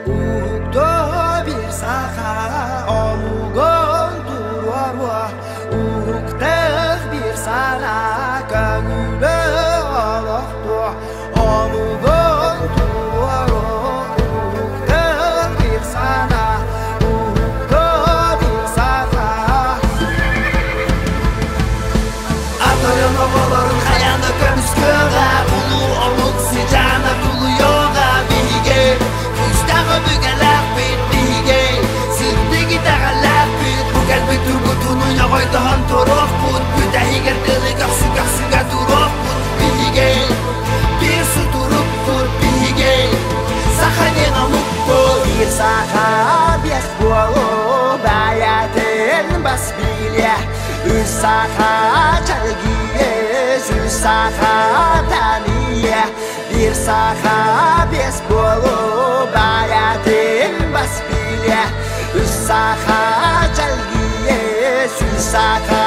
Уһуктоо бир саха омугун туруоруо, Уһуктах бир сана көҥүлү олохтуо, Омугун туруоруо, уһуктах бир сана, уһуктоо бир саха. Атойон оҕолорун хайаан да көмүскүөҕэ, Улуу омук сыдьаана тулуйуоҕа биһиги, Күүстээх өбүгэлээхпит биһиги, Сырдык итэҕэллээхпит, Бу кэлбит тургутууну ньоҕойдоһон туруохпут, Бүтэһигэр тылы көхсү көхсүгэ туруохпут биһиги, Биир сутурукпут биһиги, Саха диэн омукпут. Биир саха биэс буолу бэйэтин бас билиэ, Үс саха чэлгийэ, үс саха тэнийэ, Биир саха биэс буолу бэйэтин бас билиэ, Үс саха чэлгийэ, үс саха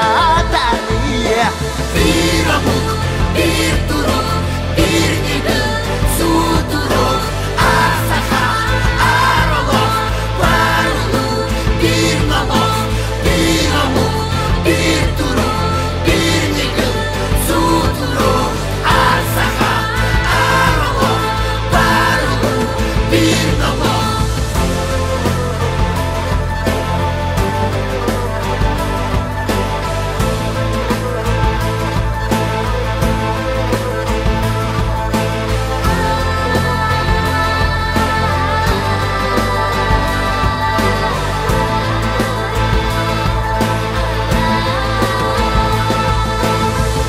тэнийэ. Биир омук, биир турук, биир ньыгыл, сутурук, Аар саха, аар олох, бар улуу, биир номох, биир омук, биир турук, биир ньыгыл, сутурук, Аар саха, аар олох, бар улуу, биир номох.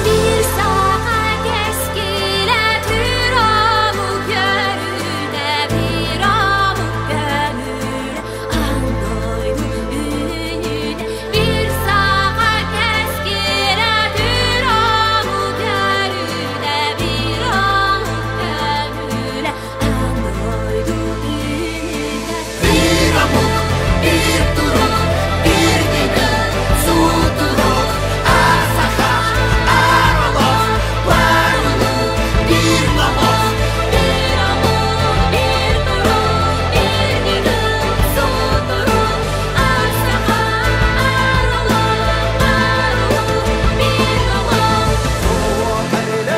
Биир саха кэскилэ түр омук көрүтэ, биир омук көҥүлэ, аан дойду үүнүүтэ. Биир саха кэскилэ түр омук көрүтэ, биир омук көҥүлэ, аан дойду үүнүүтэ. Биир омук, биир турук, биир ньыгыл, сутурук, Аар саха, аар олох, бар улуу, биир номох. Биир омук, биир турук, биир ньыгыл, сутурук, Аар саха, аар олох, бар улуу, биир номох.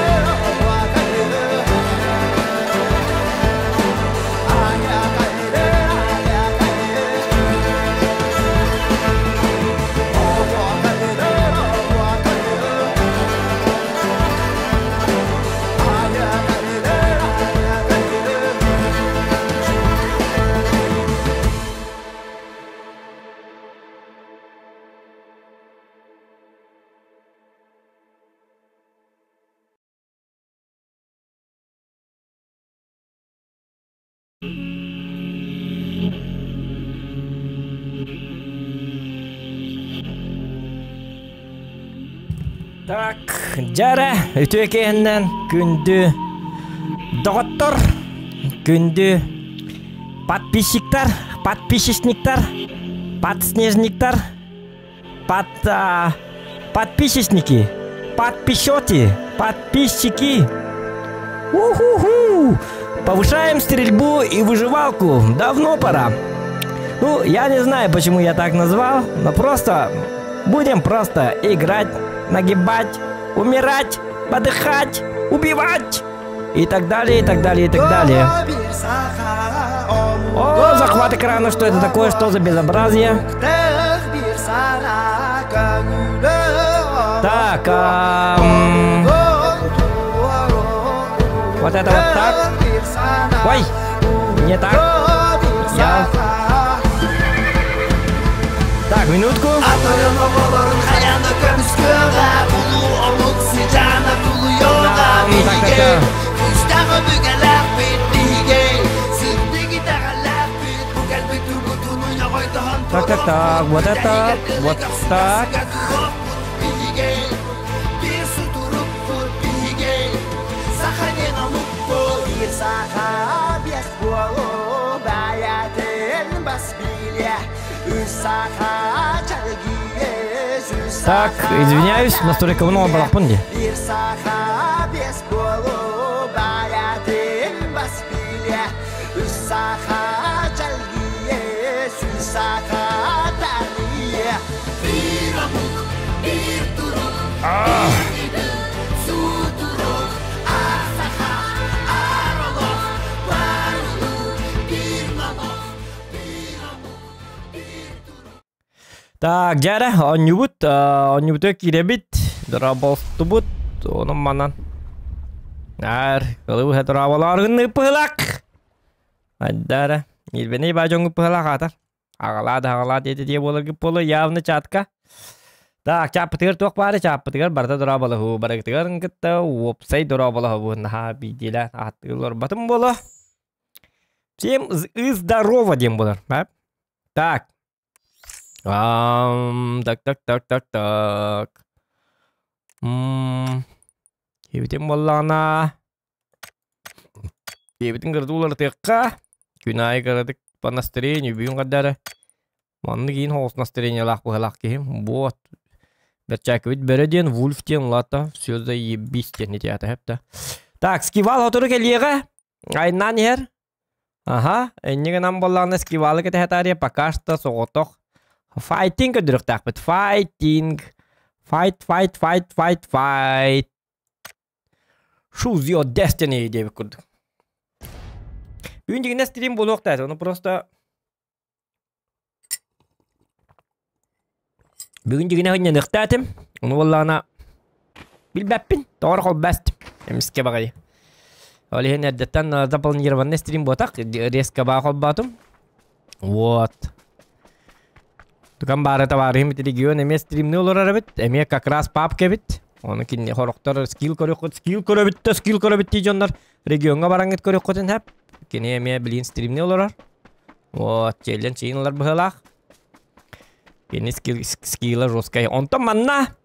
Так, дьэрэ, үтүө киһиннэн күндү доҕоттор, күндү подписчиктар, подписчиктар, подснежниктар, под, а, подписчики, подписчики, подписчики. Уху-ху! Повышаем стрельбу и выживалку. Давно пора. Ну, я не знаю, почему я так назвал, но просто будем просто играть, нагибать, умирать, подыхать, убивать и так далее, и так далее, и так далее. О, захват экрана, что это такое, что за безобразие? Так, вот это вот так. Ой, не так. Я... Так, минутку. Атойон оҕолорун хайаан да көмүскүөҕэ, Улуу омук сыдьаана тулуйуоҕа Так, так, биһиги, так. Күүстээх өбүгэлээхпит биһиги, Сырдык итэҕэллээхпит, Бу кэлбит тургутууну ньоҕойдоһон Так, так, так, вот это, туруохпут, вот Бүтэһигэр так. тылы туруохпут биһиги, Биир сутурукпут биһиги, Саха диэн омукпут. Биир саха биэс буолу бэйэтин бас билиэ, Үс саха чэлгийэ, үс Так, саха извиняюсь, настолько много балахпын дии. Биир саха биэс буолу бэйэтин бас билиэ, Үс саха. Саха тария. Биир омук, биир турук, биир ньыгыл сутурук, аар саха, аар олох, бар улуу, биир номох, биир омук, биир турук. Так, дьэ оонньуубут, оонньуубутугар киирэбит, дорооболстубут, онон манан. Аар, кылыбыһа дорооболооргун ыппыһылак. Айдара, Ирбэнэй баа дьоҥҥу пыһалаах аатар. Аҕалаа да аҕалаа диэти диэ буоларгыт буолуо явно чатка. Так, чааппытыгар туох баары чааппытыгар барыта дорооболоһуу барыгытыгар кытта уопсай дорооболоһобу наһаа биирдиилээн ааттыылар буолуо. Всем и здорово диэн буолар. Так. Так, так, так, так, так. Киэбитин буоллаҕына Киэбитин кыратык уларытыахха. Күн аайы кыратык по настроению бүгүн хардары. Маннык иин соҕус настроениелаах быһалаах киһим. Вот. Бэрчээкибит бөрө диэн, Вульф диэн улаата. Все заебись диэн ити аата хэптэ. Так, скивал сотору кэлиэҕэ. Айнаан иһэр. Аха, инньэ гынан буоллаҕына скивалы кэтэһэ таарыйа пока что соҕотох файтинг көрдөрүөхтээхпит. Файтинг. Fight, fight, fight, fight, fight. Choose your destiny диэбит курдук. Бүгүн дьиҥинэ стрим буолуохтаах, ону просто Бүгүн дьиҥинэ сынньаныахтаатым. Ону буоллаҕына билбэппин, тоҕо холбост. Эмискэ баҕайы. Ол иһин эрдэттэн запланированный стрим буотах, резко баа холбоотум. Вот. Тукан баары табаарыһым регион эмиэ стримни олорор эбит, эмиэ как раз папка эбит. Ону кинини хорохтор скилл көрүөххүт, скилл көрөбүт да скилл көрөбүт дии дьоннор региоҥҥа бараҥҥыт көрүөххүтүн сөп. Кини эмиэ билин стримни олорор. Вот, челлендж чиин ылар быһыылаах. Кини скилл, скилла жесткай. Онтон манна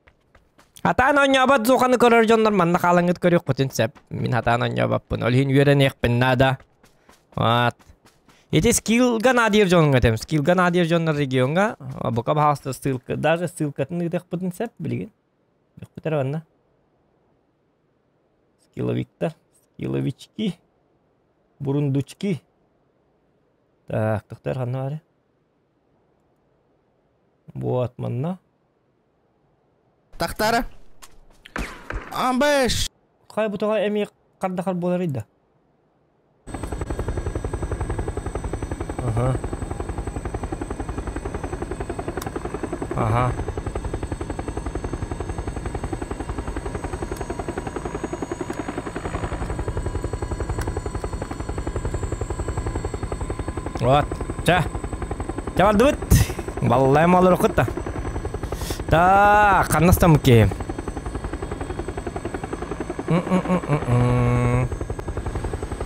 Хатаан оонньообот зуханы көрөр дьоннор манна хаалаҥҥыт көрүөххүтүн сөп. Мин хатаан оонньообоппун. Ол иһин үөрэниэхпин наада. Вот. Ити скиллга наадыйар дьоҥҥо этим. Скиллга наадыйар дьоннор региоҥҥа бука баһаалыста ссылка, даже ссылкатын ыытыахпытын сөп билигин. Бүппүт эрэ манна. Скилловиктар, скилловички, бурундучки. Так, тохтор ханна бары? Вот манна. Тахтара. Амбэш. Хай бутаға эми қардахар болар еді. Ага. Ага. Вот. Чэ. Чэ бардыбыт. Баллайым олоруккут да. Так, ханнастаммыт киһи.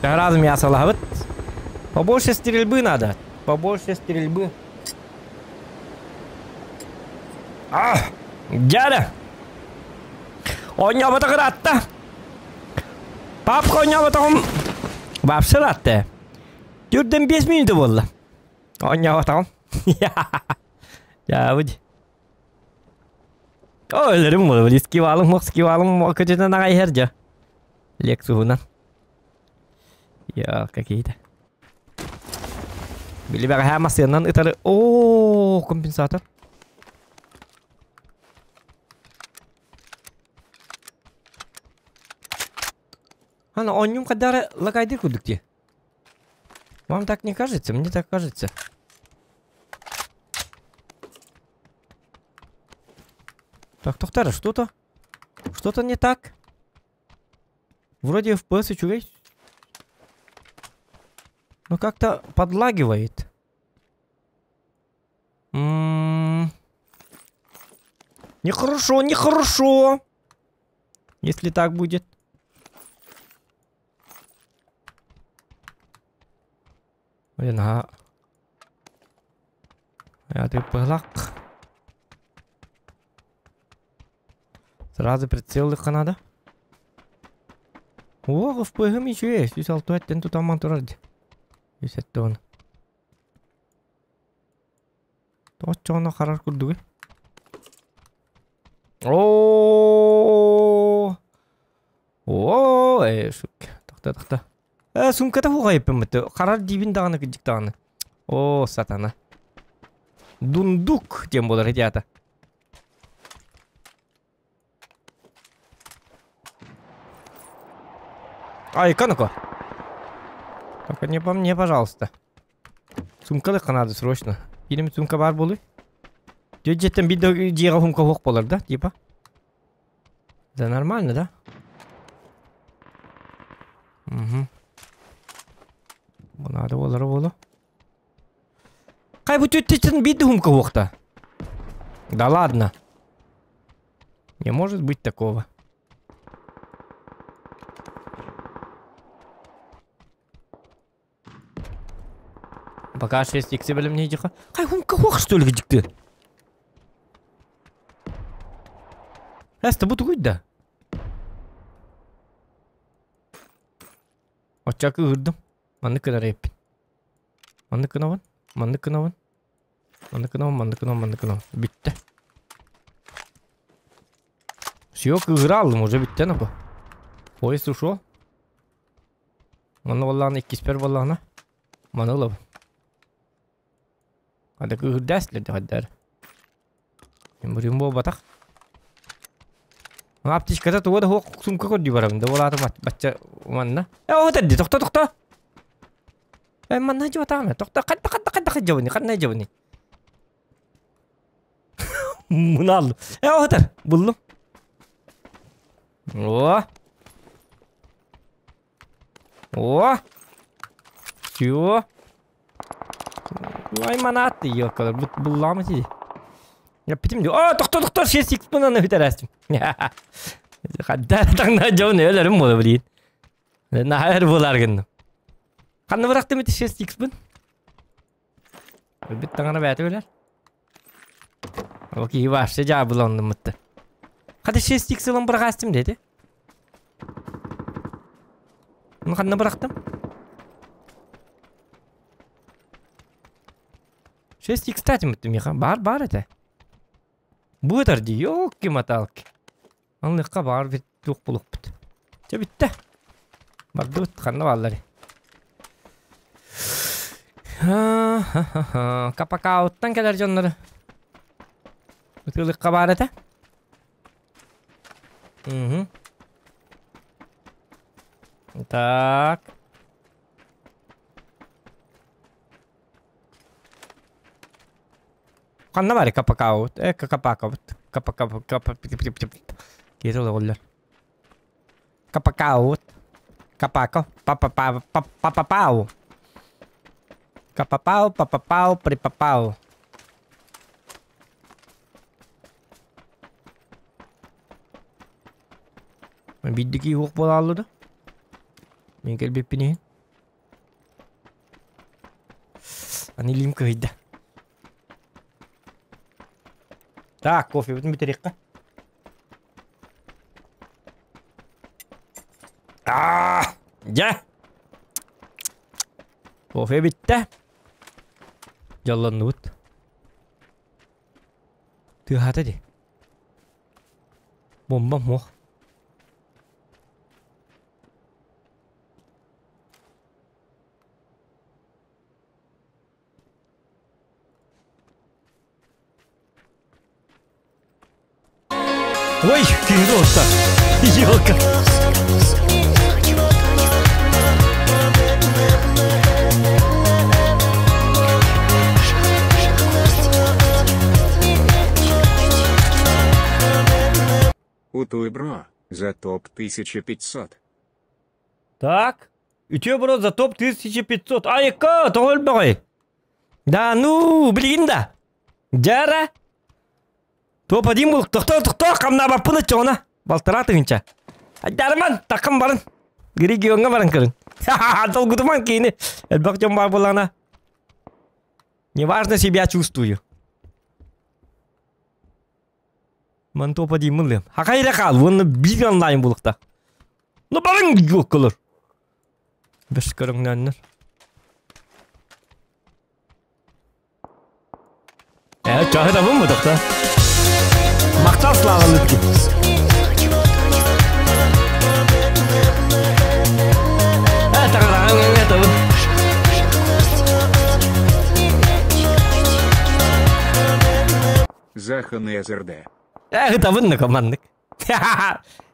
Разом мясо Побольше стрельбы надо. Побольше стрельбы. А, дядя! Оонньооботох ыраатта. Папка оонньооботоҕум вообще ыраатта. Түрден 5 минута буолла. Оонньооботоҕум. Дьаабыт. О, өлөрүм буолла. Скивалым, скивалым көтүтэн аҕай иһэр дьэ. Лексуһунан. Я какие-то. Били бэҕэһээ массыынанан ытары... О, компенсатор. Ана, оонньуум хадары лагайдыр курдук дии. Вам так не кажется? Мне так кажется. Так, тоқтар, что-то... Что-то не так. Вроде FPS үчүгэй. Но как-то подлагивает. М-м-м. Нехорошо, нехорошо. Если так будет. Блин, а... Я ты пылак. Сразу прицел надо. О, ФПГ еще есть. Үс алты әттен тутаман турар. Үс әтті оны. Тоқчоғына қарар күрдігі. О, О, э, сук. Тоқта, тоқта. Э, сумката хуғайыппын бітті. Қарар дибин дағаны күдік дағаны. О, сатана. Дундук диэн буолар ити аата. Ай, ну-ка. Только не по мне, пожалуйста. Сумка надо срочно. Или сумка бар буолуй? Дьэттэн биир дьиэҕэ сумка суох буолар да, типа? Да нормально, да? Угу. Бу надо буолара буолуо. Хай бу түттүттэн биир сумка суохта. Да ладно. Не может быть такого. Пока 6 икси бэлэмнии дьиха. Хай сумка суох что ли дьикти? Эста бу тугуй да? Оччо кыыһырдым. Маннык гынар эппин. Маннык гынабын. Маннык гынабын. Маннык гынабын, маннык гынабын, маннык гынабын. Бүттэ. Все, кыыһыра алдым, уже бүттэ нахуй. Поезд ушел. Манна буоллаҕына иккиспэр буоллаҕына маны ылабын. Хада кыыһырдаас хайдар. Бурим буолбатах. Аптечката туга да суох сумка көрдүү барабын да буолаатым бачча манна. Э о тэрди тохто тохто. Э манна жуатаама тохто хадда хадда хадда хадда ханна жабыни. Муну алдым. Э о тер булдум. О. О. Все. Ай манатты ёкалар. Булламы ти. Я питим ди. О, тохто тохто 6 икс мына бүтерәстим. Хадда таңна жон өлөрүм боло билин. Нахар болар гын. Ханны бырактым ити 6 икс бун. Бит таңана бәте өлөр. Окей, вообще жабыланды мытты. Хады 6 икс ылын бырагастым деди. Ну ханны бырактым. 6 икс кстати мытты миха. Бар бар это. Бу ди, ёлки-моталки. Анлыкка бар бит тук булук бит. Чэ битте. Барды бит ханна баллары. Ха-ха-ха. Капакауттан келер жоннору. Ытылыкка бар это. Угу. Так. Ханна бар капакаут. Э, капакаут. Капака капа Кирилл оллар. Капакаут. Капако. Папа папа пау. Капапау, папапау, припапау. Биддики хук бола да. Мен келбеппин. Ани лим кыйда. Так, кофе бүтүн битерикка. А, жа. Кофе битте. Жалланныбыт. Тыхата ди. Бомба мох. Ой, кыйрылса. Ёлка. Утуй бро, за топ 1500. Так. Үтө бро за топ 1500. Айка, тоғыл бағай. Да ну, блин да. Жара. Топ один был. Тохто, тохто, камна баппыны чоңна. Балтыра тыгынча. Айдарман, такым барын. Регионга барын кырын. Ха-ха, долгудуман кейini. Элбак жон бар булана. Неважно себя чувствую. Ман топ один мылым. Хакайра кал, оны бир онлайн булыкта. Ну барын yok кылыр. Беш көрүңнөннөр. Э, чахыда бу мудакта. Мактал слава лүтки. Э, тагараган это. Захан СРД. Э, табынны командык.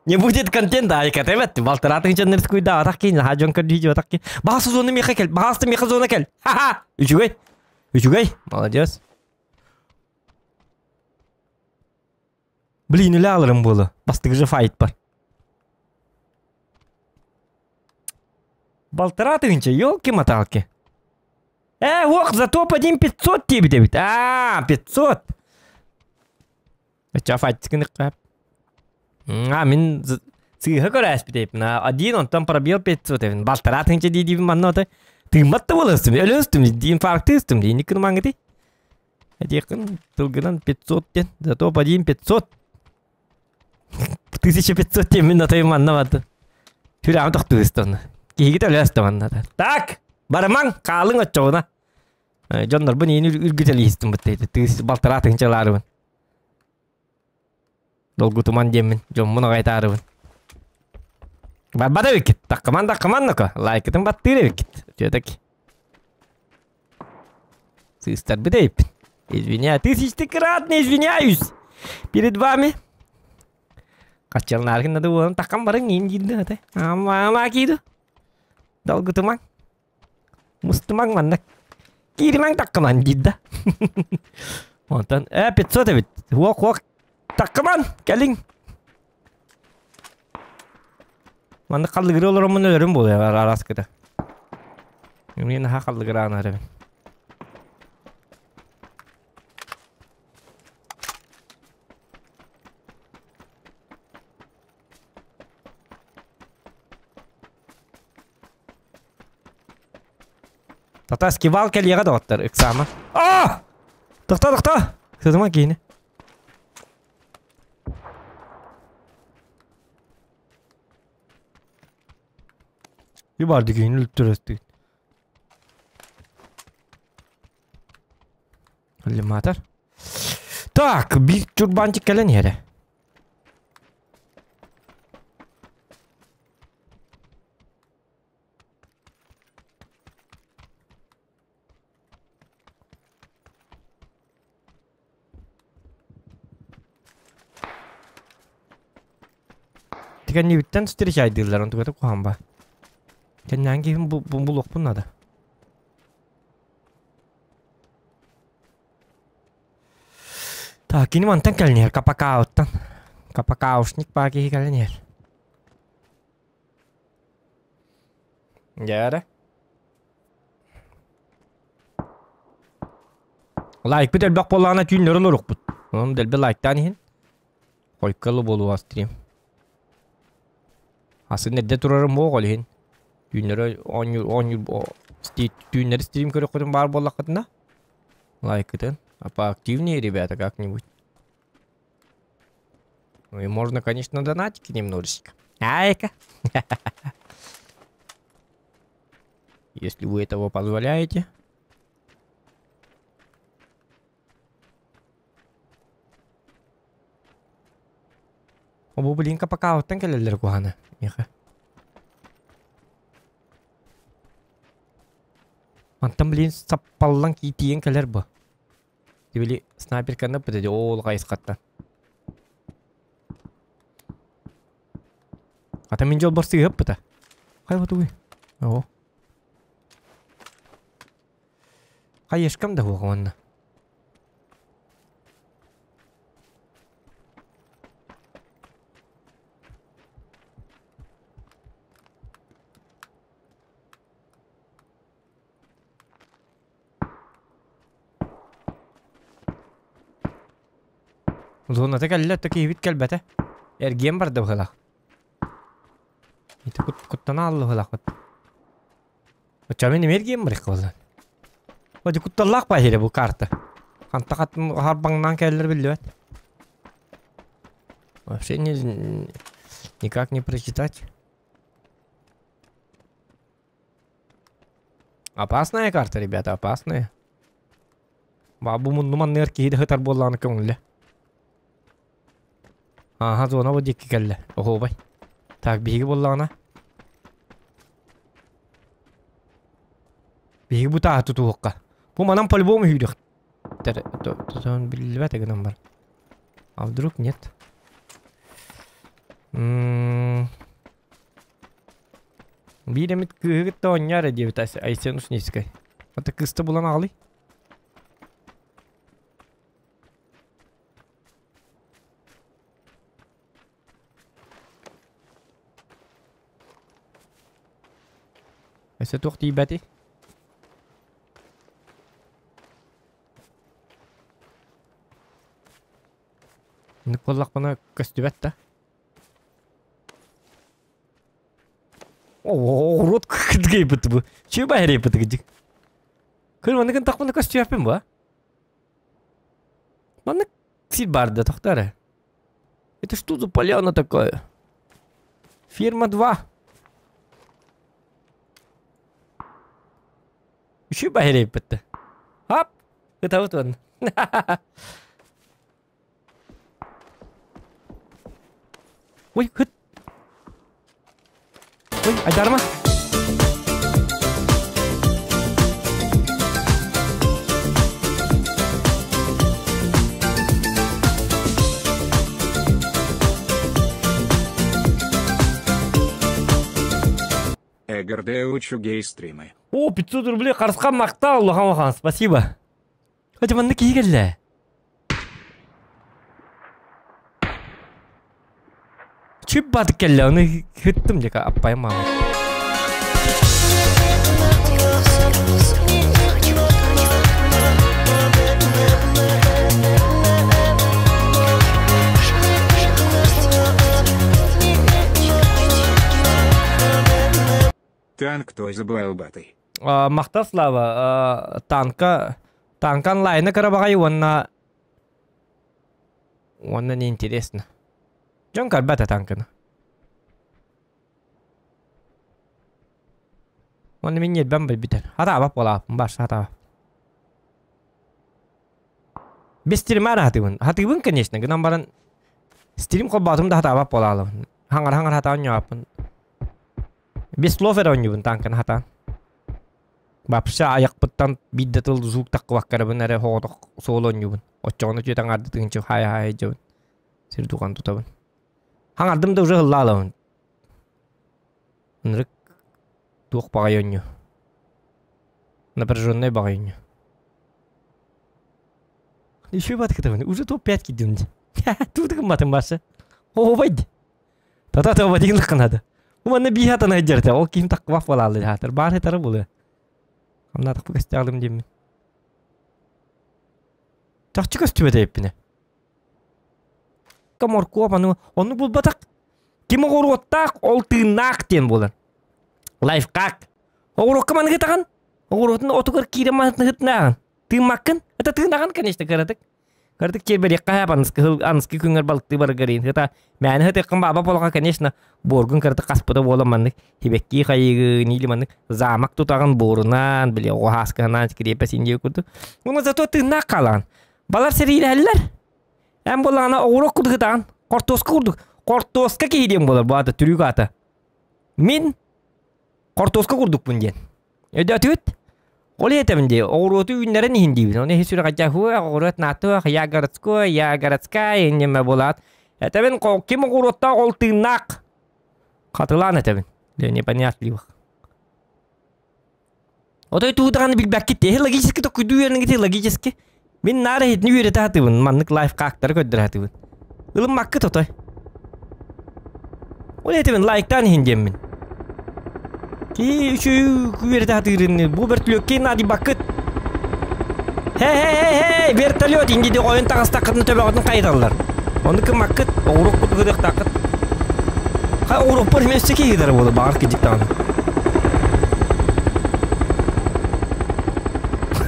Не будет контента, айка тебет. Балтара тыгынча нерскуйда атак кин, ха жон көр видео атак кин. Баас зона меха кел, баас меха зона кел. Ха-ха. Үчүгэй. Үчүгэй. Молодец. Блин, үлэ алырым буолу. Бастыгы же файт бар. Балтара тыгынча, елки-моталки. Э, ох, за топ-1 500 диэбит эбит. Аа, 500. Оччо файтскын А, мин сыыһа көрөөспүт эбиппин. Один, онтон пробел 500 эбин. Балтара тыгынча дии диибин манна отой. Тыыммат да буоластым, өлөстүм, инфаркты ыстым дии. Никкин маңыты. Этиэххин тылгынан 500 диэн. За топ-1 500. 1500 диэн мин отой манна барды. Сүрэҕим тохтуу ыстан. Киһигит өлөөстө манна. Так, барымаҥ, хаалыҥ оччоҕуна. Дьоннорбун иин үргүтэлиистим быттайты. Тыыс балтараа тыһынчалаарыбын. Долгутуман диэммин, дьоммун аҕайтаарыбын. Барбат эбиккит. Таккаман таккаман ноко. Лайкытын баттыыр эбиккит. Үтүөтөк. Сыыстарбыт эбиппин. Извиняю. Тысячнократно извиняюсь. Перед вами. Хаччалнааргын да буолан таккан барың иин диирдэ ата. Ама кииду. Долгутумаҥ. Мустумаҥ манна. Кииримаҥ таккаман диир да. Онтон э 500 эбит. Уох уох таккаман кэлиҥ. Манна халлыгыры олороммун өлөрүм буолуо араскыта. Мин наһаа халлыгыраан эрэбин. Тата скивал кэлиэҕэ доҕоттор ыксаама. Аа! Тохто тохто! Сытыма киини. Bir bardı киини өлтөрөстүгүт. Иллюминатор. Так, биир чурбаанчык кэлэн иһэрэ. Тикэннибиттэн встречайдыыллар, онтуката куһаҕан ба. Кэннээн киһим булуохпун наада. Так, кини мантан кэлэн иһэр, Капакауттан. Капакаушник баа киһи кэлэн иһэр. Дьэ эрэ. Лайкпыт элбэх буоллаҕына түүннэри олоруохпут. Онон дэлби лайктаан иһин. Хойкалы буолуо стрим. Асын эрдэ турарым буох ол иһин. Түүннэри оонньуур оонньуур түүннэри стрим көрөххүтүн баар буоллаххытына лайкытын. А поактивнее, ребята, как-нибудь. Ну и можно, конечно, донатики немножечко. Айка. Если вы этого позволяете. Бу блинка пока оттан кэлэллэр куһана. Миха. Мантан блин саппаллан тиийэн кэлэр бу. Били снайперканы били ол хайысхаттан. Ата мин дьолбор сыыһыппыта. Хай вот О. Хайышкам да буолҕа Зоната кэллэ, өттө киһибит кэлбэтэ. Эргиэн барда быһыылаах. Ити куттана алла быһыылаахпыт. Оччо мин эмиэ эргиэн барыахха буолла. Оди кутталлаах баһире бу карта. Ханта хаттын харбаҥнаан кэллэр биллибэт. Вообще не, никак не прочитать. Опасная карта, ребята, опасная. Бу мунну манныгар киһи да сытар буоллаҕына көҥүллэ. Ааһа зона бу диэки кэллэ. Оһуобай. Так, биһиги буоллаҕына. Биһиги бу тааһы тутуһуохха. Бу манан по-любому сүүрүөхтэр. Тутан биллибэт гынан бар. А вдруг нет? М, Биир эмит кыыһы кытта оонньоор диэбит Айсен Ушницкай. Ата кыыста булан аҕалый. Өссө туох тиийбэтий? Инник буоллахпына көстүбэт да. Оҕуруот кытгыйбыт бу. Чү баһырыйбыт гыдьык. Кыр манныгын тахпына көстүөппүн бу. Маннык сир бар да тохтор. Это что за поляна такая? Ферма 2. Үчү баһырыйбыт. Хап! Ытабыт уонна. Ой, хыт. Ой, айдарма. Эгерде учугей стримы. О, 500 рублей Харысхан махтал, улахан улахан, спасибо. Хотя манна киһи кэллэ. Чүп батык кэллэ, оны хыттым дьэка аппайым мама. Танк той забалбатый. Махтал Слава, танка, танка онлайна кыра уонна уонна неинтересно. Дьон көрбөт танканы. Уонна мин ньиэрбэм билбитэр. Хатаабап буолааппын бар, хатаабап. Без стримар хатыыбын. Хатыыбын, конечно, гынан баран стрим холбоотум да хатаабап буолаалабын. Хаҥар-хаҥар хатаан ньооппун. Без слов эрэ оонньуубун танканы хатаан. Вообще айахпыттан биир да тыл звук таххыбаккарабын эрэ соҕотох суол оонньуубун. Оччоҕуна түөт аҥаарды тыынчы хай-хай дьабын. Сир духан тутабын. Хаҥардым да уже ыллаалабын. Ынырык туох баҕайы оонньуу. Напряженный баҕайы оонньуу. Еще батыкытабын. Уже топ-5 кидим. Тут гымматын башы. Ообайд. Тата тоба деген лыққанады. Уманна биһатан айдерте. Ол ким таққыбақ болалы хатыр. Бар хетары булы. Хамнатық көстәғылым деймін. Чахчы көстүбөт эппине. Моркуоп аны ону булбатак. Ким оҕуруоттаах ол тыыннаах диэн буолар. Лайфхак. Оҕуруокка маныгы таҕан. Оҕуруотун отугар киирэн маныгытнааҕын. Тыыммаккын. Это тыынаҕын, конечно, кыратык. Кыратык чиэрбэриэххэ хаап аныскы аныскы күҥҥэр балыктыы барыгарыын. Хыта мээнэ хытыаххын бааба буолаҕа, конечно, буоргун кыратык хаспыта буолан маннык хибэккии хайыгын или маннык замок тутаҕын буорунан, били оҕо һааскаһынаан крепость индия курдук. Уна зато тыыннаах хаалаҕын. Балар сэриилэһэллэр. Эн буоллаҕына оҕуруок курдук ытаҕын. Хортуоска курдук. Хортуоска киһи диэн буолар бу аата түрүүк аата. Мин хортуоска курдукпун диэн. Өйдөөтүгүт? Ол этэбин дии, оҕуруоту үүннэрэн иһин диибин. Оны иһи сүрэҕэ хуа, оҕуруот наатуах, я городской, я городская, иннеме буолаат. Этэбин, ким оҕуруоттаах ол тыыннаах. Хатылаан этэбин. Для непонятливых. Отой тугу даҕаны билбэккит дии. Логически токуйдуу үөрэнэҥҥит логически. Мин наара иһитини үөрэтэ сатыыбын. Маннык лайфхактары көрдөрө сатыыбын. Ылыммаккыт отой. Ол этибин лайктаан иһин диэммин. Ки үчү үөрэтэ сатыырын бу вертолетке наадыйбаккыт. Хей-хей-хей, вертолет инди ойун таҕыстаххытына төбөҕүтүн хайыталлар. Ону кымаккыт, оҕуруок курдук ытыахтааххыт. Хай оҕуруокпар эмиэ өссө киһи буолу баҕар кидьик даҕаны.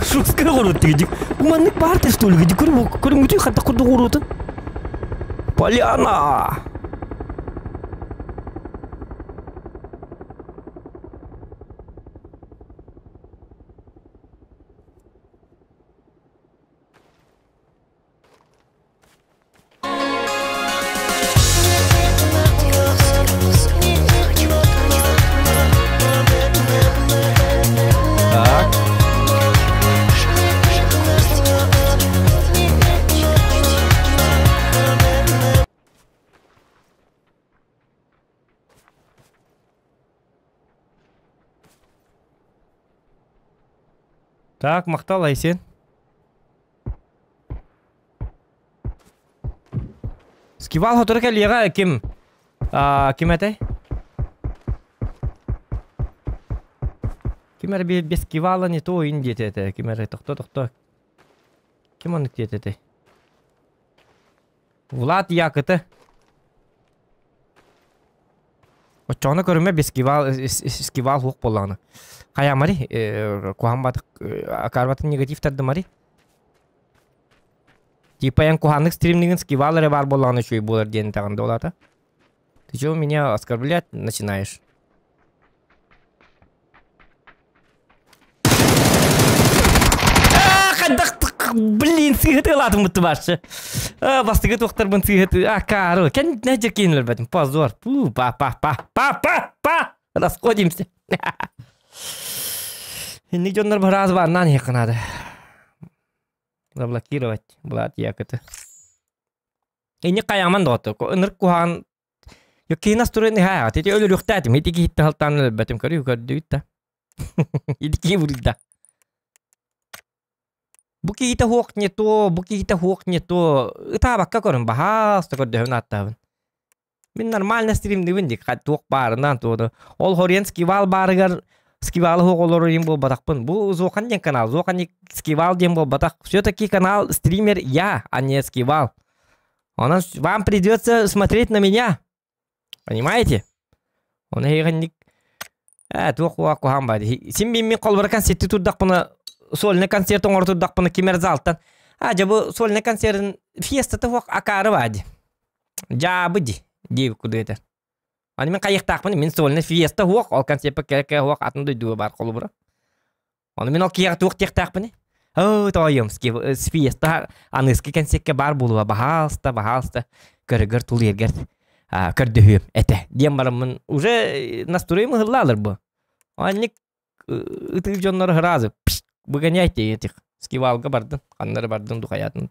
Шутка оҕуруот тигидик. Бу маннык баар что ли? Көрүҥүтүй хатта курдук оҕуруотун. Поляна! Так. Так, махтал Айсен. Скивал сотору кэлиэҕэ ким? А, ким этэй? Ким эрэ без скивала не то ин диэтэ этэ. Ким эрэ тохто тохто. Ким оннук диэтэ этэй? Влад Якыты. Оччоҕуна көрүмэ бескивал скивал хуох буоллаҕына. Хайаамари куһаан батык акаарбатын негатив тардымари. Типа эн куһааннык стримнигин скивал эрэ баар буоллаҕына үчүгэй буолар диэн этэҕин да улаата. Ты чего меня оскорблять начинаешь? Хайдах блин сыыһыты ылаатым бутты Бастыгы туохтарбын сыыһыты акаары кэн нәжер кейинлербетим позор пу па па па па па па расходимся Инник дьоннор быраас баарнаан иһиэххэ наада. Заблокировать Влад Якыты. Инник хайааман доҕотто. Ынырык куһаҕан Киһи настроен иһээ, ити өлөрүөхтээтим, ити киһиттэн халтаан өлөрбөтүм, көрүү көрдүгүт да. Ити киһи буруйда. Бу киһитэ хуох не то, бу киһитэ хуох не то. Ытаабакка көрүн, баһаалыста көрдөһөбүн ааттаабын. Мин нормально стримнибин дик, туох баарынан туоду. Ол Хорен Скивал баарыгар Скивалы хуох олорор им буолбатахпын. Бу Зохан диэн канал, Зохан Скивал диэн буолбатах. Все-таки канал стример я, а не Скивал. Онон вам придется смотреть на меня. Понимаете? Он эһиэхинник ээ туох уа куһаан баар син мин холборакан ситти турдахпына сольный концерт оҥоро турдахпына кимэр залтан а дьэ бу сольный концертын фиестата суох акаары баа ди дьаабы ди диэбит курдук этэр аны мин хайыахтаахпын мин сольный фиеста суох ол концертпа кэ суох атын дойдуга баар холобура Ону мин ол киһиэхэ туох диэхтээхпиний? Оо, тоойуом, фиеста аныыскы кэнсиэккэ баар буолуо, баһаалыста, баһаалыста, көрөгөр тулуйаргар көрдөһүөм этэ диэн бараммын уже настроем ыһыллаалар бу. Анник ытыыр дьоннору сразу выгоняйте этих скивалга бардын, ханнары бардын духаятын.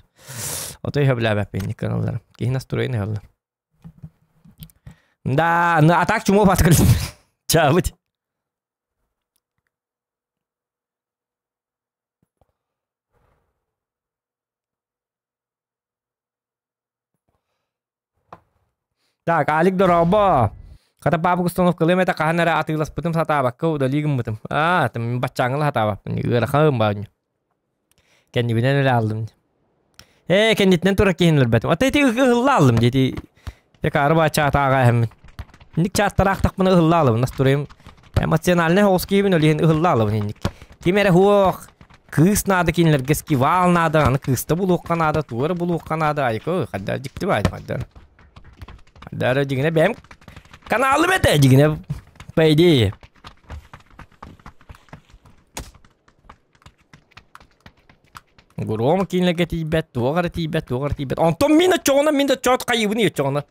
Отой хөблээбэппин каналларым. Киһи настроен ыһыллар. Да, ну а так чуму баткыр. Чабыть. Так, Алик дорообо. Хата папа установкалыам этэ хаһан эрэ атыыласпытым сатаабакка удалии гыммытым. Аа, мин баччааҥҥа сатаабаппын. Ыарахан баанньу. Кэннибинэн эрэ ааллым. Ээ, кэннитинэн турар киһини өлөрбөтүм. Ата ити ыһылла ааллым диэти. Якары баа чаатааҕа эһэммин. Инник чааттараахтахпына ыһылла аалабын. Настроем эмоциональнай соҕус киһибин өлүһүн ыһылла аалабын инник. Ким эрэ хуох кыыс наада кинилэргэ скивал наада, аны кыыста булуохха наада, тугу эрэ булуохха наада, айко, хайда дьикти баай, хайда. Хайда эрэ дьигинэ бэйэм каналым этэ дьигинэ, по идее. Гром кинилэргэ тиийбэт, туох эрэ тиийбэт, туох эрэ тиийбэт. Онтон мин оччоҕуна, мин да оччоҕо хайыыбын оччоҕуна.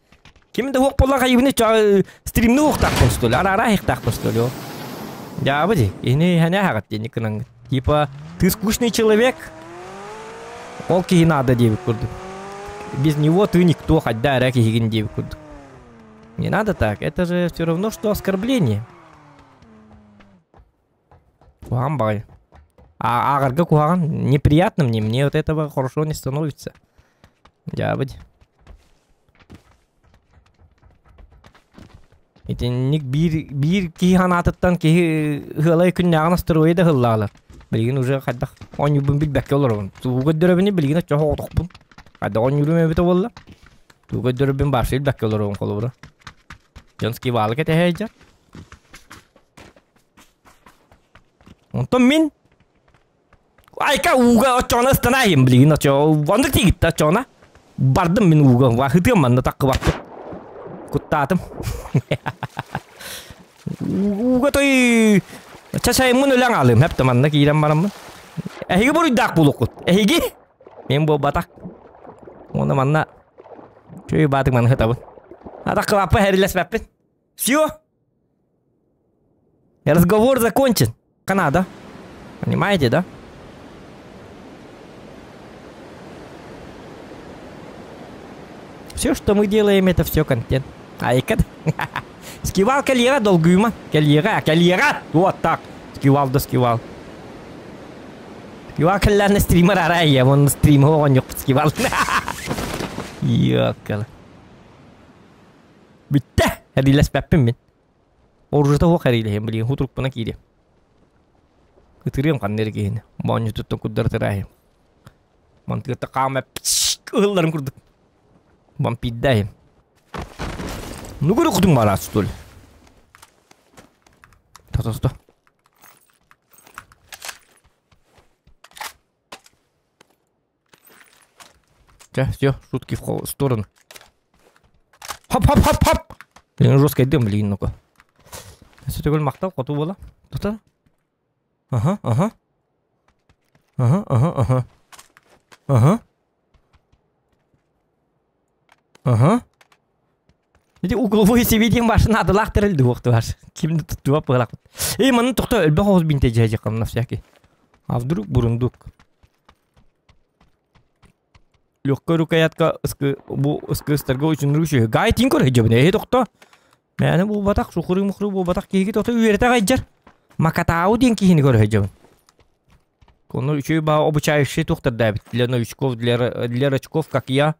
Ким да суох буолла хайыыбын оччоҕо стримни уохтаахпын что ли, ара-ара аһыахтаахпын что ли. Дьаабы дии, ини хэнэ аһаҕат диэни кынаҥ. Типа, ты скучный человек, ол киһи наада диэбит курдук. Без него ты никто, хайда эрэ киһигин диэбит курдук. Не надо так, это же все равно, что оскорбление. Куһаҕан баҕайы. Ааҕарга куһаҕан. Неприятно мне, мне от этого хорошо не становится. Дьаабыт. Итинник биир биир киһи санаатыттан киһи ыалай күннээҕин настроение да ыһыллаалар. Билигин уже хайдах оонньуурбун билбэккэ олоробун. Тугу көрдөрөбүнүй билигин оччо соҕотохпун. Хайдах оонньуурум эбитэ буолла. Тугу көрдөрөрбүн баарса билбэккэ олоробун холобура. Дьон скивалы кэтэһэ сылдьар. Онтон мин айка ууга оччоҕуна ыстанаайым билигин оччо оннук тиигитте оччоҕуна бардым мин ууга вахытыам манна таккыбаппыт куттаатым ууга той чачайыммын өлөн аалыым хэп манна киирэн бараммын эһиги буруйдаах буолуоххут эһиги мен буолбатах уонна манна чөй баатык манна сытабын атаккыбаппын хэрилэспэппин все Разговор закончен. Канада. Понимаете, да? Все, что мы делаем, это все контент. Айкат. Скивал кэлиэҕэ долгуйма. Кэлиэҕэ, кэлиэҕэ! Вот так. Скивал да скивал. Юакаллаан стример арай, вон стрим оҕонньохпут скибал. Йоккала. Бүттэ! Эрилэспэппин мин. Оружета суох эрилэһим, билигин хутурукпуна киириэм. Ытырыам ханна эрэ киһини. Моонньутуттан курдары тыраайым. Мантыгытта хаама ыһылларын курдук. Вампирдайым. Ну көрө кутум бараа столь. Тотосто. Все, все, шутки в сторону. Хоп-хоп-хоп-хоп! Блин, жесткий дым, блин, ну-ка. Сөтөгөл мактал хоту буола. Тута. Ага, ага. Ага, ага, ага. Ага. Ага. Ити угловой сибиитин башын адылаах тэрил дуохтуар. Ким да туттуба быһалаах. Эй, манна тохто элбэх оҕус бинте дьээдьиккам на всякий. А вдруг бурундук? Легкая рукоятка ыскы бу ыскыстарга үчүнрүк сүһү. Гай тин көр хеджебин эһи тохто. Мээнэ буолбатах, сухуру мухру буолбатах киһиги тохто үөрэтэ гайдьар. Макатау диэн киһини көр хеджебин. Ону үчүгэй баа обучающий тухтардаабит для новичков, для, для рачков, как я.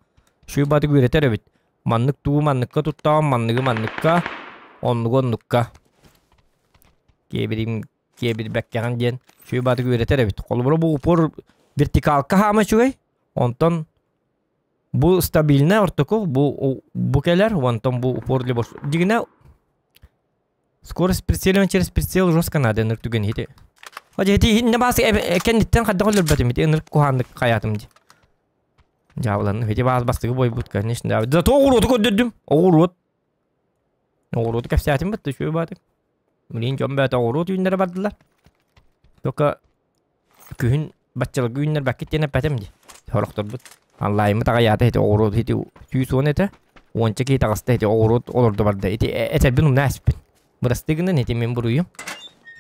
Үчүгэй баатык үөрэтэр эбит. Маннык тугу манныкка туттаҕын, манныгы манныкка, оннугу оннукка. Киэбирим киэбирбэккэҕин диэн үчүгэй баатык үөрэтэр эбит. Холобура бу упор вертикалка хаама үчүгэй. Онтон бу стабильная ортоку, бу бу кэлэр, онтон бу упор для Дигинэ Скорость прицеливания через прицел жестко надо ынырык түгэн ити. Ити иһиннэ баас кэнниттэн хайдах өлөрбөтүм ити ынырык куһааннык хайаатым ди. Дьаабыланным ити баас бастыгы бойбут конечно. Зато оҕуруоту көрдөрдүм. Оҕуруот. Оҕуруоту кэпсээтим бытта үчүгэй баатык. Блин дьон бэйэтэ оҕуруот үүннэрэ бардылар. Только күһүн баччаларга үүннэрбэккит диэн эппэтим дии. Сорохторбут аллаайыммыт аҕыйаата ити оҕуруот ити 110 этэ. Уонча киһи таҕыста ити оҕуруот олордо барда. Ити этэрбин умна эспин. Бырастыы гынан ити мин буруйум.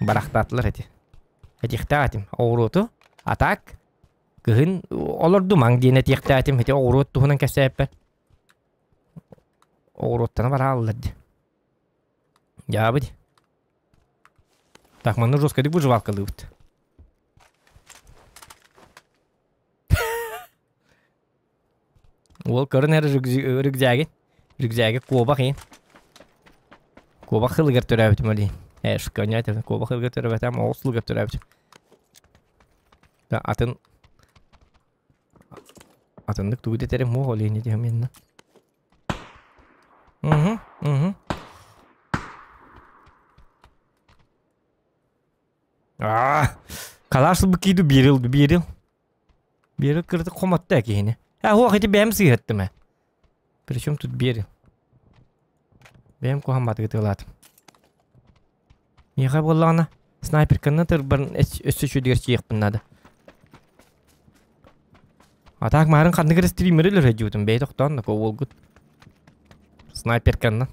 Барахтаатылар ити. Этиэхтээх этим. Оҕуруоту атаак кыһын олордумаҥ диэн этиэхтээх этим. Ити оҕуруот туһунан кэпсээппэр. Оҕуруоттана барааллар дии. Дьаабыт. Так, манна жесткайдык выживалкалыыбыт. Уол көрөн эрэ рюкзагин. Рюкзаги куобах иин. Куобах хылыгар төрөөбүтүм олин. Э, шконя куобах хылыгар төрөөбөтөм, оҕус хылыгар төрөөбүтүм. Атын атыннык тугу дэтэрим муох олин диһем инна. Угу, угу. Аа, Калаш быкиду бирил бирил. Бирил кырдык хомотто киһини. А, хуох ити бэйэм сыыһаттым ээ. Причем тут бирил? Бэйэм куһамматыгы тыалаатым. Миэхэ буоллаҕына снайперканы тырбарын өссө үчүгэр чиэхпин наада. А так марын ханнык эрэ стримери өлөрөдьүбүтүм бэйэ тохтоон да уолгут. Снайперканнан.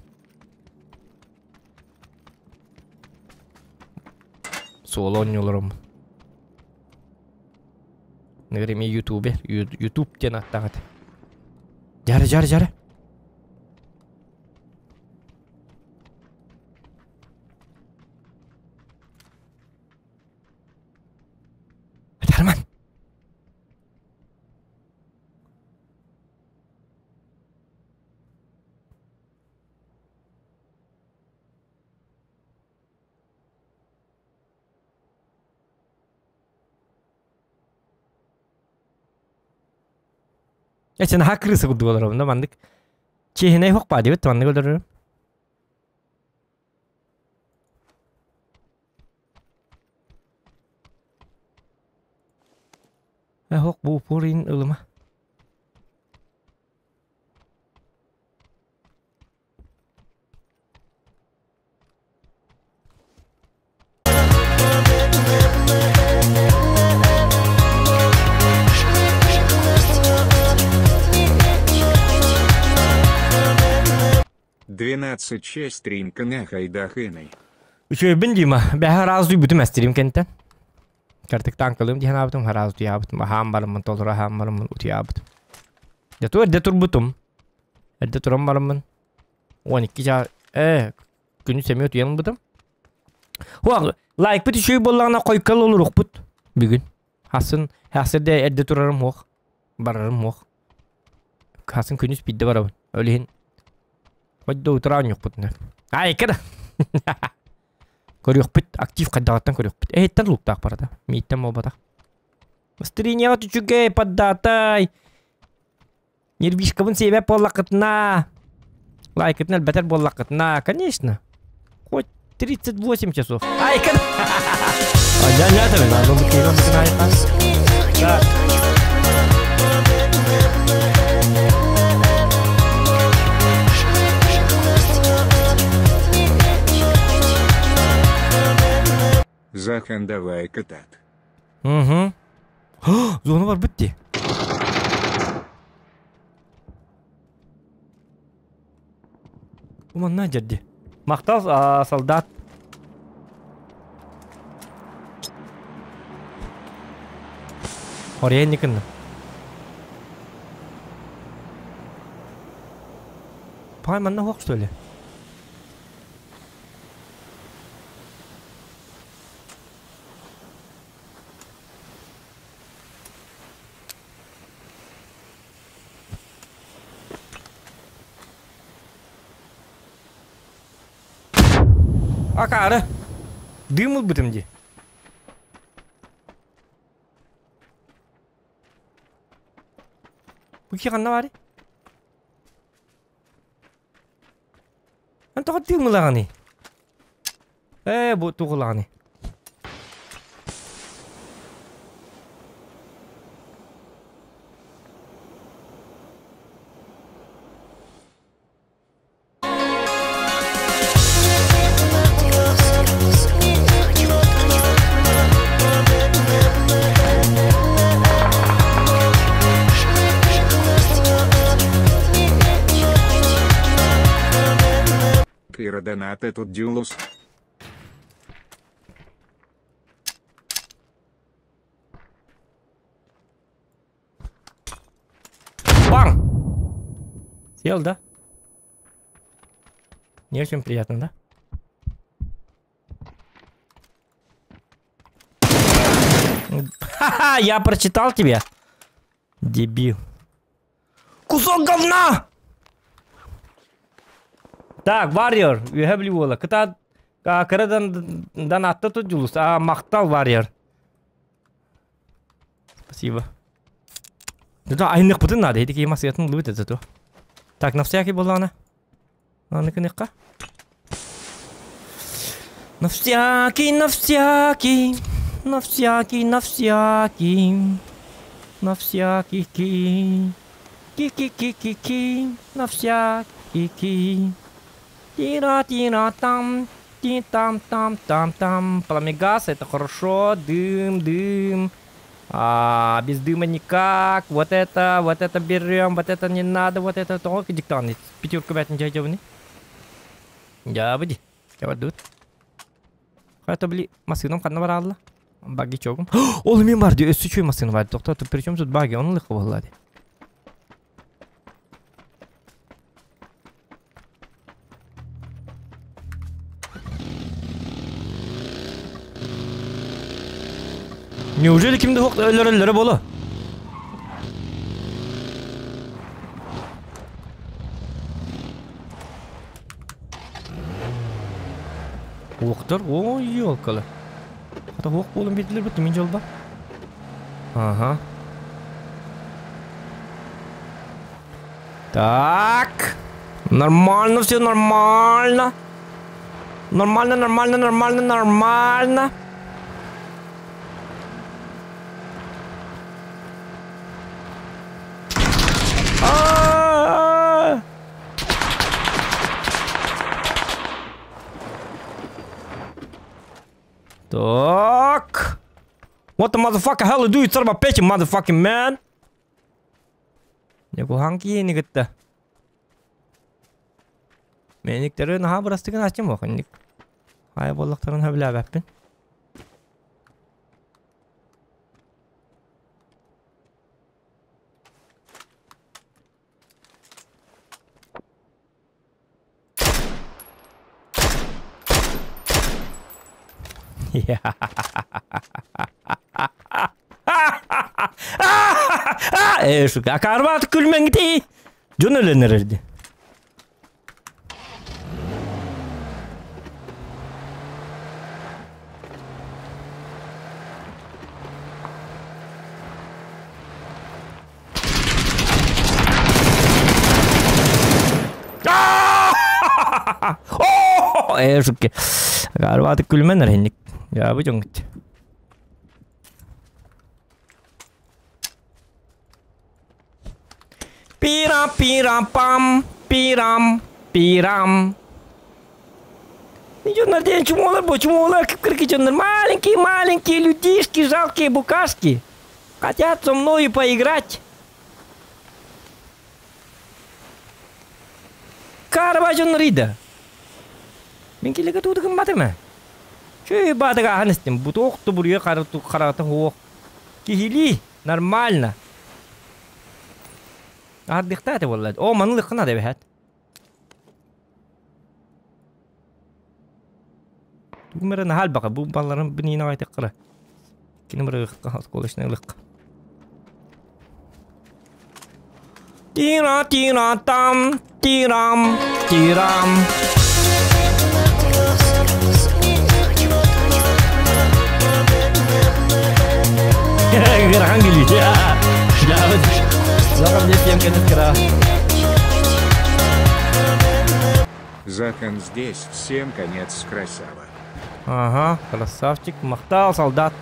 Суола оонньууларым. Ныр эмиэ ютубер, ютуб диэн аттаах этэ. Жары, жары, жары. Атарман. Эчен наһаа крыса курдук олоробун да маннык чиэһинэй хоқ баа диэбит маннык олорорум. Хоқ бу упор ылыма. 12 честь Ринкана Хайдахыной. Үчүгэйбин Дима. Бэһэ араас дуйбутум эстирим кэнтэн. Картык танкалыым диэн аабытым, араас утуйаабытым. Аһаан бараммын, толору аһаан бараммын утуйаабытым. Дьэ ту эрдэ турбутум. Эрдэ туран бараммын. 12 чаас ээ күнүс эмиэ утуйан ылбытым. Хуа, лайкпыт үчүгэй буоллаҕына хойукка олоруохпут бүгүн. Хасын хасырда эрдэ турарым суох. Барарым суох. Хасын күнүс биирдэ барабын. Ол иһин хоть до утра оонньуохпут. Айка да. Көрүөхпүт, актив хайдаҕыттан көрүөхпүт. Эһиттэн луктаах барата. Мииттэн буолбатах. Настроениеҕа үчүгэй, поддатай. Нервишкабын сиэбэт буоллаххытына, лайкытын элбэтэр буоллаххытына, конечно. Хоть 38 часов. Айка. Так. Захан давай кытат. Угу. Зона бар бітті. Уманна дьэрди. Махтал, солдат. Хорьяникын. Пай манна хуох что ли? Акаары. Дым ылбытым дии. Бу киһи ханна баарый? Эн тоҕо дым ылаҕыный? Ээ, бу туох ылаҕыный? Кыра донат тут Дюлус. Бам! Съел, да? Не очень приятно, да? Ха-ха, я прочитал тебя. Дебил. Кусок говна! Так, Warrior, үһэ били буола. Кыта кырадан донатта тут Дьулус. А, махтал Warrior. Спасибо. Да, айнык надо, эти кима светын лыбыт это то. Так, на всякий была она. На На всякий, на всякий, на всякий, на всякий, на всякий ки. Ки-ки-ки-ки-ки, на всякий ки. Тира-тира-там, ти-там-там-там-там. Пламегаз, это хорошо, дым, дым. А, без дыма никак. Вот это берем, вот это не надо, вот это только диктант. Пятерку бәтін жай жабыны. Я выйди. Я вот Хайта били машинам ханна баралла. Баги чогум. Ол мен бар ди, өссү чүй машина бар. Токто, при чем тут баги? Он лыхы боллади. Неужели кимди өлөр болу? Оқтар, ой, елкалы. Хата оқ болым бетілер бітті, мен жолба. Ага. Так. Нормально все, нормально. Нормально, нормально, нормально, нормально. Так. What the motherfucker hell do you son of a bitch, motherfucking man? Joku kiinni että Menikterin ha burası açım bakın. Hay bollakların ha bile bäppin. Э, сука, акаарбаат күлмэҥити! Дьон өлөн эрэрди. Ээ, шутки. Акаарбааты күлмэн эрэнник. Яабы дьоҥҥут. Пирам, пирам, пам, пирам, пирам. Дьоннор диэн чумолар бу, чумолар кып-кырки дьоннор. Маленькие, маленькие людишки, жалкие букашки. Хотят со мною поиграть. Карба дьоннор ида. Мен килеге туудыгым батыма. Чүй баатыга ахан истим. Бутуох тубуруя харата хуох. Киһилии, нормально. Ардыхтааты буолла. О, манылык надо эбэһэт. Тугум эрэ наһаа элбэҕэ. Бу балларын биниин аҕайтыккара. Кини бырыгыкка, осколочный ылыкка. Тира тира там, тирам, тирам. Ыарахан күлүү. Захан здесь, всем конец, красава. Ага, красавчик, махтал, солдат.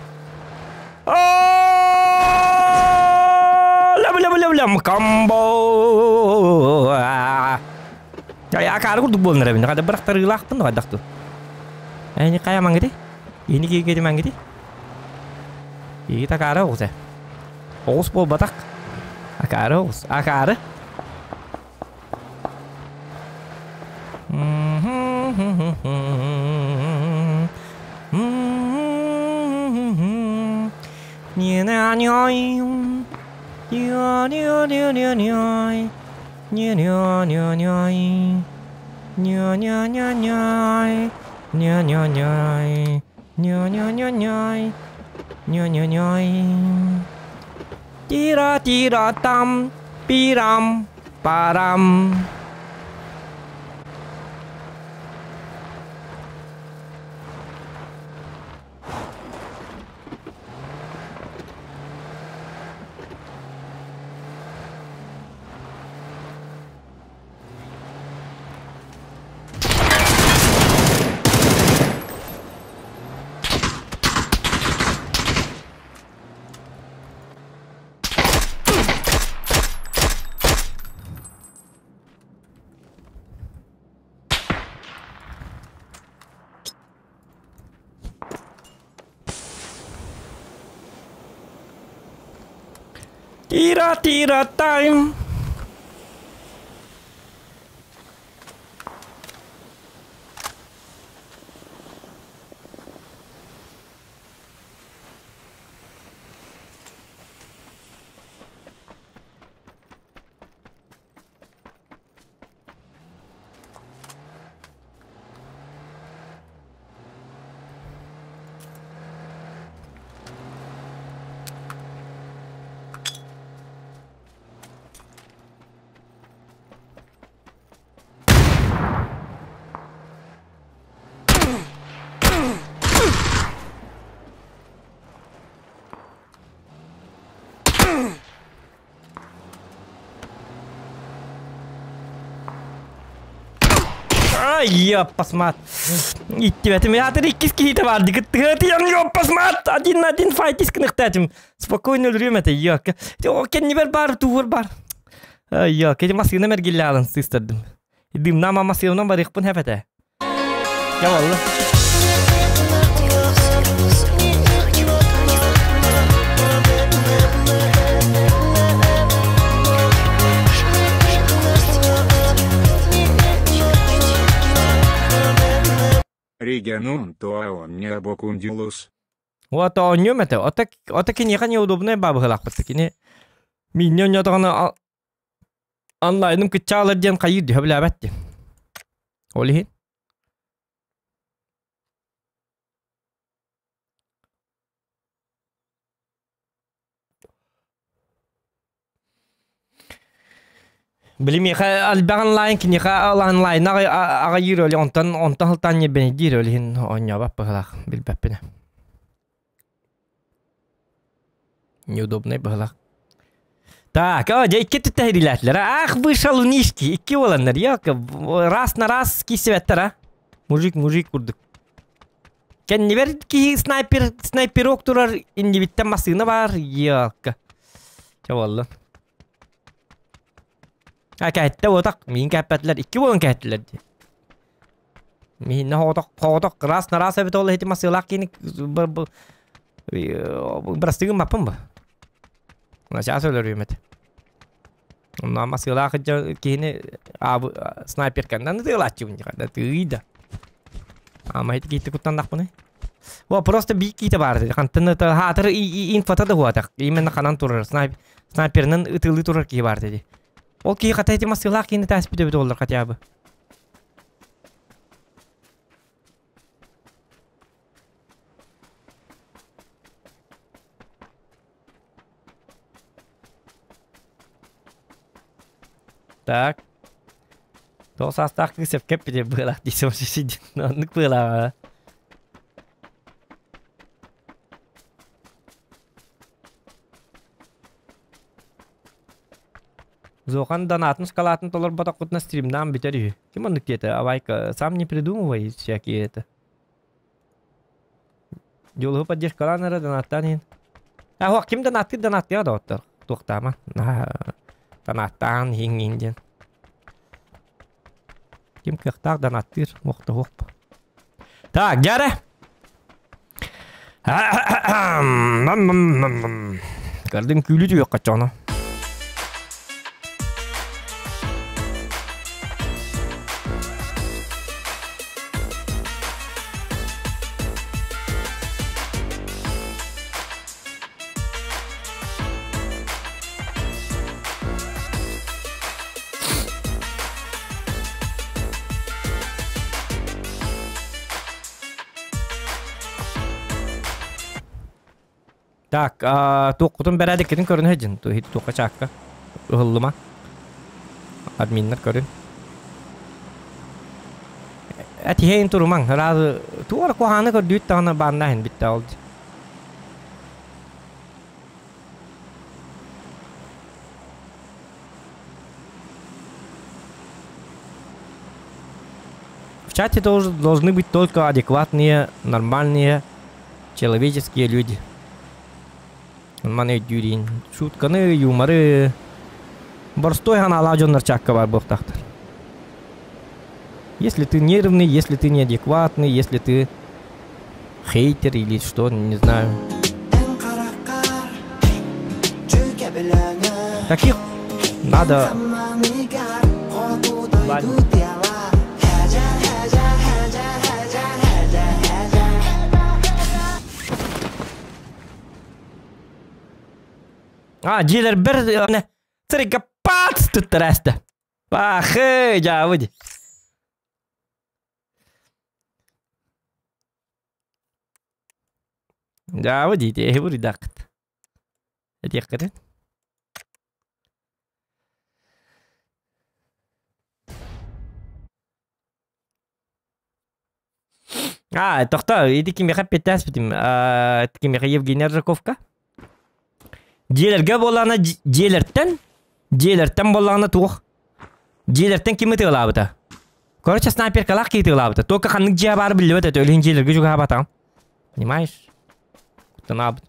Лям-лям-лям-лям, комбо. Я акаары курдук буолан эрэбин. Хада бырахтарыылаахпын да хайдах ту. Эни хайа мангити? Ини киигити мангити? Иит акаары оҕус Оҕус буолбатах. Акаары оҕус. Акаары. Тира-тира-там, пирам, парам. Тира-тира тайм. Ай, ёппасмат. Иттибэтим ятыр иккис киһитэ бар дикыттыгытыйан ёппасмат. Один на один файтис кыныктатым. Спокойно өлүрүм этэ ёк. О кэннибэр бар туур бар. Ай, ёк, эти массыына мэргиллаалын сыыстардым. Дымна массыынан барыахпын хэпэтэ. Я болла. Регенун то он не абокундилус. Вот оонньуом этэ. Ото ото киниэхэ неудобнай баабыһылаахпыт кини миинньэ онньоотоҕуна онлайным кыччаалар диэн хайыыр дии сөбүлээбэт дии. Ол иһин Били миэхэ элбэх онлайн киниэхэ онлайн аҕайыыр өлө онтон онтон сылтаан ньирбэнийдиир өл иһин оонньообот быһылаах билбэппин. Неудобный быһылаах. Так, о, дьэ икки түттэһирилээтилэр. Ах, вы шалунишки, икки буоланнар. Ёка, раз на раз киирсибэттэр, а? Мужик, мужик курдук. Кэннибэр киһи снайпер, снайперок турар, иннибиттэн массыына баар, ёка. Чэ буолла. А кэһэттэ буотах, миин кээппэтилэр, икки буолан кэһэттилэр дии. Мииннэ хоҕотох, хоҕотох раз на раз эбит ол иһити массыылаах киини бырастыгын маппын ба. Начаас өлөрүөм этэ. Онно массыылаах киһини снайперканнан ытыалааччыбын дии тыый да. Ама ити киһи куттаннахпыный. О, просто биир киитэ баар этэ. Хантан хаатыр инфота да хуатах. Именно ханан турар. Снайперынан ытыылыы турар киһи баар этэ. Ол киһи хата ити массыылаах киһини тааспыт эбит оллар хотя бы. Так. Тоҕо саастаах кыыс сөпкө эппитэ быалаах дии сидин. Оннук быалааҕа. Зохан донатын шоколадын толорботоххутуна стримнаан бүтэр үһү. Ким оннук диэтэ? Авайка, сам не придумывай всякие это. Дьулуһу поддержкалаан эрэ донаттаан иһин. А ким донаттыыр донаттыа доҕоттор. Туохтаама. Донаттаан иһиҥ иһин диэн. Ким кыахтаах донаттыыр, уохта Так, дьэ эрэ. Көрдүн күүлү түһүөххэ чоно. Так, туоххутун бэрээдэккитин көрүнэ сылдьын. Туохха чаакка ыһыллыма. Админнар көрүн. Этиһэйин турумаҥ. Ыраазы туора куһааны көрдүүт даҕаны бааннааһын бүттэ ол. В чате тоже должны быть только адекватные, нормальные, человеческие люди. Маны өйдүүрин. Шутканы, юморы. Борстой ханаалаах дьоннор чаакка бар буолуохтаахтар. Если ты нервный, если ты неадекватный, если ты хейтер или что, не знаю. Таких надо банить. А, дьиэлэрбэр сырыга пац туттараста. Пахы, дьаабы Дьаабы диити, эһи буруйдааххыт. Этиэххитин. А, тохтоо, ити кимиэхэ эппиэттээспитим? Кимиэхэ Евгений Аржаковка? Дьиэлэргэ буоллаҕына дьиэлэртэн, дьиэлэртэн буоллаҕына туох? Дьиэлэртэн ким ытыалаабыта? Короче, снайперкалаах киһи ытыалаабыта. Только ханнык дьиэ баара биллибэт этэ, өлүн дьиэлэргэ чугаһаабатаҕым. Понимаешь? Куттанаабыт.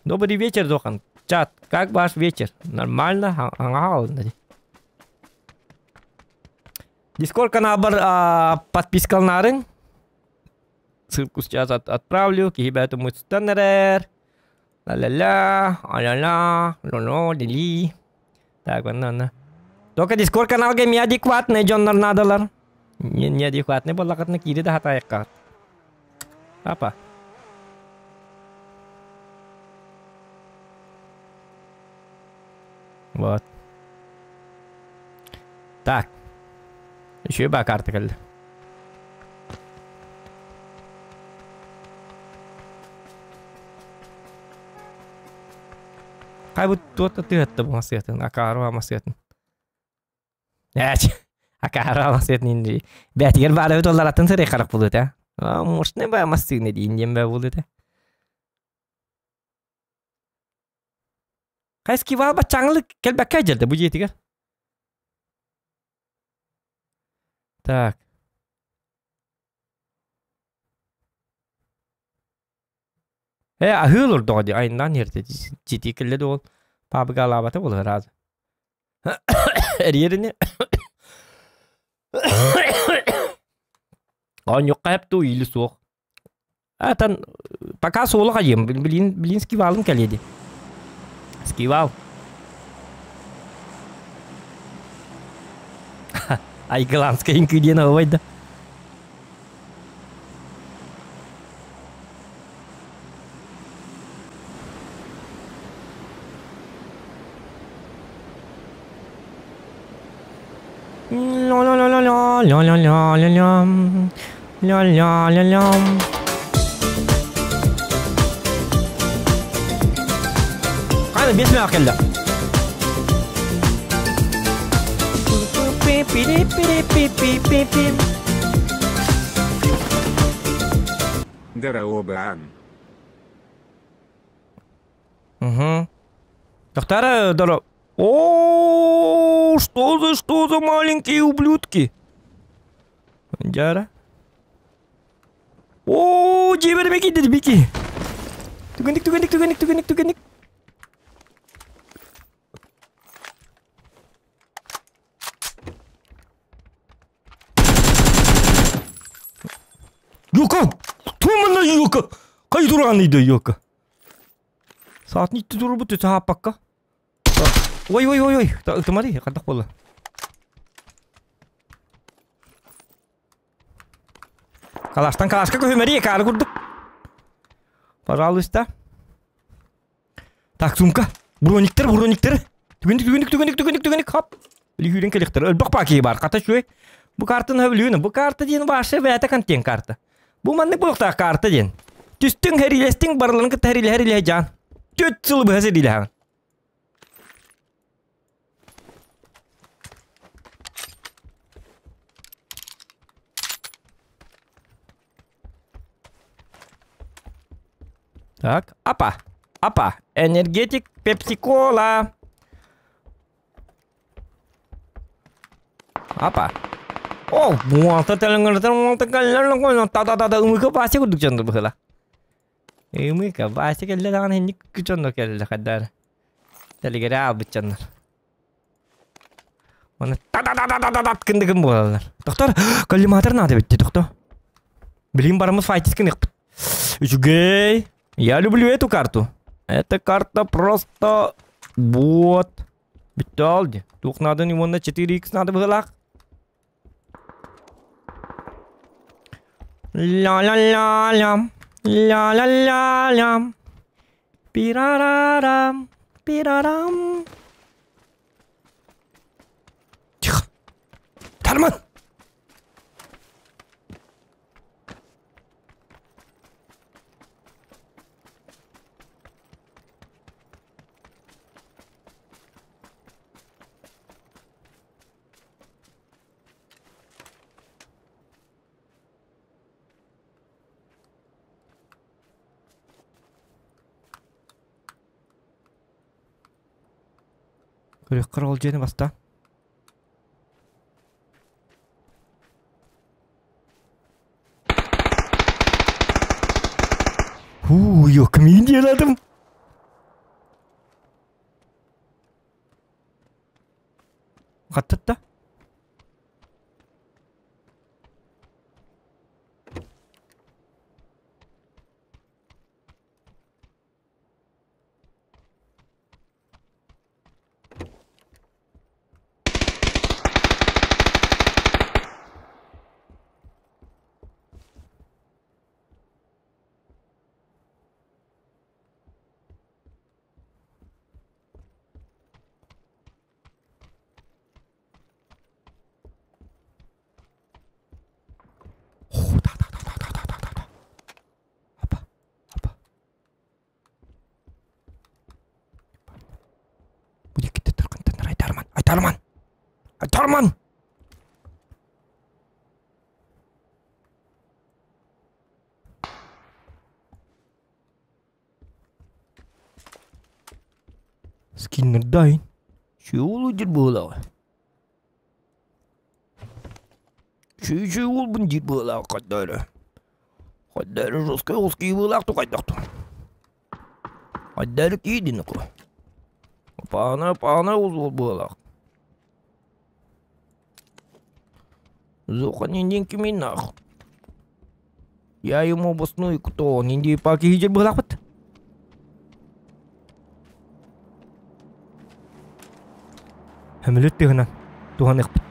Добрый вечер, Зохан. Чат, как ваш вечер? Нормально? Ага, Дискорд каналбар подпискалнаарыҥ. Ссылку сейчас отправлю. Киһи бэйэтэ мустан эрэр. Ла-ля-ля, а-ля-ля, ло-ло, ли-ли. Так, онно, онно. Только Дискорд каналга неадекватные дьоннор наадалар. Не, неадекватный буоллахытына киири да хатаайыкка. Апа. Вот. Так. Үчүгэй баа карта кэллэ. Хайбыт туот тыатта бу масыатын, акаару масыатын. Ээч, акаару масыатын инди. Бээтигэр баар эбит олар атын сырай харах булута. Мощный ба массыына диин диэн бэ булута. Хайскивал баччаҥылык кэлбэккэ дьэлдэ бу дьиэтигэр. Так. Э, аһыы олордоҕо дии, айаннаан иһэртэ дьиэтигэр кэллэ да ол паабыгаалаабата буолар аата. Эрийэр ини. Оонньуохха сөп дуу или суох. Атан пока суола хайыам, билин билин скивалым кэлиэ дии. Скивал. Айгыланскай үҥкүү диэн оһуобай да. Қане бес минут келді. Дорообаан. Угу. Доктора, дорог. О, что за маленькие ублюдки? Дьара. О, дьиэбэр киирдэ бики. Түгэнник, түгэнник, түгэнник, түгэнник, түгэнник. Юка! Тумана юка! Кай туран иди юка. Саатын итти турбут сааппакка. Ой, ой, ой, ой, ытымари, хардах буолла. Калаштан калашка көһүмэри, каары курдук. Пожалуйста. Так, сумка. Брониктер, брониктер. Түгенdik, түгенdik, түгенdik, түгенdik, түгенdik, хап. Лихүүрен келихтер. Өлбөх паки бар. Ката чуй. Бу картаны хөбүлүүнү. Бу карта диэн башы бэйэтэ контент карта. Бу маннык буолуохтаах карта диэн. Түстүҥ хэрилэстиҥ барыларын кытта хэрилэһэ хэрилэһэ дьаан. Түт сылы быһа сэриилэһэҕин. Так, апа, апа, энергетик пепси-кола. Апа. О, та-та-та-та, ымыка Вася курдук дьоннор быһыла. Ымыка Вася кэллэ даҕаны инник дьоннор кэллэ хайдаар. Тэлигэрэ аалбыт дьоннор. Оны та-та-та-та-та-та кындыгын буолаллар. Доктор, коллиматор надо битти, доктор. Билин барымыз файтис кыныхпыт. Үчүгэй. Я люблю эту карту. Эта карта просто вот. Бүттэ алди. Туох надо него на 4х надо быһылаах. Ля-ля-ля-ля. Ля-ля-ля-ля. Пирарарам. Пирарам. Тихо. Тарман! Көрүөххэ ол дьиэни баста. Уу, yok мин диэладым. Хаттатта. Айтарман! Айтарман! Скиннердайн. Чего диир буолаҕа? Чүү-чүү уолбун диир буолаҕа хайда эрэ. Хайда эрэ жесткай оҕус киһи быылаах ту хайдах ту. Хайда эрэ киһи дин оку. Паана паана оҕус уол быылаах. Зоханин киминах. Я ему обосную кто он инди па киһи дьэр быылаахпыт. Көмөлөт тыһынан туһаныахпыт.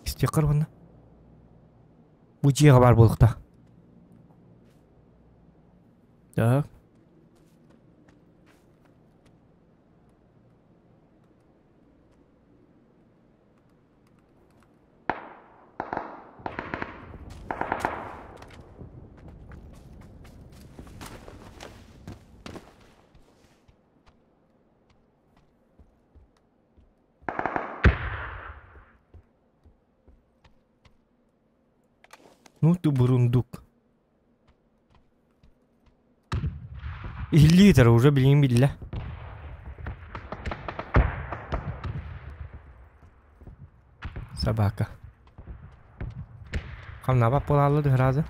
Истиэххэр уонна бу дьиэҕэ баар буолуохтаах. Так. Ну ты бурундук. Иһиллии уже билигин биллэ. Собака. Хамнаабат буолааллар сразу.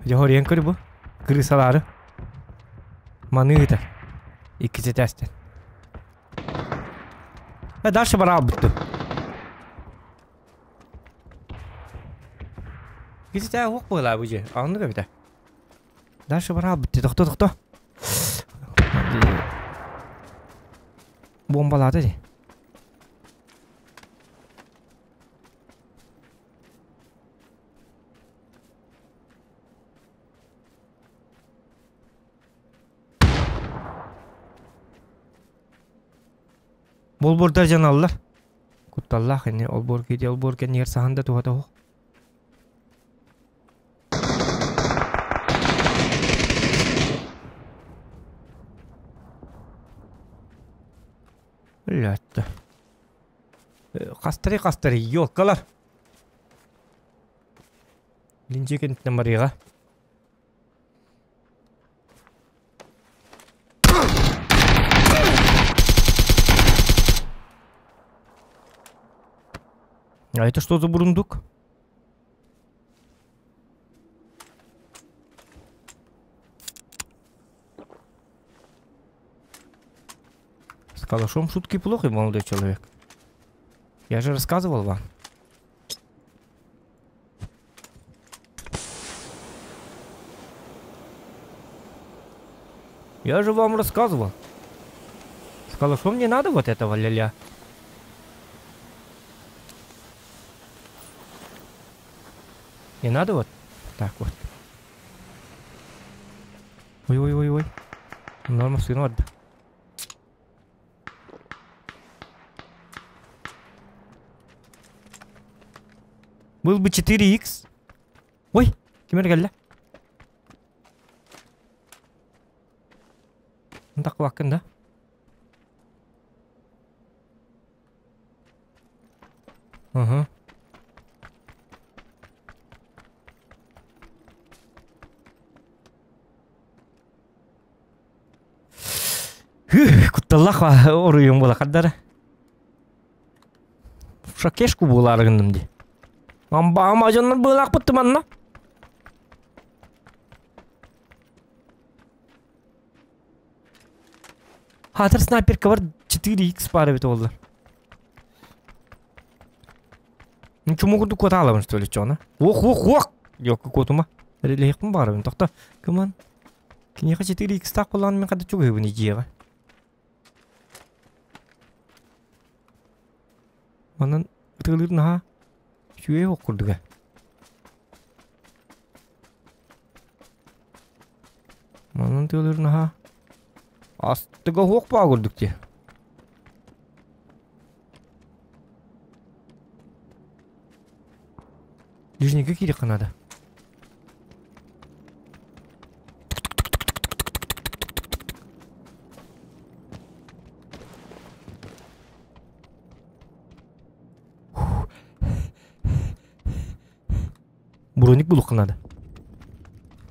Дьэ хоруйан көр бу. Крысалаары. Маны ыытар. Иккис этээстэн. Э, дальше бараалбыттым. Киситээ уох буолаа бу дьэ. Оннук эбитэ. Дальше бараалбытты. Тохто, тохто. Бомбалаата дии. Болбурдар дьаналлар. Кутталлаах ини олбуор киһи олбуор кэннигэр саһан да туһата оһох. Өлөөттө. Хастары хастары елкалар. Линчи кэнниттэн барыаҕа. А это что за бурундук? С калашом шутки плохи, молодой человек. Я же рассказывал вам. Я же вам рассказывал. С калашом не надо вот этого ля-ля. Не надо вот так вот. Ой-ой-ой-ой. Норма сына Был бы 4х. Ой, ким эрэ кэллэ? Тахваккын да? Ага. Кутталлах оруйун була хардара. Шакешку буолаары гынным дии. Амба ама дьоннор быылаахпыт манна. Хатыр снайперка бар 4х баар эбит буоллар. Ну чуму курдук куотаалабын что ли чона? Ох ох ох! Йокку куотума. Релиэхпин баарабын тохто. Кыман. Киниэхэ 4х таах буоллаҕына мин хата чугаһыыбын идеяҕа. Манан ытыалыыр наһаа үчүгэй ох курдуга. Манан ытыалыыр наһаа астыга уһуох баа курдук дии. Ближнийгэ киириэххэ наада. Броник булуохха наада.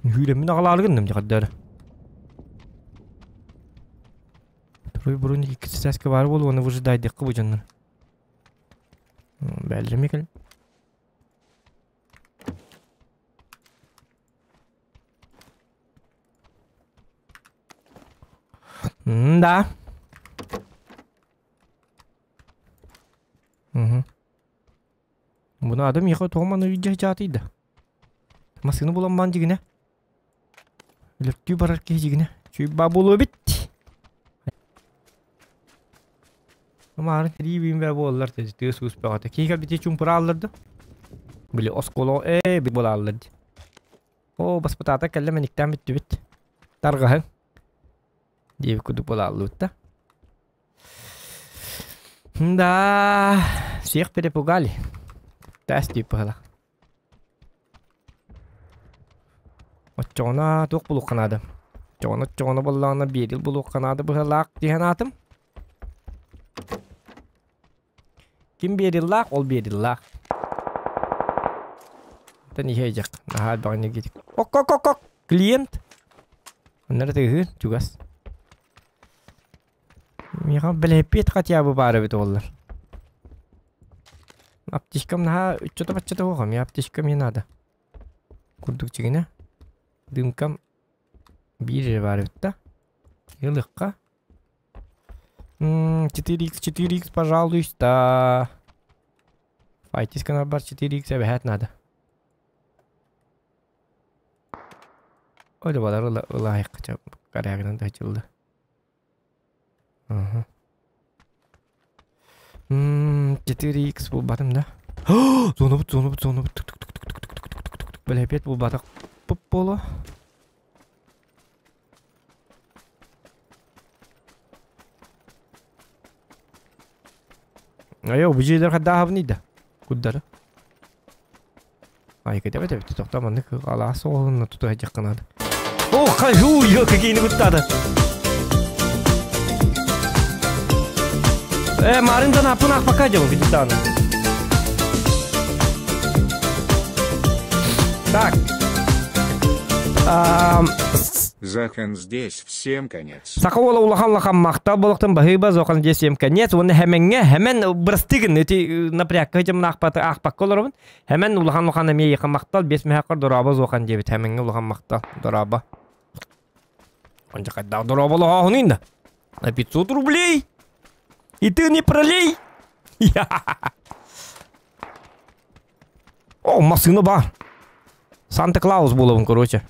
Үүрэммин аҕалаары гынным дьэ хардары. Второй броник иккис этээскэ баар буолуо, уонна выжидайдыахха бу дьоннор. Бэллэ микэл. М-да. Угу. Буну адам миэхэ тоҕо манна илдьэ дьаатыйда? Массыына булан баан дьигинэ. Өлөртүү барар киһи дьигинэ. Чуйбаа буолуо эбит. Маарын тирии бүүнбэ буоллар тыас уус бөҕөтө. Киһи кэлбити чумпурааллар да. Били оскуола ээ бит буолааллар ди. Оо баспытаата кэллэ мэниктээн бүттүбүт. Тарҕаһыҥ. Диэбит курдук буолааллыбыт да. Да, всех перепугали. Таас тип быһыла. Оччоҕуна туох булуохха наада? Оччоҕуна оччоҕуна буоллаҕына биэрил булуохха наада быһыылаах дии санаатым. Ким биэриллаах, ол биэриллаах. Оттон иһэ наһаа элбэх энергетик. Ок-ок-ок-ок! Клиент! Онно эрэ тыаһыыр, чугас. Миэхэ бэлэһипиэт хотя бы баар эбит буоллар. Аптечкам наһаа ыччата-баччата суох, мне аптечка мне надо. Курдук чигинэ. Дымкам биир эрэ баар эбит да. Ылыахха. 4х, 4х, пожалуйста. Файтиска бар 4х эбэһээт надо. Ой, балар ылаайыкка корягынан да дьылла. Ага. 4х булбатым да. Зонобут, зонобут, зонобут. Бэлэпиэт булбатах пуп боло. Айо, бу дьиэлэр хадааһабыный да? Куддара. Ай, кэтэбэт эбит, тоқта маннык алаас оҕолунна тута сылдьахха наада. О, хаю, ё, какие куттаады. Э, Мариндан аппын ахпакка дьон кытытааны. Так. Захан здесь, всем конец. Саха уола улахан улахан махтал болохтон баһыыба зохан здесь всем конец. Уонна хэмэҥҥэ хэмэн бырастыгын ити напрягка дьамын аахпаты аахпакка олоробун. Хэмэн улахан улахан эмиэ яха махтал бес мэһэккар дорообо зохан диэбит хэмэҥҥэ улахан махтал дорообо. Онча хайдах дорооболоһооһунуй да? На 500 рублей? И ты не пролей? О, массыына бар. Санта-Клаус буолабын, короче.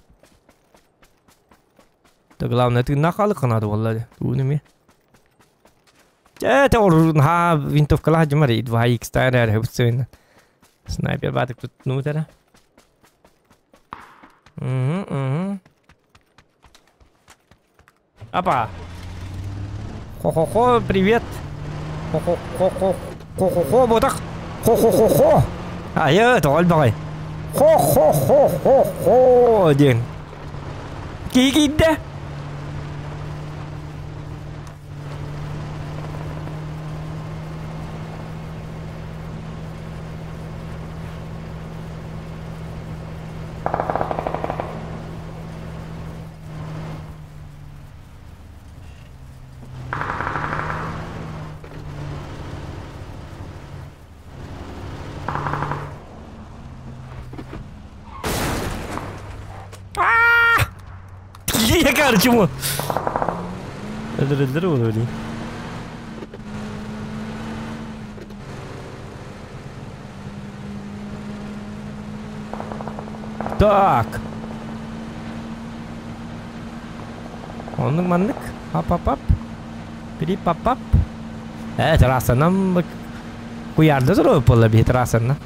Да главное, ты нахалык надо буолла. Туун эми. Чэ, ха винтовкалаах дьымар 2X таар хөпсөйүн. Снайпер баатык туттунуу Угу, угу. Опа. Хо-хо-хо, привет. Хо-хо-хо-хо. Хо-хо-хо, вот так. Хо-хо-хо-хо. А, я это, альбагай. Хо-хо-хо-хо-хо диэн. Киһи киирдэ. Я чему? Так. Оннук маннык. Ап-ап-ап. Пири-пап-пап. Э, трассанан куйаарда туруо буолла биһи трассанан.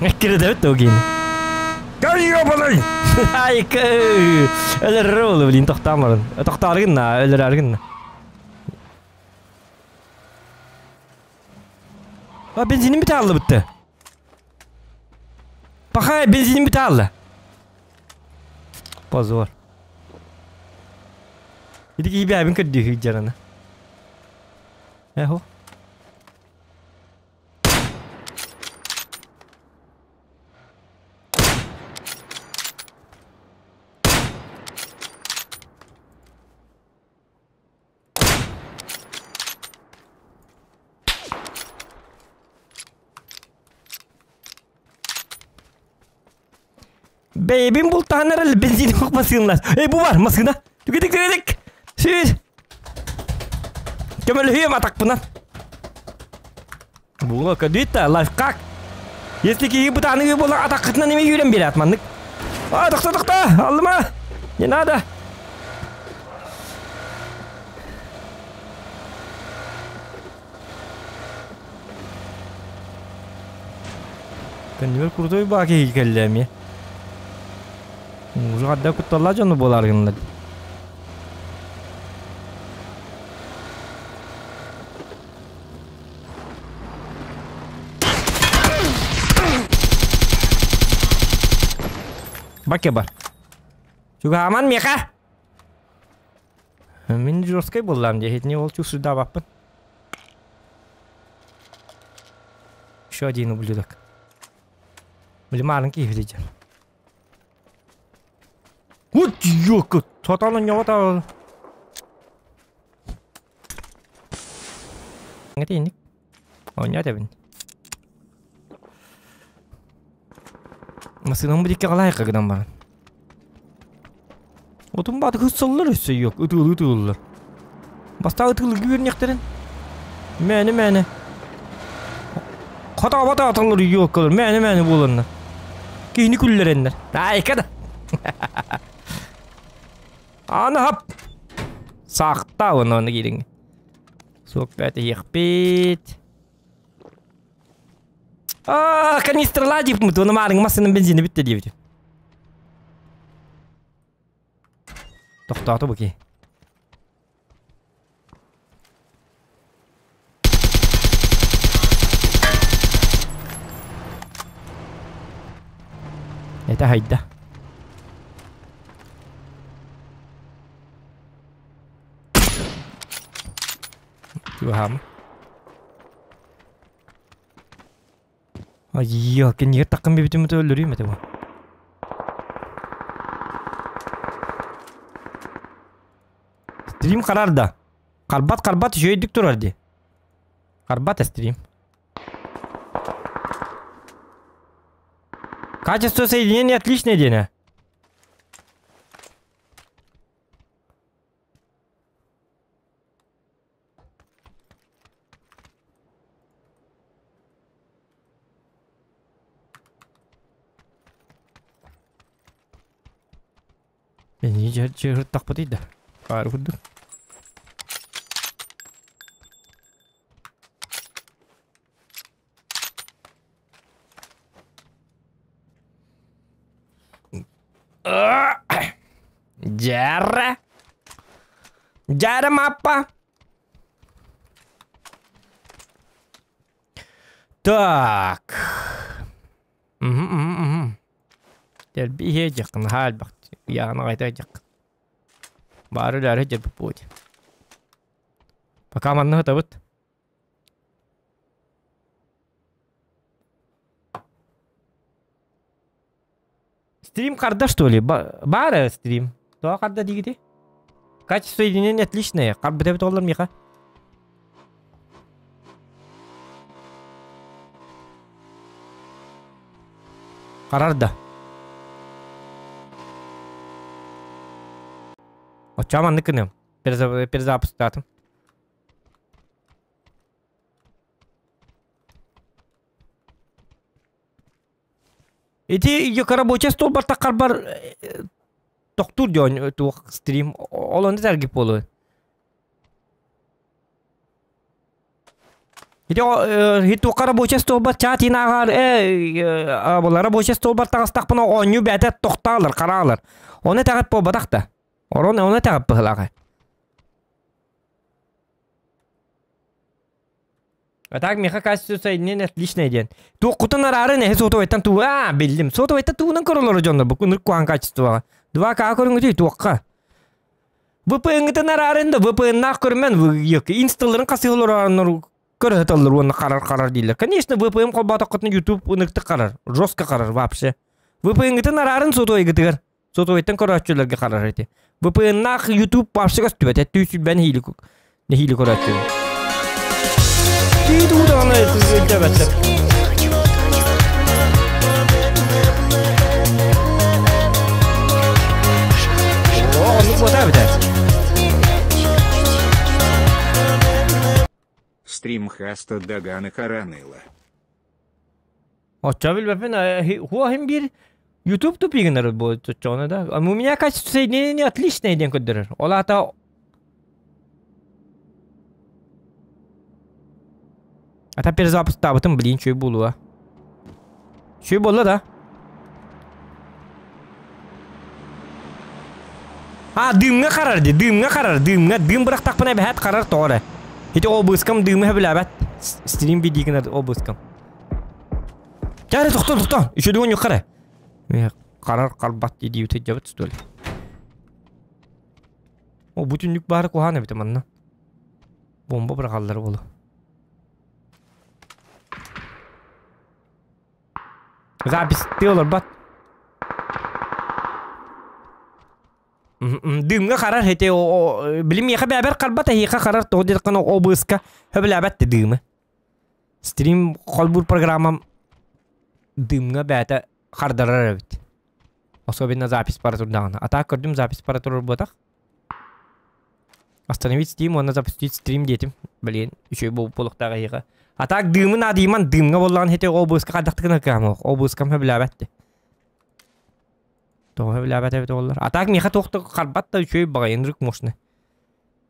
Эккирэдэбит тугин. Ёбаный! Айка! Өлөрөр ол, блин, тохтаан баран. Тохтоору гынна, өлөрөөрү гынна. А, бензиним бите алды бітті. Пахай, бензиним бите алды. Позор. Ити киһи көрдүү жараны. Эхо. Бэйбин бултаһан эрэл бензин ох масыынлар. Эй, бу бар масына. Түгедик түгедик. Сүүс. Көмөлөһүөм атакпынан. Була көдүтта лайфхак. Если киһи бытааны була атаккытынан эме юрен берет маннык. А, тохто, тохто, аллыма. Не надо. Көннүбэр крутой баа киһи кэллэ эмиэ. Уже хадда кутталла дьону буолар гыннар. Баке бар. Чугааман меха. Мин жесткой буллам дехетне ол чусуда баппын. Еще один ублюдок. Блин, киһи Вот ёка, сатана ньота. Ҥэтиник. Оня тебин. Масыным бу калай кагдан бар. Отун баты хыссаллар өссө yok, ытылы ытылылар. Баста ытылы күөрнехтерин. Мәне мәне. Хата бата аталар yok кылыр. Мәне мәне боланнар. Кийини күллереннер. Айка да. Аны хап. Сақта оны оны кирин. Суок бәті ехпет. А, канистрла деп мұт, оны марың масының бензині бітті деп. Тоқтаты бұки. Это хайда. Чугам. Ай, кенье такын бибитим өлөрүм эте бу. Стрим карарда. Карбат карбат жөйдүк турар ди. Карбат стрим. Качество соединения отличное день. Мен жер тақпа дейді. Қар күрдік. Жара. Жара маппа. Так. Тербие жақын хал бақ. Яғына қайта жақ. Бары ләрі жер путь. Пока манны табыт. Стрим карда что ли? Бары стрим. То карда дигити. Качество соединения отличное. Кар бітебіт олар миха. Карарда. Очаман ныкыным. Перезапуск датым. Ити рабочий стол бар такар бар токтур дён туох стрим ол онда тәргип болу. Ити туохха рабочий столбар чат инааҕар э рабочий столбар таҕыстахпына оонньуу бэйэтэ тохтоолор, хараалар. Ону этэҕит буолбатах да. Орон ону этэҕит быһылааҕа. А так миэхэ качество соединения отличное диэн. Туоххутун араарын эһи сотовайтан туу аа биллим. Сотовайтан туунан көрөлөр дьоннор бу күнүр куһаан качествоҕа. 2К көрүҥүтүй туохха? VPN-гытын араарын да VPN-наах көрмөн инсталларын хасыһылар көрөтөллөр уонна харар-харар дииллэр. Конечно, VPN холбоотоххутуна YouTube ыныктык харар, жестко харар вообще. VPN-гытын араарын сотовайгытыгар. Сотовайтан көрөөччүлэргэ харар ити. VPN-наах YouTube вообще көстүбэт. Түү сүлбэн нэһиили көрөөччү. Түү туу даҕаны өйдөөбөттөр. О, оннук буота эбитэ. Стрим хаста даганы хараныла. Оччо билбэппин, хуа хим биир YouTube тупигинер бу чоччоҕуна да. У меня качество соединения отличное диэн көрдөрөр. Ол аата Ата перезапусктаабытым, блин, чүй буолуо. Чүй буолла да? А, дымҥа харар ди, дымҥа харар, дымҥа, дым бырахтахпына эбэһээт харар тоҕо эрэ. Ити обыскам дымы сөбүлээбэт. Стрим видигинер обыскам. Чэ, тохтоо, тохтоо. Үчүгэй ньуккара. Харар харбат дии дии что ли? О, бу түннүк баары куһаан эбит манна. Бомба быраҕаллар буолу. Запись ты олорбот. Дымҥа харар ити билим миэхэ бэбэр харбат эһиэхэ харар тоҕо диэтэххинэ обыска сөбүлээбэт дымы. Стрим холбуур программам дымҥа бэйэтэ хардарар эбит. Особенно запись бара турдаҕына. А так көрдүм запись бара турар буотах. Остановить стрим уонна запустить стрим диэтим. Блин, үчүгэй буолуохтаах эһиэхэ. А так дымы наадыйман дымҥа буоллаҕын ити обыска хайдахтыгына кыамах. Обыскам сөбүлээбэт. Тоҕо сөбүлээбэт эбит буоллар. А так миэхэ туох да харбат да үчүгэй баҕайы ынырык мощный.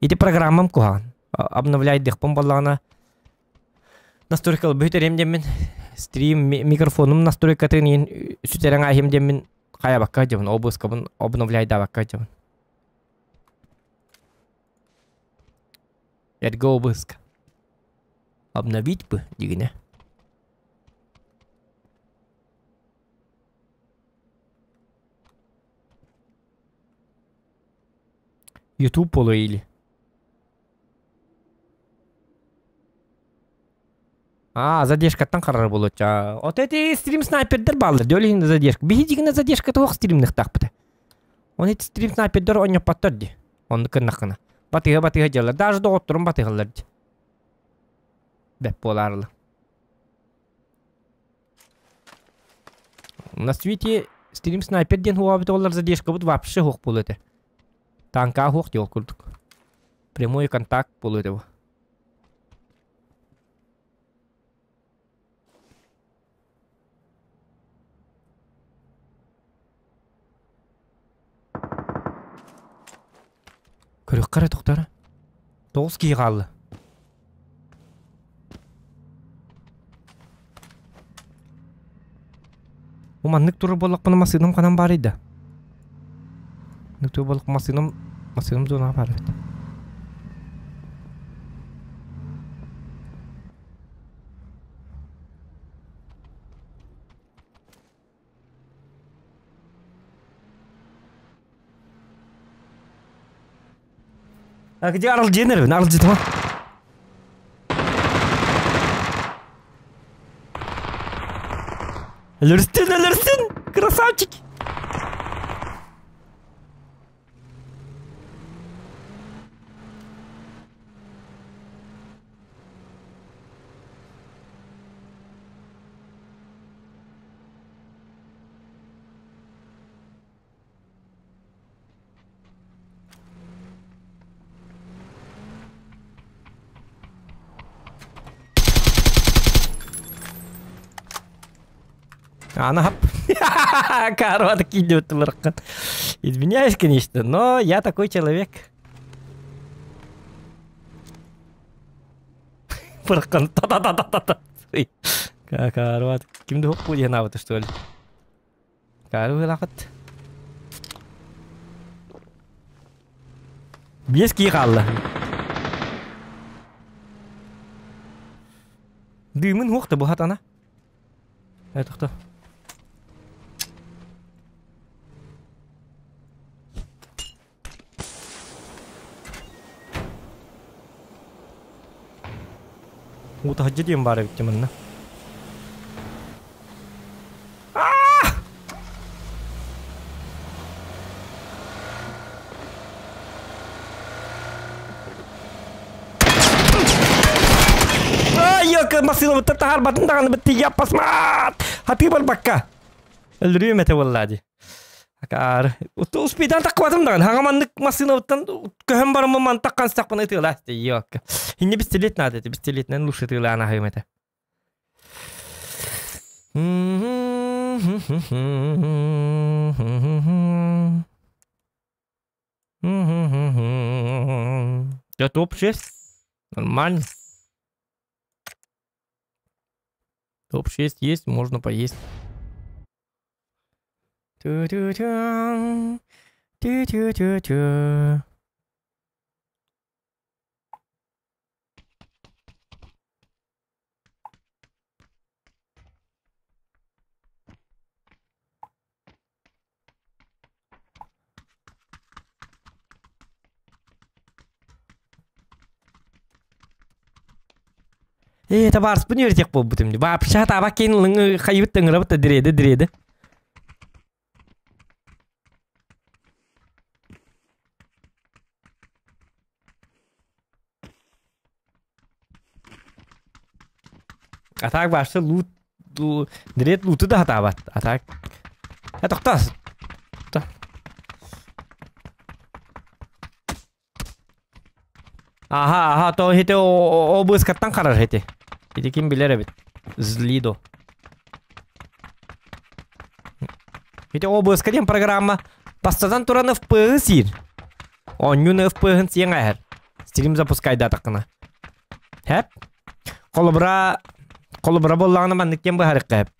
Ити программам куһаҕан. Обновляйдыхпын буоллаҕына настройка бүтэрим диэммин стрим микрофонум настройкатын иин сүтэрэн аахим диэммин хайабакка дьабын обыскабын обновляйдаабакка дьабын. Эргэ обыска. Обновить бы дигинэ. YouTube буолуо или А, задержкаттан харар буолуочча. Вот эти стрим снайпердер бааллар, дьол иһин задержка. Биһи дьигинэ задержка туох стримныхтаахпыта. Он эти стрим снайпердер онньоппоттор ди. Онну кыннаххына. Батыһа батыһа дьаллар. Даже доҕотторум батыһаллар ди. Бэп буолаарыла. На свете стрим снайпер диэн хуаабыт олар задержкабыт вообще хуох буолуо этэ. Танка хуох диол курдук. Прямой контакт буолуо этэ бу. Көрүөххэ эрэ тохтор. Тоҕус киһи хаалла. Бу маннык турар буоллахпына массыынам ханан баарый да? Маннык турар буоллахпына массыынам массыынам зонаҕа баар эбит. А где аралдьыйан эрэбин? Аралдьытыма. Өлөрүстүн, өлөрүстүн! Красавчик! Ана Корова такие идет Извиняюсь, конечно, но я такой человек. Пыраххан та-та-та-та-та. Какарват. Ким да хоппу диэн аабыта что ли? Кары быһылаахыт. Биэс кии хаалла. Дыымын хуох да буһатана. Э, тохто. Утаһдьа диэн баар эбит манна. Ай, массыынабыттан таһаарбатын даҕаны бытты яппасмаат! Хатыы барбакка. Өлөрүөм этэ буоллаа дии. Акаары. Успейдан таккыбатым даҕаны. Хаҥа маннык массыынабыттан көһөн бараммын мантак ханстахпына ытыалаа. Йокка. Инне пистолет надо этэ. Пистолетинэн лучше ытыалаан аһыым этэ. Я топ-6. Нормально. Топ-6 есть, можно поесть. Тю-тю-тю. Тю-тю-тю-тю. Ээ, табаарыспын үөрэтиэх буолбутум дии. Вообще табак кейин лыҥы хайыбыт ыҥырабыт да дириэдэ дириэдэ. А так вообще лут Дред луту да хатаабат. А так Э, тохтоо. Аха, аха, то хите о быскаттан карар хите. Ити ким билер эбит. Злидо. Ити ОБС диэн программа бастатан туран ФП сиир. Оонньуун ФП-һын сиэҥ эһэр. Стрим запускайдаатаххына. Хэп. Холобура, холобура буоллаҕына маннык диэн быһаарыахха хэп.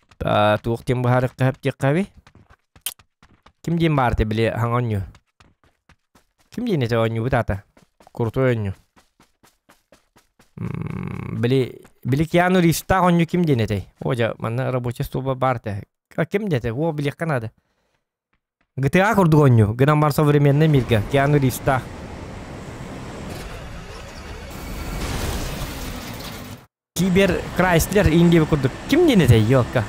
Туох диэн быһаарыахха хэп диэххэ эби. Ким диэн баар этэ били хаҥа оонньуу. Ким диэн этэ оонньуубут аата? Крутой оонньуу. Били, били Киану Ривзтаах оонньуу ким диэн этэй? О, дьэ, манна рабочий столба баар этэ. Ким диэтэ? О, билиэххэ наада. GTA курдук оонньуу, гынан бар современный мирга, Киану Ривзтаах. Кибер Крайслер индия курдук. Ким диэн этэй, елка?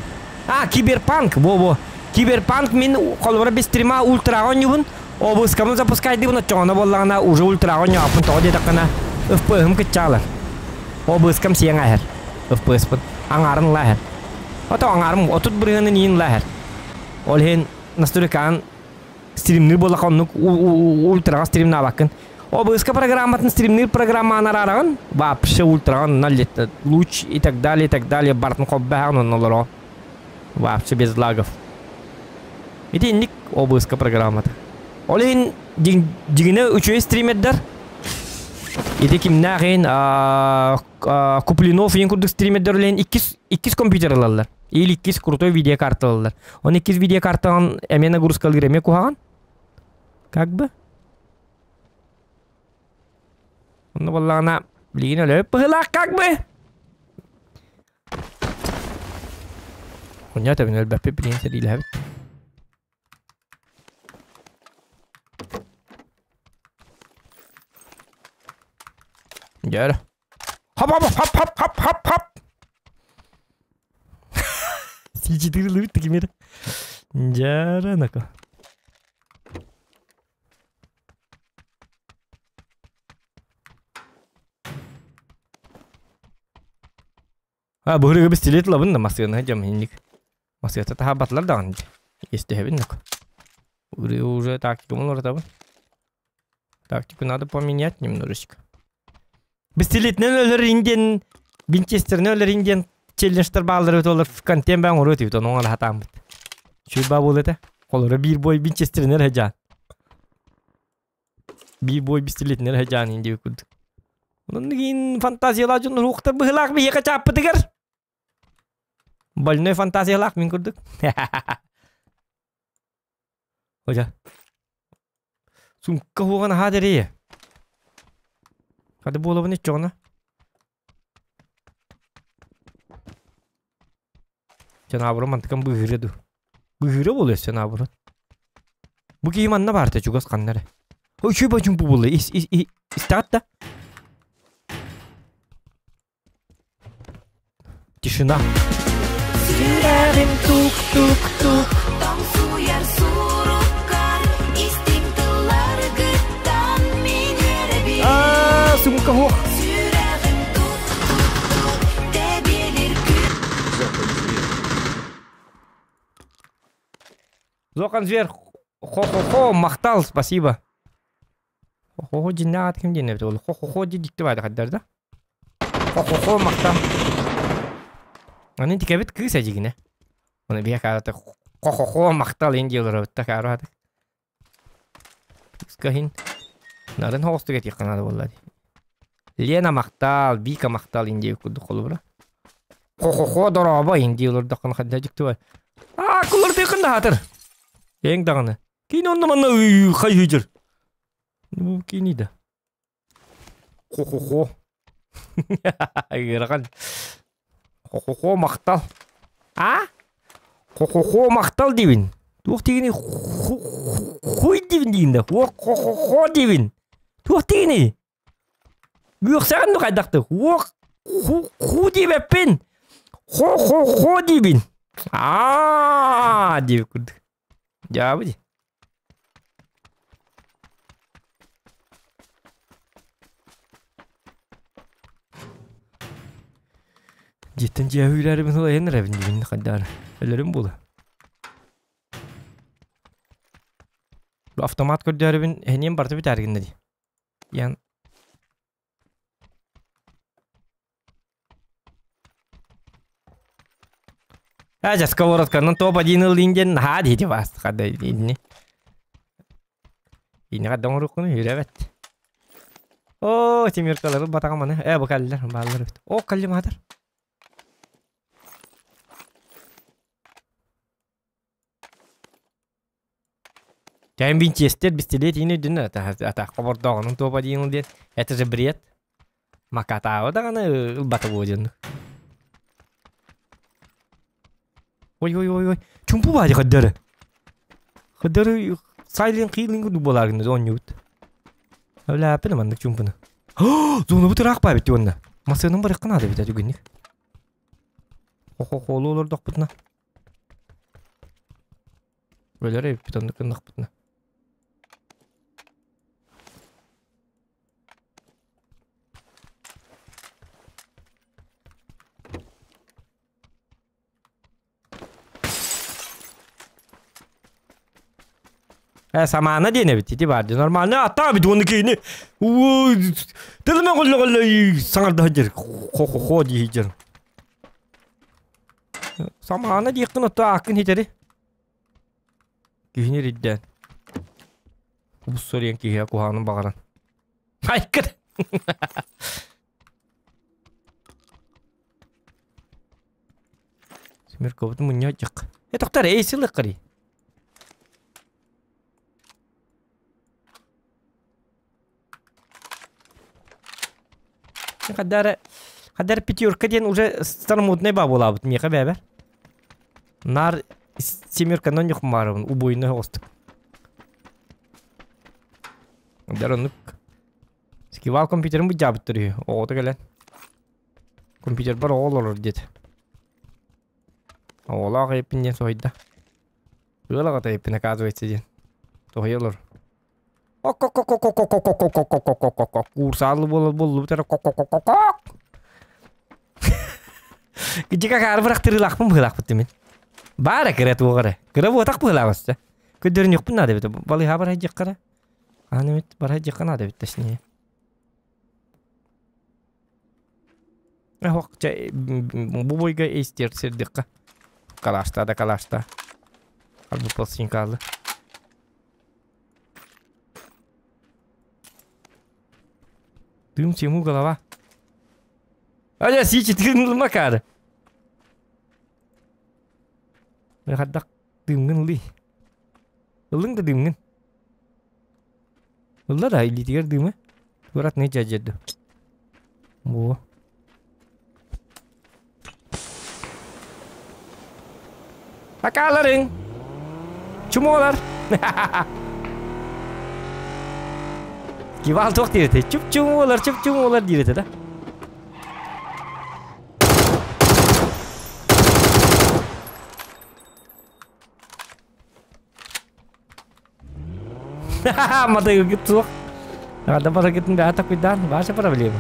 А, Киберпанк, во-во. Киберпанк мин холобура без стрима ультраҕа оонньуубун. Обыскабын запускайдыбын оччоҕуна буоллаҕына уже ультраҕа оонньооппун тоҕо диэтэххинэ ФПС-ым кыччаалар. Обыскам сиэҥ аһар. ФПС-пын аҥаарын ыла аһар. Ото аҥаарым 30 бырыһыанын иин ыла аһар. Ол иһин настройкаан стримнир буоллахха оннук ультраҕа стримнаабаккын. ОБС программатын стримнир программаны араараҕын, вообще ультраҕа ноль луч и так далее, и так далее бартын холбоһаҕын онно олороҕун. Вообще без лагов. Ити инник ОБС программата. Ол иһин дьиҥинэ үчүгэй стримердэр ити кимнээх иһин Куплинов иһин курдук стримердэр үлэһин иккис иккис компьютер ылаллар. Или иккис крутой видеокарта ылаллар. Он иккис видеокартаҕын эмиэ нагрузкалыыр эмиэ куһаҕан. Как бы. Онно буоллаҕына билигин өлөөп быһыылаах как бы. Онньо тэбин өлбөппүт билигин сэриилэһэбит. Дьэ Хоп хоп хоп хоп хоп хоп хоп. Сичитирилибит кимир. Дьэ А, быһырыгы пистолет ылабын да массыына дьам инник. Массыата таһаабатылар даҕаны дии. Истэһэбин нок. Уже тактикум уларытабын. Тактику надо поменять немножечко. Пистолетинэн өлөр индиэн Винчестеринэн өлөр индиэн челленджтар бааллар эбит олар контент баан оруот эбит ону оҥоро сатааммыт. Үчүгэй баа буолуо этэ. Холоро биир бой Винчестеринэн эрэ дьаан. Биир бой пистолетинэн эрэ дьаан индиэ курдук. Онон киин фантазиялаах дьон уруоктар быһыылаах биһиэхэ чааппытыгар. Больной фантазиялаах мин курдук. Ожа. Сумка хуоҕан аһаа дэрие. Хады буолабын иччоҕуна. Чанаабырын мантыкам быыһыыра дуу. Быыһыыра буолуо өссө наоборот. Бу киһи манна баарта чугас ханна эрэ. Ой, бачумпу буолла. Ис ис ис истэҕит да? Тишина. Сүрэҕим тук-тук-тук Тоҥсуйар суруккар Истиҥ тылларгыттан мин үөрэбин Аа, сумка суох. Сүрэҕим тук-тук-тук Тэбиэлир күн Зохан зверь. Зохан зверь. Хо-хо-хо, махтал, спасибо. Хо-хо дьиннээх аат ким диэн эбит ол? Хо-хо-хо дии дьикти баайда хайдар да? Хо-хо-хо махтал. Аны тикэбит кыыс эдьигинэ. Оны биһэ каарата хо-хо-хо махтал ин диэлэр эбит каараата. Кыыска Нарын хоҕустук этиэххэ наада буолла дии. Лена махтал, Вика махтал ин диэбит курдук холобура. Хо-хо-хо дорообо ин дии олордоххуна хайда дьикти бай. Аа, куллар тыыкын да хаатыр. Эҥ даҕаны. Кини онно манна хайыһыдьыр. Бу кини да. Хо-хо-хо. Ыарахан. Хо-хо-хо махтал. А? Хо-хо-хо махтал диибин. Туох дигини хуй диибин диин да. Хо-хо-хо диибин. Туох дигини? Үөхсэҕин ду хайдахты? Уох ху диэбэппин. Хо-хо-хо диибин. Аа диэбит курдук. Дьаабы дии. Дьиэттэн дьиэ үүрээрибин ылайан эрэбин диибин хайдаары. Өлөрүм буола. Бу автомат көрдөөрүбүн эһиниэм барыта бүтээригиннэ дии. Ян А, дьэ, сковородканан топ-1 ыллыын диэн наһаа диэти баастаха да итини. Иннэҕэ да оҥоруоххуну үрэбэт. Оо, тимиркалары батаҕым аны. Э, бу кэллэр, бааллар эбит. О, кэллим аатар. Кэм винчестер бистилиэт иин өйдүнэ атах хобордооҕунун туопа диэн диэн это же бред макатааба даҕаны ылбата буо диэн ой ой ой ой чумпу баadi хаддары хаддары сайлен кыйлын курдук буолааргын оонньуубут өлээппин маннык чумпуну зонубут ыраах баабит уонна массыынам барыахха наада эбит түгэнник хо-хо-холу олордохпутуна Өлөр эбиппит оннук гыннахпытына. Э, самаана диэн эбит ити баар дии. Нормально аттаа эбит уонна киһини тылыма голло-голло саҥарда сылдьар. Хо-хо-хо дии сылдьар. Самаана диэххин отто ааккын хитэри. Киһини ирдээн. Кубуссор диэн киһиэхэ куһаҕанын баҕаран. Айкыт! Смирковытын мунньа дьык. Э, тоқтар, эй, сылыққари. Хадара Хадара пятерка диэн уже старомодный баа буолаабыт миэхэ бээбэр. Наар семерканан ньухмаарабын убойно оҕустук. Дьэр оннук. Скивал компьютерын быдьаабыттар үһү. Оҕото кэлэн. Компьютербар оҕо олорор диэт. Оҕолоох эппин диэн соһуйда. Ыал аҕата эппин оказывается диэн. Тоһуйа олор. Куурсаалы буолар буоллубут эрэ кок-кок-кок-кок. Кичика хаары бырахтырыылаахпын быһыылаахпыт мин. Баара кыра туох эрэ. Кыра буотах быһыылаах өссө. Көрдөрүнүөхпүн наада эбит. Балыыһа барай диэххэ эрэ. Аан эмит барай диэххэ наада эбит точнее. Ох, чэ, бу бойга истер сирдикка. Калашта да калашта. Арбы полсинкалы. Дым всему голова. Аля, сичи тыын макары. Хаддак дымгын ылый. Ыллыҥ да дымгын. Ылла да илиитигэр дымы. Туратный дьадьырды. Во. Акааларыҥ! Чумуолар! Кивал туох диир этэ? Чуп-чумуолар, чуп-чумуолар диир этэ да? Матыгыгыт суох. Ада барагытын бэҕэ такуйдаан, ваша проблема.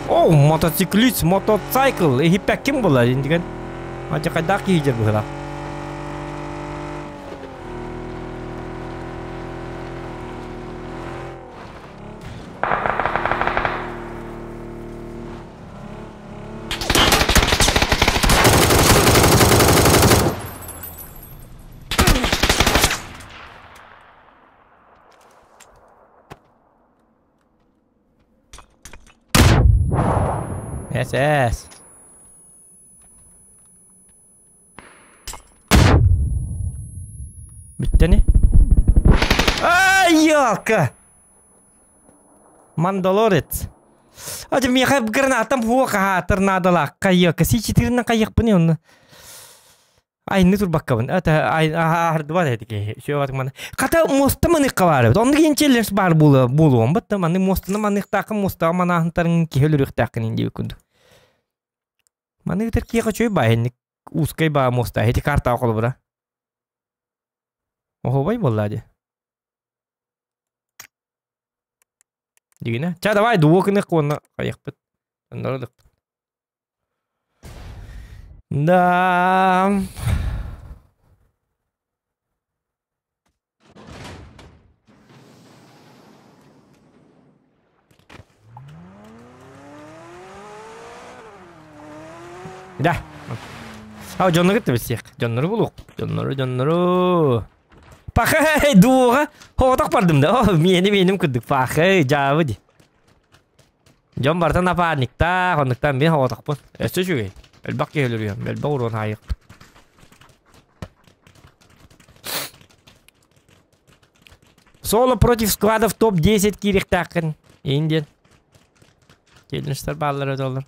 О, мотоциклист, мотоцикл, иһиппэккин буолар интигэн. Ача хайдах киһи дьэр быһыла. SS. Бүттэни? Ай, елка! Мандалорец. Ати миэхэ гранатам хуох аһаатар наадалаахха елка. Си-четырынан хайыахпыный онно. Айны турбаккабын. Это аһардыбат этики. Сүөҕатык маны. Хата муоста маныхха баар эбит. Оннук инчеллерс баар буолуом бытта. Маны муостаны маныхтааххын муостаҕа манаахынтарын киһи өлөрүөхтээххин диэбит курдук. Маны ытыр киэхэ үчүгэй баа узкай баа муоста. Эти картаҕа холобура. Оһуобай буоллаа дии. Дигинэ. Ча давай дуо гыныах уонна хайыахпыт. Оннору ылыахпыт. Да. Да. А, дьоннору кытта билсиэх. Дьоннору булуох. Дьоннору, дьоннору. Пахай, дуоҕа. Хоҕотох бардым да. О, миэни миэним курдук. Пахай, дьаабы ди. Дьон барыта напарниктаах, оннуктан мин оҕотохпун. Өссө үчүгэй. Элбэх киһи өлөрүөм, элбэх уруон хаайыахпыт. Соло против складов топ-10 киириэхтээххин. Иин диэн. Челленджтар бааллар өтөллөр.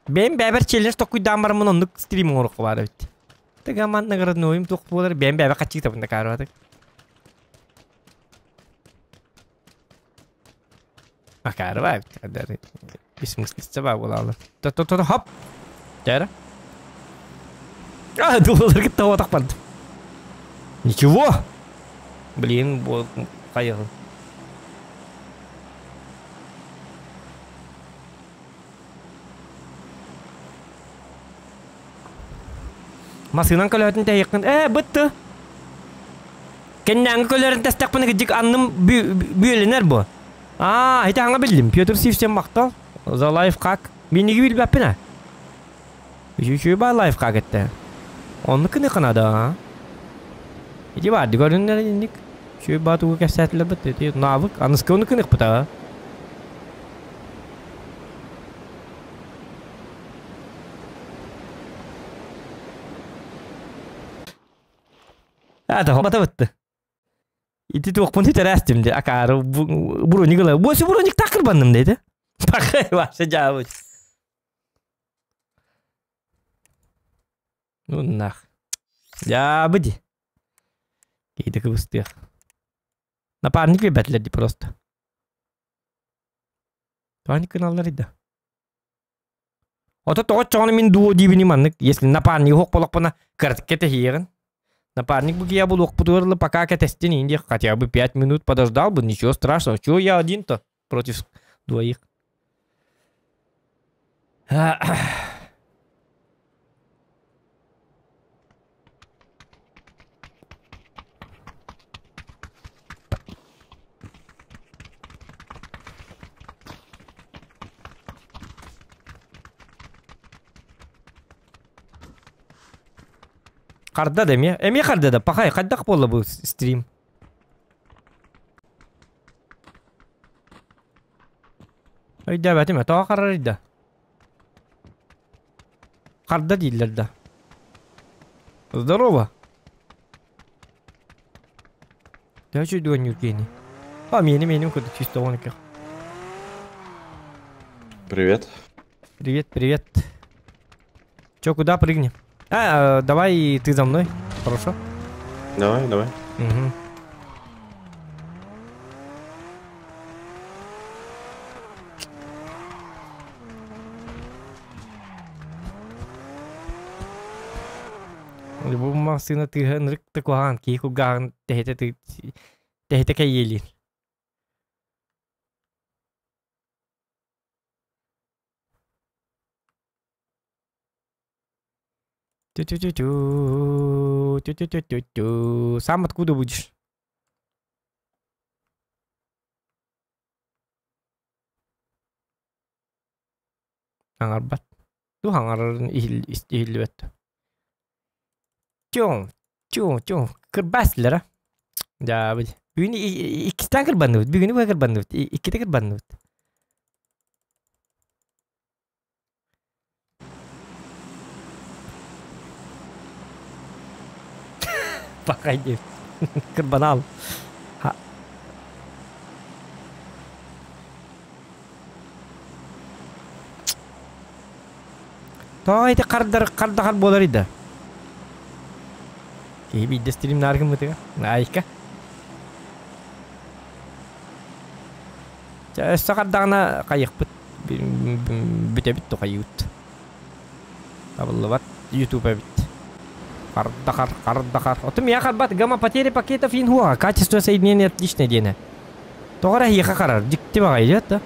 Бэйэм бэйэбэр челлендж токуйдаан бараммын оннук стрим оҥоруохха баар эбит. Тыга манна награднойум туох буолар бэйэм бэйэбэр хаччыытабын да каарбатык. Макарова бессмыслица баа буолаалар. То-то-то хоп! Дьара. А, думалар кытта отах бардым. Ничего! Блин, бу хайыгын. Масыынан көлөһөтүн тэһиэххин ээ бытты. Кэннээҥи көлөрүн тэстэхпинэ кыдьык анным бүөлэнэр бу. Аа, ити хаҥа биллим. Петр Сивсен махтал. За лайфхак. Миниги билбэппин а. Үчүгэй баа лайфхак этте. Оннук кыны канада. Ити баар көрүннэр инник. Үчүгэй баа тугу кэпсээтилэр бит. Ити навык. Аныскы ону кыныхпыт а. Это хобата бытты. Ити туохпун үтэрээстим де акаары броник ыла. Буоси броник такырбанным дейdi. Пахай ваше жаабыт. Ну нах. Жаабы ди. Кейде кыбыстыах. Напарник бибэтлер ди просто. Напарник гыналлар да. Ото тоҕо оччоҕуна мин дуо диибини маннык, если напарнигы суох буоллахпына, кыратык кэтэһиэҕин. Напарник бу киһи булуохпутугар дылы пока кэтэстин иин диэх, хотя бы 5 минут подождал бы, ничего страшного. Чего я один-то против двоих? Харда да эмиэ. Эмиэ харда да. Пахай, хайдах буолла бу стрим? Өйдөөбөтүм, тоҕо харарый да? Харда дииллэр да. Здорово. Төһө чүйдүгэн Юргений? А, миэним миэним курдук 192. Привет. Привет, привет. Чё, куда прыгнем? А, давай ты за мной. Хорошо? Давай, давай. Угу. Бу массыына тыаһа ынырык да куһаҕан киһи кулгааҕын тэһитэ тэһитэ кэйиэлиир. Тю-тю-тю-тю, тю-тю-тю-тю-тю. Сам откуда будешь? Аҥарбат. Туох аҥарарын иһиллибэт. Тю, тю, тю. Кырбаастылара. Дьаабыт. Бүгүн иккистээн кырбанныбыт. Бүгүнү быһа кырбанныбыт. Иккитэ кырбанныбыт. Пахай диэбит. Кырбанаал. Тоҕо ити хардар хардахар буоларый да? Киһи биирдэ стрим наар гыммытыгар. Айка. Чэ, өссө хардаҕына хайыхпыт бүтэбит тухайыыбыт. Табыллыбат YouTube эбит. Хардахар, хардахар. Оту миэхэ харбат гамма потери пакетов инхуа. Качество соединения отличное диэнэ. Тоҕо эрэ эһиэхэ харар, дьикти баҕайы да.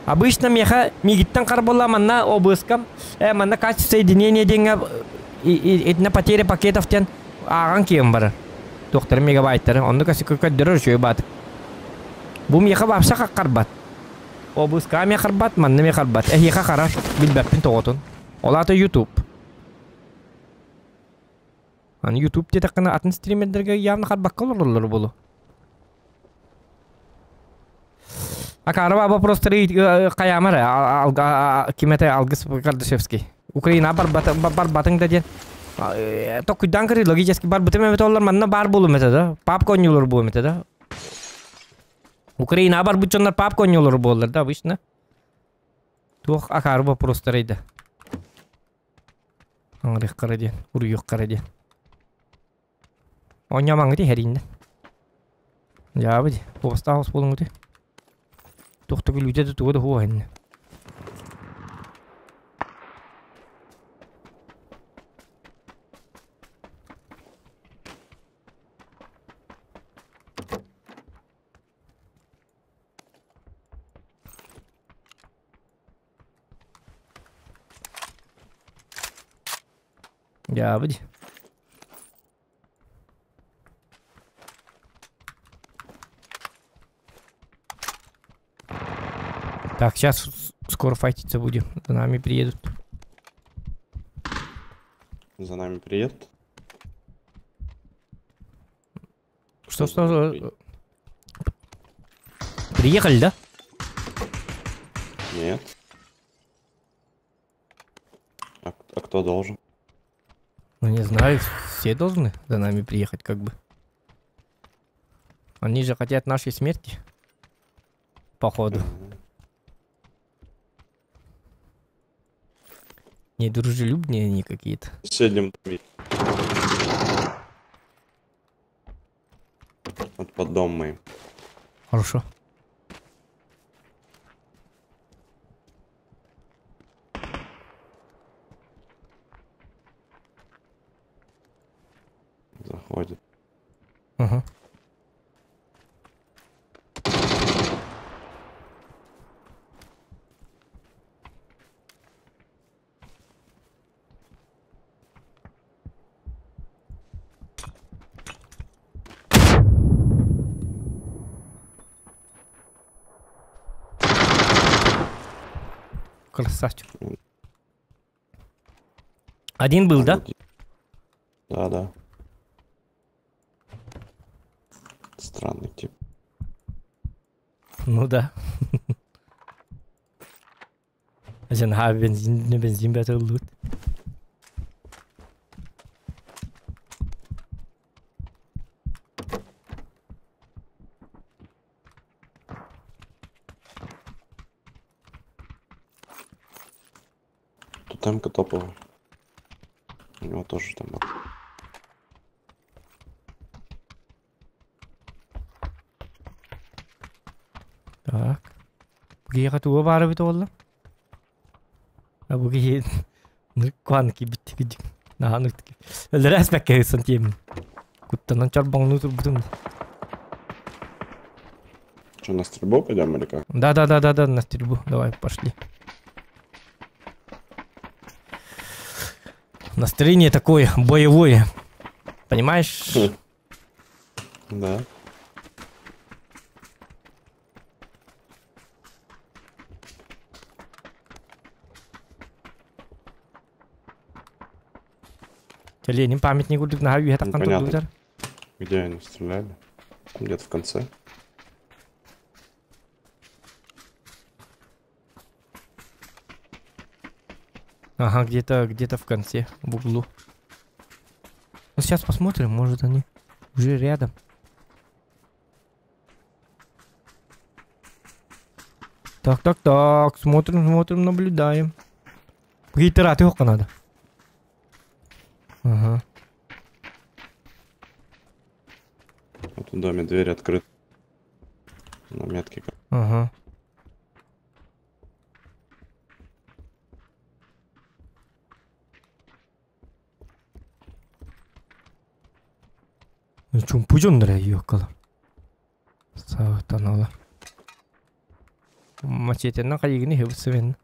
Обычно миэхэ миигиттэн хар буолла манна обыскам, манна качество соединения диэҥҥэ итинэ потеря пакетов диэн ааҕан киирэн барар. Туохтары мегабайттары. Оннук көрдөрөр үчүгэй баатык. Бу миэхэ вообще харбат. Обыска эмиэ харбат, манна эмиэ харбат. Эһиэхэ харар, билбэппин тоҕотун. Ол аата YouTube. Аны YouTube диэтэххинэ атын стримердэргэ явно харбакка олороллор буолуо. Акарова вопростары хайаамар ким этэ Алгыс Кардашевский. Украина барбатыҥ да диэн. Токуйдаан көрүй логически барбытым эбит оллар манна баар буолум этэ да. Папка оонньуулар буолум этэ да. Украина барбыт дьоннор папка оонньуулар буоллар да обычно. Туох акаары вопростары да. Аҥырыаххара диэн, уруйуоххара диэн. Оонньоомаҥҥыт иһэрииннэ. Дьаабы дии, туостаах ос буолуҥҥутуй. Туох да күлүүтэ да туга да суох иннэ. Дьаабы дии. Так, сейчас скоро файтиться будем. За нами приедут. За нами приедут? Что, что? Приехали, да? Нет. А кто должен? Ну не знаю, все должны за нами приехать, как бы. Они же хотят нашей смерти. Походу. Недружелюбнее они какие-то. В соседнем доме. Вот под дом моим. Хорошо. Заходит. Угу. Красавчик. Один был, да? Да, да. Странный тип. Ну да. Дьэ, наһаа бензин, бензин бөтө ыллыбыт. Тут эмка топовая. У него тоже там. Так. Бугиэхэ туга баара эбит буолла? А буги ныркуан кибит кидик. Наһаа ныктык. Өлөрө эспэккэ ысан тиэмин. Куттанан чорбоҥнуу турбутум. Что, на стрельбу пойдем или как? Да-да-да-да-да, на стрельбу. Давай, пошли. Настроение такое боевое. Понимаешь? Да. Ленин памятник курдук наһаа үөһэ таххан Непонятно. турдулар. Где они стреляли? Где-то в конце. Ага, где-то где-то в конце, в углу. Ну сейчас посмотрим, может они уже рядом. Так, так, так, смотрим, смотрим, наблюдаем. Какие-то надо. Ага. Вот в доме дверь открыта. На метке. Ага. Чумпу дьоннор ёккалар. Саатаналар. Мачетеннан хайыгыны хэбысыбен.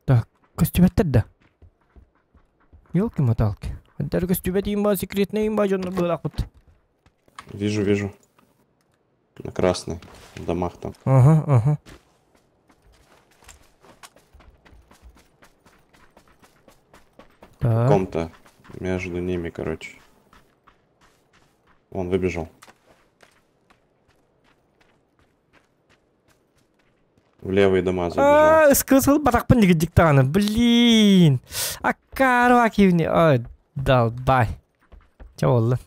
Так, көстүбэттэр да. Ёлки-моталки. Хаддар көстүбэт имба секретный имба дьоннор быылаахпыт. Вижу, вижу. На красный. В домах там. Ага, ага. В Так. каком-то между ними, короче. Он выбежал. В левые дома забежал. А, сказал батақпын деген диктаны. Блин. Аккарва кивни. Ой, долбай. Чэ буолла.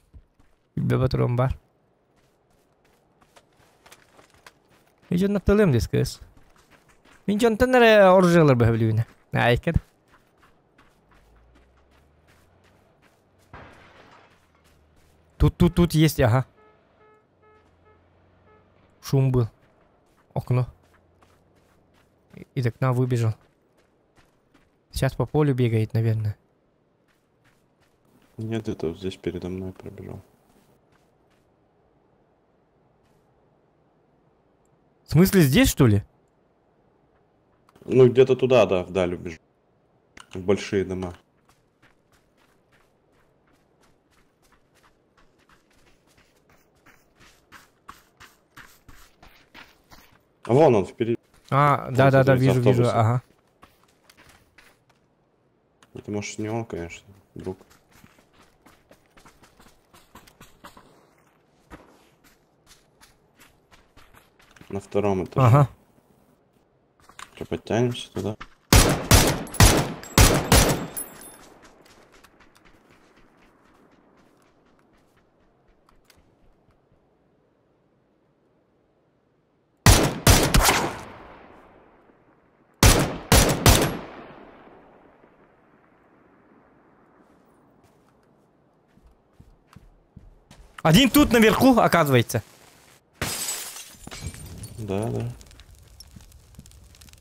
Билбэ батырым бар. Мен дьоннор дискес. Мин дьонтон эрэ оружиелар бөһөбүлүүнэ. Айкер. Тут, тут, тут есть, ага. Шум был. Окно. Из окна выбежал. Сейчас по полю бегает, наверное. Нет, это вот здесь передо мной пробежал. В смысле здесь, что ли? Ну, где-то туда, да, вдаль убежал. В большие дома. А вон он впереди. А, да-да-да, смотри, за вижу, вижу, автобусом. ага. Это может не он, конечно, друг. На втором этаже. Ага. Что, подтянемся туда? Один тут наверху, оказывается. Да, да.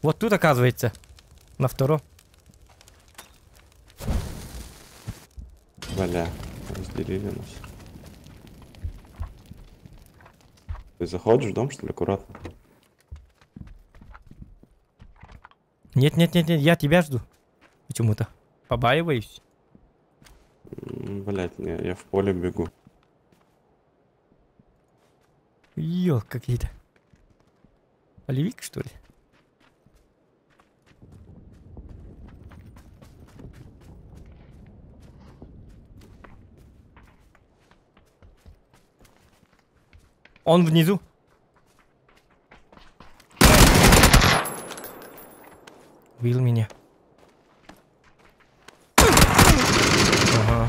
Вот тут, оказывается. На втором. Бля, разделили нас. Ты заходишь в дом, что ли, аккуратно? Нет, нет, нет, нет, я тебя жду. Почему-то. Побаиваюсь. Блять, не, я в поле бегу. Ё, какие-то. Полевик, что ли? Он внизу. Убил меня. Ага.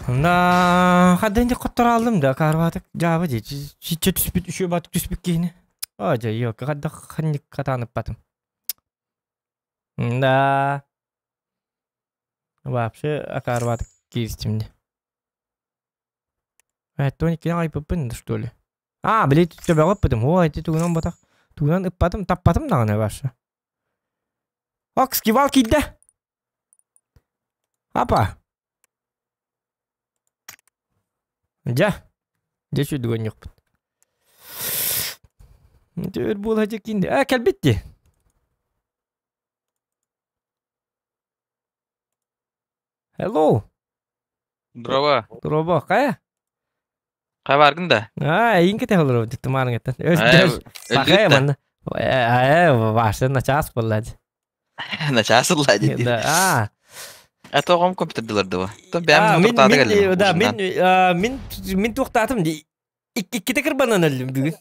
Да, хадден хотторалдым да, карватык жаба ди. Чиче түспүт, үшө батык түспүт киһини. О, жа, yok, хадда ханник катанып батым. Да. Вообще, акарватык киристим Тони кини айпыппын что ли? А, блядь, төбөҕө ыппытым. О, эти тугунан батах. Тугунан ыппатым, таппатым даҕаны вообще. Ок, скивал киирдэ. Апа. Дьэ. Дьэ сүдүгөнньөхпүт. Түөр буола дьэ киинде. А, кэлбит дии. Hello. Дрова. Дроба, хайа? Хайа баргын да? А, эйин кете олорор тумаарыҥыттан. Өс Сахая манна. Э, ваша начаас буолла. Начаас ылла дии. Да, а. А тоҕом компьютердылар да То бэм туохтаата кэллим. Да, мин мин мин туохтаатым ди. Икките кырбанан өллүм бүгүн.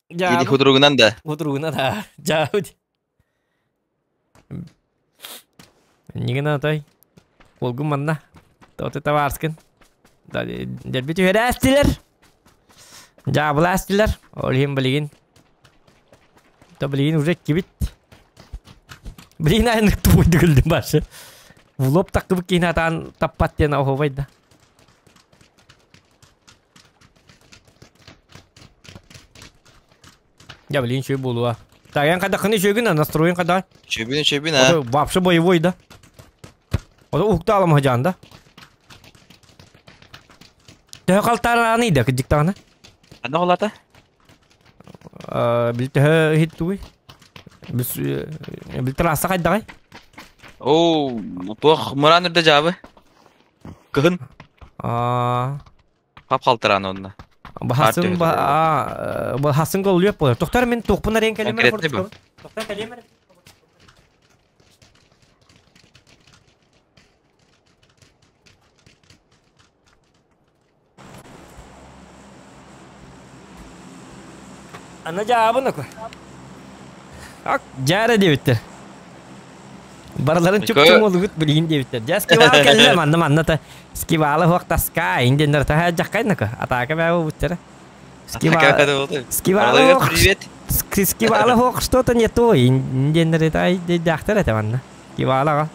Или худругунан да. Худругунан да. Жаабыт. Нигин атай. Олгун манна. Тоты табарскын. Дерби түһэрээстилэр. Жаабылаастилэр. Ол иһин билигин. То билигин уже кибит. Билигин айнык тупуйду күлдүм башы. В лоб таккыбыт киһини атаан таппат диэн оһуобай да. Я, блин, үчүгэй буолуо. Так, эн хайдаххыный үчүгүн, настроен хайдах? Үчүгүн, үчүгүн, а. Вообще боевой да. Ото уһукта алам хажаан да. Төһө халтаарааны да кыдьыктаҕына? Ханна холата? Бил төһө иһит тугуй? Бил трасса хайдаҕай? Оо, туох мыраан үрдэ жаабы. Кыһын. Аа. Хап халтараан онно. Баһасын ба баһасын голлуйап болар. Тохтар мен туохпун арен кэлимер Тохтар кэлимер. Ана жаабын оку. Ак жара диэбиттэр. Барыларын чуп-чуҥ олугут билигин диэбиттэр. Дьэ скивал кэллэ манна манна та скивалы хуох таска инденнер таһа дьахкайнака атака бэбэ буттара. Скивал скивалы привет. Скивалы хуох что-то не то инденнер тай дяхтар это манна. Скивалага.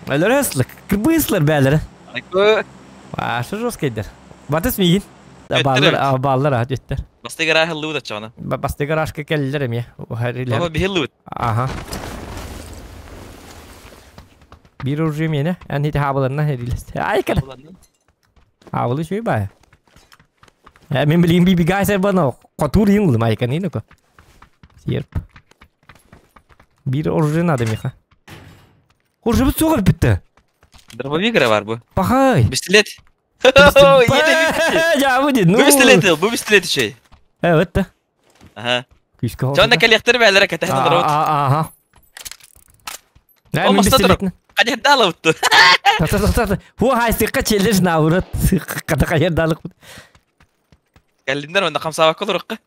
Өлөрөслүк, кырбыслар бээлere. Ашы жесткийдер. Батыс миигин. Баллар, баллар а жеттер. Басты гараж хыллыбыт аччаҕына. Басты гаражка кэллилэр эмиэ. Оҕо биһиллибит. Аха. Биир оружие миэнэ. Эн ити хаабыларынан эрилэс. Ай кара. Хаабылы үчүгэй баайа. Э, мен билигин бибигай сербано хотуур иин ылым айканин око. Серп. Биир оружие надо миха. Оружие суох бүттэ. Дробовик эрэ бар бу. Пахай. Пистолет. Жабы дед, ну. Бу пистолет, бу пистолет үчүгэй. Э, вот да. Аха. Күүскэ Дьонно кэлиэхтэр бээлэрэ кэтэһэн олоробут. Аха. Ол маста турар. Хайырдаалабыт. Ху хайсыкка челлеш наурат. Ката хайырдаалык. Кэллиннэр онно хамсаабакка олорукка.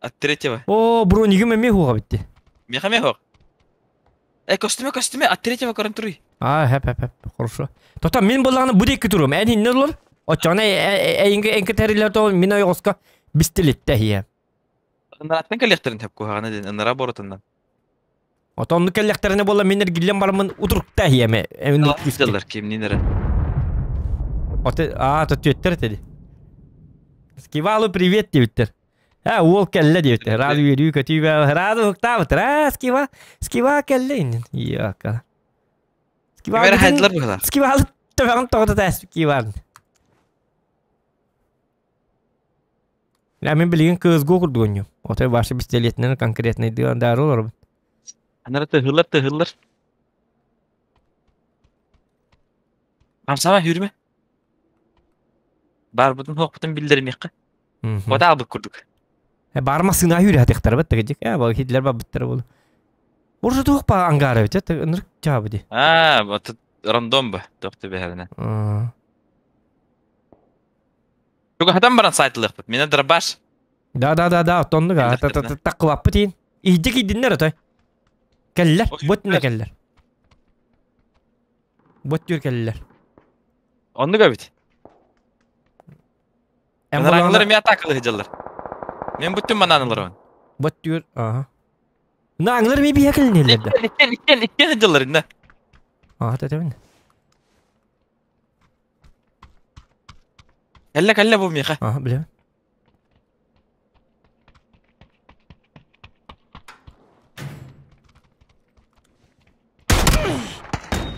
От третьего. О, бронигим эмиэ хуга битти. Меха меха. Э, костюме, костюме, от третьего көрөн туруй. А, хэп, хэп, хэп, хорошо. Тота мин боллаҕына бу диэки туруом, эн иннэ олор. Оччоҕуна эйинге эҥке тэрилэр то мин ойоҕоско бистилитте иһиэ. Ынараттан кэлиэхтэрин хэп куһаҕана диэн, ынара боротунан. Ото оннук кэллэхтэринэ буолла мин эргиллэн бараммын утурукта иһиэмэ. Дыллар кимнин эрэ. Оте аа төттүөттэр этэ Скивалу привет диэбиттэр. Ә, уол кэллэ диэбиттэр. Рады үөрүү көтүү бэ. Рады уһуктаабыттар. Аа, Скива, Скива кэллэ иннин. Иакка. Скива. Кимэр хайдылар быһыла. Скивалы төбөҕүн тоҕото тээс Скиван. Я мин билигин кыызгу курдук онньум. Отой башы пистолетинэн конкретный дары олоробут. Анара тыһыллар тыһыллар. Хамсама хүрмэ. Барбытын хуохпутун биллэримиэххэ. Ота албыт курдук. Бар массыына хүрэ хатыахтара бат тагыжык. Э, бал хидлер бабыттара болу. Уржу туох па ангара бит, это ынырык жабы ди. Аа, вот Рандом ба, туох түбэһэринэн. Чугаһатан баран сайтылыахпыт. Мина дробаш. Да, да, да, да, оттоннук а таккылаппыт иин. Иһдик кийдиннер отой. Кэллэр, бот не кэллэр. Бот түр кэллэр. Оннук эбит. Ыныраңылар эмиэ атаакалыы сылдьаллар. Мен бүттүм манан ыларабын. Бот түр, ага. Нааңылар эмиэ биһэ кэлинэллэр да. Иккен, иккен, иккен сылдьаллар инна. Аа, тэтэбин. Кэллэ, кэллэ бу миэхэ. Аа, билэбин.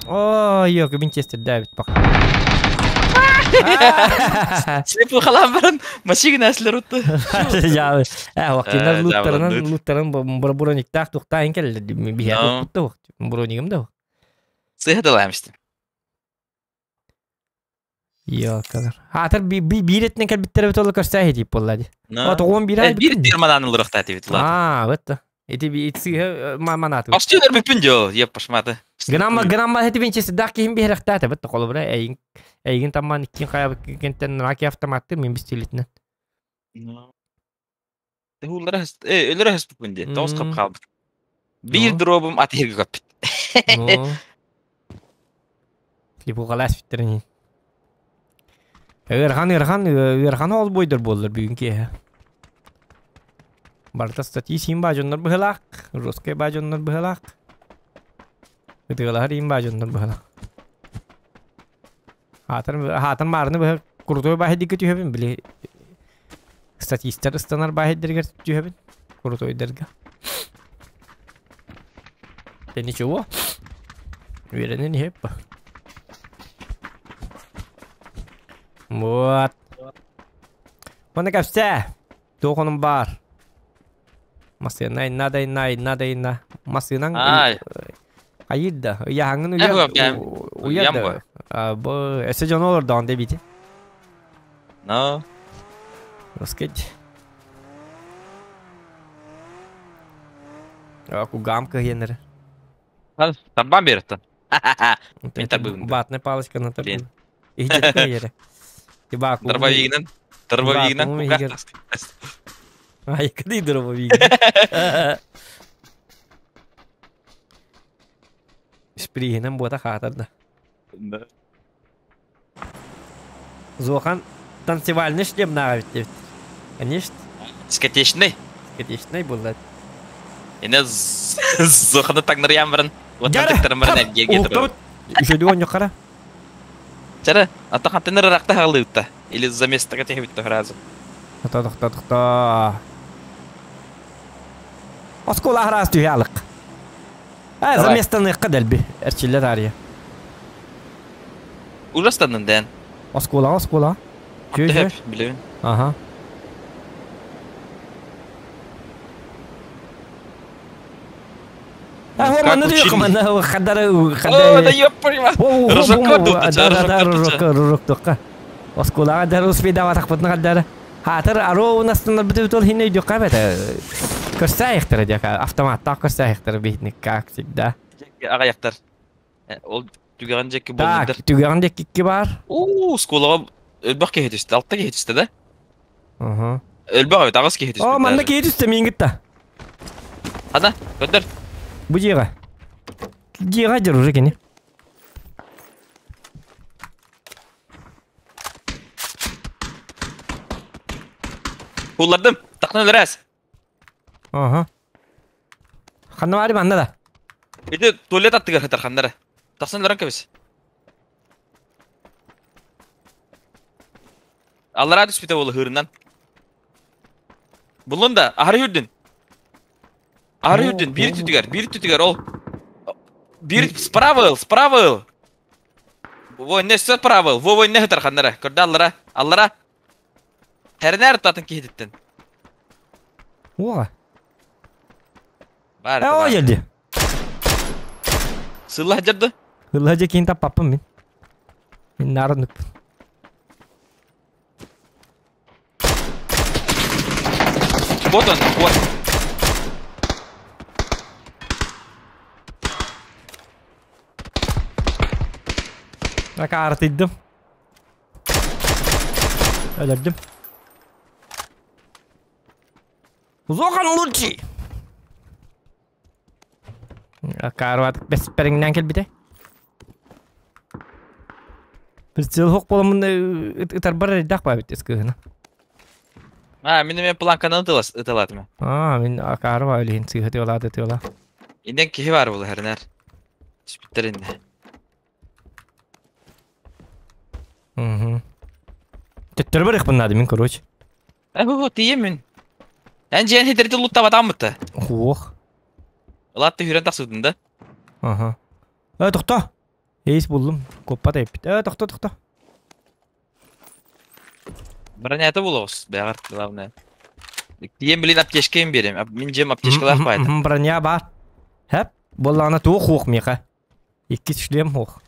Ой, ёк, винчестердээбит бак. Слепой халаан баран машина эслер утты. Я, вакцина луттарынан луттаран брониктаах тухтаан кэллэ биһэ туппут да бронигым да. Сыһа далаамыстым. Йокалар. Хаатар биир этинэн кэлбиттэрэ бит ол көрсөө дип буолла ди. О тоҕуон биир Биир тир манаан ылырахтаа тибит улаат. Аа, бытта. Ити би итсиһэ манааты. Астыылар бүппүн дьо, еп пашматы. Гынамма гынамма хети бинчи сидах кихин биһэрехтаата бытта холобура эйин эйигин тамман иккин хайабыт кентен раки автоматты мен бистилитинен. Хууллара өлөрө хөспүппүн дии. Тоҕус хап хаалбыт. Биир дробум ат иһиргэ көппүт. Липугалас бүттерин. Ыархан ыархан ыархан ол бойдор буоллар бүгүн киэһэ. Барыта статьи син баажоннор быһылаах, русскай баажоннор быһылаах. Ытыалаһар иин баажоннор быһылаах. Хаатар хаатар маарыны быһа крутой баһидикке түһэбин били статистар ыстанар баһиддэригэр түһэбин крутойдарга. Да ничего. Үөрэнэн иһэп. Вот. Маны кэпсээ. Туох онун баар. Массыына инна да инна инна да инна. Массыынаҥ Ай. хайыр да. Ыйааһыҥҥын уйар уйар да. Бу өссө дьону олордоҕун дебити. Но. Раскыть. Кугам кыһыйаннары. Тарбан береттен. Мен тарбыыбын. Ватная палочка на тарбы. Иһдет кыһыйары. Тиба Дробовигинен. Дробовигинен. Ай, кыды дробовигинен. Спригинен буота хаатар да. Зохан танцевальный шлем нааҕа бит. Конечно. Дискотечный. Дискотечный буолла. Эне Зоханы таҥнарыйан баран, уоттан баран эргиэргэ турар. Үчүгэй оонньоххара. Чара, ата хантан ыраракта хаалыытта. Или за место кэтиһибитте сразу. Тохто, тохто, тохто. Оскуола араас түһэ алык. Э, за местоныхха дэлби. Эрчиллэ таарыйа. Ужастаннын дээн. Оскуолаҕа, оскуолаҕа. Төһөп, билэбин. Ага. А, манна да манна хадары хадары. Да ёп понимаю. Рожокко дутта, рожокко рожокко рожоктокка. Оскуолаҕа дары успейдаабатахпытына хадары. Хаатар аро унастанар бүтүбүт ол хинне өйдүөххэ эбэтэ. Көрсөөйөхтөрө диэка автоматтаах көрсөөйөхтөрө биһитник как всегда. Аҕайахтар. Ол түгэҕин диэки Так, түгэҕин диэки икки баар. Уу, оскуолаҕа өлбөх киһи түстэ, алта киһи түстэ да? Аха. Өлбөх эбит, аҕыс киһи түспүт. О, манна киһи түстэ миин кытта. Ана, көтөр. Бу дьиэҕэ. Дьиэҕэ дьэр уже кини. Куллардым. Тахна өлөрөөс. Ага. Ханна баары манна да. Ити туалет аттыгар сытар ханнара. Тахсан өлөрөн кэбис. Аллараа түспүтэ буолу хыырынан. Буллун да, аһары үрдүн. Аһары үрдүн, биир түтүгэр, биир түтүгэр ол. Биир справа ыл, справа ыл. Во, не справа ыл, во, во, не сытар ханнара. Көрдө аллара, аллара. Тэринээр татын киһититтэн. Уоҕа. Баар. Э, о, дьэрди. Сылла дьэрди. Сылла дьэ киин таппаппын мин. Мин наарынныкпын. Вот он, вот. Акаарытыйдым. Өлөрдүм. Зохан лучший! Акаарват бэспэриҥнээн кэлбитэ. Прицел хоқ боламын ытарбар эрдээх баабит ескыһына. А, мин эмиэ планканан ыталаатым. А, мин акаарва илиһин сыыһа тыалаата тыала. Иннен киһи бар була хэрнэр. Түспүттэр инне. Угу. Төттөрү барыахпын наада мин, короче. Э, бу тиийэн мин. Эн дьиэн хитэрити луттабатааммыта. Хуох. Ылаатты хүрэн тахсыбытын да. Ага. Э, тохто. Эйс буллум. Коппат эппит. Э, тохто, тохто. Бронята булабыз, бэҕэр, главное. Тиийэн билин аптечка им биэрем. Мин дьиэм аптечкалаах баайда. Броня бар. Хэп. Буоллаҕына туох хуох миэхэ. Иккис шлем хуох.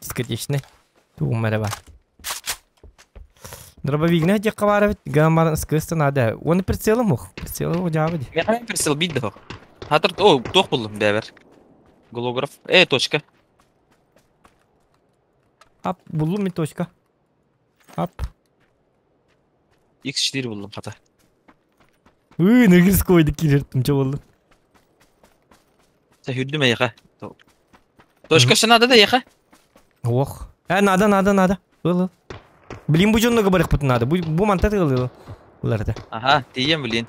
Дискотечный. Тугум эрэ бар. Дробовигна диэххэ баар эбит. Гынан баран ыскыыс надо. Уонна прицелым хуох. Прицелым дьаабы дии. Миэхэ прицел биир да хуох. Хатыр, о, туох буллум бэбэр. Голограф. Э, точка. Ап, буллум мин точка. Ап. X4 буллум хата. Ыы, нэгис койдuk киирэртим чэ буоллун. Сэ хүрдүм эйиэхэ. Точка өссө надо да эйиэхэ? Ох. Э, надо, надо, надо. Ыл, ыл. Блин, бу дьонно барыахпытын надо. Бу, бу манта тыгыл ылар этэ. Аха, тиийэн блин.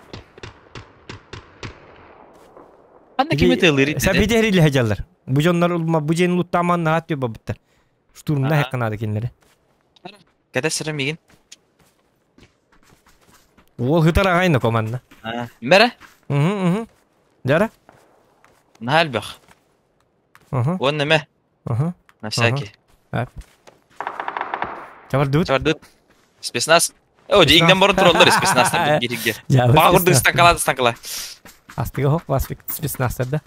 Ханна кими тыалыыр Сабиде хэрилэһэ дьаллар. Бу дьоннор бу дьиэни луттааман наат түбабыттар. Штурмна хекка надо кинилэри. Кэтэс сэрэ миигин. Уол хытар аҕай команда. Мэрэ? Угу, угу. Дьара? Наһаа элбэх. Угу. Уонна мэ. Угу. На всякий. Чабардыбыт? Чабардыбыт. Спецназ. О, иҥнэн баран тураллар спецназтар бииргэ. Баҕа курдук станкала станкала. Астыга хоп вас спецназтар да.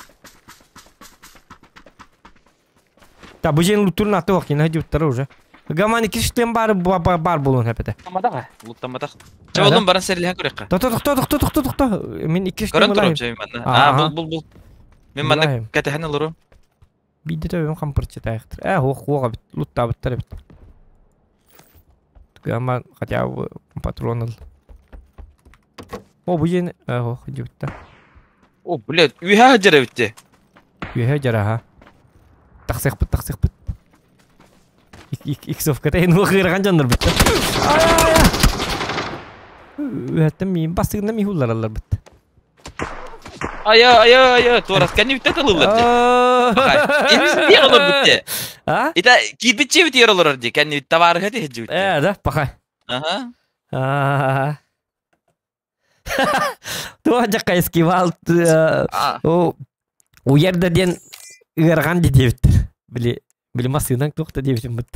Та бу жен лутурун аты ох кина дьуттара уже. Гаман киштен бар бар болун хепете. Луттаматах. Луттаматах. Чэ болун баран сэрилэһэн көрүөххэ. Тохто тохто тохто тохто тохто. Мин икки Көрөн турам чэ манна. Аа бул бул бул. Мин манна кэтэһэн олорум. Биирдэ төбөм хампырчытаахтыр. Ээ хуох хуох эбит. Луттаабыттар эбит. Гаман хотя бы патрон ыл. О бу жен хуох дьубутта. О, блядь, үһэ сылдьар эбит дии. Үөһэ дьараһа. Тахсыахпыт, тахсыахпыт. Иксовката эн ыарахан дьоннор бытта. Үөһэттэн миин бастыгынан миин уллараллар бытта. Айа, айа, айа, туорас кэнни бүтэ тылыллар дии. Эмис олор бүтте. А? Ita кирпиччи бүтер олорор дии, кэнни табаарыха тиһэджи бүтте. Э, да, пахай. Ага. А. Туох дьакка эскивал уйар да диэн ыарахан ди диэбиттэр. Били били массыынан туох да диэбитим бут.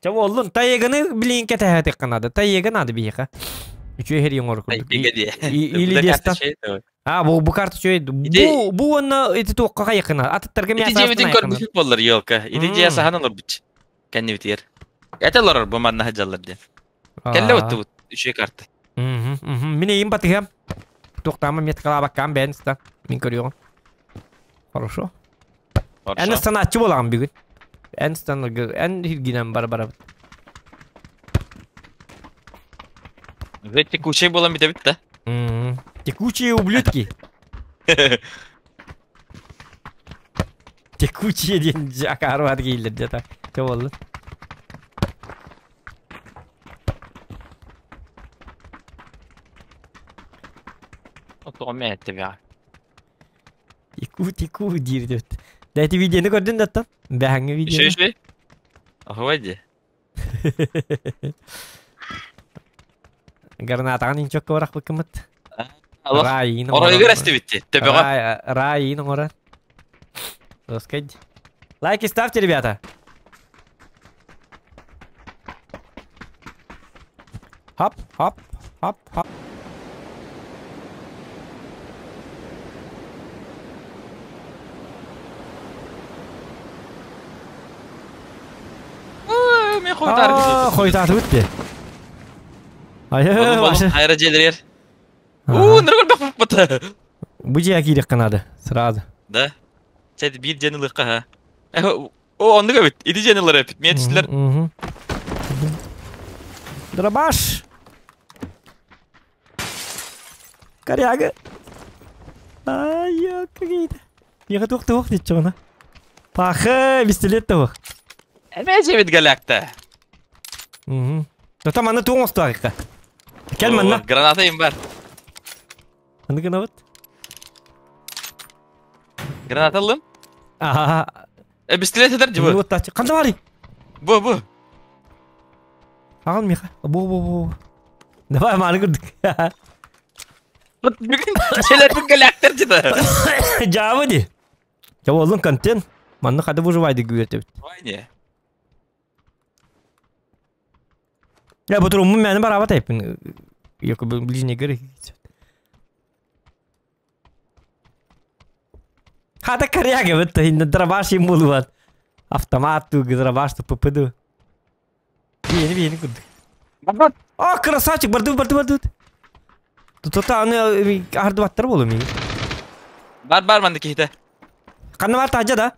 Чэ буоллун тайыганы билин кэтэһэтиххэ надо. Тайыга надо биһиэхэ. Үчүгэй хэрий оҥорор курдук. Или дестан. А, бу бу карта үчүгэй. Бу бу уонна ити туохха хайыхына. Атыттарга Ити дьиэбитин көрбүт буоллар елка. Ити дьиэ саһан олорбут. Кэннибитигэр. Этэ олорор бу манна сылдьаллар диэн. Кэллэ оттубут үчүгэй карта. Мин эйим батыһыам. Туохтаама меткалаабаккаан бэйэн ста. Мин көрүөҕүм. Хорошо. Эн станааччы буолаҕын бүгүн. Эн станарга эн хиргинэн бар барабыт. Уже текучий буолан бүтэбит да. Текучие ублюдки. Текучие диэн акаарбаат кииллэр дьэ так. Чэ буоллун. Тоҕо мээтте бэҕэ. Ику тику диир диэбит. Да эти видеоны көрдүн да оттон? Бэһэҥҥи видеоны. Үчүгэй үчүгэй. Оһуобай дии. Гранатаҕын инчокка бырахпыккымыт. Райын Оройугар эстибитти. Төбөҕө. Райын оҥорон. Доскай. Лайки ставьте, ребята. Хоп, хоп, хоп, хоп. Мен хойутаар. Хойутаатыбыт дии. Айра дьиэлэригэр. Уу, ныргыр баппыт. Бу дьиэ киириэххэ наада, сразу. Да. Чэ биир дьиэни ылыахха ха. О, оннук эбит. Ити дьиэни ылар эбит. Миэ түстүлэр. Дробаш! Коряга! Ай, какие-то. Миэхэ туох туох диэччэҕинэ. Пахы, пистолет туох. Эмээ дьиэбит галякта. Угу. Тота манна туох оҥостуохха? Кэл манна. Граната им бар. Ханнык гынабыт? Граната ыллым. Аха. Э, пистолет этэр дьыбы. Вот тачы. Ханна барый? Бу, бу. Аҕал миэхэ. Бу, бу, бу. Давай мааны курдук. Бүгүн челербин галактер дьита. Дьаабы ди. Дьэ буоллун контент. Манна хады выживайды гүөртэбит. Ой не. Я бутуруммун мээнэ бараабат эппин. Якобы ближний горы. Хата коряга вот дробаш им булуат. Автомат ту дробаш ту ППД. Биэни биэни курдук. А, красавчик, барды барды барды. Тут аны ардыбаттар болу ми. Бар бар манды кихите. Ханна бар таһдьа да?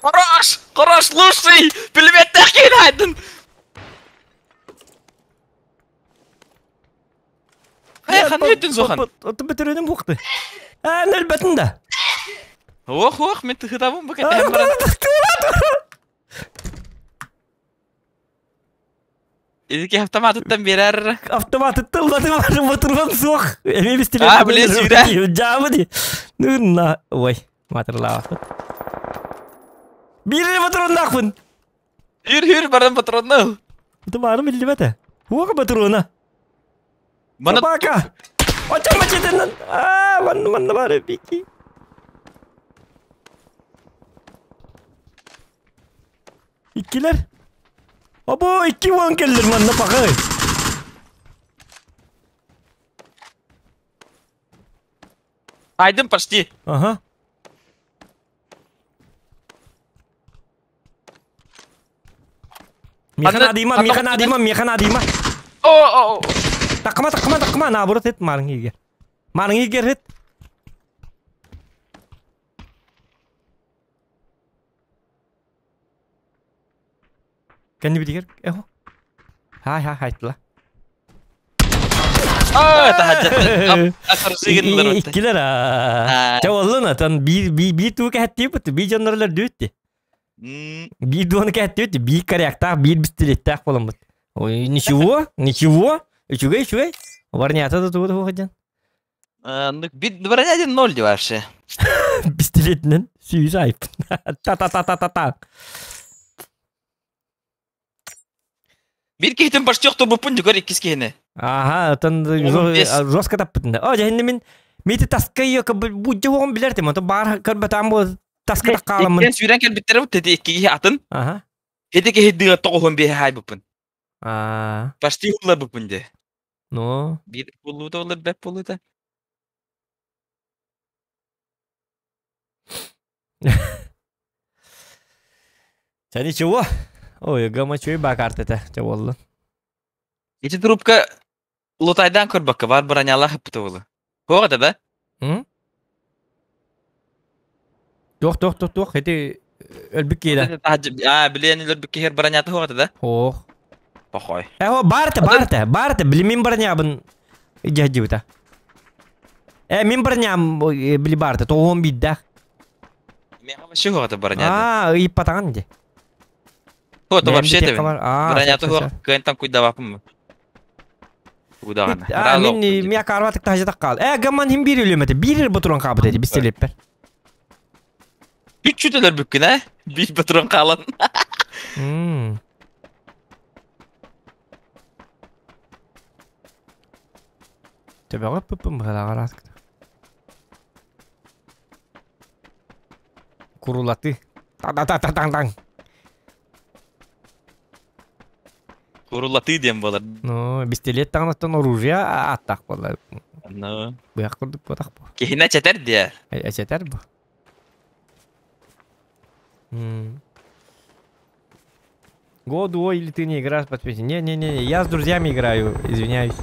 Хорош! Хорош, лучший! Пулеметтээх киһини хайдын! Хайа, ханна өттүн сухан? Оту бөтөрөнүм буукты. Аа, нөлбөтүн да. Ох, ох, мен тыхытабын бу кэтэһэн баран. Ити автоматыттан биэрэр. Автоматыттан улаты бар, ботурган суох. Эми бистилер. А, блин, сүүрэ. Жаабы ди. Ну, на, ой, матырлаабаппыт. Биир ботурунаахпын. Үр үр баран патронна ыл. Ото баарым биллибэтэ. Уока патрона. Мана Собака! Очон мачетенен! Аа, манна манна бар эбики. Иккилэр. Обо, икки буолан кэллэр манна пахай. Айдын почти. Ага. Миэхэ наадыйма, миэхэ наадыйма, миэхэ наадыйма. О, о, о. Таккыма, таккыма, таккыма, наоборот эт маарыҥ иһигэр. Маарыҥ иһигэр эт. Кэннибитигэр эхо. Хай хай хайтла. Аа, таһаджаттан атарсыгыннар. Иккилер аа. Чэ оллун атан биир биир туу кэһэттиибит, биир дьоннор өлөрдүбүт. Биир дуону кэһэттибит, биир коряктаах, биир бистилеттээх буоламмыт. Ой, ничего, ничего. Үчүгэй, үчүгэй. Варнята да тугу да хуохадьан. Ну, броня 1-0 вообще. Пистолетинэн сүүс айпын. Та-та-та-та-та-та. Биир киһитин почти охторбуппун дьүгэр иккис киһини. Аха, отон жестко таппытын. О, дьэһинни мин мити таска буддьа уоҕун билэр тим, ото баар көрбөтөөн бу таска таххааламмын. Иккиэн сүүрэн кэлбиттэрэ бу тети икки киһи атын. Аха. Ити киһи дыа тоҕуһун биэһэ хаайбыппын. Аа. Почти улларбыппын дии. Ну. Биир буллуута улар бэп буллуута. Чэ ничего. Ой, гамачуй бакарт этэ, чэ буоллун. Ити трубка лутайдаан көрбөккө бар бронялаах ыппыта буолуо. Туох этэ да? Туох туох туох туох ити өлбүт киһи Аа, билиэн өлбүт киһи бронята суох этэ да? Ох. Похой. Э, баар этэ, баар этэ, баар этэ, били мин бронябын дьаһдьыбыта. Э, мин броням били баар этэ, тоҕуон биирдээх. Миэхэ вообще суох этэ бронята. Аа, ыйыппатаҕын дии. Суох, вообще этэ Бронята суох, кыайан куйдабаппын. Удаҕана. Аа, мин мия карватык таһдьатах хаал. Э, гамман хим биир өлүөм этэ. Биир ботуран хаабыт этэ, бистэлиэппэр. Үч жүтөлөр бүккүн, э? Биир ботуран хаалан. Төбөҕө пыппым быһалааҕар ааскыта. Курулаты. Та-та-та-та-таң-таң. Курулатыы диэн буолар. Ну, пистолет таҥнаттан оружие ааттаах буолла. Ну. Быах курдук буотах бу. Киһинэ чэтэр диэ. Эчэтэр бу. Го дуо или ты не играешь подписи? Не-не-не, я с друзьями играю, извиняюсь.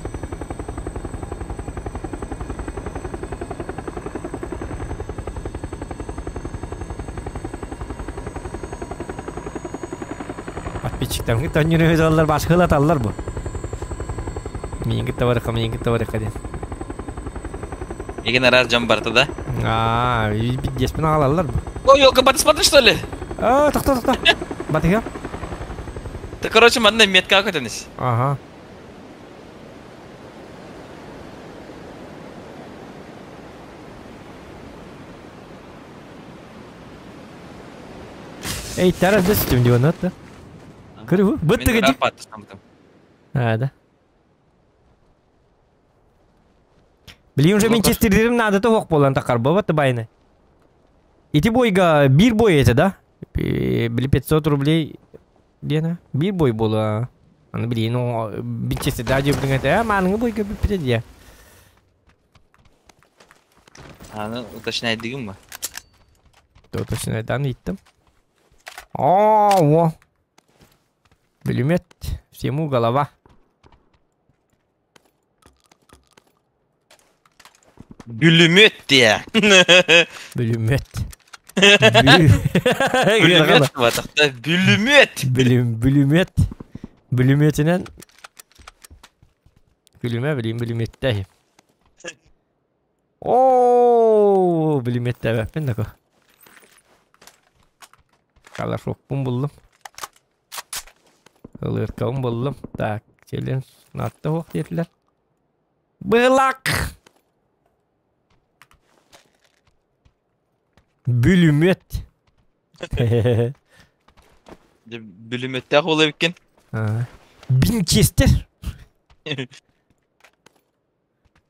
Подписчиктарым төннүрү башкылаталлар бу. Миин кытта барыха, миин кытта барыха диэн. Еген арар дьон барта да. Аа, биэспин аҕалаллар бу. О, елка, батыспатын что ли? Аа, тохто, тохто. Батыһа. Ты, короче, манна метка көтөнүс. Ага. Эй, тарас да сүтүм диэн атта. Көрү, быттыгы ди. А, да. Билигин уже Винчестердерим наадата суох буолан таххарбабат байны. Ити бойга биир бой этэ да? Били 500 рублей диэн биир бой буола. Аны билигин Винчестерда дьиэбитин этэ, мааныҥы бойга бүппүтэ дии. Аны уточняйдыгым ба? Уточняйдан ыйыттым. О, Бүлүмүөт, всему голова. Бүлүмүөт диэ. Бүлүмүөт. Бүлүмүөт батахта бүлүмүөт. Бүлүм бүлүмүөт. Бүлүмүөтүнэн Күлүмэ билим бүлүмүөттэй. Оо, бүлүмүөттээбэппин да Калашокпун буллум. Ылыыркабын буллум. Так, челлендж наатта суох диэтилэр. Былак! Бүлүмүөт. Бүлүмүөттээх уол эбиккин. Винчестер.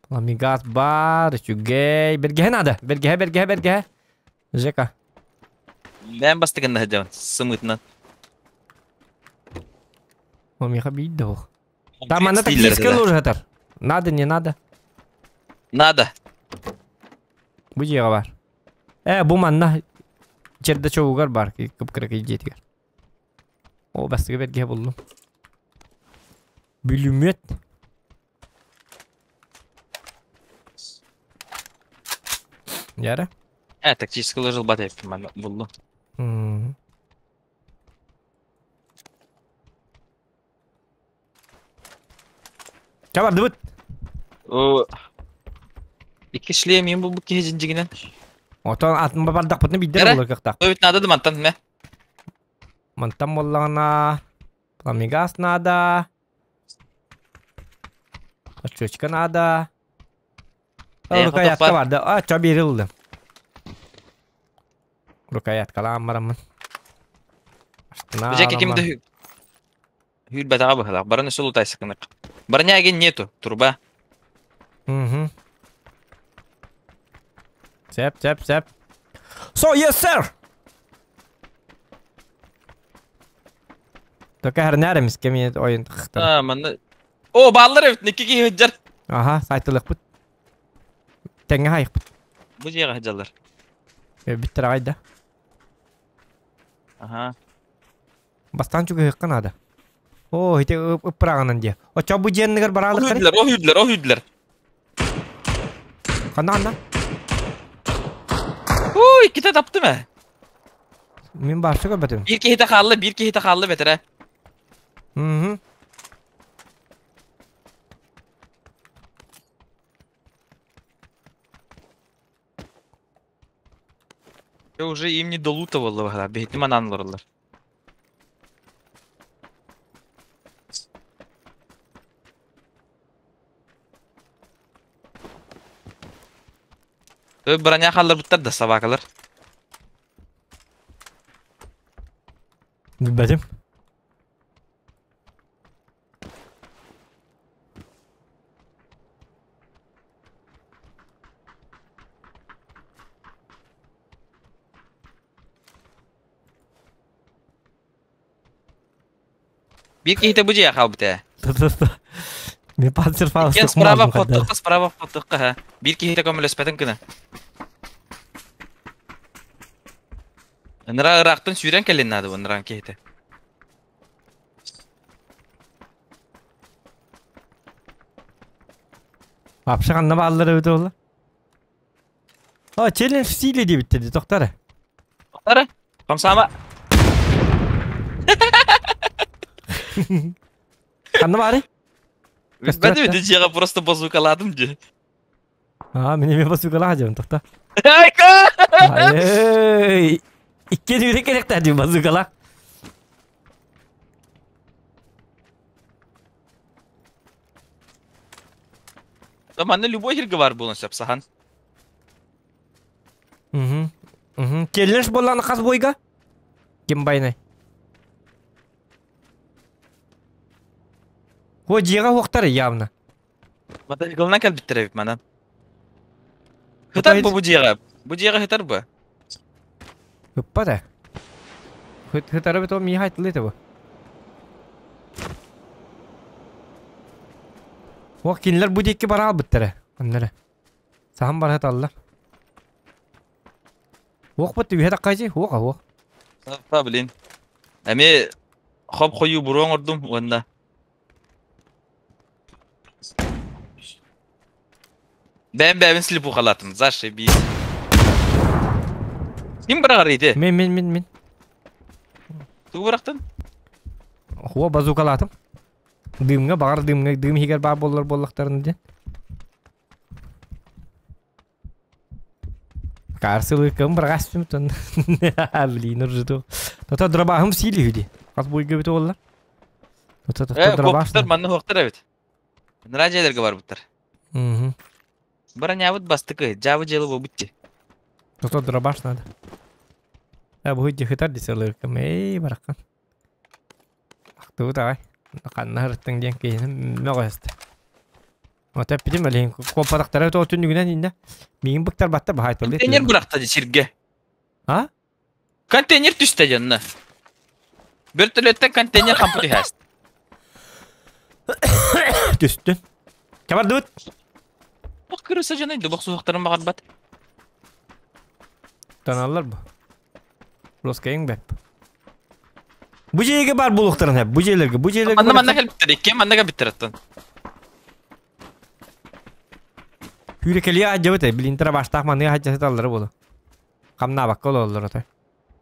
Ламигаз бар, үчүгэй. Бэргэһэ наада. Бэргэһэ, бэргэһэ, бэргэһэ. Жека. Бэйэм бастакынна сылдьабын, сымыытынан. Миха биир да Там она тактическая лужа хатар. Надо, не надо? Надо. Бу дьиэҕэ бар. Э, бу манна чердачогугар бар, кып-кыракый дьиэтигэр. О, бастакы бэргэһэ буллум. Бүлүмүөт. Яра? Э, тактический ложил бат эппин манна буллум. Чабардыбыт. О, икки шлем мин булбут киһи дьиҥинэн. Отон атын бардахпытына биирдэ булар кыахтаах. Ой, надо да мантан мэ. Мантан буоллаҕына пламегаз надо. Очечка надо. Рукоятка бар да. А, чо бири ыллым. Рукояткалаан бараммын. Бу ким да Хүрбэтэҕэ быһыылаах, баран өссө лутайсыкынык. Броня нету, труба. Угу. Цеп, цеп, цеп. So, yes, sir! Только хәрнәріміз кеме ойын тықтыр. А, манна... О, бааллар эбит, икки киһи сылдьар. Аха, сайтылықпыт. Тэҥҥэ хайықпыт. Бу дьиэҕэ сылдьаллар. Бүттэр аҕай да. Аха. Бастаан чугаһыахха наада. Оо, ити ыппырааҕынан диэ. Оччо бу дьиэннигэр бараалыктар. Оһүйдүлэр, оһүйдүлэр, оһүйдүлэр. Ханна ханна? Ой, иккитэ таптым ээ. Мин баарса көрбөтүм. Биир киһитэ хаалла, биир киһитэ хаалла бэтэрэ. Мм. Я уже им не долутывал, бэйэтим анаан олороллор. Броня хаалларбыттар да собакалар. Билбэтим. Биир киһитэ бу дьиэ хаалбыт ээ. Мен панцир Иккиэн справа хотуохха, справа хотуохха ха. Биир киһитэ көмөлөспөтүн гына. Ыныраа ыраахтан сүүрэн кэлин наада бу ынырaan киһитэ. Вообще ханна бааллар эбит ол? А, челлендж в стиле диэбиттэр дии, тохтор. Тохтор. Хамсаама. Ханна баарый? Билбэтим ити дьиэҕэ просто базукалаатым дии. Аа, мин эмиэ базукалаах дьон тохто. Айка! Эй! Икки дүрэ керекте дии базукалаах. Да манна любой сиргэ бар буолан сөп сахан. Угу. Угу. Челлендж буоллаҕына хас бойга? Ким байнай? О, дьиэҕэ уохтар явно. Мотоциклынан кэлбиттэр эбит манан. Хытар бу бу дьиэҕэ. Бу дьиэҕэ хытар бу. Ыппат ээ. Хытары бит ол миэхэ айтылы этэ бу. Ох, кинилэр бу диэки бара албыттара. Оннара. Саһан бара сыталлар. Уох бут үһэ таккайжы, уох уох. Та блин. Эми хоп хойуу буруо оҥордум уонна Бэйэм бэйэбин слепухалаатым, зашибись. Ким быраҕар ити? Мин мин мин мин. Тугу бырахтын? Хуа базукалаатым. Дымҥа баҕар дымҥа дым иһигэр баар буоллар буоллахтарын диэн. Карсылыкым быраҕаспым тон. Блин, уржуту. Тото дробаһым сиили үһү Хас буйга бит олла. Тото тото Э, дробаш. куоппуттар манна хуохтар эбит. Нара дьиэлэргэ барбыттар. Мгм. Бронябыт бастакы, дьаабы дьыала буолбут дии. Тото дробаш надо. Э, бу дьыхытар десалыркам. Эй, баракан. Ахтыбыт аҕай. Ханна сырыттыҥ диэн киһини мөҕөстө. Ото эппитим элиһин куоппатахтара тоҕо түннүгүнэн иннэ. Миигин быктарбатта баһаайталыы. Контейнер бырахта дии сиргэ. А? Контейнер түстэ дьонно. Бөртөлөттөн контейнер хампы түһээст. Түстүн. Кабардыбыт. Бох кырыса дьоно дубох суохтарын баҕарбат. Таналлар бу. Роскайың бэп. Бу дьиэгэ бар булуктарын хэп. Бу дьиэлерге, бу дьиэлерге. Манна манна кэлбиттэр, иккиэн манна кэлбиттэр оттон. Хүүрекелия аджабыт, блин, баштаах маныга хаджасыталлары болу. Хамнаабакка ололлор отой.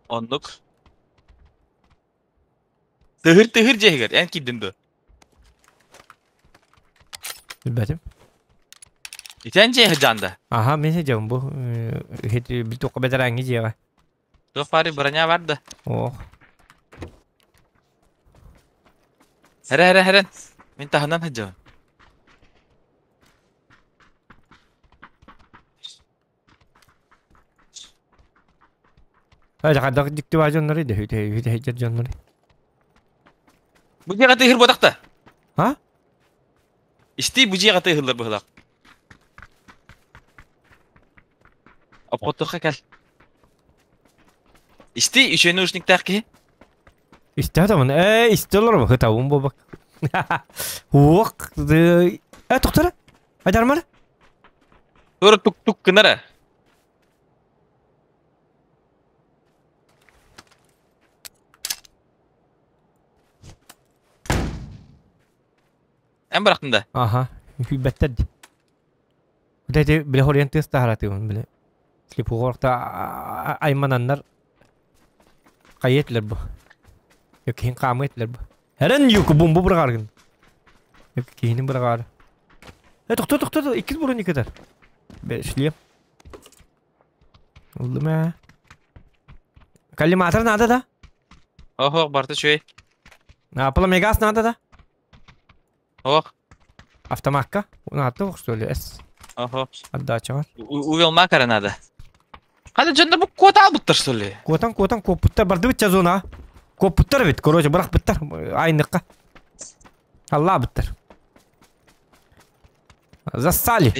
Оннук. Тыһыр тыһыр дьиэһигэр эн киирдин дуо? Билбэтим. Ити эн дьиэ сылдьаан да? Аха, мин сылдьабын бу. Битукка бэтэрэҥҥи дьиэҕэ. Туох баарый броня бар да? Ох. Эрэ эрэ эрэн. Мин таһынан сылдьабын. Хайдах дьикти баа дьоннору да үтэ дьоннору. Бу дьиэҕэ тыһыр буотахта. А? Истии бу дьиэҕэ тыһыллар быһылаах. Обхоттуохха кэл. Истии үчүгэй наушниктаах киһи. Истэ тамын. Э, истэ олорбу хытабын буолбак. Уох, э, тоқтара. Айдармар. Тура тук-тук гынара. Эн бырахтын да? Аха, күйбэттэр ди. Вот эти бile хорыйан тыас таһаратыыбын бile. Слепугорта аймананнар хайа бу. Киһин хаамы этилэр бу. Эрен юку бомба быраҕаргын. Киһини быраҕаар. Э, тохто, тохто, иккис броник этэр. Шлем. Ыллым ээ. Коллиматор надо да? Ох, барта үчүгэй. А, пламегаз надо да? Ох. Автоматка? Надо, что ли? С. Охо. Отдача. Увел макара надо. Хада дьоннор бу куота албыттар что ли? Куотан куотан куоппуттар бардыбыт зона. Куоппуттар бит, короче, бырахпыттар айныкка. Аллаабыттар. Зассали.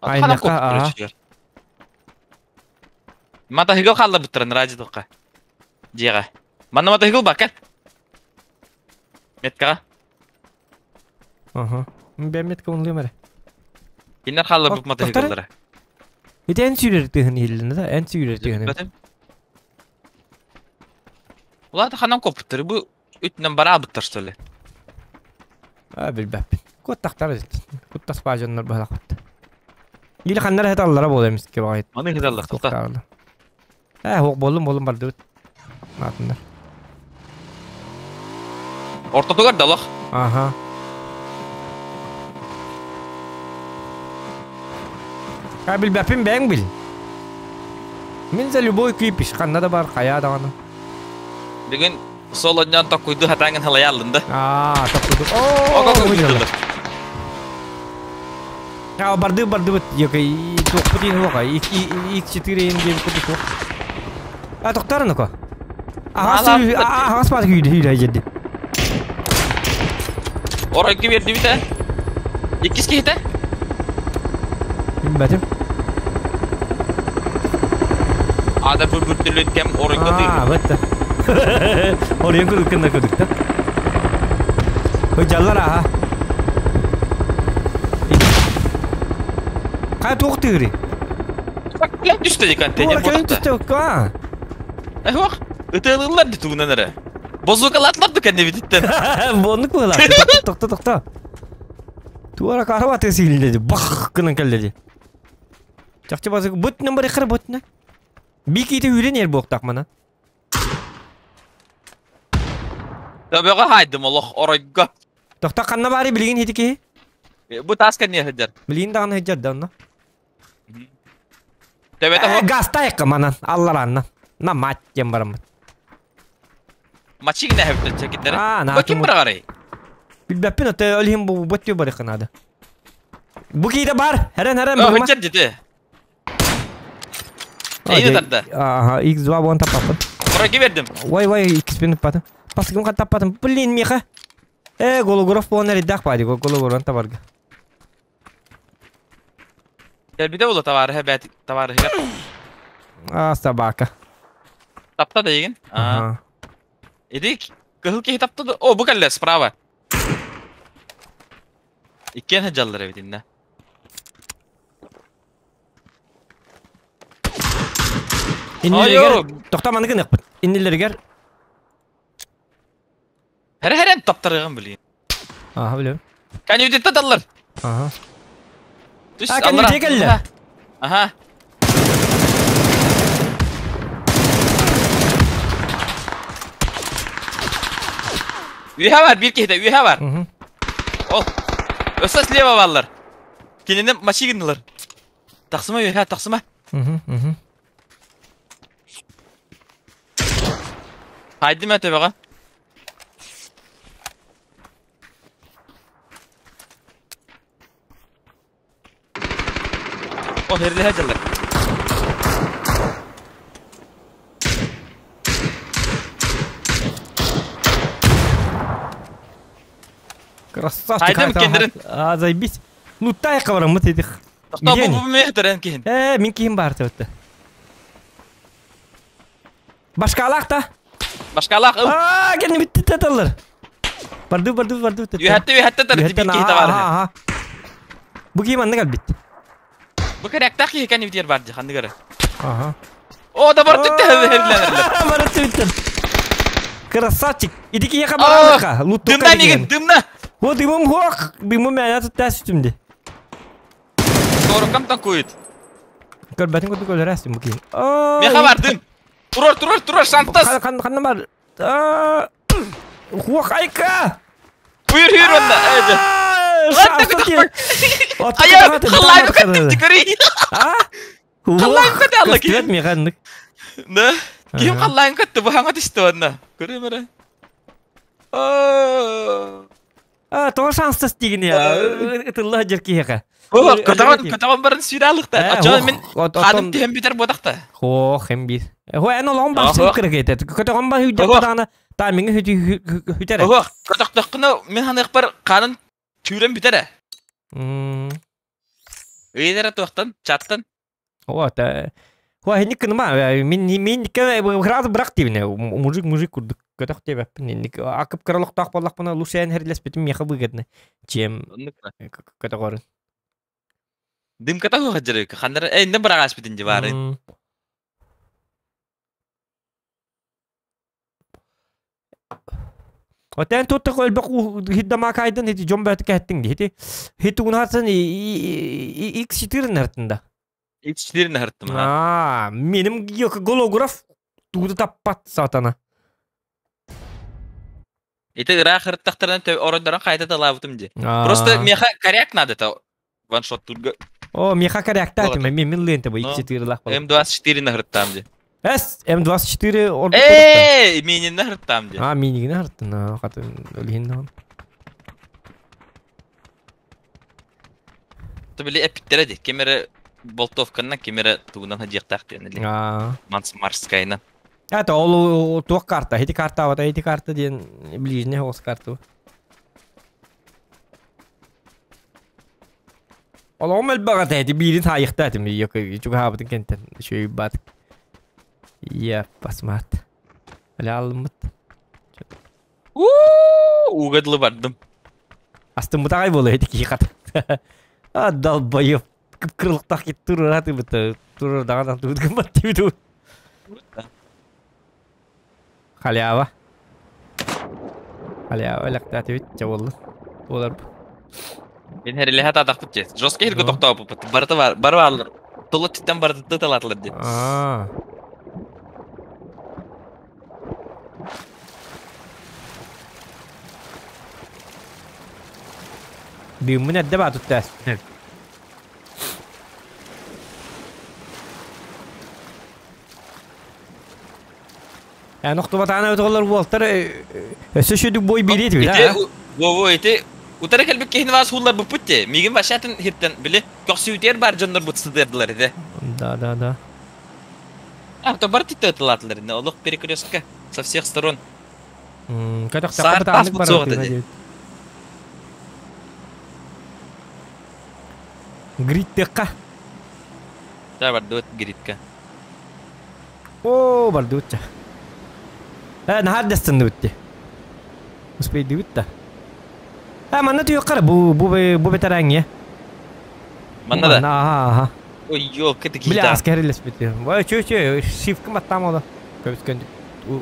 Айныкка, ага. Матаһыгыл хаалларбыттарын ради тоққа. Дьиэҕэ. Манна матаһыгыл бар кэл. Меткаҕа. Ага. Бэм метка онлыым эрэ. Кинилэр хаалларбыт матаһыгыллара. Ити эн сүүрэр тыһын иһиллинэ да, эн сүүрэр тыһын. Улаата ханан коппуттары бу үтүнэн бараабыттар что ли? А, билбэппин. Куоттахтар эбит. Куттаспаа дьоннор быһалахпыт. Или ханнара хаталлара буола эмискэ баҕайы. Маны хаталлар тоқта. Ээ, хуох боллум боллум бардыбыт. Наатыннар. Ортотугар да олох. Аха. А билбэппин бэйэҥ бил. Мин за любой кипиш ханна да бар хайаа даҕаны. Бүгүн сол онньоон токкуйду хатаангын халайааллын да. Аа, токкуйду. Оо, А, барды бардыбыт. Якай туохпут иин хуоха. X4 иин диэн курдук хуох. А, тохтар нука. Аһас аһас баар хүйдэ хүйдэ дьэдди. Оройго бердибит Иккис киһитэ. Билбэтим. Ада бу бүртүлүт кэм оройго Аа, бытта. Оройго курдук курдук да. Хыдьаллар аха. Хай туох тыыры? Түстэ ди контейнер Кэлэн түстэ укка. Эхох, ытыалыыллар ди тугунан эрэ. Бозукалатлар да кэннибититтэн. Боннук буолар. Тохто тохто. Туара карава тесилде бах гынан келди. Чахчы базык бут номер хыр бутна. Биките үрен ер буоктак мана. Төбөҕө хаайдым олох оройго. Тохто ханна баары билигин хитики? Бу таас кэнниэ сылдьар. Билигин даҕаны сылдьар да онно. Төбөтө Гастайка манан алларанна. На мать диэн бараммыт. Мачигин эһэбит чекиттэрэ. Аа, Бу ким быраҕарый? Билбэппин отой ол иһин бу бу барыхха наада. Бу киитэ бар. Хэрэн хэрэн О, сылдьар дите. Эйни тарда. Ага, X2 вон таппаппын. Оройго бердим. Вай вай, X-пин ыппатым. Паскым хат таппатым. Блин, миха. Э, Гологоров буон эридах бади, Гологорон табарга. Кэлбитэ буолла товарыһа бэт товарыһыгар. А, собака. Тапта да егин. А. Иди кыһыл киһи тапта да. О, бу кэллэ справа. Иккиэн сылдьаллар эбит иннэ. Иннилэригэр тохто маны гыныахпыт. Иннилэригэр Хәрэ хэрэн таптарыгын билин. Аха билем. Кәнүтетте таллар. Аха. Түс А, кәнүтте келле. Аха. Үйе бар, bir киһитэ, үйе бар. Ол. Өссө слева баллар. Кинини машигиннылар. Тахсыма үйе, тахсыма. Хайдым өтөбөҕө. О, херлиһэ дьаллар. Красавчик. Хайдым кендерин. А, заебись. Ну тай кабарыммыт этих. Тохтоо бу бу мехтерен киһин. Э, мин киһим бар төттө. Башкалаах та. Башкалаах ыл. Аа, кэнни бүтті таталлар. Барды, барды, барды. Үһәтте, үһәтте тар бит киһи табар. Бу киһи манна кэлбит. Бу кэрәктәх киһи кэнни битер бар ди, ханныгары. Аха. О, да бар түттэ херләнерлер. Бар түттэ. Красавчик. Иди киһи баралыка. Луттука. Дымна мигин, дымна. О, дымым хох. Дымым мәнә түттә сүтүмдү. Торукам танкует. Көрбәтин курдук өлөрәсин бу киһи. Меха бар дым. Турар, турар, турар, шантас. Қан қан бар. Хуах айка. Уйр, уйр онда. Ая, халлайм каттым тикери. А? Халлайм катты алла киһи. Механник. Да. Ким халлайм катты бу хаңа түстү онна. Көрөм А, тоҕо шанстас дигин я. Ытылла жер киһиэхэ. О, көтөҕөн, көтөҕөн барын сүүрэ алыкта. Ачон мен ханым тиһэн бүтэр буотахта. Хо, хэм бир. Хо, эн олоҕун барсын кырыгыйта. Көтөҕөн бар хүдэ даҕаны та миңе хүтэрэ. Ох, көтөхтөхкүнэ мен ханыахпар хаанын түүрэн бүтэрэ. Ыйдара туохтан, чаттан. О, та. Хо, хинник кыныма, мин мин сразу бырак дибине. Мужик мужик курдук көтөх диэбэппин. Инник акып кыралыктаах буоллахпына лучше эн херлеспитим миэхэ выгодно, чем көтөҕөрүн. Дымката хуха дьарык. Ханнара э инне бырагас битин дибары. Отен туттах өлбөх хиддамаакайдан ити дьон бөтө кэһэттиҥ ди. Ити хитугунарсан X4 нартында. X4 нартым. Аа, меним голограф тугу таппат сатана. Ити ыраах ырыттахтарынан оройдорон хайта талаабытым ди. Просто меха коряк надо это ваншот турга. О, меха коряк та мен мен лента бу X4 лах. М24 нахырттам ди. Эс, М24 ордук. Эй, минин нахырттам ди. А, минигин нахырттан, хатын өлүһин. Били эпиттере ди. Кемере болтовканан, кемере тугунан хадиактаах диэн. Аа. Манс Марскайна. Это ол туох карта, эти карта, вот эти карта диэн ближний хос карта. Олоҕум элбэҕэ этэ, ити биирин хаайыахта этим, чугаһаабытын кэнтэн үчүгэй баат. Иә, басмаат. Әле алыммыт. Ууга дылы бардым. Астыммыт аҕай буолуо ити киһи хата. А, долбоеб. Кып-кырылыктаах кит турар атыбыт. Турар даҕаны атыбыт гыммат диэбит. Халява. Халява элэхтээтибит, чэ буоллун. Буолар. Мин хэрилэһэ таатахпыт дии. Жестко хэргэ тохтооппут. Барыта бар, бары бааллар. Тулу түттэн барыта талаатылар дии. Аа. Дыыммын эрдэ баа туттаас. Эн охтубатаана өтөҕөлөр уолтар өссө шүдүк бой бириет бит а? Во-во, ити утары кэлбит киһини вас хуллар буппут те. Мигин вашатын хиртен били көхсүүтер бар дьоннор бут сыдырдылар ити. Да, да, да. А, то бар титте тылаатылар ини. Олох перекрестка со всех сторон. Көтөхтөххө бытааннык барар тыына Гриттыхха. Да, бардыбыт гритка. О, бардыбытча. Э, наһаар дастынныбыт ди. Успейдыбыт да. Э, манна түйөккара бу бу бу бетераңе. Манна да. Аха, аха. Ой, ёлка ты Бля, аскерилес бит. Ой, чө чө, шифка маттам ола. Көбүскөн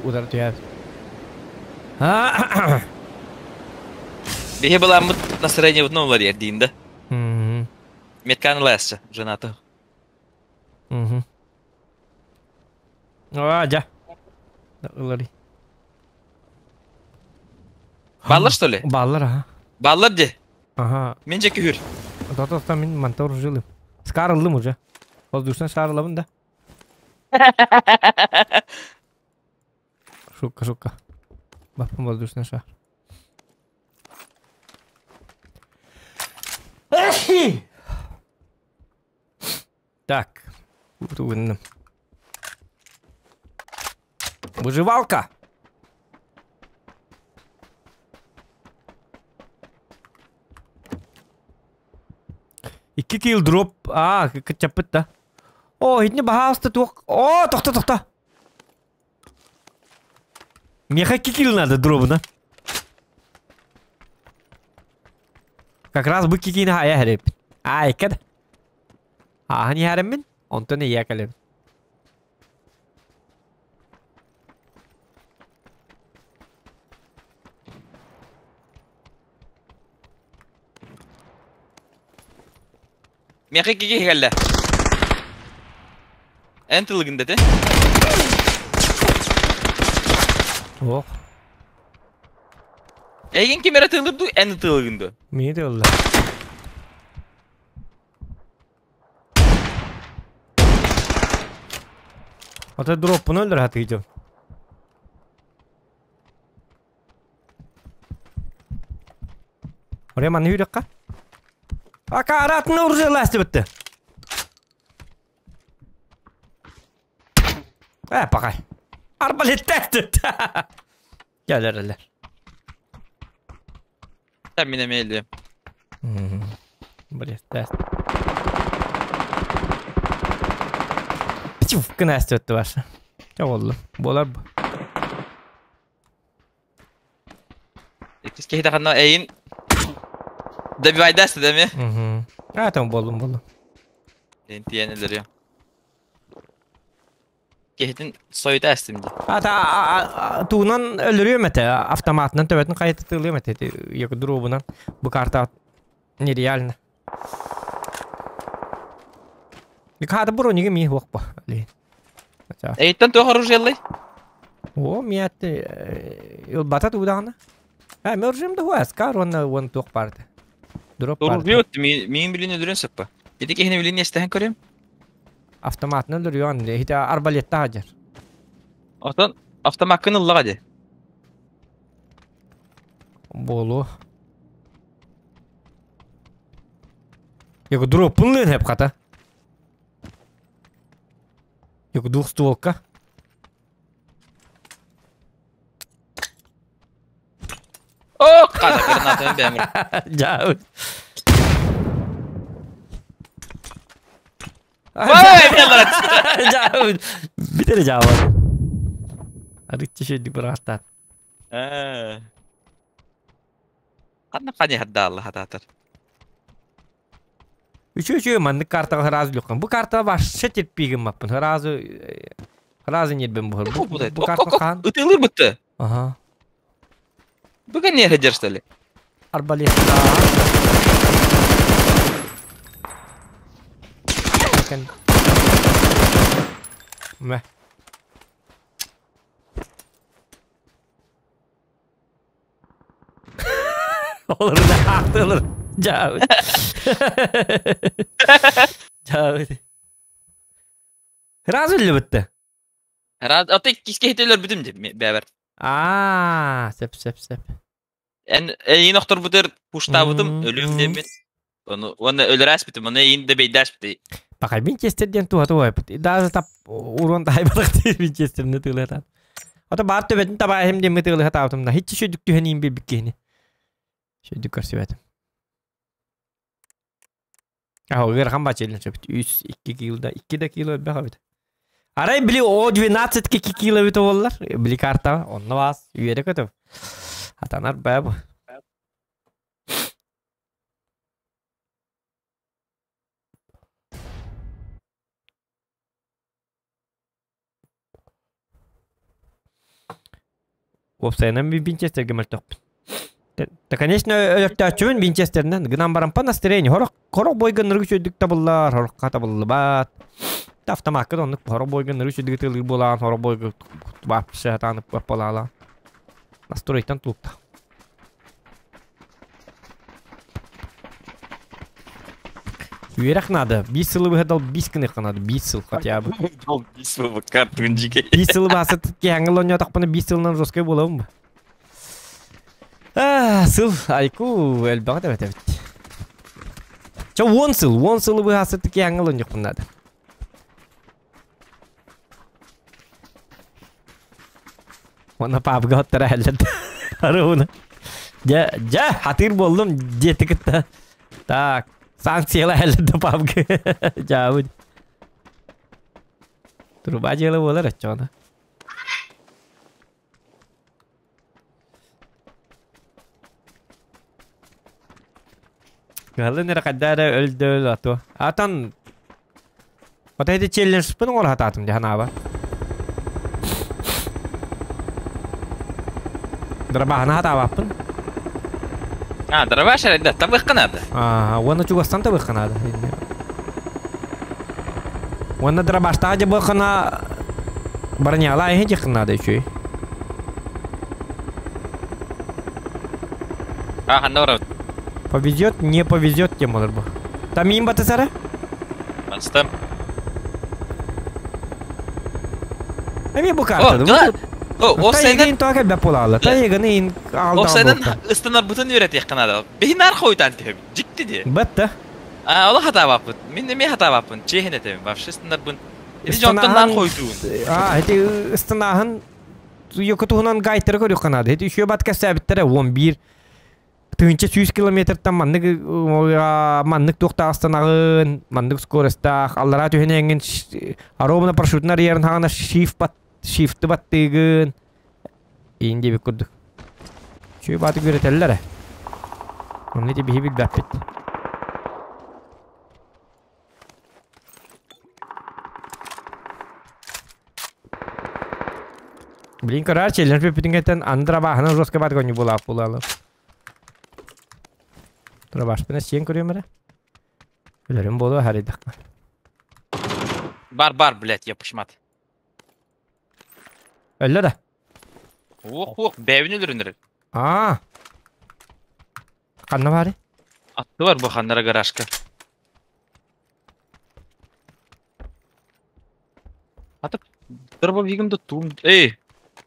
удар түйәб. Биһи былааммыт настроение бутун уларыйар диин да. Метканы ылаасча, женаты. Аа, жа. Ылари. Баллар что ли? Баллар, аха. Баллар де. Ага. Мен же күһүр. Тота мин манта жилым. Скарылдым уже. Воздушно шарылабын да. Шутка, шутка. Баппын воздушный шар. Так. Выживалка. Икки килл дроп. Аа, кычаппыт да. О, итини баһаалыста туох. О, тохто, тохто. Меха икки килл надо дробuna. Как раз бу кикини хайа хэреппит. Аа, икки да. Ааһан иһэриммин, онтон ийэ кэлэбин. Миэхэ икки киһи кэллэ. Эн тылыгын дэтэ. Ох. Эйигин ким эрэ тыылыр дуу, эн ытыылыгын дуу? Миги тыылла. Ата дроппун өлдөр хатыйдым. Oraya манны хүрекка. Ака аратны уже ласты бітті. Э, пақай. Арбалеттәкті. Келер Мин эмиэ Блин, Пчув, кынасты өтті башы. Ча болду. Болар бу. Иккис киһи ханна эйин добивайдасты да ми? А, там болдум, болдум. Эн тиэнелери. Киһитин сойута эстим дии. Ата туунан өлөрүөм этэ, автоматынан төбөтүн хайыта тыылыам этэ дробунан. Бу карта нереально. Хата бронига ми хуохпа. Эйттен туох оружиеллый? О, миэтти ылбата туудаҕына. А, мен оружием да хуа, скар уонна уон туох баарда. Дроп баарда. Миин билин өлөрөн сөппө. Ити киһини билин эстэһэн көрөм. Автоматынан өлөрүөн, ити арбалетта хадьар. Отон автомаккын ыллаҕа ди. Буолуо. Його дроппун лыын хеп хата. Його двухстволка. О, хата гранатаны бэмир. Жа. Ой, Жа. Битер жаабар. Арыччы шөйдүк бырахтаат. Ханна хани хаддаалла хатаатар. Үчү-үчү маннык картаҕа сразу люккан. Бу картаҕа вообще терпигим маппын. Сразу сразу нербин буһар. Бу, бу карта хаан. Ытыылыр бытты. Ага. Бүгін не хадер что ли? Арбалетта. Мә. Olur da haklı olur. Cavit. Cavit. Раз өллүбүттэ. Раз, ата иккис киһитэ өлөрбүтүм дии бэбэр. Аа, сеп сеп сеп. Эн эйин охторбутар пуштаабытым өлүм диэммин. Ону уонна өлөрөөспүтүм, ону эйин да бэйдээспити. Пакай Винчестер диэн туһата уойпут. Даже тап урон таайбатах диир Винчестерни тыылыһатаан. Ото баар төбөтүн табааһым диэмми тыылыһатаабытым да хиччи шөйдүк түһэн иин биэрбит киһини. Шөйдүк көрсүбэтим. Аһа ыарахан бачылын сөпүт. Үс, икки кило да, икки да кило элбэх эбит. Арай били О12 2 кило эбит буоллар. Били карта онно баас үөрэ көтөв. Атанар баа бу. Уопсайынан мин Винчестергэ мөлтөхпүн. Да, конечно, өлөртөөччүбүн Винчестеринэн гынан баран по настроению. Хорох, хорох бойгыннары үчүгдүк табыллар, хорохха табыллыбат. Да автомакка да оннук хорох бойгыннары үчүгдүк тылыр буолаан, хорох бойгы вообще атаанып буолаалаан. Настройтан тулукта. Үөрэх надо. Биир сылы быһа дал биис гыныахха надо. Биир сыл хотя бы. Дал биис сылы картун дьике. Биир сылы баасыт киһаҥҥа лонньоотохпуна биир сылынан жесткай буолабын ба. Аа, сыл айку элбэҕи да эбит. Чэ, уон сыл, уон сылы быһаасыт киһаҥҥа лонньохпун надо. Уонна паапка оттора эллэр. Арыуна. Дьэ, дьэ, хатыыр буоллум диэти кытта. Так, санкцияла эллэр да паапка. Дьаабыт. Труба дьыала буолар оччоҕуна. Кыһаллан эрэ хайда эрэ өлдөөл ату. Атан Ота ити челленджпын оҥоро сатаатым дии санаабар. Дробаһына сатаабаппын. А, дробаш эрэ табыахха наада. Аа, уонна чугастан табыахха наада. Уонна дробаштаах дьабыаххана бронялаа иһин дьиэххин наада үчүгэй. А, ханна барабыт? Повезет, не повезет тем олар бу. Там миин батысара? Бастым. Эми бу карта. О, ол сайын тоға кэлбэт буолаалар. Та еганы ин Ол сайын ыстанарбытын үөрэтиэххэ наада. Биһин хойутаан түһэбит. Дьикти дии. Бэтте. А, олох хатаабаппыт. Мин эмиэ хатаабаппын. Чиэһин этэбин. Вообще ыстанарбын. Ити дьонтон наан хойутуун. А, ити ыстанааһын йокутуһунан гайтары көрүөххэ наада. Ити үчүгэй бат кэпсээбиттэрэ 11 1100 километртан маннык маннык туохтаах маннык скоростаах аллараа түһэн эҥин аробуна парашютун арыйарын хаҕана shift бат shift баттыыгын иин диэбит курдук үчүгэй бааты үөрэтэллэр ээ онно ити биһи билбэппит Блин, короче, челлендж бүппүтүн андра бааһынан жестко баар гоню булаап булалы. Дробашпына сиэн көрүөм эрэ. Өлөрүм буолуо харыйдахпа. Бар, бар, блядь, ёпышмат. Өллө да. Уох, уох, бэйбин өлөрүнэр. Аа. Ханна баары? Атты бар бу ханнара гаражка. Аты дробовигым да тугум... Эй!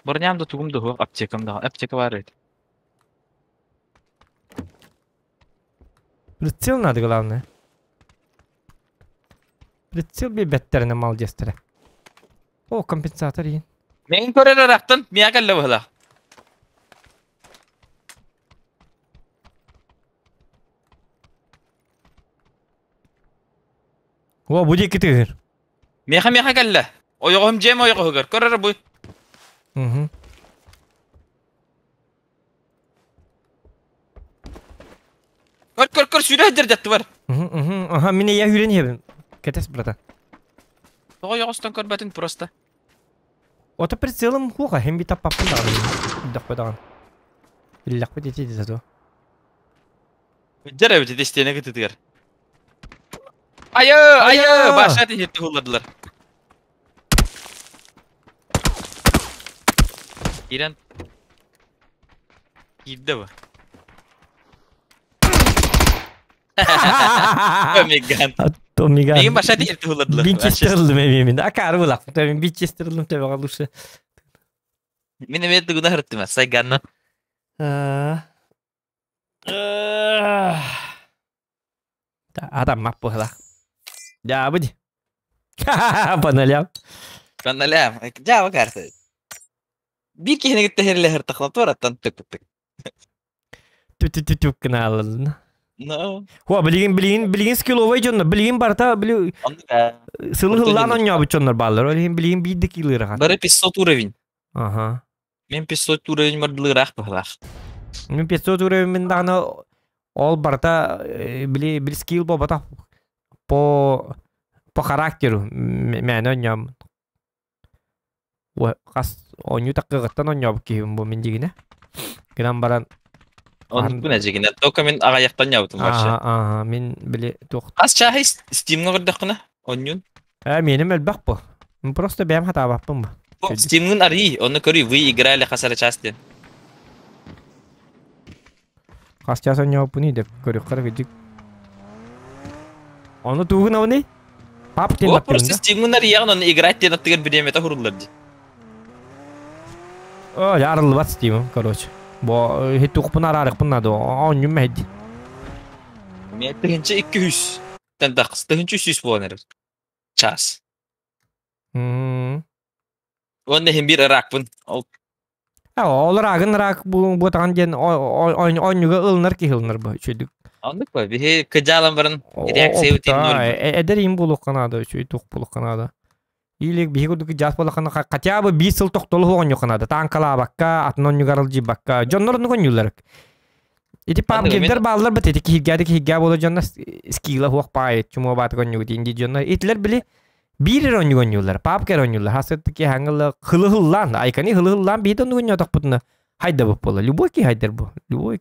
Броням да тугум да хуох, аптекам да. Аптека бар эт. Прицел надо главное. Прицел биэрбэттэринэ молодецтэрэ. О, компенсатор иин. Мен көрөр арахтан, миа кэллэ быһыла. О, бу диэки тыгыр. Миэхэ миэхэ кэллэ. Ойоҕоһум дьиэм ойоҕоһугар. Көрөр бу. Угу. Көр көр көр сүүрэ сылдьар дьаттыбар. Угу, угу. Аха, мин я хүрен иһэбин. Кэтэс, братан. Тоҕо ойоҕостон көрбөтүн просто. Ото прицелым хуха, хем би таппаппын даҕаны. Билдэхпэ даҕаны. Биллэхпит ити зато. Дьэр эбит ити стена кытытыгар. Айы, айы, баша тиһирти хулладылар. Киирэн киирдэ бу. Томиган. Томиган. Мигин баша тиһирти хулладылар. Винчестерилдим эмиэ Акары булак. Винчестерилдим төбөҕө лучше. Мин эмиэ тугуна хырыттым, сайганна. Адам мап быһылах. Дьаабы Паналям. Паналям. Дьаабы карта. Биир киһини кытта иһиллэһэр тахлатуараттан түк-түк. Тү-тү-тү гынаалын. No. Хуа билигин билигин билигин скилловай дьоннор билигин барыта били сылы хыллаан онньообут дьоннор бааллар. Ол иһин билигин биирдэ киилыырахан. Бары 500 уровень. Аха. Мен 500 уровень бардылыыраах быһылаах. Мен 500 уровень даҕаны ол барыта били били скилл буолбатах по по характеру мээнэ онньоом хас оонньуу таккыгыттан онньообут киһибин бу мин дьигинэ гынан баран Оннукпун эдьигинэ только мин аҕайахтан ньаабытым вообще. Ааха, мин били туох Хас чааһы Steam'ҥа көрдөххүнэ онньуун? Ээ, миэним элбэх бу. Мин просто бэйэм хатаабаппын бу. Steam'ҥын арый, онно көрүй, вы играли хас эрэ час диэн. Хас час онньооппунуй деп көрүөххэ кырдьык. Ону тугун абыный? Пап диэн О, просто Steam'ҥын арыйаҕын, онно играть диэн аттыгар бириэмэтэ уһуруллар дии. О, арыллыбат Steam'ым, короче. Бо хитухпун араарыкпын надо. Оонньум мэһэйди. Мен 1200 тэн тахс, 1300 буолан эрэр. Час. Уонна иһин биир ыраакпын. Ол Ол ыраагын ыраак буотаҕын диэн оонньууга ылынар киһи ылынар бу үчүгүйдүк. Оннук ба биһи кыдьаалан баран реакция Эдэр им буолуохха наада, үчүгэй туох буолуохха наада. Или биһи курдук дьаас буоллаххына хотя бы биир сыл тохтолу оонньуохха наада. Таанкалаабакка, атын оонньууга аралдьыйбакка. Дьоннор оннук оонньууллар. Ити пабгердер бааллар бит ити киһиргээди киһиргээ буола дьоннор скилла хуох паайыт чумуо баатык оонньуугут инди дьоннор. Итилер били биир эрэ оонньууга оонньууллар. Пабг эрэ оонньууллар. Хасыттыки хаңылла хылы-хыллаан, айкани хылы-хыллаан биһи да оннук оонньоотохпутуна хайдабыт буолла. Любой киһи хайдар бу. Любой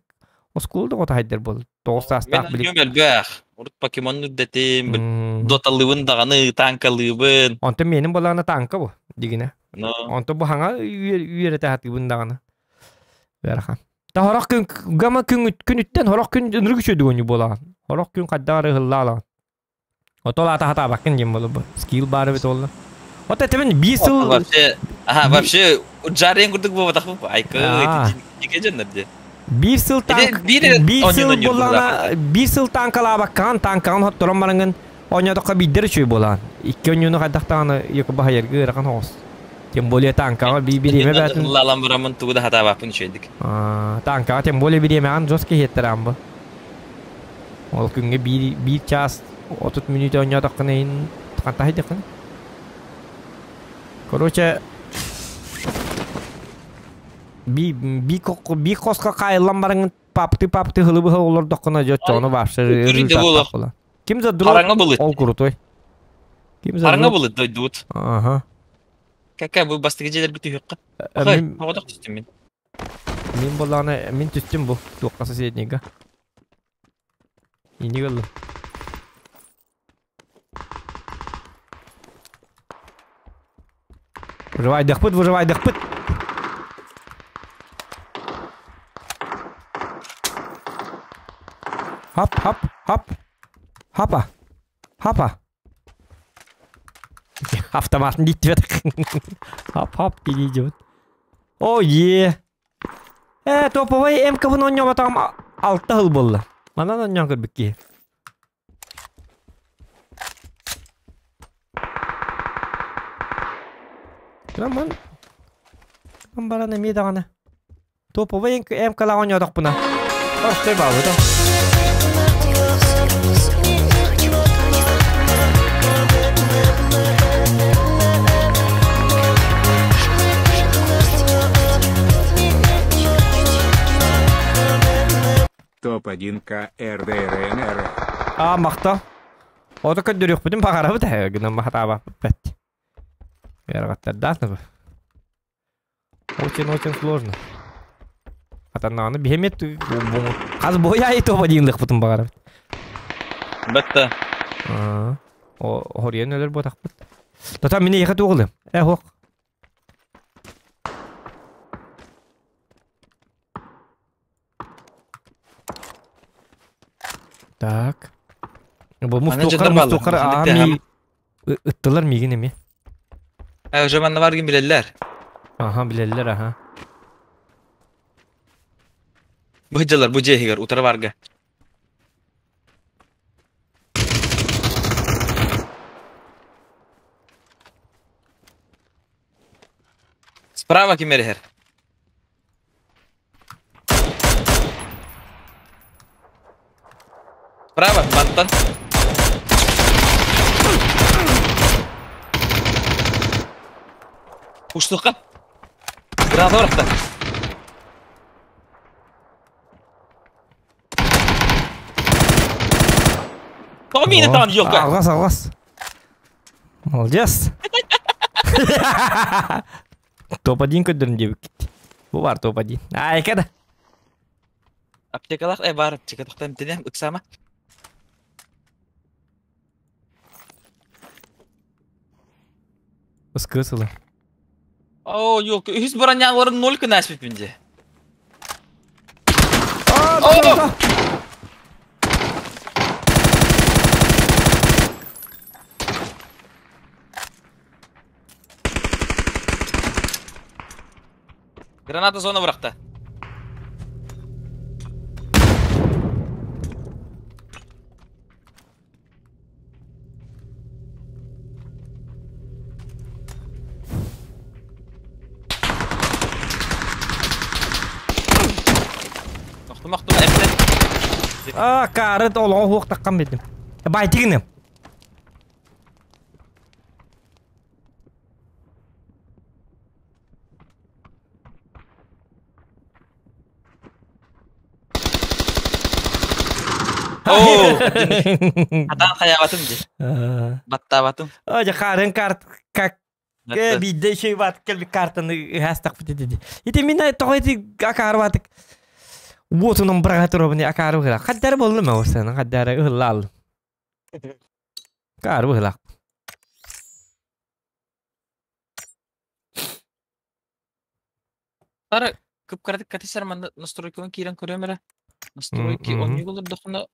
оскуола да оҕото хайдар буолла. Тоҕус саастаах били. Мен элбэх. Урут покемон үрдэтим, доталыыбын даҕаны, танкалыыбын. Онтон миэнин буоллаҕына танка бу, дигинэ. Онтон бу хаҥа үөрэтэ сатыыбын даҕаны. Ыарахан. Та хорох күн гама күн күнүттэн хорох күн ынырык үчүгэй оонньуу буолаҕын. Хорох күн хайдах эрэ ыһыллаалаҕын. Отол аата хатаабаккын диэн буолар бу. Скилл баар эбит уолла. Ото этебин биир сыл Вообще, ага, вообще жарен курдук буолбатах бу. Айка, ити дьоннор дии. Биир сыл танк биир сыл буоллаҕына биир сыл танкалаабаккаҕын танкаҕын хотторон бараҥҥын оонньоотоххо биирдэр үчүгэй буолаҕын. Икки оонньууну хайдах даҕаны якобы хайарга ыарахан оҕус. Тем более танкаҕа би бириэмэ бээтин. Лалан бараммын тугу да хатаабаппын үчүгэйдик. Танкаҕа тем более бириэмэҕин жестко иһиэттэрэн бу. Ол күҥҥэ биир биир чаас 30 мүнүүтэ оонньоотоххуна иһин хантаһыйдаххына. Короче, би би би хоско хаайыллан бараҥын папты папты хылы-быһа олордоххуна дьэ оччоҕуна вообще результаттаах буолар. Ким за дрот Хараҥа былыт. ол крутой. Ким за Хараҥа былыт дойдубут. Ага. Кэ-кэ бу бастакы дьиэлэрбит түһүөххэ. Хой, Мин оҕотох түстүм мин. мин буоллаҕына мин түстүм бу туохха соседнийга. Инник ыллым. Выживайдахпыт, выживайдахпыт. Хоп, хоп, хоп. Хопа. Хопа. Автоматын диттибет. Хоп, хоп, дии О, е. Э, топовай МК-бын оонньооботоҕум алта сыл буолла. Манан оонньоон көрбүт киһи. Ман баран эмиэ даҕаны. Топовай МК-лаах оонньоотохпуна. Ортой баабыта. Топ-1 КРДРНР. А, махта. Ото көрдөрүөхпүтүн баҕарабыт ээ гынан баһатаабаппыт бэт. Ыарахаттардаах Очень-очень сложно. Атаннаҕына биһэмиэт хас буойаайы топ один лыхпытын баҕарабыт. Бэтте. Хоруйан өлөр буотахпыт. Тата мин эйиэхэ туох Э, хуох. Так. Бу мустуоххар мустуоххар аами ыттылар миигин эми. Э, уже манна баргын билэллэр. Аха, билэллэр, аха. Быһдьалар бу дьиэһигэр утары барга. Справа ким эрэһэр? Справа, мантан. Уштуха. Граната барахта. Тоҕо миинэ таҕан елка? Алҕас, алҕас. Молодец. Топ-1 көрдөрүн диэбиккит. Бу бар топ-1. Айка да. Аптекалаах э бар аптека тохтон эмтэнэ ыксаама. Ыскыы сылы. Оо, елка, үһүс броняларын ноль күн ааспыппын дии. Граната зона бырахта. Охтум охтум эптен. А, кары олоҕо хуохтаххам битим. Байтигиним. Оо, Атаан хайаабатым дии. Баттаабатым. О, дьэ хаарын карт как биирдэ еще бат кэлбит картаны ыһаастахпыт ити. Ити мин тоҕо ити акаарбатык уотунан быраҕа туробун акаары быһыла. Хаддары боллум оҕусана хаддары ыһыллаал. Акаары быһылаах. Тара кып-кыратык катысар манна настройканы киирэн көрүөм эрэ. Настройки онньук олордоххуна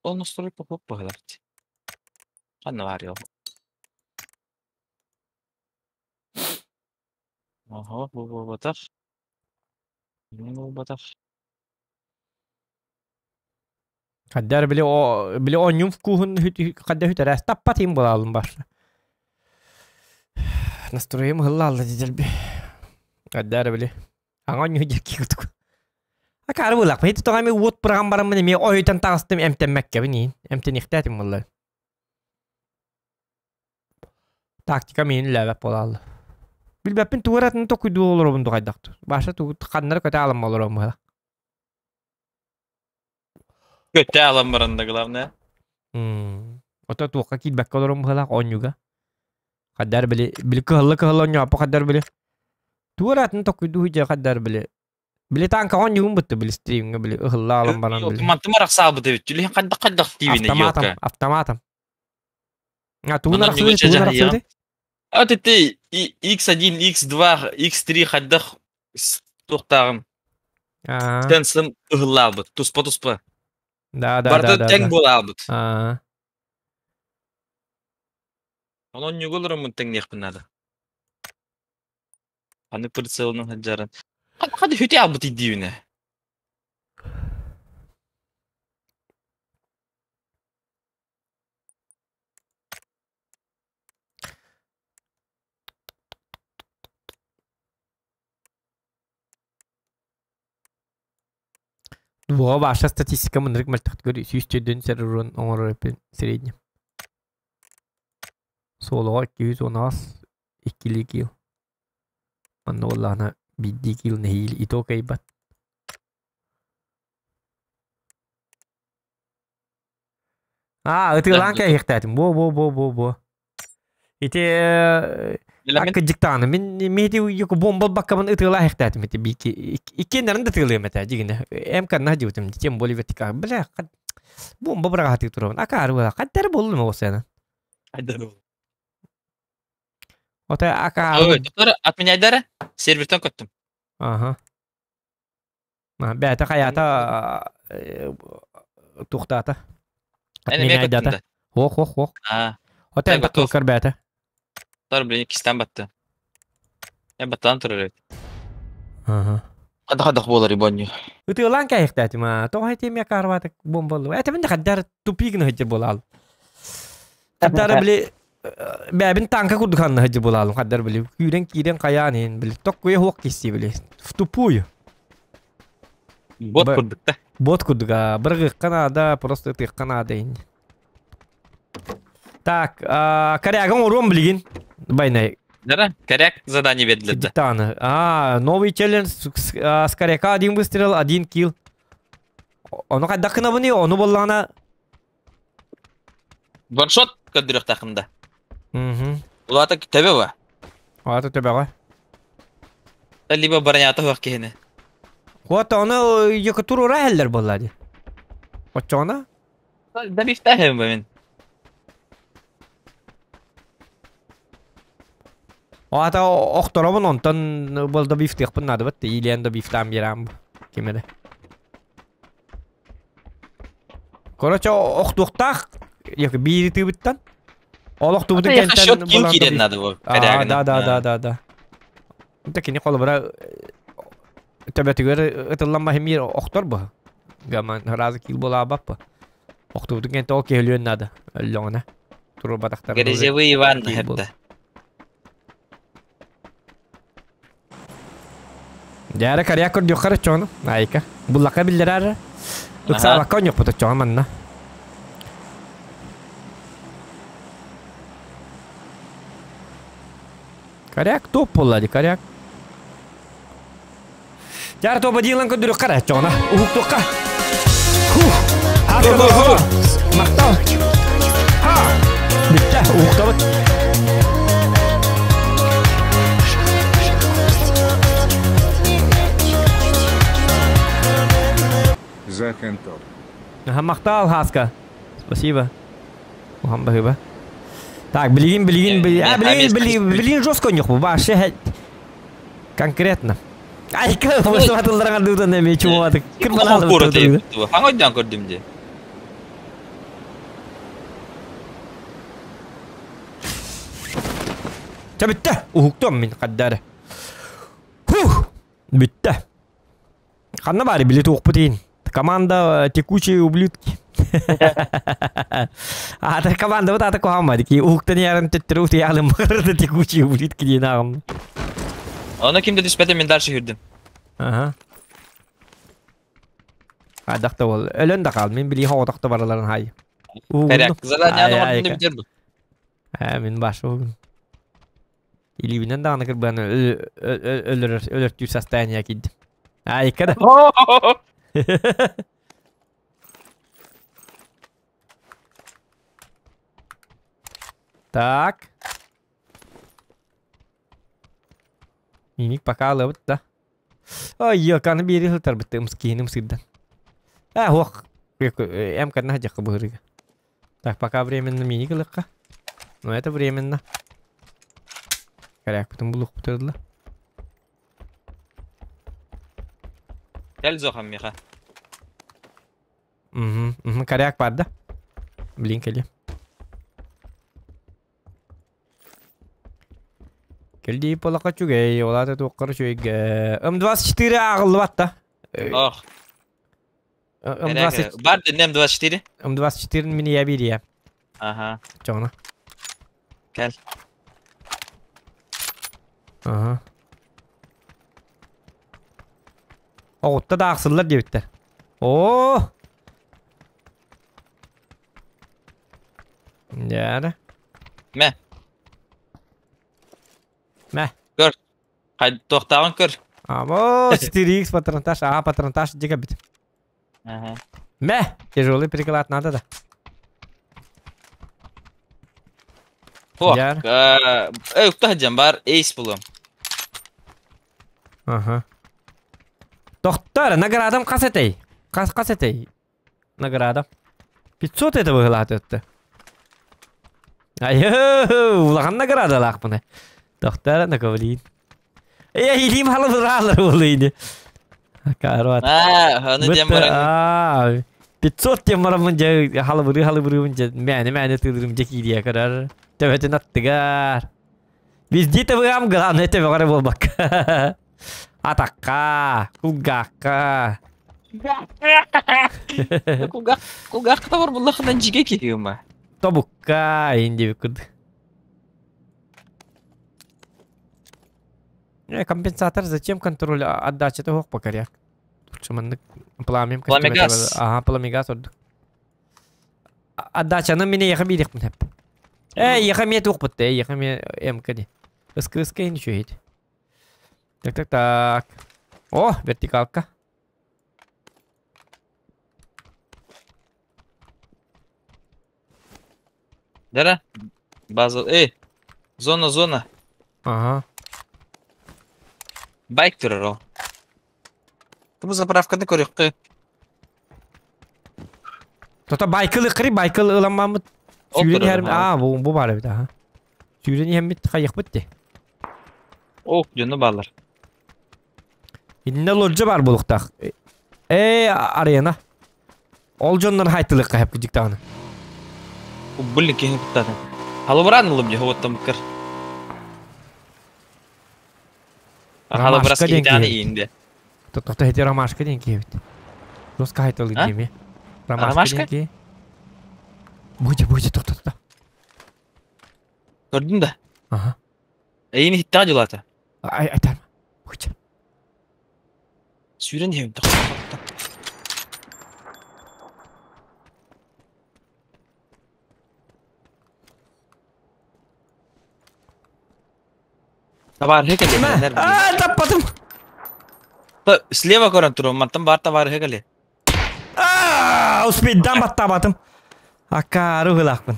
ол настройка суох быһыылаах дии. Ханна баарый ол? Оһо, бу буолбатах. Бу буолбатах. Хаддар били о били оонньуум вкуһун хадда хүтэрээс таппат им буолаалым барса. Настроением ыһыллаалла дидэлби. Хаддар били аҥа оонньуу диэки кутук. Акаары буолаах. Ити тоҕо эми уот быраҕан бараммын эмиэ ойутан таҕыстым эмтэммэккэбин иин. Эмтэниэхтээтим буолла. Тактика миин үлээбэт буолаалла. Билбэппин тугу эрэ атын токуйдуу олоробун духайдахту. Баша тугу ханнары көтө аламма олоробун быһа. Көтө алан баран да главное. Ото туохха киирбэккэ олорон быһалаах оонньууга. Хаддар били били кыһыллы кыһыллы онньооппо хаддар били. Туоратын токуйдуу дьэ хаддар били. Били танка онньугун бытты били стримҥа били ыһылла алан баран били. Мантым арахсаабыт эбит. Түлүһэн хайдах хайдах тиибинэ Автоматом, ёлка. автоматом. А тугун Манан арахсыбыты, ньугунча тугун дьаһайыам. арахсыбыты? А ити X1, X2, X3 хайдах туохтааҕым. Аа. Тенсым ыһыллаабыт. Туспа-туспа. Да, да, да, Барыта да, тэҥ да. буолаабыт. Аа. Онон ньугуларыммын тэҥниэхпин наада. Аны прицелынан сылдьарын. Хады хүтэ албыт идиибинэ. Дуоҕа ваша статистика мындырык мөлтөхтүгэр 104 сэрурун оҥорор эппин средний. Суолуга 218 иккилии кил. Манна буоллаҕына биирдии кил нэһиил и то кыайбат. Аа, ытыалаан кээһиэхтээтим. Бо бо бо бо бо. Ити аккыдьыктааны мин миһити юку бомба баккабын ытыалаа иһэхтээтим ити бики иккиэннэрин да тыалыам этэ дьигинэ эм канна дьыбытым тем более вертикал бля бомба быраҕаһатыы турабын акаары була хаттары боллум оҕусена Ота акаары Отменяйдара сервертен көттүм. Ага. Бэйэтэ хайаата тухтаата. Отменяйдата. Ох, ох, ох. Ота эн токкар бэйэтэ. Тар блин кистан батты. Я баттан турар эбит. Ага. Хадах-хадах буолар ибонню. Ытыалаан кээһиэхтээтим аа. Тоҕо этиэм якаарбаатык бомбаллы. Этэмин да хаддар тупигын сылдьар буолаал. Хаддара били бэбин танка курдук ханна сылдьар буолаалым хаддар били күүрэн киирэн хайаан иһин били токкуйа хуох кисси били в тупую. Бот курдук да. Бот курдук аа. Быргыкка наада, просто ытыахха наада ин. Так, корягын оруом билигин. Байнай. Да, коряк задание бердилер да. Диктаны. А, новый челлендж с коряка один выстрел, один килл. Ону хайдах гынабыный, ону боллаҕына... Ваншот көрдүрүөхтаахында. Угу. Улаата төбө ба. Улаата төбөҕө. Либо бронята хуох киһини. Вот ону якутурура эллер буолла ди. Оччоҕуна? Да бифтаһым ба мин. Ата охторобун онтон был да бифтыахпын наада бат илиэн да бифтаам биэрэм ким эрэ. Короче, охтуохтаах биири тыыбыттан. Ол охтубутун кэнтэн ким киирэн наада бу. Да да да да да. Та кини холобура төбөтүгэр ытыллан баһымиир охтор бу. Гаман разы кил буолаабаппы. Охтубутун кэнтэ ол киһилүөн наада. Өллөҕүнэ. Турбатахтар. Грязевый Иван херда. Дьээрэ коряк көрдүөххэ оччоҕуна, айка. Буллахха биллэрээр. Ыксаабакка оонньуохпут оччоҕо манна. Коряк топ буолла дии, коряк. Дьээр тобо диилан көрдүрүөххэ эрэ оччоҕуна. Уһуктуохха. Хух! Хаска Махтал. Ха! Бүттэ, уһуктабыт. Захентоп. Аха, махтал, Хаска. Спасибо. Ухам баһыба. Так, билигин, билигин, билигин, а, билигин, билигин, билигин жестко нюх, вообще конкретно. Айка, высматылларга дутан эми чуатык. Ким балалы. Хаҥойдан көрдүм дии. Чэ бүттэ. Уһуктуом мин хаддары. Фух! Бүттэ. Ханна баары били туохпут иин. Команда текучие ублюдки. Аата командабыт аата куһааммады ки уһуктан ярын төттөрү утуйаалым баарыта текучие ублюдки диэн ааҕым. Оны ким да түспэтэ мен дальше хүрдүм. Аха. Хайдах да бол. Өлөн да хаал. Мин билии хоҕотох да бараларын хай. Коряк. Задание оҥордум бүтэр бу. Ээ, мин баш уһугун. Илиибинэн даҕаны кырбаан өлөрөр өлөртүүр состояние киирдим. Айка да. Так. Миник пока ылабыт да. Ой, ёканы биэри сылтарбыт ымскиһин ымсыырдан. А, ох, эм кадна хадьакка быһырыга. Так, пока временно миник ылыкка. Но это временно. Корякпытын булук бутырдыла. Кэл зохан миха. Угу, коряк бар да? Блин, кели. Кэлдии полака чүгэй, олата туохкар үчүгэйгэ. М24 ааҕыллыбат да. Ох. М20 Бар дэннем 24. М24 мин я бириэ. Ага. Чоҕуна. Кэл. Ага. Оҕутта да аахсыллар диэбиттэр. Оо! Дьээрэ. Мэ. Мэ. Көр. Хай туохтааҕын көр. Амо, 4х патронтаж, а патронтаж дига бит. Ага. Мэ, тяжелый приклад надо да. Туох. Э, укта дьан бар эйс булуом. Ага. Доктор, наградам хас этэй? Хас хас этэй? Награда. 500 это быһылаат өттө. Айы, улахан наградалаахпын. Доктор, наковлин. Э, илиим халыбыраалар буолуйни. Карват. Аа, аны диэн баран. 500 диэн бараммын дьэ халыбырыы халыбырыыбын дьэ мээнэ мээнэ тыылырым дьэ киириэ көрөр. Төбөтүн аттыгар. Везде ТВ-ам главное төбөҕөрө буолбакка. Атакка, кулгаахха. Кулгаах кулгаахха табар буллахынан дьигэ киһиума. Тобукка инди курдук. Компенсатор зачем контроль отдача суох покоряк. Лучше маннык пламем Пламегаз. Ага, пламегаз ордук. Отдачаны мин эйиэхэ биэриэхпин сөп. Э, эйиэхэ эмиэ туохпут э, эйиэхэ эмиэ МК ди. Ыскы ыскы иһин үчүгэй. Так так так. О, вертикалка. Дара. База. Эй. Зона, зона. Ага. Байк турар ол. Бу заправканы көрүөххэ. Тота байкыл ыккырый байкыл ыламмаммыт. Сүүрэн иһэр аа бу бу баар эбит аха. Сүүрэн иһэммит хайыхпыт дии. Ок, дьоно баалар. Иннэ лоджа бар буолуохтаах. Ээ, арена. Ол дьоннор хайтылыкка хэп кудик даҕаны. Блин, киһи куттаатын. Халыбыраан ылым дьэ, оттон кыр. Ромашка Халыбырас диэн киһитээни киһи. иинде. Тохто хити ромашка диэн киһи эбит. Руска хайтылык А? диэми. Ромашка Ромашка? диэн киһи. Будь, будь, тохто, тохто. Көрдүн да? Ага. Эйин иһиттэҕэ дьулаата. Ай, айтарма. Будь. Сүүрэн иһэбин Табаарыһы кэлиэ. Аа, таппатым. Слева көрөн турум, мантан баар табаарыһы кэлиэ. Аа, успейдан баттаабатым. Акаары ыһылаахпын.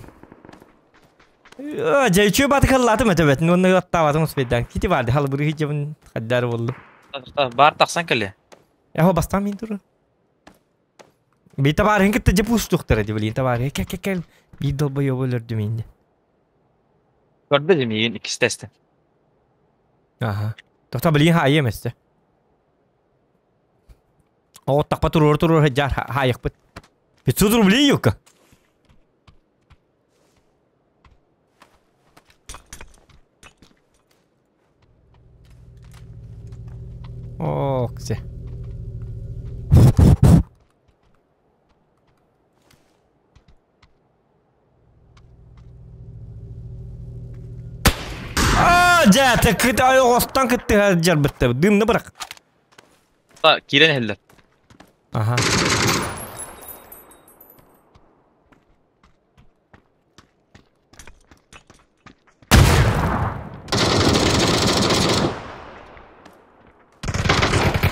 Дьэ, үчүгэй батыкаллаатым этэ уонна аттаабатым успейдан. Кити барды халбыры хиджабын хаддар боллу. Баар тахсан кэлиэ. Яхо бастаан мин туру. Би табаарыһын кытта дьэ пустуктара ди блин табаарыһы кел кел кел биир долбоёбу өлөрдүм инде. Көрдө дим иин иккистэстэ. Аха. Тоқта блин хаайы эместе. Оҕуттахпа туруор туруор сылдьар хаайыхпыт. 500 рублей юка. Ок, все. Аа, дьэ, тэккит ойоҕостон кыттыһа дьарбытта. Дымны бырах. Киирэн иһэллэр. Аха.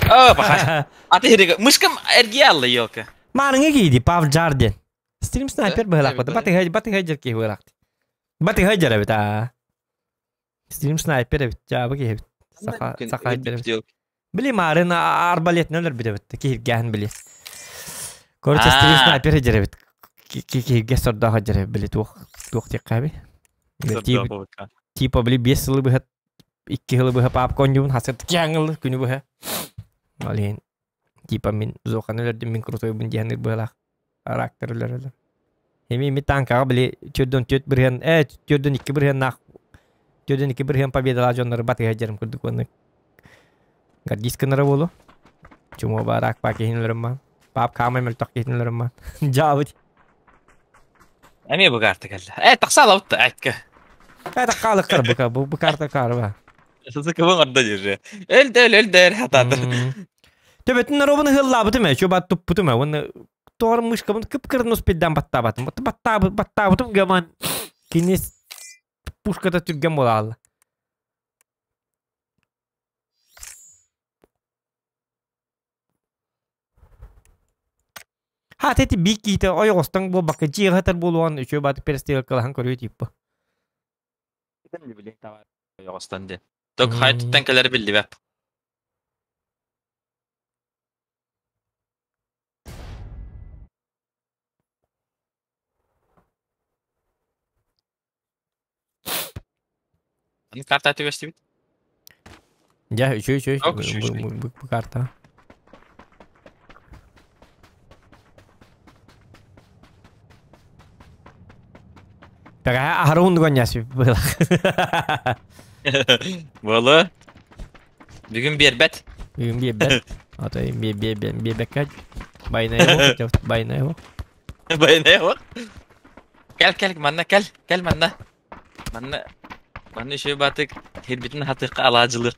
Оо, баха. Аты хиригэ. Мышкам эргийэ алла, елка. Маарыҥа кииди, Пав Джарден. Стрим снайпер быһылаахпыт. Э, Батыһа батыһа дьэр киһи быһылаахт. Батыһа дьэр эбит аа. Стрим снайпер эбит, дьаабы киһи эбит. Саха саха Били маарын арбалетынан өлөрбүт эбит. Киһиргээн били. Короче, снайпер дьэрэбит. Киһиргэ сордоох дьэрэбит били туох туох диэххэ Типа били 5 сылы быһа 2 сылы быһа папка онньуун хасыт киаҥыл күнү быһа. Ол иһин типа мин зохан өлөрдүм мин крутойбун диэн быһалаах характер өлөрөлөр. Эми ми танкаҕа били 4-4 бырыһыан 4-2 бырыһыаннаах 4-2 бырыһыан победалаах дьоннору батыһа дьэрим курдук уонна гордись гынара буолу. Чумо барак па киһин өлөрүм Пап хаамай мөлтөх киһин өлөрүм Дьаабыт. Эмиэ бу карта кэллэ. Э, тахса алабыт айтка. Э, таххаалыктар бука бу бу карта карба. Сызыкыбын орда дьире. Өлдөр, өлдөр хатаатыр. Төбөтүн робун ыһыллаабытым ээ, чуба туппутум ээ, уонна тоҕор мышкабын кып-кырын успейдаан баттаабатым. Баттаабыт, баттаабытым гаман кини пушката түргэн буолаалла. Ха, тети бик киитэ ойоҕостон буолбакка дьиэҕэ сытар буолуон үчүгэй бааты перестрелкалаһан көрүө типа. Ойоҕостон диэн. Ток хайттан кэлэр биллибэт. Аны карта түбэстибит. Дьэ, үчүгэй үчүгэй бу карта. Бэҕэһээ аһары ундуган ясып быһылах. Буолу. Бүгүн биэрбэт. Бүгүн биэрбэт. Ото биэрбэккэ байнай байнай Байнай Кэл кэл манна кэл кэл манна. Манна манна еще батык хирбитин хатыкка алаадьылык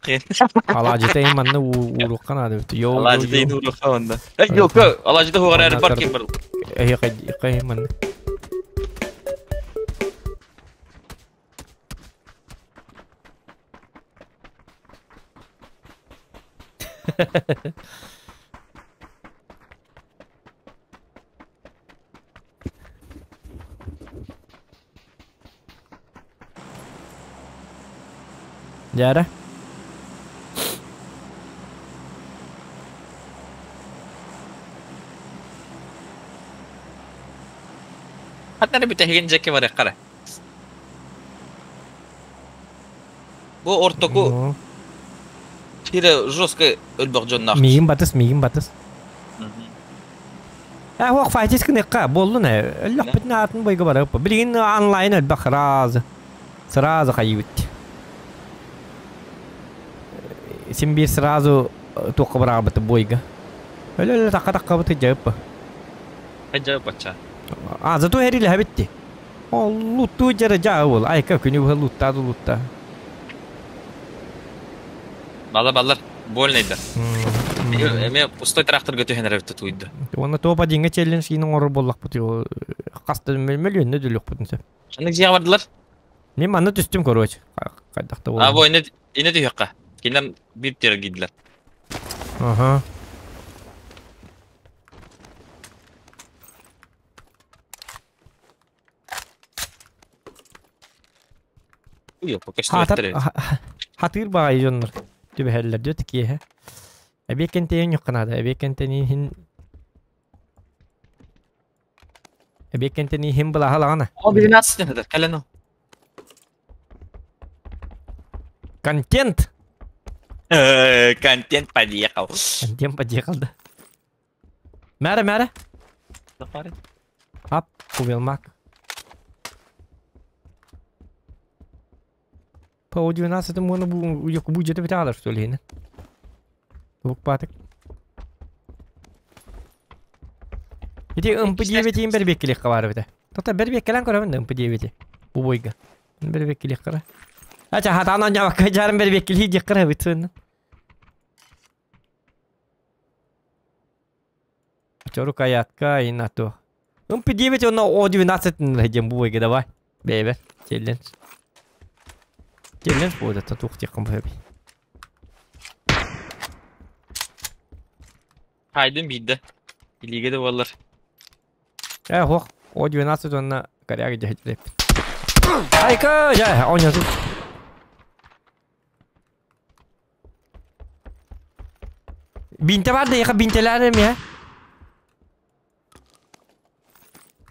Алаадьыта манна ууруохха наада бит. Йоо. Алаадьыта ууруохха онда. Эй, йоо, алаадьыта хугар бар ким бар. Эһи кай манна. Дьээрэ. Хаттары бүтэһигин дьэкки барыаххара. Бу ортоку тире жестко өлбөх дьонноох. Миигин батыс, миигин батыс. Э, хуох файтис гыныахха, буоллун ээ. Өллөхпүтүн аатын бойго барыппа. Билигин онлайн элбэх сразу. Сразу хайыбыт. Син биир сразу туохха быраҕабыт бойга. Өлө-өлө такка-таккабыт дьайыппа. Дьайыппачча. А, зато эрилэһэбит дии. Ол луттуу дьара дьаа буол. Айка күнү быһа луттаа да луттаа. Бала баллар больнайдар. Эме пустой тракторга түһэн эрэ тутуйда. Уонна топ одинга челлендж киин оҥорор буоллахпыт хаста мөлүөннэ дүлүөхпүтүн сөп. Ханнык дьиэҕэ бардылар? Мен манна түстүм короче. Хайдах да А бу ине ине түһүөххэ. Кинилэр биир тиэрэ киирдилэр. Аха. Хатыыр баҕайы дьоннор түбэһэллэр дьэ киэһэ. Эбиэт кэнтэйэн ньухханаада, эбиэт кэнтэнииһин Эбиэт кэнтэнииһин былааһа лаҕана. О, 12 это, кэлэн Контент! Контент подъехал. Контент подъехал, да. Мээрэ, мээрэ. Ап, увелмак. По 12 можно будет битала, что ли? Лукпатык. Ити МП9 бэрбиэккилиэххэ баар эбитэ. Тота бэрбиэккэлээн көрөбүн да МП9 бу бойга. Бэрбиэккилиэххэ. Ача хатаан оонньообокко дьаарым бэрбиэккилии диэххэ эбит сыынна. Рукоятка и на то. МП9 онно О12 диэн бу бойга давай. Бэйбэр. Челлендж. Челлендж будет, это тух тихом бэби. Хайдын биирдэ. Илиигэ да буоллар. Э, хох. О12 онно коряга дьэһдилэп. Айка, дьэ, оонньоотум. Бинте бар да яха бинтелер mi?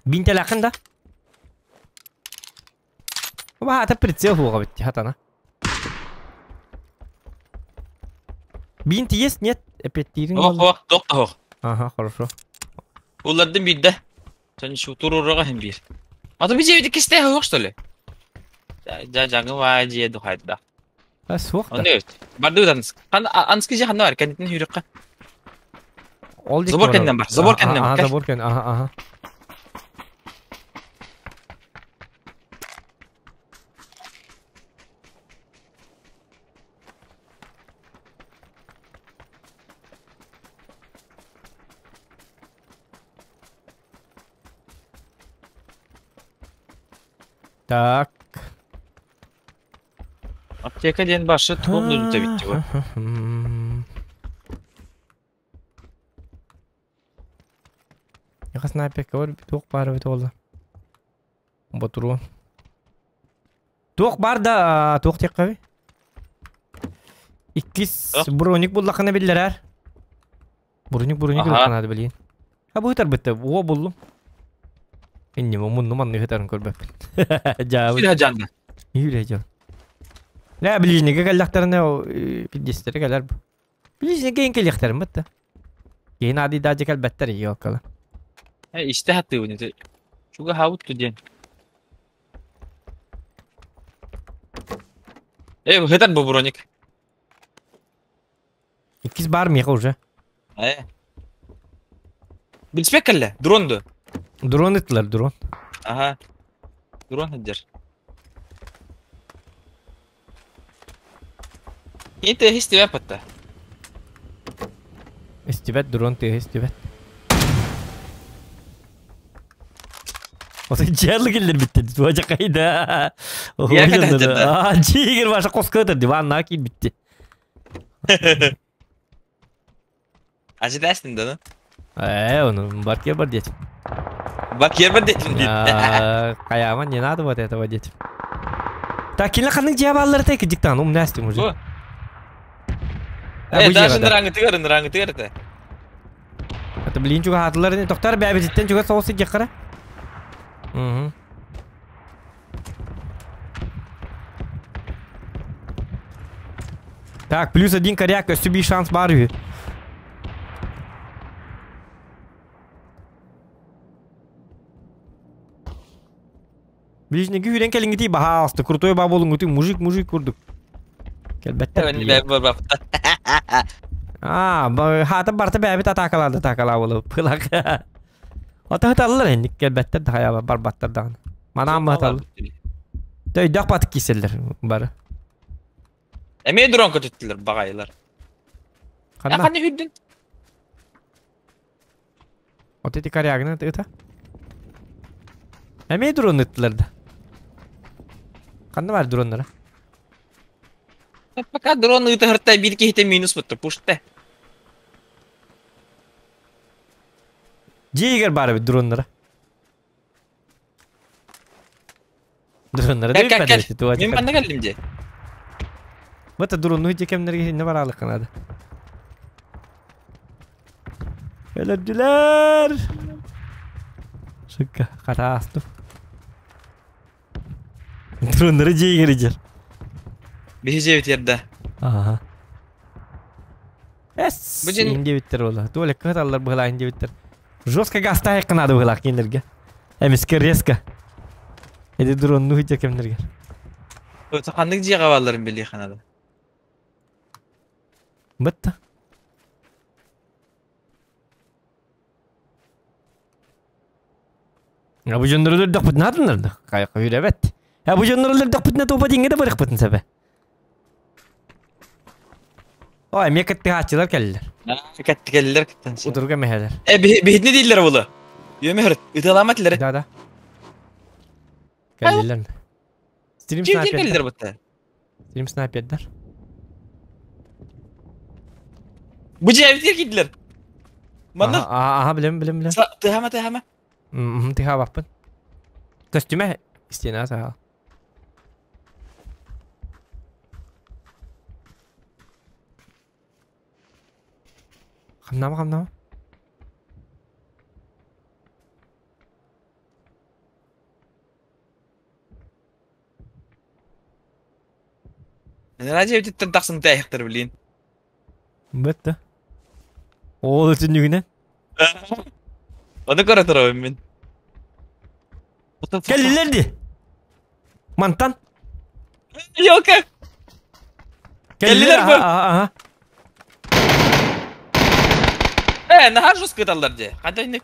Бинтеләхин да. Оба хата прицел хуга битти хатана. Бинт есть? Нет? Опять тирин. Ох, ох, тох ох. Ага, хорошо. Улардым бидде. Сен шу турурга хем бир. Ата биз эвде кисте хох что ли? Ja жаңы ва же духайда. А суох да. Оны өт. Барды данс. Кан ански же ханна бар, кендин хүрүккә. Ол Забор кенден бар, забор кенден бар. Ага, забор кен, ага, ага. Так. Аптека ден башы тугум дүзүтө битти го. Яха снайперка бар, туох бар бит олла. Батуру. Туох бар да, туох тек каби. Иккис броник буллакына биллерер. Броник броник буллакына билин. Ha bu hıtar bitti. O buldum. Инни мунну манны хытарын көрбөппүн. Жаабы. Сүрэ жанды. Юрэ жан. Лә ближниге кэллэхтэринэ пиддестере кэлэр бу. Ближниге ин кэллэхтэрин бытта. Кейин ади дажы кэлбэттэр йоккала. Э исте хаты уни. Чуга хаут туден. Э хытар бу броник. Иккис бар миха уже. Э. Билспек кэллэ, дронду. Дрон ыттылар, дрон. Ага. Дрон хыджар. Инте хистибэ патта. Истибэт дрон ты истибэт. Ота жерлы келдер битти. Туажа кайда. Я А, жигер баша коскатыр диван кийин битти. Ажидастын да, Э, оны барке бар детим. Бак ербер детим дейт. Каяма не надо вот этого детим. Так, киле канның жабалары тек диктан, ум нәстим уже. Э, даже нраңы тыгар, нраңы тыгар это. Это блин чуга хатылар не токтар бәбитеттен чуга соғысы жаккара. Угу. Так, плюс один коряк, өстү шанс бар үй. Ближний хүрен келиңити бахалысты. Крутой ба болуңути мужик мужик курдук. Келбеттер. А, хата барта бәбит атакалады атакала болуп. Пылак. Ата хаталлар энди келбеттер да бар баттар дагы. Манам хатал. Төйдөх батык киселдер бары. Эме дрон көтөттүлөр багайлар. Канна? Кандай хүрдүн? Вот эти корягны это. Эме дрон ыттылар да. Канна бар дроннар? Пока дрон ыты хырта бир кихте минус бутты, пушты. Жигер бар бит дроннар. Дроннар Кел, да кел, бит кел. Мен кандай келдим же? Бата дронну жекемнерге не бар алык канады. Өлөрдүлөр. Сука, карасту. Дроннары жегер жер. Бихи жерде. Ага. Эс, Бу жен- инде биттер ола. Толе кыталлар була инде биттер. Жестко газ кынады була киндерге. Эмиске резко. Эди дронну жекемнерге. Өтө кандык жега балларын били канады. Бытта. А бу жоннор дөк бут надындар. Кай күйребет. А бу жоннор дөк бутна топа динге да барык бутын сәбе. Ой, мекетти хачылар келдилер. Катты келдилер кыттан. Утурга мехелер. Э бихитне дейлер булу. Йөмө хырт. Ыталамат лер. Да, да. Келдилер. Стрим Ким снайпер. келдилер бутта? Стрим снайпердер. Бу жебитер кийдилер. Мана Ага, ага, билем, билем, билем. тыхама тыхама. Мм, тыха баппын. Костюме стена сага. Хамнаама, хамнаама. Радио бүтүттэн тахсын тээхтэр блин. Бытта. Ол үтүнүгүнэн. Оны көрө турабын мин. Кэллилэр ди. Мантан. Ёлка. Кэллилэр бу. Аха. Э, нахар жестко ыталлар дии. Ханта инник.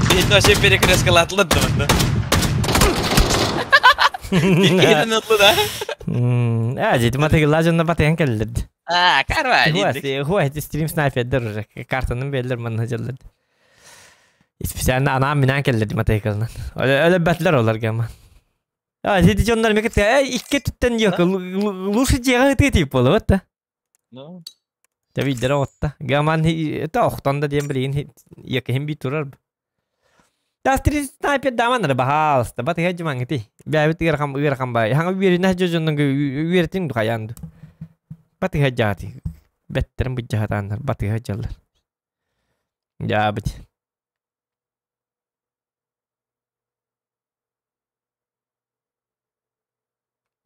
Биһитин вообще перекресткалаатылар да манна. Иккиһинэн ыллы да. Э, дьэ, матыгыллаа дьонно батыһан кэллилэр. А, карва, дии. Хуа, эти стрим снайпердер уже. Картанын берилер манна дьаллар. Специально анаан минаан кэллэр матыгылынан. Өлө бәтлер олар гама. А, сити дьоннор мекет, икки түттен yok. Лучше дьиэҕэ ытыы тип буолуот да. Ну, Дьэ билдэрэ оҕутта. Гаман это охтон да диэн билигин якиһин би турар. Тастри снайпер даман эрэ баһаалыста. Батыһа дьымаҥыти. Бэйэбит ыарахан ыарахан бай. Хаҥа үөрэнэ дьоннон үөрэтин духайаан ду. Батыһа дьаати. Бэттерин быдьаһатааннар батыһа дьаллар. Дьаабыт.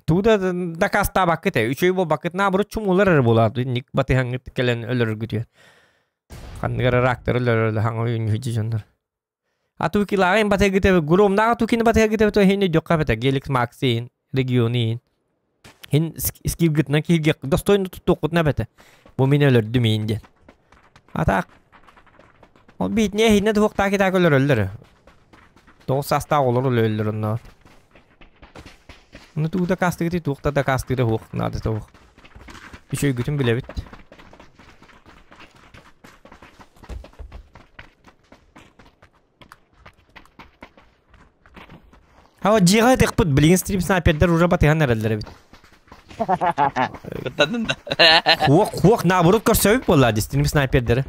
Тугу да дакаастаабаккыт ээ, үчүгэй буолбаккыт наоборот чумуулар эрэ буолаат инник батыһаҥҥыт кэлэн өлөрөргүтүгэр. Ханнык эрэ рактары өлөрөр хаҥа үүнүһүдьү дьоннор. А тукилааҕын батыһагыт громнааҕы тукини батыһагыт эбит иһин өйдүөххэ эбэтэ Геликс Максин регионин хин скилгытынан киһиргиэх достойно туттуоххутуна эбэтэ бу мин өлөрдүм иин диэн. Атаак ол биитине иһинэ туохтаах китаак өлөрөллөр. Тоҕус саастаах оҕолор өлөллөр онно. Ону тугу дакаастыгытый, туох да дакаастыыра суох, наадата суох. Үчүгэйгитин билэбит. А дьиэҕэ ытыахпыт, билигин стрим снайпердэр уже батыһан эрэллэр эбит. Кыттадын да. Хуох, хуох, наоборот көрсөбүт буолла дии стрим снайпердери.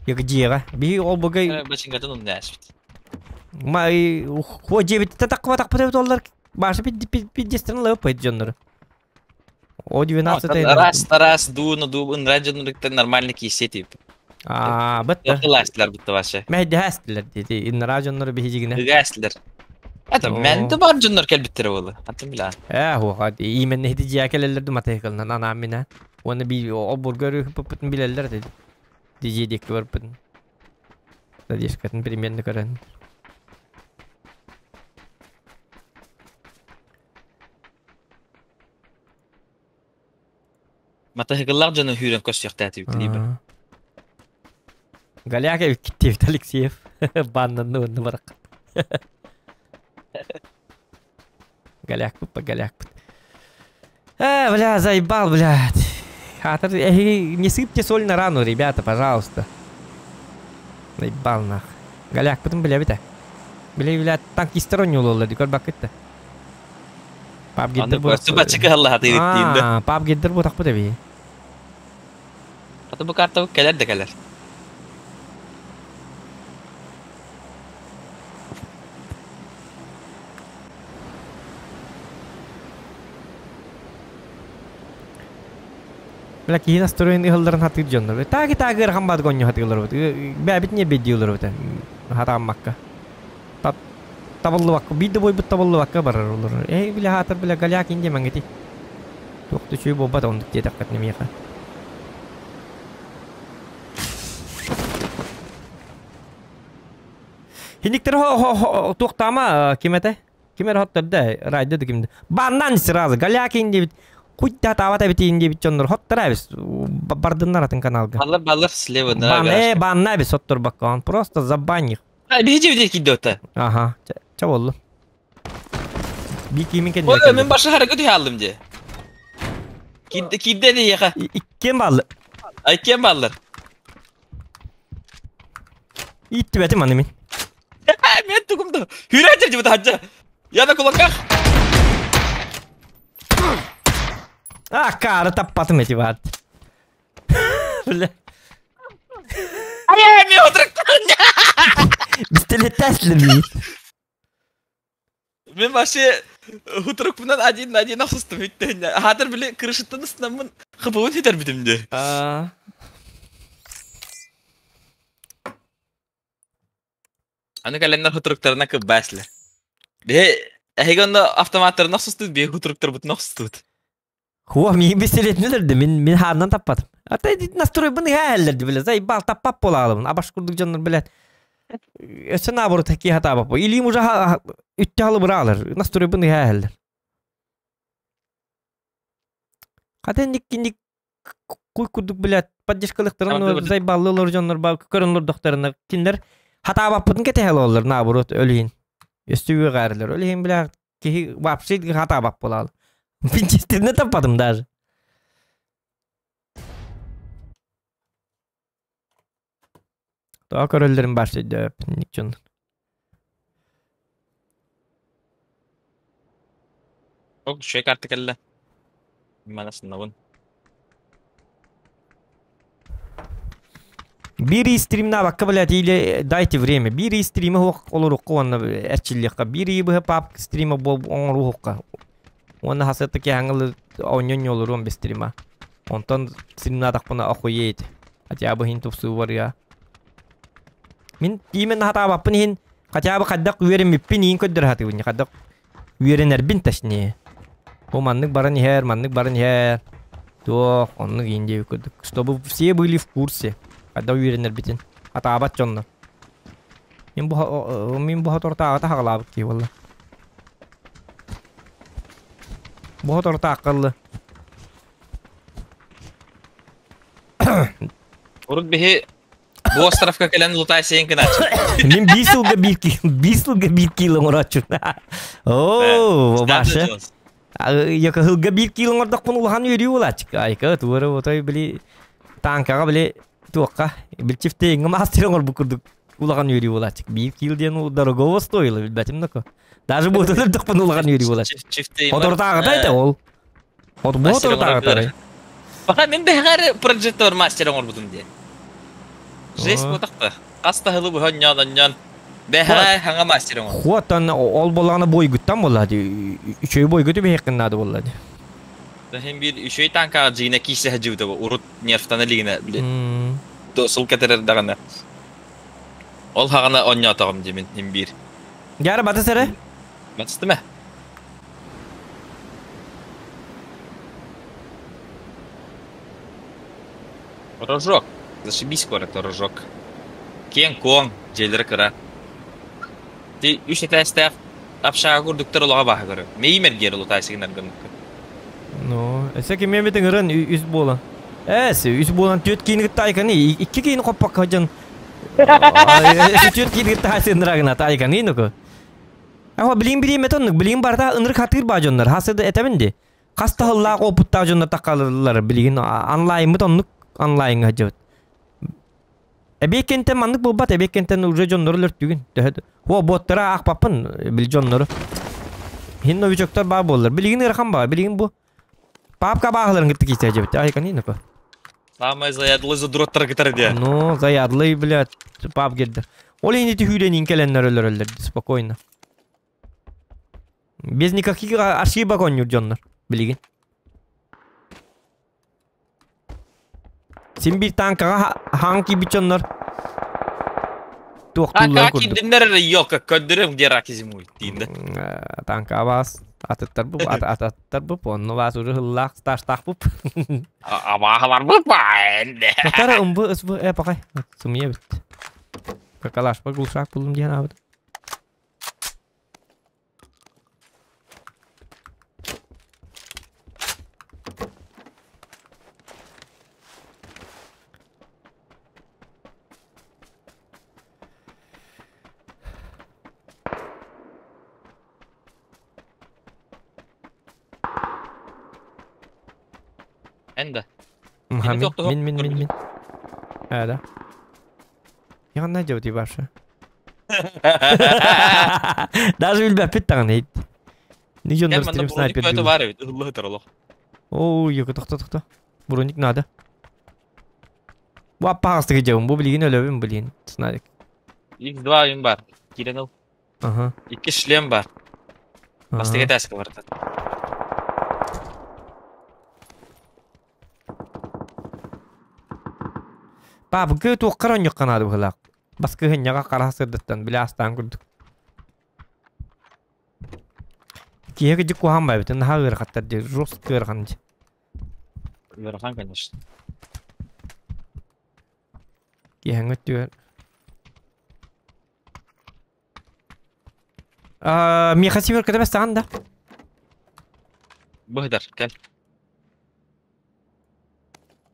Як дьиэҕэ. Биһи ол бугай Бачыҥкатын умнаашпыт. Ма хуо дьиэбиттэн таххыбатахпыт эбит оллар баша пиддестен ылыппыт дьоннору. О 12 Раз, раз, дуу, дуу, ынран дьоннуруктан нормально кииссе тип. Аа, бытта. Кылаастылар бытта вообще. Мэйдэһэстилэр диэти. Иннара дьоннору биһигинэ. Ыгаастылар. Это мен де бар дьоннор кэлбиттэрэ буолла. Атын билаа. Ээ, хуоха, именно хити дьиэ кэлэллэр ду матыһыкылынан анаан минэ. Уонна би обурга өрүһүппүтүн билэллэр диди. Дижи диэки барбытын. Задержкатын примерно көрөн. Матаһыгыллаах дьону хүүрэн көрсүөхтээтибит либо. Голяк эбиккиттиэбит Алексеев. Баннанны уонна барак. Голякпыт па голякпыт. Э, бля, заебал, блядь. Хатыр, не сыпьте соль на рану, ребята, пожалуйста. Заебал нах. Голякпытын билэбит ээ. Билэ билэ танкистар оонньуулаллар дии көрбөккүт да. Пабгиддер Аны бачыка аллаһатыырык диин да. Аа, пабгиддер буотахпыт эбии. Аты бу карта кэлэр да кэлэр. Бля, киһи настроен ыһылларын хатыыр дьоннор. Таги таги ыарахан баадык оонньуу хатыылар Бэбит не беддиилэр бит. Хатааммакка. Табыллыбакка, биир да бойбут табыллыбакка барар олор. Эй, бля, хаатар, бля, голяк инде маңгити. Туох да үчүгэй буолбат оннук диэтэххит миэхэ. Хиниктер туохтаама ким этэ? Ким эрэ хотторда, райда да кимде. Баннан сразу, голякин диэбит. Хуй да таабат эбитин диэбит дьоннор хоттор эбис. Бардыннар атын каналга. Баллар баллар слева на Бан, банна эбис сотторбакка. Он просто забань их. А, биһиги биһиги киирдэ Ага, ча боллу. Би кимин кэннэ Ой, мен башы харакы түһэ алдым дии. Киирдэ киирдэ диэхэ. Иккиэн бааллар. Иккиэн бааллар. Ииттибэтим аны мин. Мен тугум да. Хүрэ дьэ бу Я на кулаках. А, каары таппатым эти баар. Бля. Ай, мен отырып Пистолеттәслер бит. Мен вообще Хутурукпунан один на один охсустум үттэннэ. Хаатар били крышыттан ыстаммын хыпыбын сүтэрбитим дии. Аа. Аны кэлэннэр хутуруктарына кыббааслар. Биһи эһиги онно автоматтарын охсустут, биһи хутуруктарбытын охсустубут. Хуа миин бистилетинилерди мин мин хааннан таппатым. Ата настройбын ыһааллерди биле заебал таппап буолаалыбын. Абаш курдук дьоннор билет. Өссө наоборот такие хатаабап. Илиим уже үттэ халы быраалар. Настройбын ыһааллер. Хата ник куй курдук билет поддержкалыктарын заебаллы олор дьоннор ба көрөн олордохторуна кинилер хатаабаппытын кэтэһэл олор наоборот өлүһүн. Өстү үөҕээрилэр. Өлүһүн билэ киһи вообще хатаабап буолаал. Винчестерне таппатым даже. Тоҕо көрөллөрүн баар сөйдөөппүн дьон. Ок, үчүгэй карта кэллэ. Мана сыннабын. Биир стримнаабакка блядь, или дайте время. Биир стрима олорукка уонна эрчиллиэххэ. Биир быһа пап стрима оҥоруохха. Уонна хасыта киһаҥылы оонньон олоруом без стрима. Онтон стримнаатахпына охуеет. Хотя бы хин тупсуу барыа. Мин именно хатаабаппын иһин хотя бы хайдах үөрэммиппин иин көрдөрө хатыыбын. Хайдах үөрэнэрбин точнее. Бу маннык баран иһэр, маннык баран иһэр. Туох, оннук иин диэбит курдук. Чтобы все были в курсе. Хайдах үөрэнэрбитин. Хатаабат дьоннор. Мин бу мин бу хотортааҕыта хаҕалаабыт киһи буолла. Бу хотортааххаллы. Урут биһи бу островка кэлэн лутай сиэн гынааччы. Мин биир сылга биир биир сылга биир кило оҥорооччу. Оо, баша. Якыһылга биир кило оҥордохпун улахан үөрүү буолааччы. Айка туора отой били танкаҕа били туохха билчифтээҥҥэ мастер оҥорбут курдук улахан үөрүү буолааччы. Биир кило диэн дорогого стоило билбэтим нако. Даже бу өлөрдөхпүн улахан үөрүү буолааччы. Хотуртааҕыта этэ ол. От бу хотуртааҕыта. Пока мин бэҕэр прожектор мастер оҥорбутум диэн. Жесть буотахта. Хас таһылы быһа онньоон онньоон. Бэҕэ хаҥа мастер оҥор. Хуоттан ол боллаҕына бойгуттан буолла ди. Үчүгэй бойгуту биһиэххин наада буолла ди. Хин биир үчүгэй танкаҕа дьиҥинэ киирсэ сылдьыбыта урут нервтана илигинэ били сыл кэтэрэр даҕаны. Ол хаҕана онньоотоҕум дии мин хин биир. Дьара батыс эрэ. Батыстым ээ. Рожок. Зашибись куорат Рожок. Киэҥ-куоҥ, дьиэлэрэ кыра. Ти үс этээстээх общага курдуктар олоҕо бааһа көрө. Мэйии мэргиэр улутаайсыгынаргаммыккын. Ну, өссө кимиэ эмит ыҥыран үс буолан. Эс, үс буолан түөрт киини кытта айканы, икки киини хоппокко дьон. Түөрт киини кытта айсыннырагына айканы нуку. Аха билин бириэмэтэ оннук, билигин барыта ынырык хатыыр баа дьоннор. Хасы да этэбин ди. Хас да сыллаах опыттаах дьоннор таккалылар билигин онлайнмыт оннук онлайнга сылдьабыт. Эбиэккэнтэн маннык буолбат, эбиэккэнтэн уже дьоннору өлөртүгүн. Төһө О, боттара аахпаппын били дьоннору. Хин новичоктор баа буоллар. Билигин ыарахан баа, билигин бу папка бааһыларын кытта киирсэ дьэбит. Айканы напа. Самое заядлый задроттар кытары диэ. Ну, заядлый, блядь, пап гердер. Ол ини түһүүрэн кэлэннэр өлөрөллөр спокойно. Без никаких ошибок онньур дьоннор билигин. Син биир танкаҕа хаҥ киирбит дьоннор туохтууллар Танкаҕа курдук. киирдиннэр эрэ ёлка көрдөрүөм где раки зимуют диин да. Танка бас атыттар бу ататтар бу онно бас уже хыллаах стажтаах буп. Абааһылар бу баайын. Тотара ымбы ысбы э пакай сымыйа бит. Какалашпа глушак булдум диэн аабыт. Эн да. Мин мин мин мин мин. Ээ да. Яғанна дьабыти барша. Даже билбэппит даҕаны. Не дьоннор стрим снайпер Броник баар эбит, ыһылла сытар олох. Оо, йоко тохто тохто. Броник надо. Бу аппаҕастыгы дьабын, бу билигин өлөбүн билигин. Снайпер. X2 им бар. Киирэн ыл. Ага. Икки шлем бар. Бастакы этээскэ барда. Пап, гы туоххар онньукка наада быһылаах. Баскыһынньаҕа хараһа сырдыттан билэ астаан курдук. Киһи кыдьык куһаан байбытын наһаа ыарахаттар дии, жестко ыарахан дии. Ыарахан, конечно. Киэһэҥҥи өттүгэр. А, Миэхэ сибирката бэстэҕин да? Быһыдар, кэл.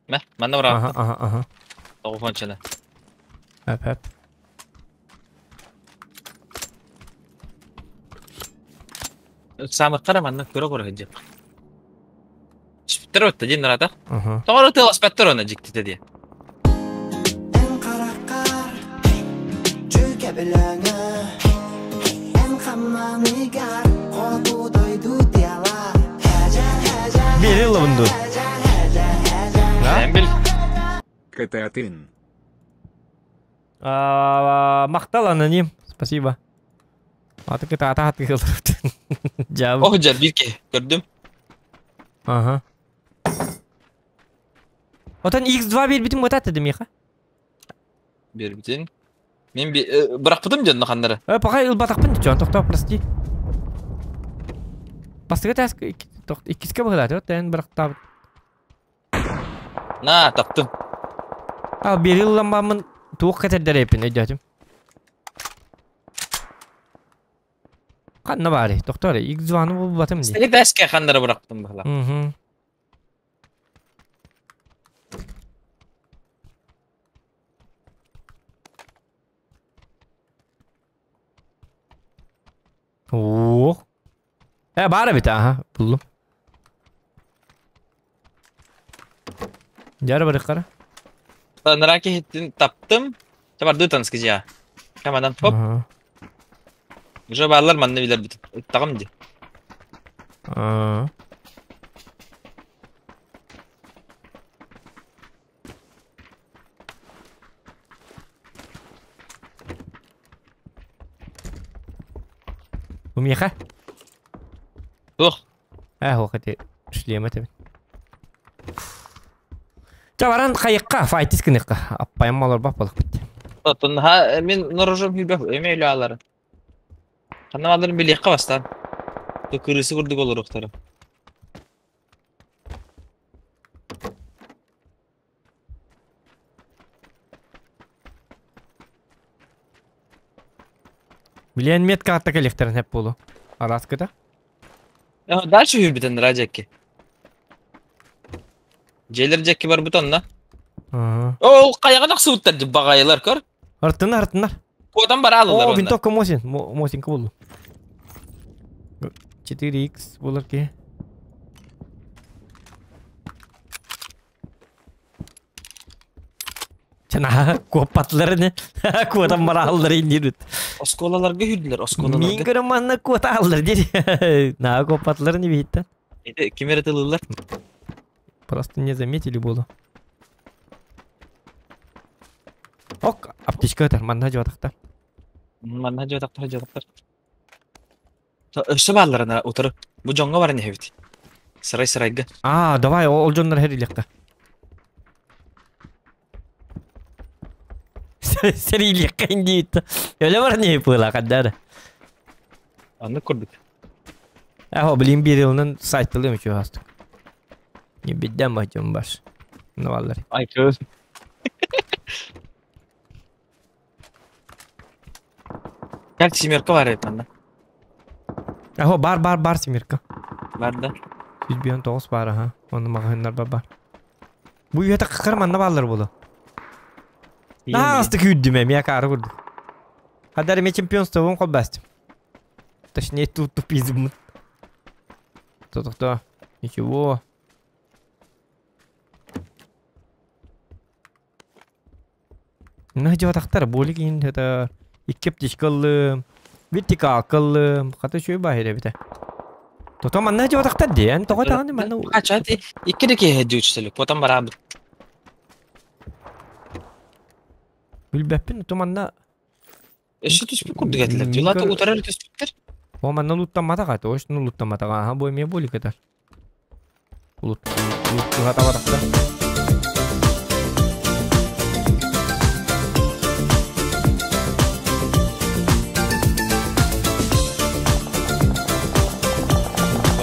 Мэ, манна быраҕа. Аха, аха, аха. Тоҕуһуончаны. Эп, эп. Самыттара манна көрө-көрө сылдьар. Түспүттэр отта диэн нарата. Аха. Тоҕо тыаласпаттар оны дьиктитэ диэн. Эн хараххар дьүкэ белөҥө Эн хамнаныгар хоту дойду тыала Биэри ылабын дуу? Эн бил. Кытаатын. А, Махтал аноним. Спасибо. Аты кытаата хатыы ылырыт. Дьаабы. Ох, дьэ, биир киһи. Көрдүм. Ага. Отон X2 биэрбитим бытаат дедим миэхэ. Биэрбитин. Мин би бырахпытым дьонно ханнары. Э, пока ылбатахпын дьон тохтоо, прости. Бастакы таас иккискэ быһылааты, тэн бырахтаабыт. На, таптым. А, биэри ылламмаммын туох кэтэрдэр эппин өйдөөтүм. Ханна баарый? Тохтоо эрэ, X2-ны булбатым дии. Бастакы тааска ханнары бырахпытым быһылаах. Мгм. Ох. Э, баар эбит, аха, буллум. Дьара барыххара. Нара киһиттин таптым. Табарды танскы Камадан хоп. Аха. Уже баалар манна билэр бит. Ыттаҕым ди. Аа. Бу миэхэ? Туох? Ээ, ох, ити шлема этэбин. Ча баран хайыкка, файтис гыныхха. Аппайым олорбах балыкпыт. Оттон ха мин норожум хүбэх эме үлэ алары. Ханна аларын билиэххэ бастаан. Кырыысы курдук олоруохтара. Билиэн метка атта кэлиэхтэрин хэп буолу. Араскыта? Дальше хүрбүтэн Радиакки. Дьиэлэр дьэкки барбыт онно. Ол хайаҕа тахсыбыттар баҕайылар көр. Артыннар, артыннар. Куотан бараалылар О, онно. винтовка Мосин. Мосинка булду. 4х булар ки. Чана куоппатлар не. Куотан барааллар индирит. Оскуолаларга хүрдүлэр, Мин оскуолаларга. көрөн манна куота аллар дир. На куоппатлар не бихиттен. Ити ким эрэ тылылар. Просто не заметили было. Ок, аптечка өтөр, манна жуатахта. Манна жуатахтар, жуатахтар. Өссө баалларына утары. Бу дьоҥҥо баран иһэбит. Сарай сарайга. А, давай, ол дьоннор херилиэххэ. Серилиэххэ индиит. Өлө бар не пыла каддар. Аннык курдук. Эхо, блин, бирилнен сайттылым үчү хастык. Не бидден бачым баш. Ну валлар. Ай көз. Кэл семерка бар эбит манна. Эхо, бар, бар, бар семерка. Бар да. 109 бар, аха. Оны магазиннар бар бар. Бу үйәтә кыкыр манна баллар болу. Наасты күйдүм эми акары курдук. Хадар эми чемпионством кол бастым. Точнее, тут тупизм. То-то-то. Ничего. Ну, жуатахтар, болик ин, это... Икки птичкалы, вертикалкалы, хата чуй бахире бите. То-то манна жуатахтар диэн, тоҕо даҕаны манна... Ачат икки да киһи дьүүчтэлик. Потом бараабыт. Билбэппин, то манна... Өссө түспүт курдук этилэр. Дьулата утарар түспүттэр. О, манна луттамматаҕа, точно луттамматаҕа. Аха, бу эмиэ болик этэр. Лут, луттуха табатахта.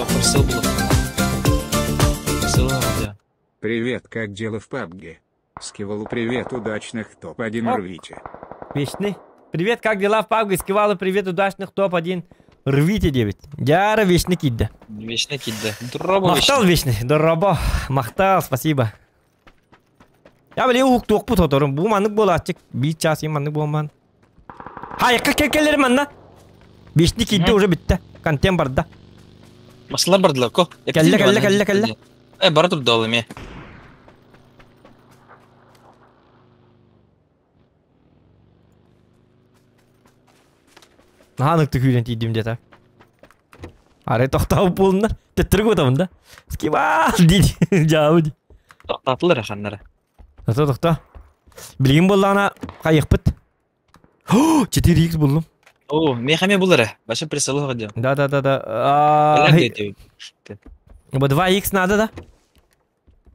Просил было. Просил да. Привет, как дело в PUBG? Скивалу привет, удачных топ-1 рвите. Вечный. Привет, как дела в PUBG? Скивалу привет, удачных топ-1 рвите 9. Дяра вечный кидда. Вечный кидда. Дроба Махтал вечный. Дороба. Махтал, спасибо. Я били уһуктуохпут оторум. Бу маннык буолааччык. Биир час маннык буолман. Хайыкка кэлкэлэр манна. Вечный кидде уже бүттэ. Контент барда. Масылар бардылар ко. Кэллэ, кэллэ, кэллэ, кэллэ. Э, бара турда ол эмиэ. Наһаа ыныкты күүрэн тиийдим дьэ так. Арай тохтообут буолуннар. Төттөрү куотабын да. Скибал дии дьаабы дии. Тохтоотулар аханнара. Тохто тохто. Билигин буоллаҕына хайыахпыт? 4x буллум. О, миэхэ эмиэ булар ээ. Баша присылыһа диэн. Да да да да. 2x надо да?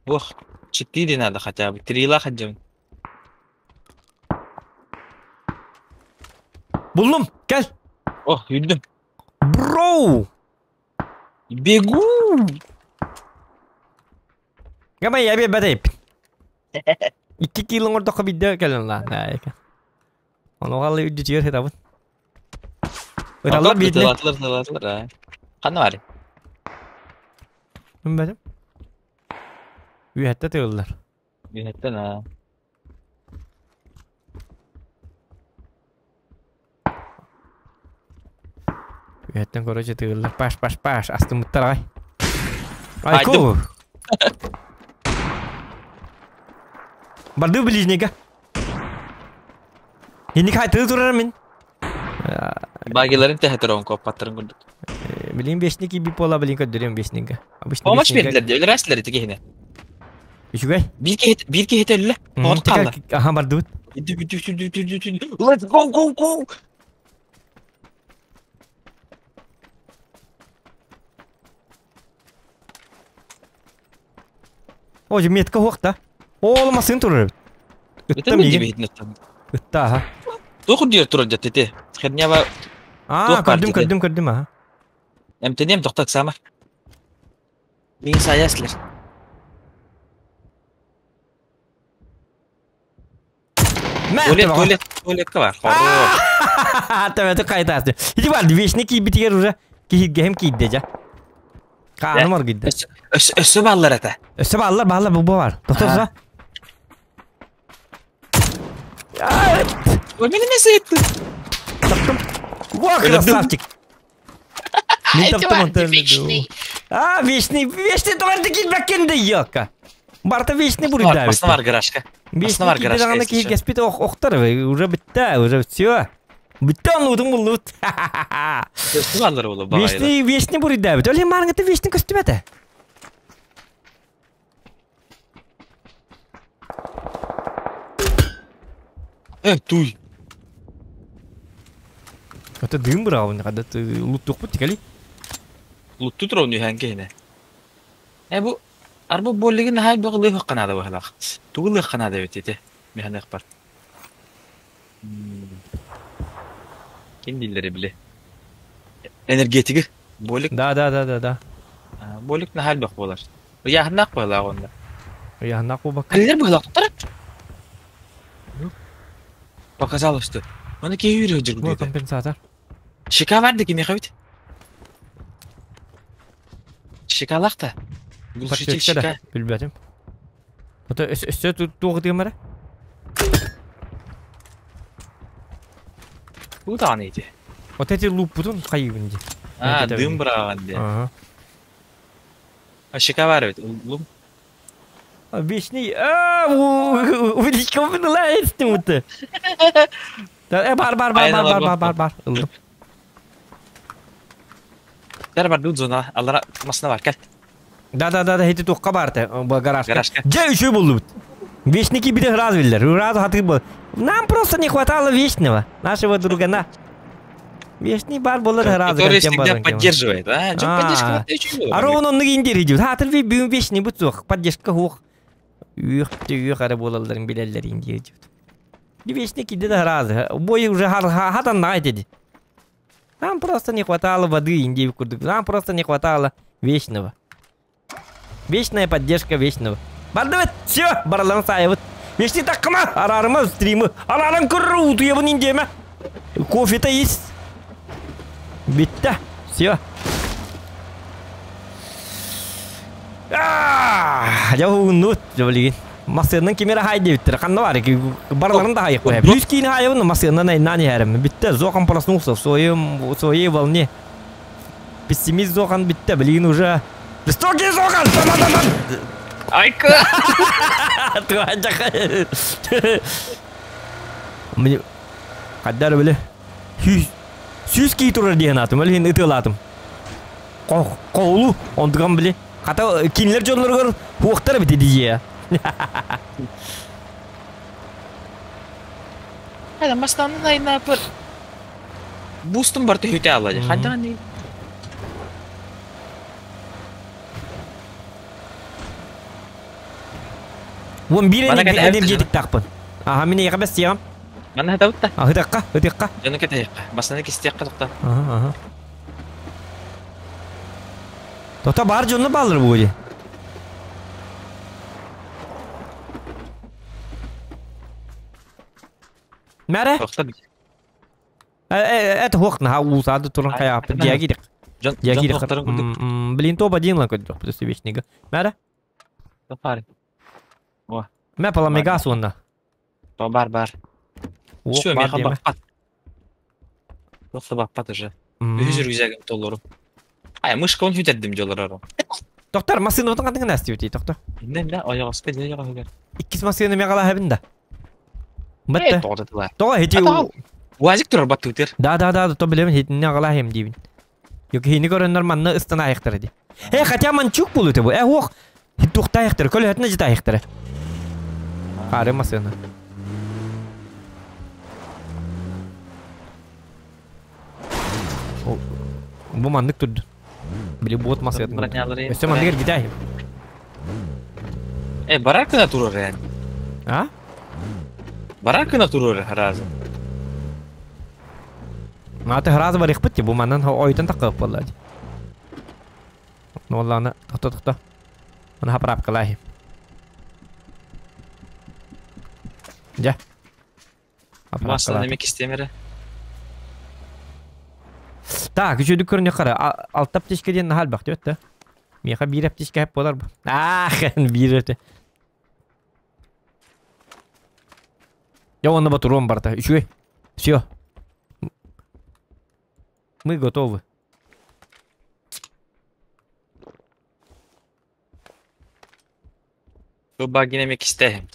Ох, 4 надо хотя бы. 3 хотя Буллум, кел. О, yürüdüm. Бро! Бегу! Гамай я бэтэйп. Икки кило оҥордоххо биирдэ кэлэн лаан. Ону хаалла үрдүтүгэр сытабын. Ыталлар биирдэ. Ыталлар, ыталлар. Ханна бар? Билбэтим. Үөһэттэ тыыллар. Үөһэттэн аа. Үөһэттэн короче тыыллар. Паш, паш, паш. Астыммыттар аҕай. Айку! Барды ближнего. Инник хайтыы турар мин. Багиларын тэһэ туран куоппаттарын курдук. Билин бешник би пола билин көрдөрүм бешникка. Обычно Помощь бердилер де өлөрәсилер ити киһини. Үчүгэй. Биир киһи биир киһи өллө. Оҕот хаалла. Аха бардыбыт. Let's go go go. О, метка хуохта. Ол масын турар эбит. Ытта миигин. Ытта аха. Туох үрдүгэр турар дьэ ити. Хернява Аа, көрдүм, көрдүм, көрдүм аха. Эмтением тохток сама. Мин саяслер. Туалет, туалет, туалетка бар. Хорош. Төбөтү кайтаасты. Ити бар, вечный кийбитигер уже киһиргэһим киирдэ дьэ. Кааным оргуйда. Өссө бааллар этэ. Өссө бааллар, бааллар, бу бар. Тохтор са. Ой, мени не сыйтты. Таптым. Во, красавчик. Мин таптым онтон. А, вечный, вечный тоҕо киирбэккин да ёлка. Барта вечный буруйдаабыт. Басна бар гаражка. Басна бар гаражка. Даҕаны киһиргэспит охтор уже бүтта, уже все. Бүтте оннуутун буллубут. Өстү баллар болу багайла. Вечный, вечный буруйдаабыт. Ол маарыңыта вечный көстүбэтэ. Э, туй. Это дым быраабын, когда ты луттукпут тикали. Лутту турон үһэн киһини. Э бу арбы боллигин хай бөҕүлү хакканада баһалах. Тугулы хакканада бит ити. Механек бар. Ким диллери биле. Энергетиги. Болик. Да, да, да, да, да. Болик нахал бөх болар. Яхнак болар онда. Яхнак бу бак. Килер баһалах туттар. Показалось, что. Оны кей үйрө Бу жүргү. компенсатор. Шика бар деки мехабит. Шикалах та. Глушитель шика. Билбэтим. Ото өссө туох дыгымара? Бу да аны ити. Вот эти луппутун хайыбын ди. А, дым быраган ди. Ага. А шика бар бит. Лум. Вечный. А, увеличка ты. Э, бар, бар, бар, бар, бар, бар, бар, бар. Ылдым. Дәр бар дут зона. Алара масына бар кел. Да, да, да, да, эти туққа бар гаражка. Гаражка. Дьэ еще был. Вечники били раз виллер. Раз хаты был. Нам просто не хватало вечного. Нашего другана. Вечный бар болар разы Который всегда поддерживает, а? Дьон поддержка А ровно оннук индир идет. Хатыр ви бүгүн вечный бут суох. Поддержка хуох. Үйөх түйөх ары болаларын билеллер индир идет. Вечный киде да разы. Бой уже хатан най деди. Нам просто не хватало воды индив курдук. Нам просто не хватало вечного. Вечная поддержка вечного. Бардыбыт, все, баралан сайыбыт. Вечный таккыма, арарыма стримы. Араран көрру, утуябын индеме. Кофе-то есть. Битті, все. Дьэ уһуннут, билигин. Массыынан ким эрэ хай диэбиттэрэ. Ханна баар барыларын да хайык быһа. Плюс киин хайабын массыынан айнаан иһэрим. Бүттэ, Зохан проснулся в своем, в своей волне. Пессимист Зохан бүттэ, билигин уже Жестокий Зохан! Айка! Мне Хаддар били. Сүүс сүүс кии турар диэн атым, ол иһин ытыалаатым. Коулу, онтугам били. Хата кинилэр дьонноругар хуохтар эбит дии. Хайда мастанын айнаапыр. Бустум бар түһүтэ алла. Хайдаан дии. Уон биир энергетиктаахпын. Аха, мин эйиэхэ бэстиэҕим. Манна хатабыт да. Аһытыахха, ытыахха. Дьону кэтэһиэххэ. Бастаны кистиэххэ тоқта. Аха, аха. Тота бар дьонно бааллар бу дии. Мәрэ? Тоқта Это хуох наһаа уусаады туран хайааппыт дьиэгирик. Дьиэгирик. Блин, топ один лан көрдөх бу вечныйга. Мәрэ? Бар. Мэ паламегас уонна. Бар бар. Все, меха баппат. Просто баппат уже. Үһүс рюкзагым толору. Ай, мышка он хүтэрдим дьолорору. Доктор, массыына отон хантан гынастыбыт, доктор. Инне инне ойоҕоско дьиэ ойоҕоһугар. Иккис массыына меҕала хабин да. Бытта. Тоҕо Тоҕо хити Уазик турар баттыытыр. Да да да, то билемин хитинне аҕала хем диибин. Yok хини көрөннөр манна ыстана айыктара ди. Э, хотя манчук булуты бу. Э, ох. Тухта айыктара, көлөһөтүнэ жыта айыктара. Хары массыына. Бу маннык турду. Били буот массыатын. Өссө манныгар гитаһим. Э, барар кына турар yani. А? Барар кына турар разы. Мааты разы бар ихпит бу манан ойтан такып болла. Ну ладно, тохто тохто. Аны хапрапкалайым. Дьэ. Массаны эме кистиэмэрэ. Так, үчүгдүк көрүнүөх хара. Алта аптечка диэн наһаа элбэх диэбит да. Миэхэ биир аптечка хэп буолар бу. Аах, биир өтө. Я онно батуруом барда. Үчүгэй. Все. Мы готовы. Бу багин эме кистээһим.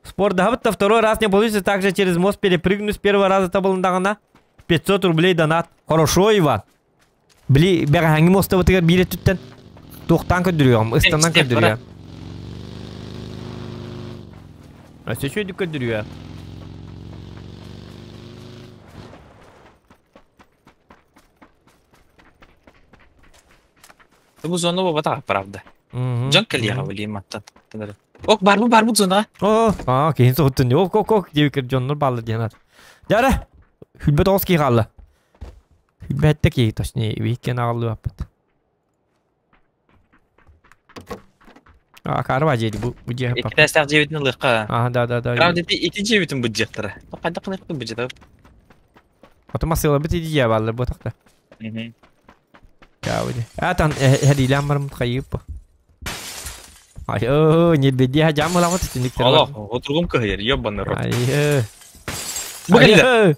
Спорт да второй раз не получится также через мост перепрыгнуть с первого раза табылындаҕына 500 рублей донат. Хорошо, Иван. Били бэҕэһээҥҥи мостабытыгар биир өттүттэн туохтаан көрдөрүөҕүм, ыстанан көрдөрүөм. Өссө үчүгэйдик көрдөрүө. Бу зона буолбатах, правда. Дьон кэлиэҕэ билиим маттан. Ок, барбыт барбыт зонаҕа. О, аа, киһин соһуттун. Ок, ок, ок, диэбиккэр дьоннор бааллар диэн аат. Дьара, хүлбэт оҕус киһи хаалла. Хүлбэттэ киһи, точнее, биһиккен аҕаллыбаппыт. А, карва дьиэди, бу бу дьиэ Иккитээстээх дьиэбитин ылыахха. Аа, да, да, да. Правда, ити ити дьиэбитин быдьыахтара. Хайдах гыныахпын быдьыта. Ото масыалабыт ити дьиэ бааллар буотахта. Аатан эһэриилээн барым хайыып. Айыы, ньирбидиэ дьаам ыламыт итинниктэр. Олох, отургум кыһыйар, ёбаный рот. Айыы. Бу кэллэ.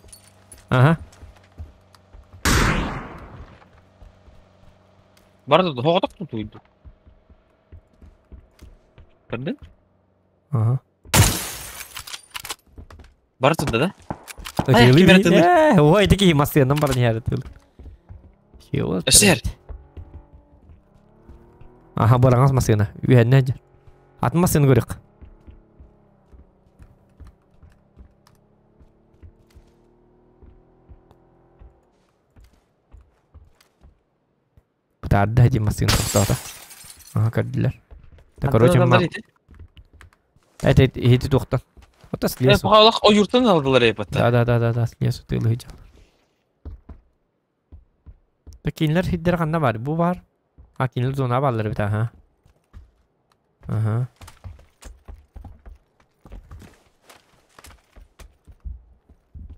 Аха. Барды хоҕотох тутуйду. Көрдүн? Аха. Бары турда да? Ытыылыы. Ой, ити киһи массыынан баран иһэр ытыыл. Өсөр. Аха, бараҥас массыына. Үһэннэ дьэ. Атын массыына көрүк. Бытаарда дии массыына тохтоото. Ага, көрдүлэр. Да, короче, ма... Это иһити туохтан. Ото с лесу. Олох ойуртан алдылар эпатта. Да, да, да, да, да, с лесу тыылы сылдьаллар. Да кинилэр сирдэрэ ханна бар? Бу бар. А кинилэр зона бааллар эбит, аха. Аха.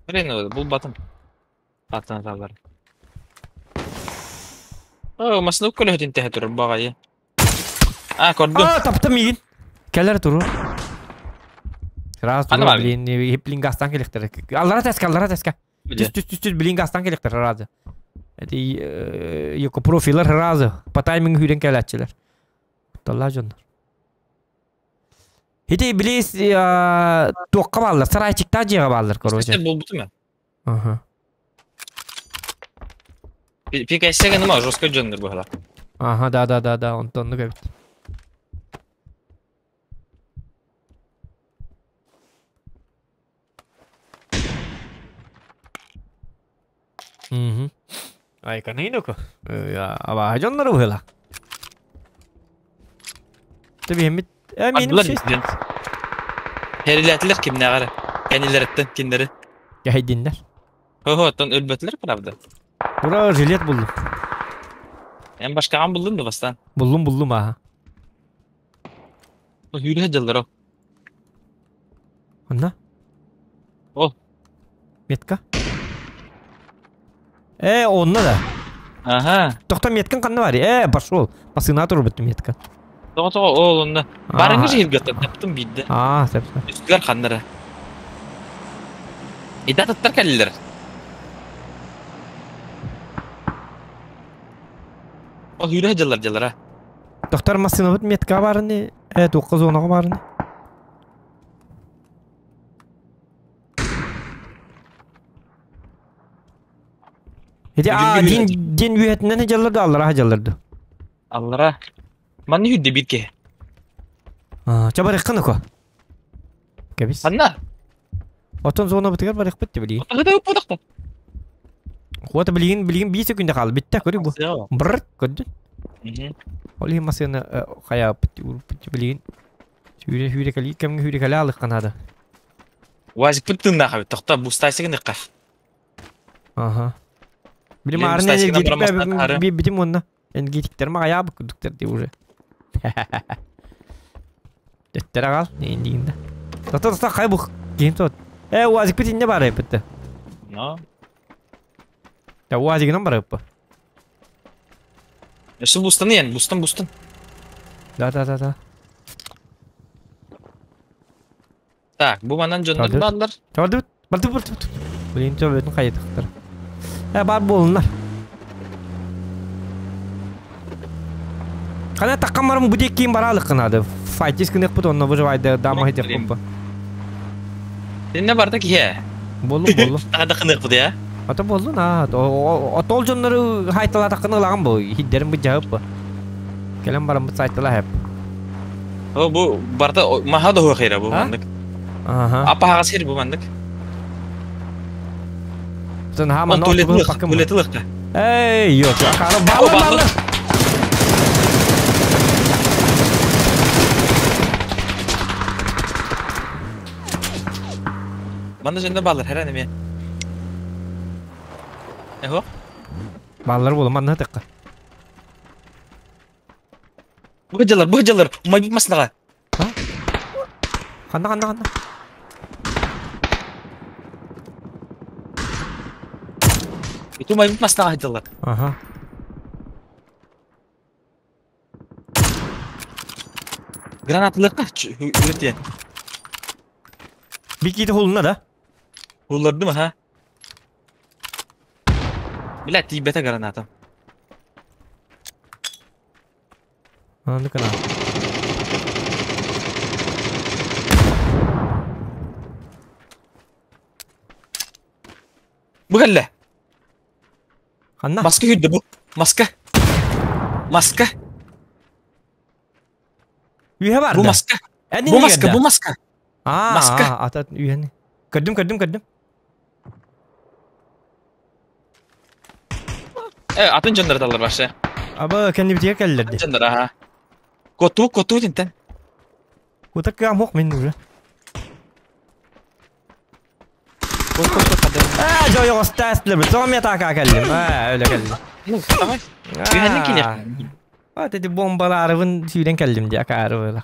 Блин, булбатым. Атын аталар. О, масны көлөһөтүн тэһэ турар баҕайы. А, көрдүм. А, таптым миигин. Кэлэр туру. Сразу Аны туру, бар. блин, блин, газтан келихтер. Аллара тэска, аллара тэска. Түс, түс, түс, түс, блин, газтан келихтер сразу. Это йоко профилер сразу. По таймингу хүрен кэлээччилэр. Талла дьоннор. Ити билис туохха бааллар, сарайчиктаах дьиэҕэ бааллар, короче. Булбутум мен. Ага. Пикайсега нема жестко дьоннор быһала. Ага, да, да, да, да, онтоннук эбит. Мгм. Айканыйнуку. Абааһы дьоннору быһыла. Тэбиэммит минус Ардылар шесть. диэн. Хэрилээтилэр кимнээҕэр. Кэнилэриттэн кинилэри. Кэһэйдиннэр. Хо-хо, оттон өлбөтүлэр правда. Ура, жилет буллум. Эн башкаҕын буллун да бастаан. Буллум, буллум, ааха. Сүүрэ сылдьаллар ол. Онно? Ол. Метка? Э, онно да. Аха. Тохто меткин ханна бар? Э, пошел. Масына турбут метка. Тоҕо тоҕо ол онно. Барыҥы жиһиргаттан таптым биирдэ. Аа, сөп сөп. Үстүлэр ханнара. Ида таттар кэллилэр. Ол сүүрэ сылдьаллар дьаллара. Тохтор массыынабыт метка баарыны, э, туохха зонаҕа баарыны. Ити аа, дин дин үөһэтинэн сылдьаллар да аллара сылдьаллар да. Аллара. Манна сүүрдэ биир киһи. Аа, ча барыаххын око. Кэбис. Ханна? Оттон зонабытыгар барыахпыт да билигин. Отаһыта ыппатахта. Хуота билигин билигин биир секунда хаалла. Бүттэ көрү бу. Бррр көрдүн. Ол иһин массыына хайааппыт уруппут билигин сүүрэ сүүрэ кэлии кэмҥэ сүүрэ кэлэ алыхха наада. Уазикпыт тыыннаах эбит. Тохто бустайсыгын ыкка. Аха. Билим арын энергетик битим уонна энергетиктер маҕайаабыт курдуктар дии уже. Төттөр аҕал, индиинда. Тата тата хай бух. Киһим тот. Э, уазикпыт инне бар эппитте. Но. Да уазигынан бар эппа. Өссө бустан иэн, бустан бустан. Да да да да. Так, бу манан дьоннор бааллар. Бардыбыт, бардыбыт, бардыбыт. Блин, төбөтүн хайытыктар. Э, бар буолуннар. Хана таккан барым бу диэккиин бараалыккын Файтис гыныахпыт онно выживайды дамаһы диэхпин Синне барда киһи. Боллум, боллум. Тахада кыныахпыт я. Ата боллун, а. Отол дьоннору хайталаатаххына ылаҕын бу. Хиддерин быдьаһып бу. Кэлэн бараммыт сайтала хэп. О, бу барда маха да хуахира бу маннык. Ага. Апаһаҕа сир бу маннык. Тын хама но туалеты Эй, ёк, акара баллы баллы. Манна жөнде баллар, хәрән эме. Эхо? Баллар болу, манна тыққа. Бу жалар, бу жалар, умай бу масынаға. Ханна, ханна, ханна. Иту умай бу масынаға жалар. Ага. Гранатылыққа үретен. Бикиті холуна да? Холларды ма, ха? Бля, тиибэтэ граната. Аны кана. Бу кэллэ. Ханна? Маска хүрдэ бу. Маска. Маска. Үйэ бар Бу маска. Бу маска, бу маска. А, Маска. ата үйэни. Көрдүм, көрдүм, көрдүм. Э, атын дьоннор даллар башы. Аба кэннибитигэр кэллэр дии. Дьоннор аха. Коту, коту тинтен. Кута кыам мин уже. Кот, кот, кот, кот. Аа, жойоҕостаастылар. Тоҕо атаака кэллим. Аа, өлө кэллим. Ну, давай. Үһэннин киниэх. А, тети бомбалаарыбын сүүрэн кэллим дии акаары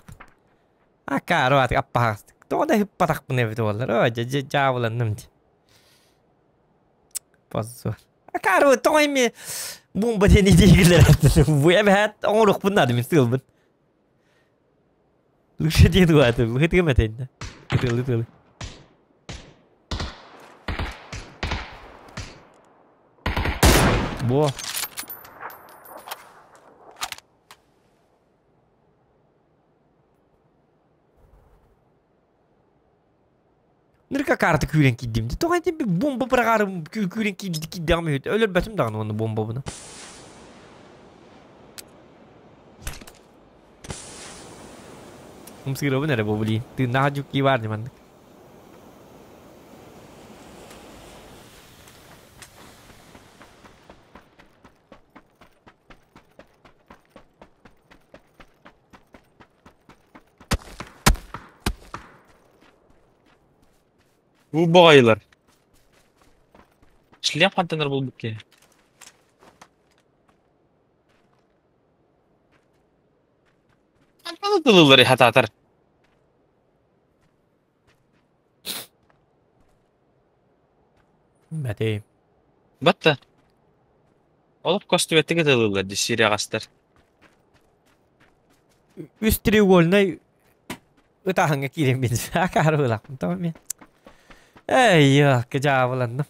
Акаары атык аппаһаҕастык. Тоҕо да ыппатахпын эбит буоллар. Оо, дьэ, дьэ, дьаабыланным дии. Позор. Акаары тоҕо эми бомба диэн идиигилэр. Бу эбэһээт оҥоруохпун наада мин сыалбын. Лучше диэн угаатым. Ыһытыгым этэннэ. Ытылы ытылы. Бо. Нырка карта күүрэн киирдим. Тоҕо ити бомба быраҕаарым күүрэн киирди киирдэҕим үһү. Өлөрбөтүм даҕаны уонна бомбабына. Умсыырабын эрэ бу блин. Тыыннаах дьукки баар дии маннык. Бу баҕайылар. Шлем хантан булбут киһи. Хантан ытылылар хатаатар. Бэтей. Батта. Олох көстүбэттик ытылылар ди сирэҕастар. Үс треугольнай ытааһыҥҥа киирэн биэрдим. Акаары ылахпын тоҕо мен. Эй, ёлка, дьаабыланным.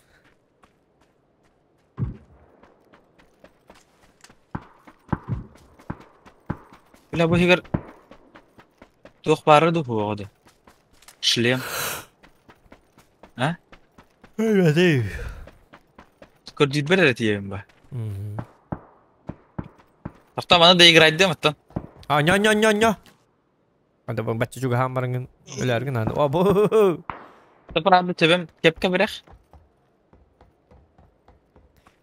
Бля, бу иһигэр туох баара дуу суоҕа дуу? Шлем. А? Эй, Көрдүүрбэр эрэ тиийэбин ба. Оттон маны да играйдым оттон. А, ньо ньо ньо ньо. Анда бачча чугаһаан бараҥын өлөөргүн аны. О, бу. Правда төбөм кепке бирэх.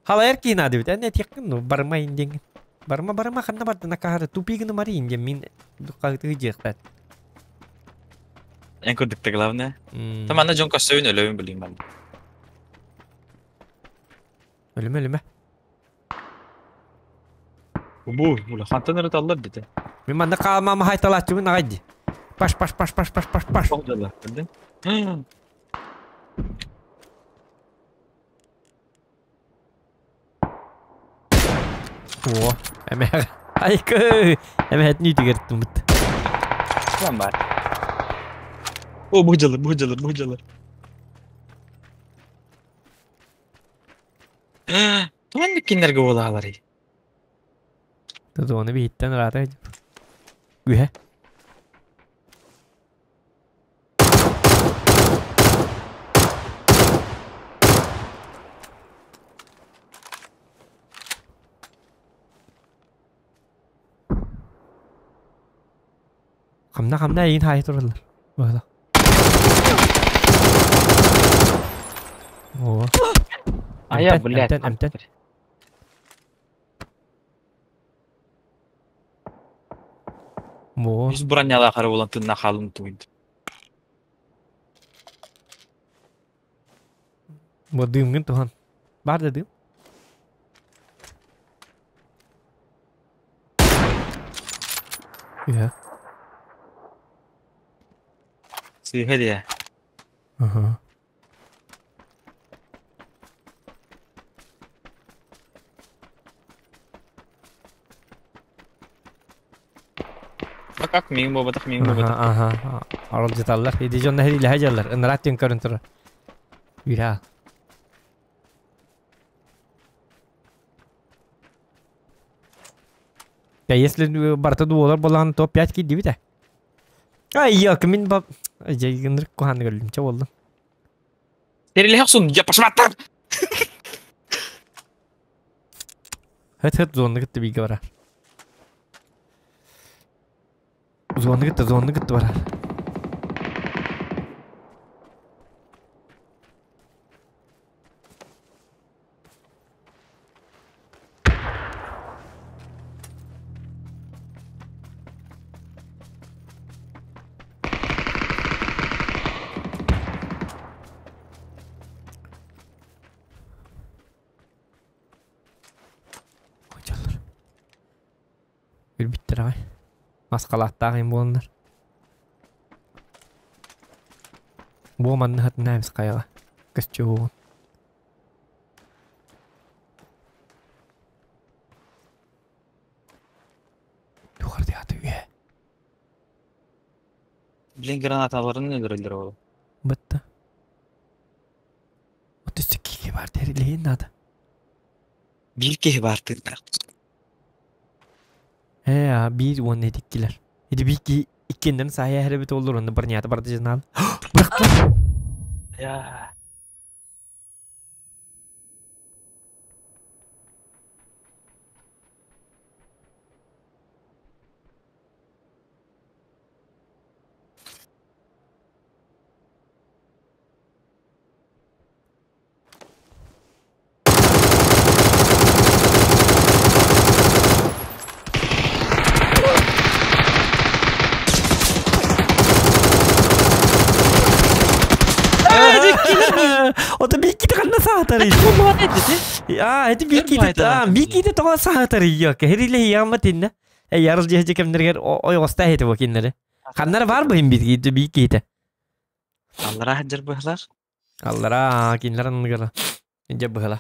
Халайар киин аады бит. Эн этиэххин ну барыма индиҥ. Барыма барыма ханна бардына каһары тупигыны мари индиэн мин дуккагытыы дьиэхтэр. Эн курдукта главное. Там аны дьон көстөбүн өлөбүн билим бар. Өлүмэ өлүмэ. Бу улахантан ырыталлар дите. Мин манна хаалмаама хайталааччыбын аҕай дии. Паш паш паш паш паш паш паш. Тоҕдолор, көрдүн? О, эмэҕ. Айкы! Эмэһэтин үүтүгэр туммут. Lan бар. О, бу дьылыр, бу дьылыр, бу дьылыр. Туган кинилерге буолааларый? Тутуону биһиттэн ыраата Үһэ. Хамна хамна эйин хаайы тураллар. Быһыла. О. А я, блядь. Эмтэн, эмтэн. Во. Үс бронялаах эрэ буолан тынна хаалын туйд. Бу дыымгын туһан. Бар да дыым. Үһэ. Сыыһа диэ. Аха. Как миң буолбатах, миң буолбатах. Аха, аха. Аралдьыталлар. Иди дьон нэһилиилэһэ дьаллар. Ынраат диэн көрөн турар. Үһэ. Я если барыта дуолар буолан топ-5 киирдибит ээ. Ай, ёлка, мин бап... Дьэ, ынырык куһааны көрдүм, чэ буоллун. Тэрилэһэ охсун, дьэ, пошматтар! Хэт-хэт зонны кытта бииргэ барар. Зонны кытта, зонны кытта барар. Үрбүттэр аҕай. Мас халааттаах им буоланнар. Бу манна хатына эмис хайаҕа. Көстүү Туохар аты үө. Блин, гранаталарын өлөрөллөр ол. Бытта. Отыз киһи бар дэрилиһин надо. Биир киһи баар тыыннаах. Ээ, биир уонна иккилэр. Ити биир киһи иккиэннэрин саайа эһэрэбит оллор онно бронята барды журнал. Бырахтылар. Я. Ото бииккити ханна саатарый? Аа, эти бииккити, аа, бииккити тоҕо саатарый? Кэһирилэ яма тиннэ. Э, ярыл дьиэ кэмнэригэр ойоҕосто эһити бу киннери. Ханнара бар быһым бииккити бииккити. Аллараа сылдьар быһылаах. Аллараа кинилэр анныгар дьэ быһыла.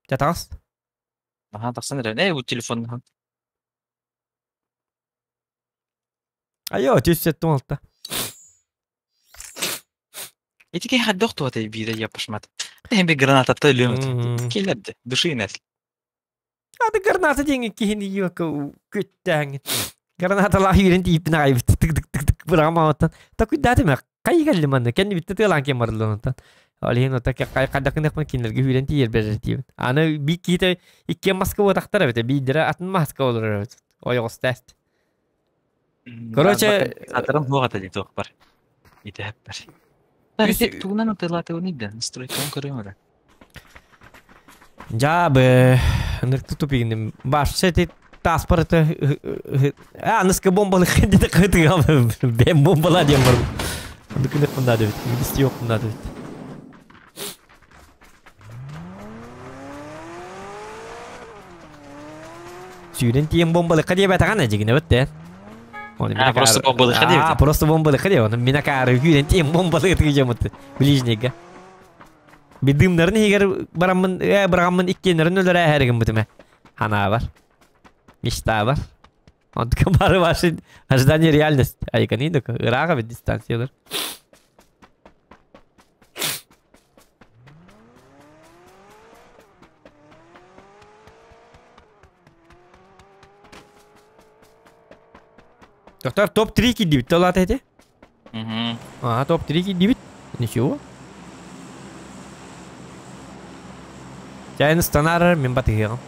Дьэ таҕыс. Аха тахсан эрэ. Ээ бу телефон. Айо, 376. Ити киһи хайдах туотай биирэ япашмат. Эһин би гранататта өлүөм. Килерде. Души инес. Ады граната диэн киһини юка күттээҥ. Гранаталаах үүрэн тиийпин аҕай тык тык тык тык быраҕамаҕыттан. Такуйдаатым кай кэллим манна кэнни бүтте тыалаан киэн барыллан Ол иһин ота хайдакыныахпын кинилэргэ үүрэн тиийэр бэрэр Аны биир киһитэ иккиэн маска буотахтар эбитэ биирдэрэ атын маска олорор эбит ойоҕостээст. Короче, Атырым суох этэ дии туох бар. Итэһэппэр. Тугунан атыылаатыгын да настройканы көрүөм эрэ. Дьаабы, ынырык тупигиним. Башса эти таспар это а ныска бомбалы хендите кытыгам. Бен бомбала диэн бар. Ындык мында дебит. Билисти yok мында дебит. Сүүрэн тиен бомбалыкка диэбэтэҕин эдьигинэ бит А, просто бомбалыкка диэбит. А, просто бомбалыкка диэбит. Мин акаары күүрэн тиен бомбалык тыгыжамыт ближнийга. Бидымнарын иһигэр бараммын, э, быраҕаммын иккиэннэрин өлөрө эһэригин Ханаа бар. Мечта бар. Онтука бары ваши ожидание реальность. Айканы док ырааҕа бит дистанциялар. Доктор топ-3 кидибит толата эти? Угу. А, топ-3 кидибит. Ничего. Чайын станарар мен батыгыгым.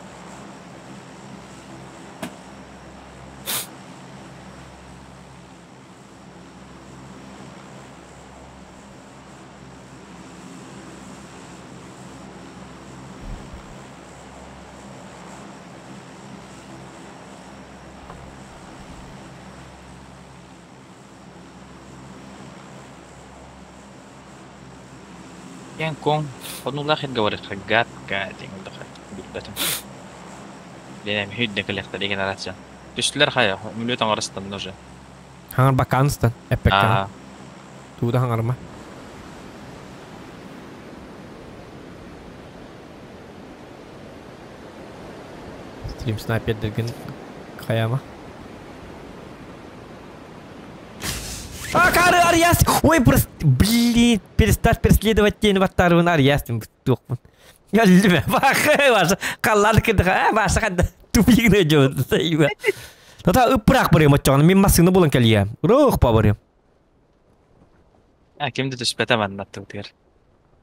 Киэҥ куоҥ хонуулаах сиргэ барыахха гад диэн ыллаха билбэтим. Диэн эмиһи кэлиэхтэр регенерация. Түстүлэр хайа, мүлүөт оҥорустанна уже. Хаҥар бакааныстан, эппэккэ. Аа, Тууда хаҥарма. Стрим снайпердерген хайама. А, кары Арьяс! Ой, просто, блин, перестать преследовать тень ваттарвын Арьяс, тухпун. Я люблю, баха, ваша, қаллар кыдыға, ваша қанда тупигны жо, Тата ыппырақ барым отчоғын, мен масыны болан кәлия. Рух па барым. а кимди түспэтэ маннаттык тигэр.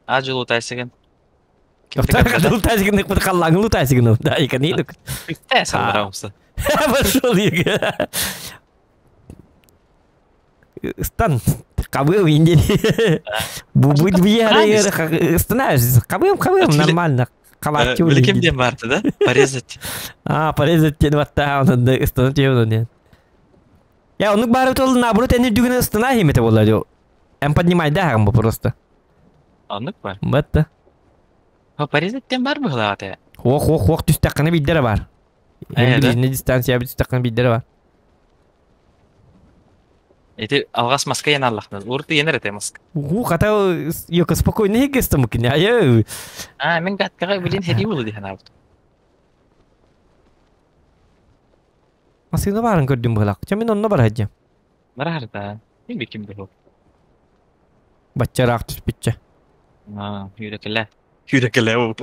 А жыл утайсыгын. Тоқтар лутайсыгын, қаллаңы лутайсыгын, да, икон Тэ саллараумса. Пошел я. Стан, кабыл индили. Бубыт бьер, становишься. Кабыл, кабыл, нормально. Кабачу. Ким диэн баарты да? Порезать. А, порезать тен ватта, он станут нет. Я, он бары тол наоборот, они дүгін стана химете болар. Эм поднимай да, просто. Оннук бар. Бетта. Порезать диэн бар быһылаата. Хуох, хуох, хуох түстэххинэ биирдэрэ баар. Ээ, да? Ближний дистанция түстэххинэ биирдэрэ баар. Ити алҕас маска яналлахна. Урут иэнэр этэ маска. Уу, хата, ёка спокойно хиггестамыккин. Айы. А, мен гаткаҕа билин хедии булу диһэн аабыт. Масыына баарын көрдүм быһылаах. Чэ мин онно бар сылдьам. Бараарда. Мин биким бу. Баччараах түспүтчэ. Аа, Хүрекеле. Хүрекеле ол.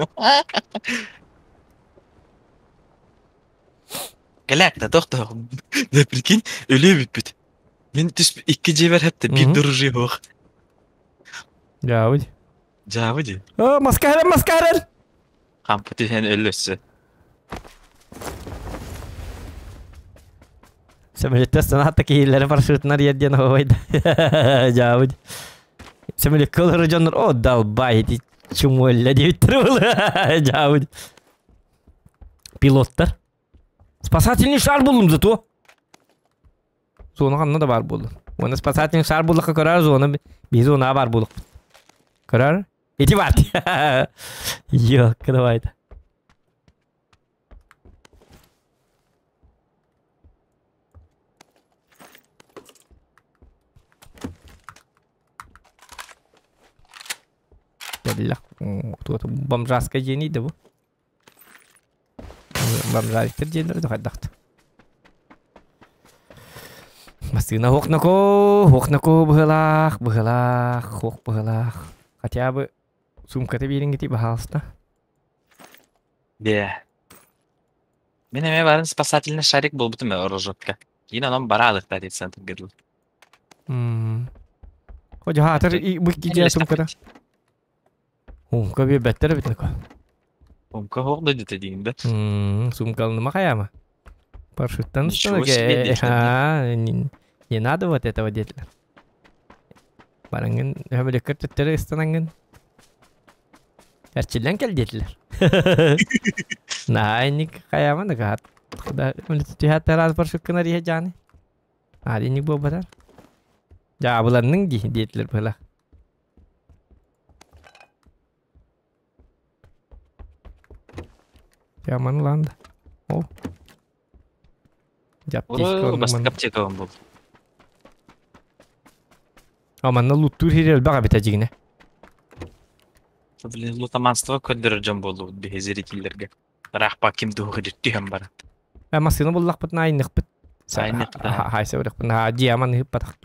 Кэлээк да тохтоо. Да прикинь, өлүү бүппүт. Мин түс икки дьиэбэр хэптэ биир дорожи суох. Дьаабы. Дьаабы дии. О, маскарел, маскарел! Хампы түһэн өллөссө. Сөмөлөттө санаатта киһилэри парашютунар иэрдиэн оһуойда. Дьаабы. Сөмөлөккө олорор дьоннор о далбай ити чумуэллэ диэбиттэр буолуо. Дьаабы. Пилоттар. Спасательный шар буллум зато. Зона ханна да баар буоллун. Уонна спасательный шар буллахха көрөр зона биһи зонаҕа баар буолуохпут. Көрөр? Ити баар. Ёк, давай. Биллах, бомжарская дьиэний да бу? Бомжариктар дьиэлэрэ да хайдахт. Массыына хуохнако, хуохнако быһылаах, быһылаах, хуох быһылаах. Хотя бы суумката биэриҥҥитий баһаалыста. Бээ. Мин эмиэ барын спасательный шарик буолбутум ээ рожотка. Киин онон бараалыктаа диэн центрга дылы. Хотя хаатар бу икки дьиэ суумката. Умка биэрбэттэр эбит нако. Умка суох да дьиэтэ диин да. Сумкалыныма хайаама. Парашюттан Ничего себе диэтилэр. А, не надо вот этого диэтилэр. Бараҥҥын өһөмөлөккөр төттөрү ыстанаҥҥын эрчиллэн кэл диэтилэр. Наһаа инник хайаама да түһээт раз парашюткын арыйа дьааны. Аа инник буолбатар. Дьаабыланныҥ дии диэтилэр быһыылаах. Яман ланда. О. Дьаптиска Бастакы аптекабын бул. А манна луттуур сири элбэх эбит дьигинэ. Блин, лутаманство көрдөрөр дьон буоллубут биһи зрителлэргэ. Ыраахпа ким дуһуга түһэн баран. Э массыына буллахпытына айныхпыт. Айныхпыт. Хайса барыхпын. Ха дьиаман ыһыппатах.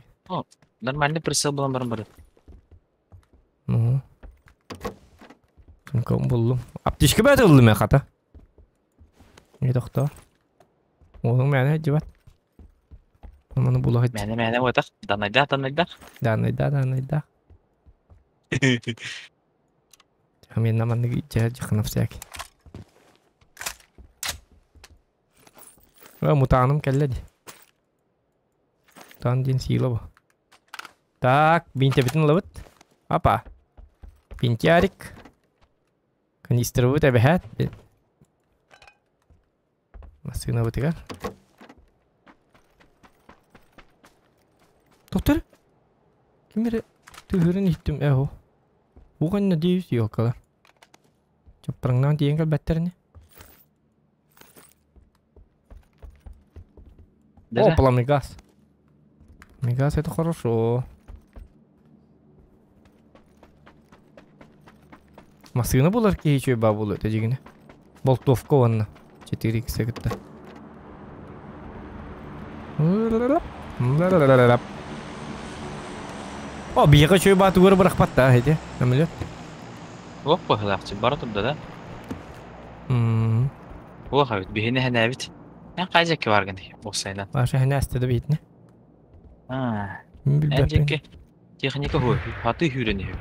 Нормальный прицел булан баран барыт. Ну. Сумкам буллум. Аптечка бәт ыллым мен хата. Не тохто. Оğlum мәне дебат. Маны була хат. Мәне мәне отақ. Данайда, данайда. Данайда, данайда. Мен наманны жаханап всякий. Мутааным кэллэ ди. Мутаан диэн сила бу. Так, бинтэбитин ылабыт. Апа. Бинтярик. Канистрабыт эбэһээт. Массыынабытыгар. Доктор? Ким эрэ тыһырын иһиттим ээ Уганна диэбит ёлкалар. Чаппараҥнаан тиийэн кэлбэттэр ини. О, пламегаз. Мегаз это хорошо. Массыына булар киһи үчүгэй баа буолуо этэ дьигинэ. Болтовка уонна 4X кытта. О, биһиэхэ үчүгэй баа тугу эрэ бырахпат да ити самолет. Туох быһыылаах бара турда да? Туох эбит, биһини эһэнээбит. Эн хайа дьэкки бааргын уопсайынан? Маша эһэнээстэ да биһитинэ. Аа, эн дьэкки Техника һуо, хаты хүүрэн иһэр.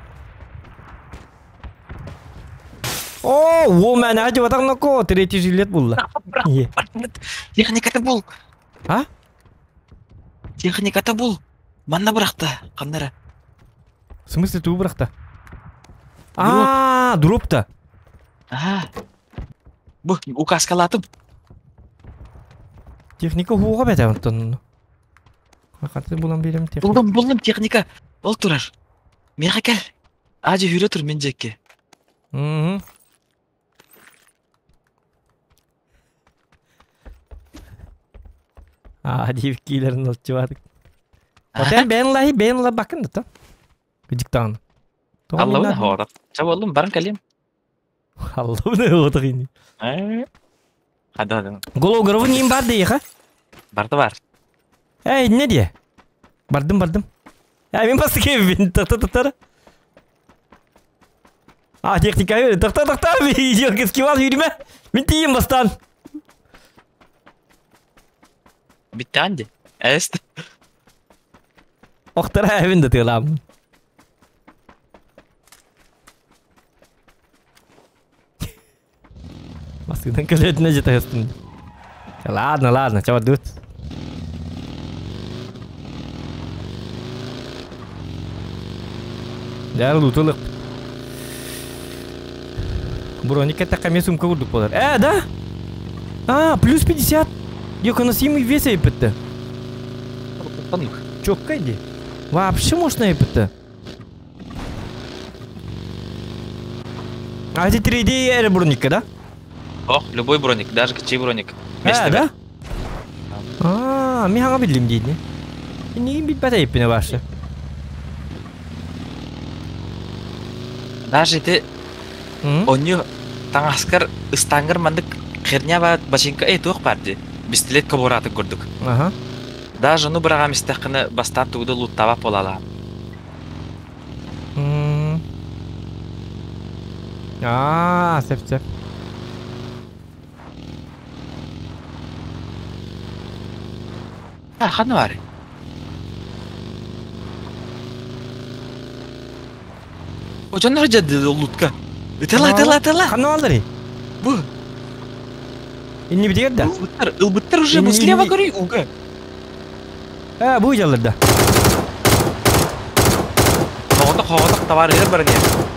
О, уол мээнэҕэ дьыбатах ноко, третий жилет булла. Техниката бул. А? Техниката бул. Манна бырахта, ханна эрэ. В смысле тугу бырахта? А, дропта. Аа. Бу указкалаатым. Техника һууга бэтэ онтон. Хаты булан биэрем техника. Булдум, булдум техника. Ол турар. Миэхэ кэл. Аадьа үүрэ тур мин дьиэкки. Мгм. Аа диэбит киилэрин ылчыбаатык. Отен бэйэн лаһи бэйэн ыларбаккын да Кыдьыктаҕына. Аллабын хоорот. Ча боллум баран кэлиэм. Аллабын оҕотох ини. Хада хада. Гологровын иин бар дейха. Барда бар. Эй, не дие? Бардым бардым. Эй, мен басты кебин. Тахта тахтар. А, техника бер. Тахта тахта. Видео скивал yürüme. Мен тиийем бастан. Биттаан ди. Эст. Охтара эбин да тыалаам. Маскыдан көлөтүнэ жытаһыстым. Ладно, ладно, чабардыбыт. Дьэ, лутулык. Броник кэттэххэ эмиэ сумка курдук буолар. Э, да? А, плюс 50. Ёконосимый вес эйпитті. Чокка иди. Вообще можно эйпитті. А эти 3D эрэ броникка, да? Ох, любой броник, даже кичи броник. Э, да? А, мен хаңа биллим дейдini. Неге билбэт эйппине вообще? Даже ити онньу таҥаскар ыстааҥҥар маннык херня баар бачыыҥка эй туох баар дии пистолет кобураатын курдук. Аха. Даже ону быраҕам истэххинэ бастаан тугу да лууттаабат буолалаан. Аа, сөп сөп. А, ханна баарый? Дьоннор дьадды лутка. Ытала, ытала, ытала. Ханна баалларый? Бу. Иннибитигэр да? Ылбыттар, ылбыттар уже бу слева көрүй уга. Э, бу дьаллар да. Хоҕотох, хоҕотох табаарыгар баран иһэр.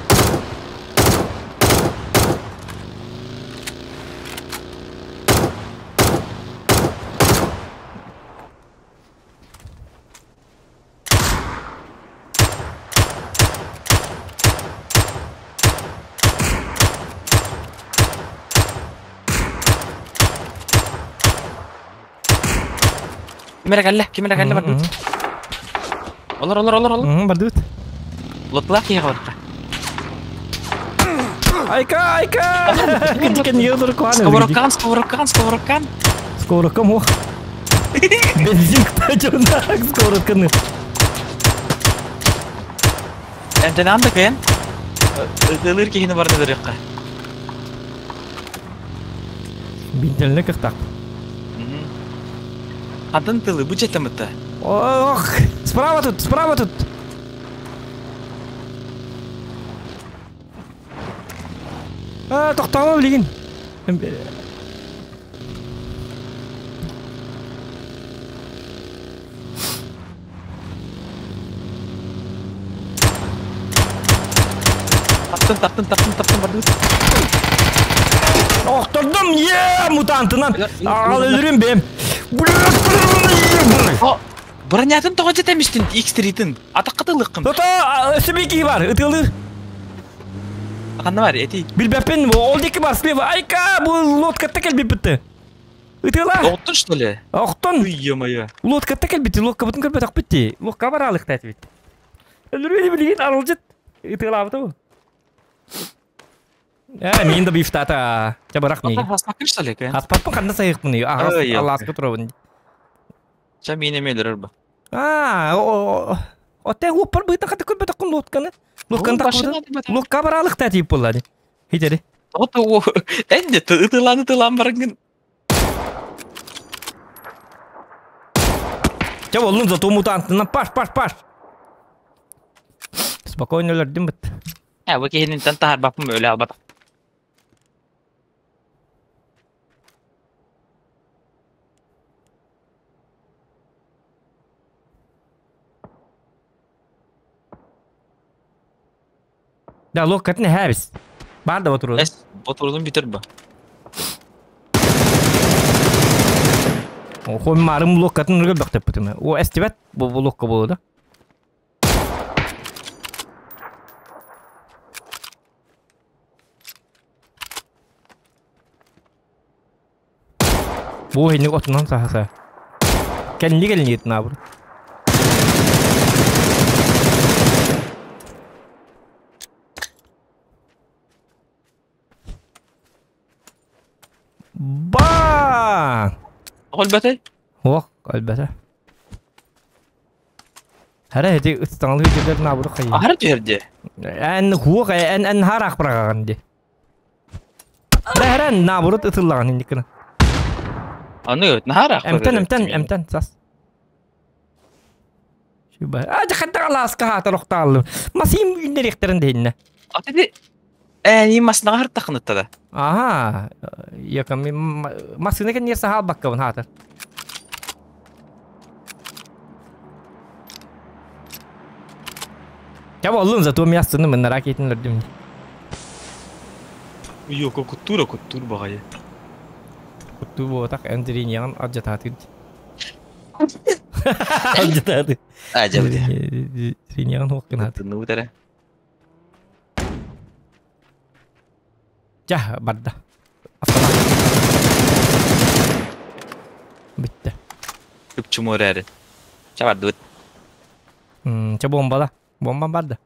Ким эрэ кэллэ, ким эрэ кэллэ бардыбыт. Олор, олор, олор, олор. Бардыбыт. Лотлаах киһиэхэ барда. Айка, айка! Сковородкаҕын, сковородкаҕын, сковородкаҕын. Сковородкам ох. Бензин кутааччылаах сковородканы. Эмтэнэҕин да кыайан. Ытыалыыр киһини баран өлөрүөххэ. Бинтэлинэ кыахтаах. Атын тылы бу дьэтэмыта. Ох, справа тут, справа тут. А, тохтоомо билигин. Таптын, таптын, таптын, таптын бардыбыт. Охтордум, е, мутантынан. Ал өлөрүм бэм. Бронятын тоҕо дьэтэмистин X3-тин. Атахха тылыккын. Тото, өссө киһи бар, ытыалыыр. Ханна бар, эти. Билбэппин, ол диэки бар, слева. Айка, бу лодкатта кэлбиппитте. Ытыала. Оҕуттун, что ли? Охтон. Ой, ё-моё. Лодкатта кэлбити, лодкабытын көрбөтөхпүт дии. Лодка бар алыхта этибит. Өлөрүө билигин арылдьыт. Ытыалаабыта бу. Э, миин да бифтата. Ча бырах миигин. Хаспаккын, что ли? Хаспаппын ханна сайыхпын. Алааска турабын. Ча миин эмиэ өлөрөр ба. Аа, оте уоппар быытан хата көрбөтөххүн лодканы. Лодканы тахпытын. Лодка бараалыхта тиип буолла дии. Хитери. Ото эн де ытылаан ытылаан барангын. Чэ боллун зато мутантынан паш паш паш. Спокойно өлөрдүм бит. Э, бу киһининтэн таһарбаппын өлө албатах. Да, локкатын эһээбис. Баар да ботурун. Эс, ботурдун бүтэр ба. Хой марым локкатын ыргы бөхтөппүтүм. О, эстибет бу локка болу да. Бу иһинник отунан саһаса. Кэнни кэлниит наабыр. Ба! Өлбөтөй? Ох, өлбөтө. Хара эти ыстаҥалыы дьиэлэр наабыры хайыы. Аһара түһэр дии. Эн хуох эн эн хараах быраҕаҕын дии. Хара наабырыт ытыллаҕын инниккина. Аны наһараах Эмтэн эмтэн эмтэн сас. Шуба. А жахаттага лааска хаатар охтааллым. Масим үннериэхтэрин дэһиннэ. Аты Ээ, масынаҕа хартахыныттада. Аха, якам масына кэнниэр саһаалбаккабын хаатар. Я боллун, зато мясоны мен ракетин өрдүм. Йоко куттуура куттуур баҕайы. Куттуу буотах эндриньян адьатаатыр. Адьатаатыр. Адьабыт. Зриньян хуоккынаат. Тынныбыт эрэ. Дьэ, барда. Автомат. Бүттэ. Үпчүмуор эрэ. Чэ бардыбыт. Чэ бомбала. Бомба барда.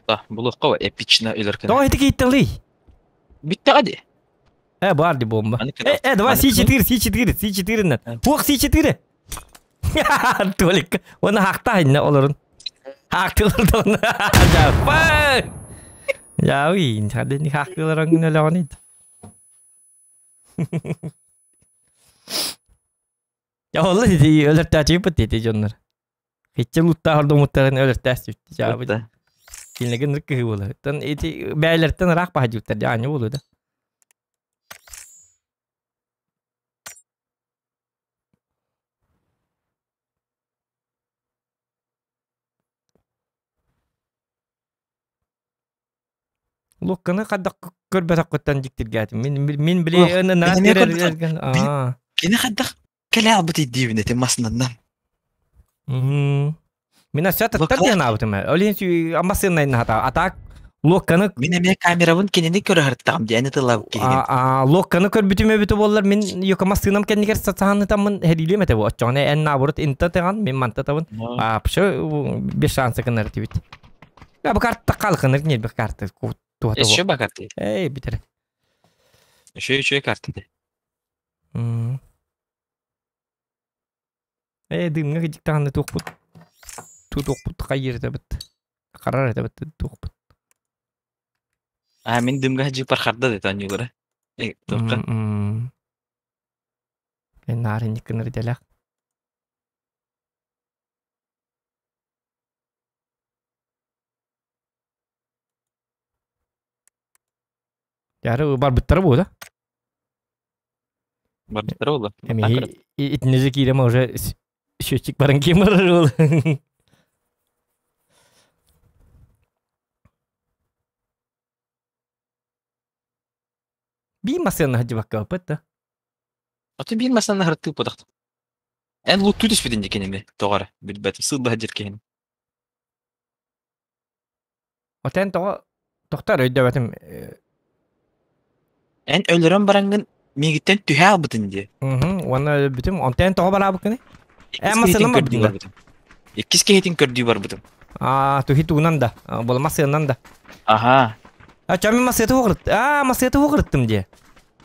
Да, булуохха эпично өлөр Тоҕо ити кииттэлий? Бүттэҕэ дии. Э, бар ди бомба. Э, э, давай С4, С4, С4 нан. Туох С4? Толик, оны хакта инне олорун. Хактылар да оны. Я уин, хадын хактылар оңун эле Я олла ди өлөртәчи бит ди дьоннор. Хитче луттаах ордомуттарын өлөртәс бүттү. Жаабы. Кинилеген ныркыһы буола. Тан ити бээлэртэн ыраах баһадьыттар дьаанньа буолуо да. Лукканы хайдах көрбөтөххүттэн дьиктиргээтим. Мин мин били Кини хайдах кэлэ албыт диибин этим масынаннан. Мин өссө таттар диэн аабытым. Ол иһин массыынайын хата. А так локканы Мин эмиэ камерабын кинини көрө сырыттаҕым диэни тыллабыт киһигин. Локканы көрбүтүм эбитэ буоллар мин йока массыынам кэннигэр сатаанытаммын хэриилиэм этэ бу. Оччоҕуна эн наоборот инта тыган мин манта табын. А вообще без шанса гынар этибит. Я бу карта халкыныр не бу карта туата. Еще ба карты. Эй битер. Еще еще карты. Ээ дымҥа кыдьыктаҕына туохпут туохпут хайыыр этэбит харар этэбит туохпут Аа мин дымга дьыпар харда дэтэ оонньуулара. Э туохха? Мен наар инник гынар идэлээх. Яары барбыттара буо да? Барбыттара буолла. Эми итиннеже киирем уже счетчик баран ким барар ол. Биир массыына сылдьыбакка баппыт да. Аты биир массыына хыртыы подахт. Эн луттуу түспүтүн дикин эми тоҕо эрэ билбэтим сыылла сылдьар киһини. Отен тоҕо тохтор өйдөөбөтүм. Эн өлөрөн бараҥҥын миигиттэн түһэ албытын дии. Уонна өлбүтүм. Онтон тоҕо бараабыккыный? Эн массыынам барбытын барбытым. Иккис киһитин көрдүү барбытым. Аа, түһи тугунан да, була массыынан да. Аха. А, ча мин массыыта уҕырыт. Аа, массыыта уҕырыттым дии.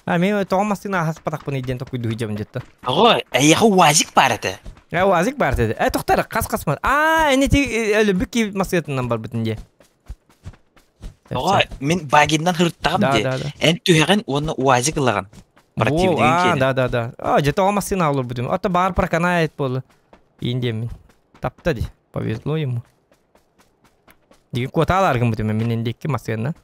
А, мен тоҕо массыына аһаспатахпын диэн токуйдуу дьабын дьетта. Тоҕо эйиэхэ УАЗик баар этэ. Э, УАЗик баар этэ. Э, тохтор, хас-хас мас. Аа, эн ити өлбүт ки массыытынан барбытын дии. Тоҕо мин багиннан хырыттаҕым дии. Эн түһэҕин уонна УАЗик ылаҕын. Противнигин киэнэ. Да, да, да. А, дьэ тоҕо массыына олорбутум. Ото баар проканает буолла. Иин диэммин. Тапта ди. Повезло ему. Диги куотаалар гыммытым мин индикки массыына.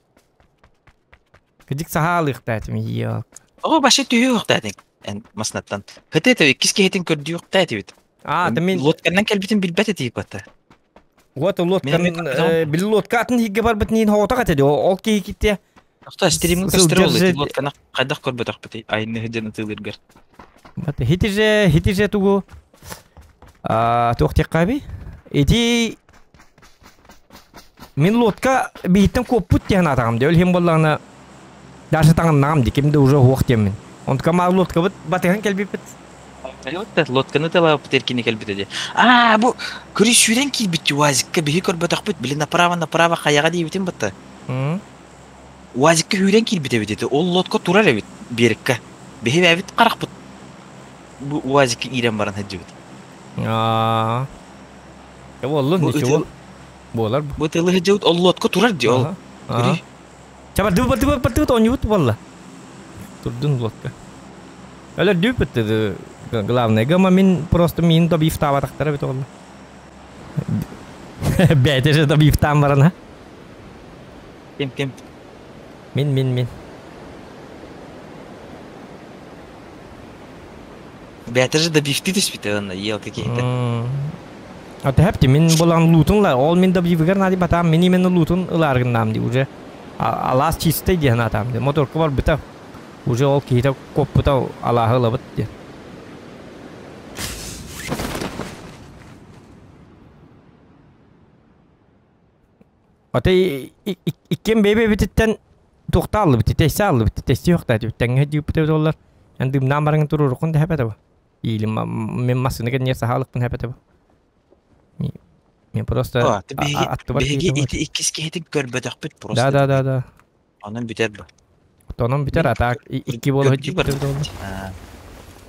Кыдьык саһаалыахтаатым иок. Оҕо башы түһүөхтээтиҥ эн маснаттан. Хыты этэ иккис киһитин көрдүөхтээ этибит. Аа, да мин лодканан кэлбитин билбэт этиик бата. Вот лодкан били лодка атын хигге барбыт ниин хоҕотох этэ ол киһи китте. Охто стримҥа көстөр ол лодканы хайдах көрбөтөхпүтүй айны дьэн ытыылыргар. Бата хитиже хитиже тугу аа туох диэххээби ити Мин лодка биһиттэн куоппут диэн атаҕым дии. Ол иһин буоллаҕына даже таҥыннаҕым дии. Ким да уже уһуох диэммин. Онтукам лодкабыт батыһан кэлбиппит. Лодканы талаабыт эркини кэлбитэ дии. Аа, бу көрү сүүрэн киирбит УАЗикка биһи көрбөтөхпүт, били направо направо хайаҕа диэбитин батта. УАЗикка сүүрэн киирбит эбит ити. Ол лодка турар эбит берегка. Биһи бэйэбит харахпыт бу УАЗикка киирэн баран сылдьыбыт. Аа. Буоллун, ничего. Буолар. Бу тылы сылдьыбыт, ол лодка турар дии ол. Көрүй. Ча бардыбыт бардыбыт бардыбыт оонньуубут буолла. Турдун лодка. Өлөр дүүппүт главное. Гама мин просто мин добивтаабатахтара бит олла. Бэйте же добивтаан баран ha. Ким ким? Мин мин мин. Бэйте же добивти түспүтэ онно елка киһитэ. А тэпти мин булан лутун ла ол мин добивыгар нади батам мин именно лутун ылааргыннаам ди уже алаас чистай диэн атам ди моторка барбыта уже ол киһитэ коппута алааһы ылабыт диэн. Ата иккиэн бэйэ-бэйэбититтэн туохта аллыбыт, тэйсэ аллыбыт, тэйсэ үөхтэ тэҥҥэ дьыыппыт эбит оллар. Эн дымнаан бараҥын туруоруккун да хэпэтэ бу. Или мен массыына кэнниэр саһаалыкпын хэпэтэ бу. Мен просто аттыбар Биһиги ити иккис киһитин көрбөтөхпүт просто. Да, да, да, да. Онон бүтэр бу. Онон бүтэр, а так икки буола сылдьыбыт эбит оллар.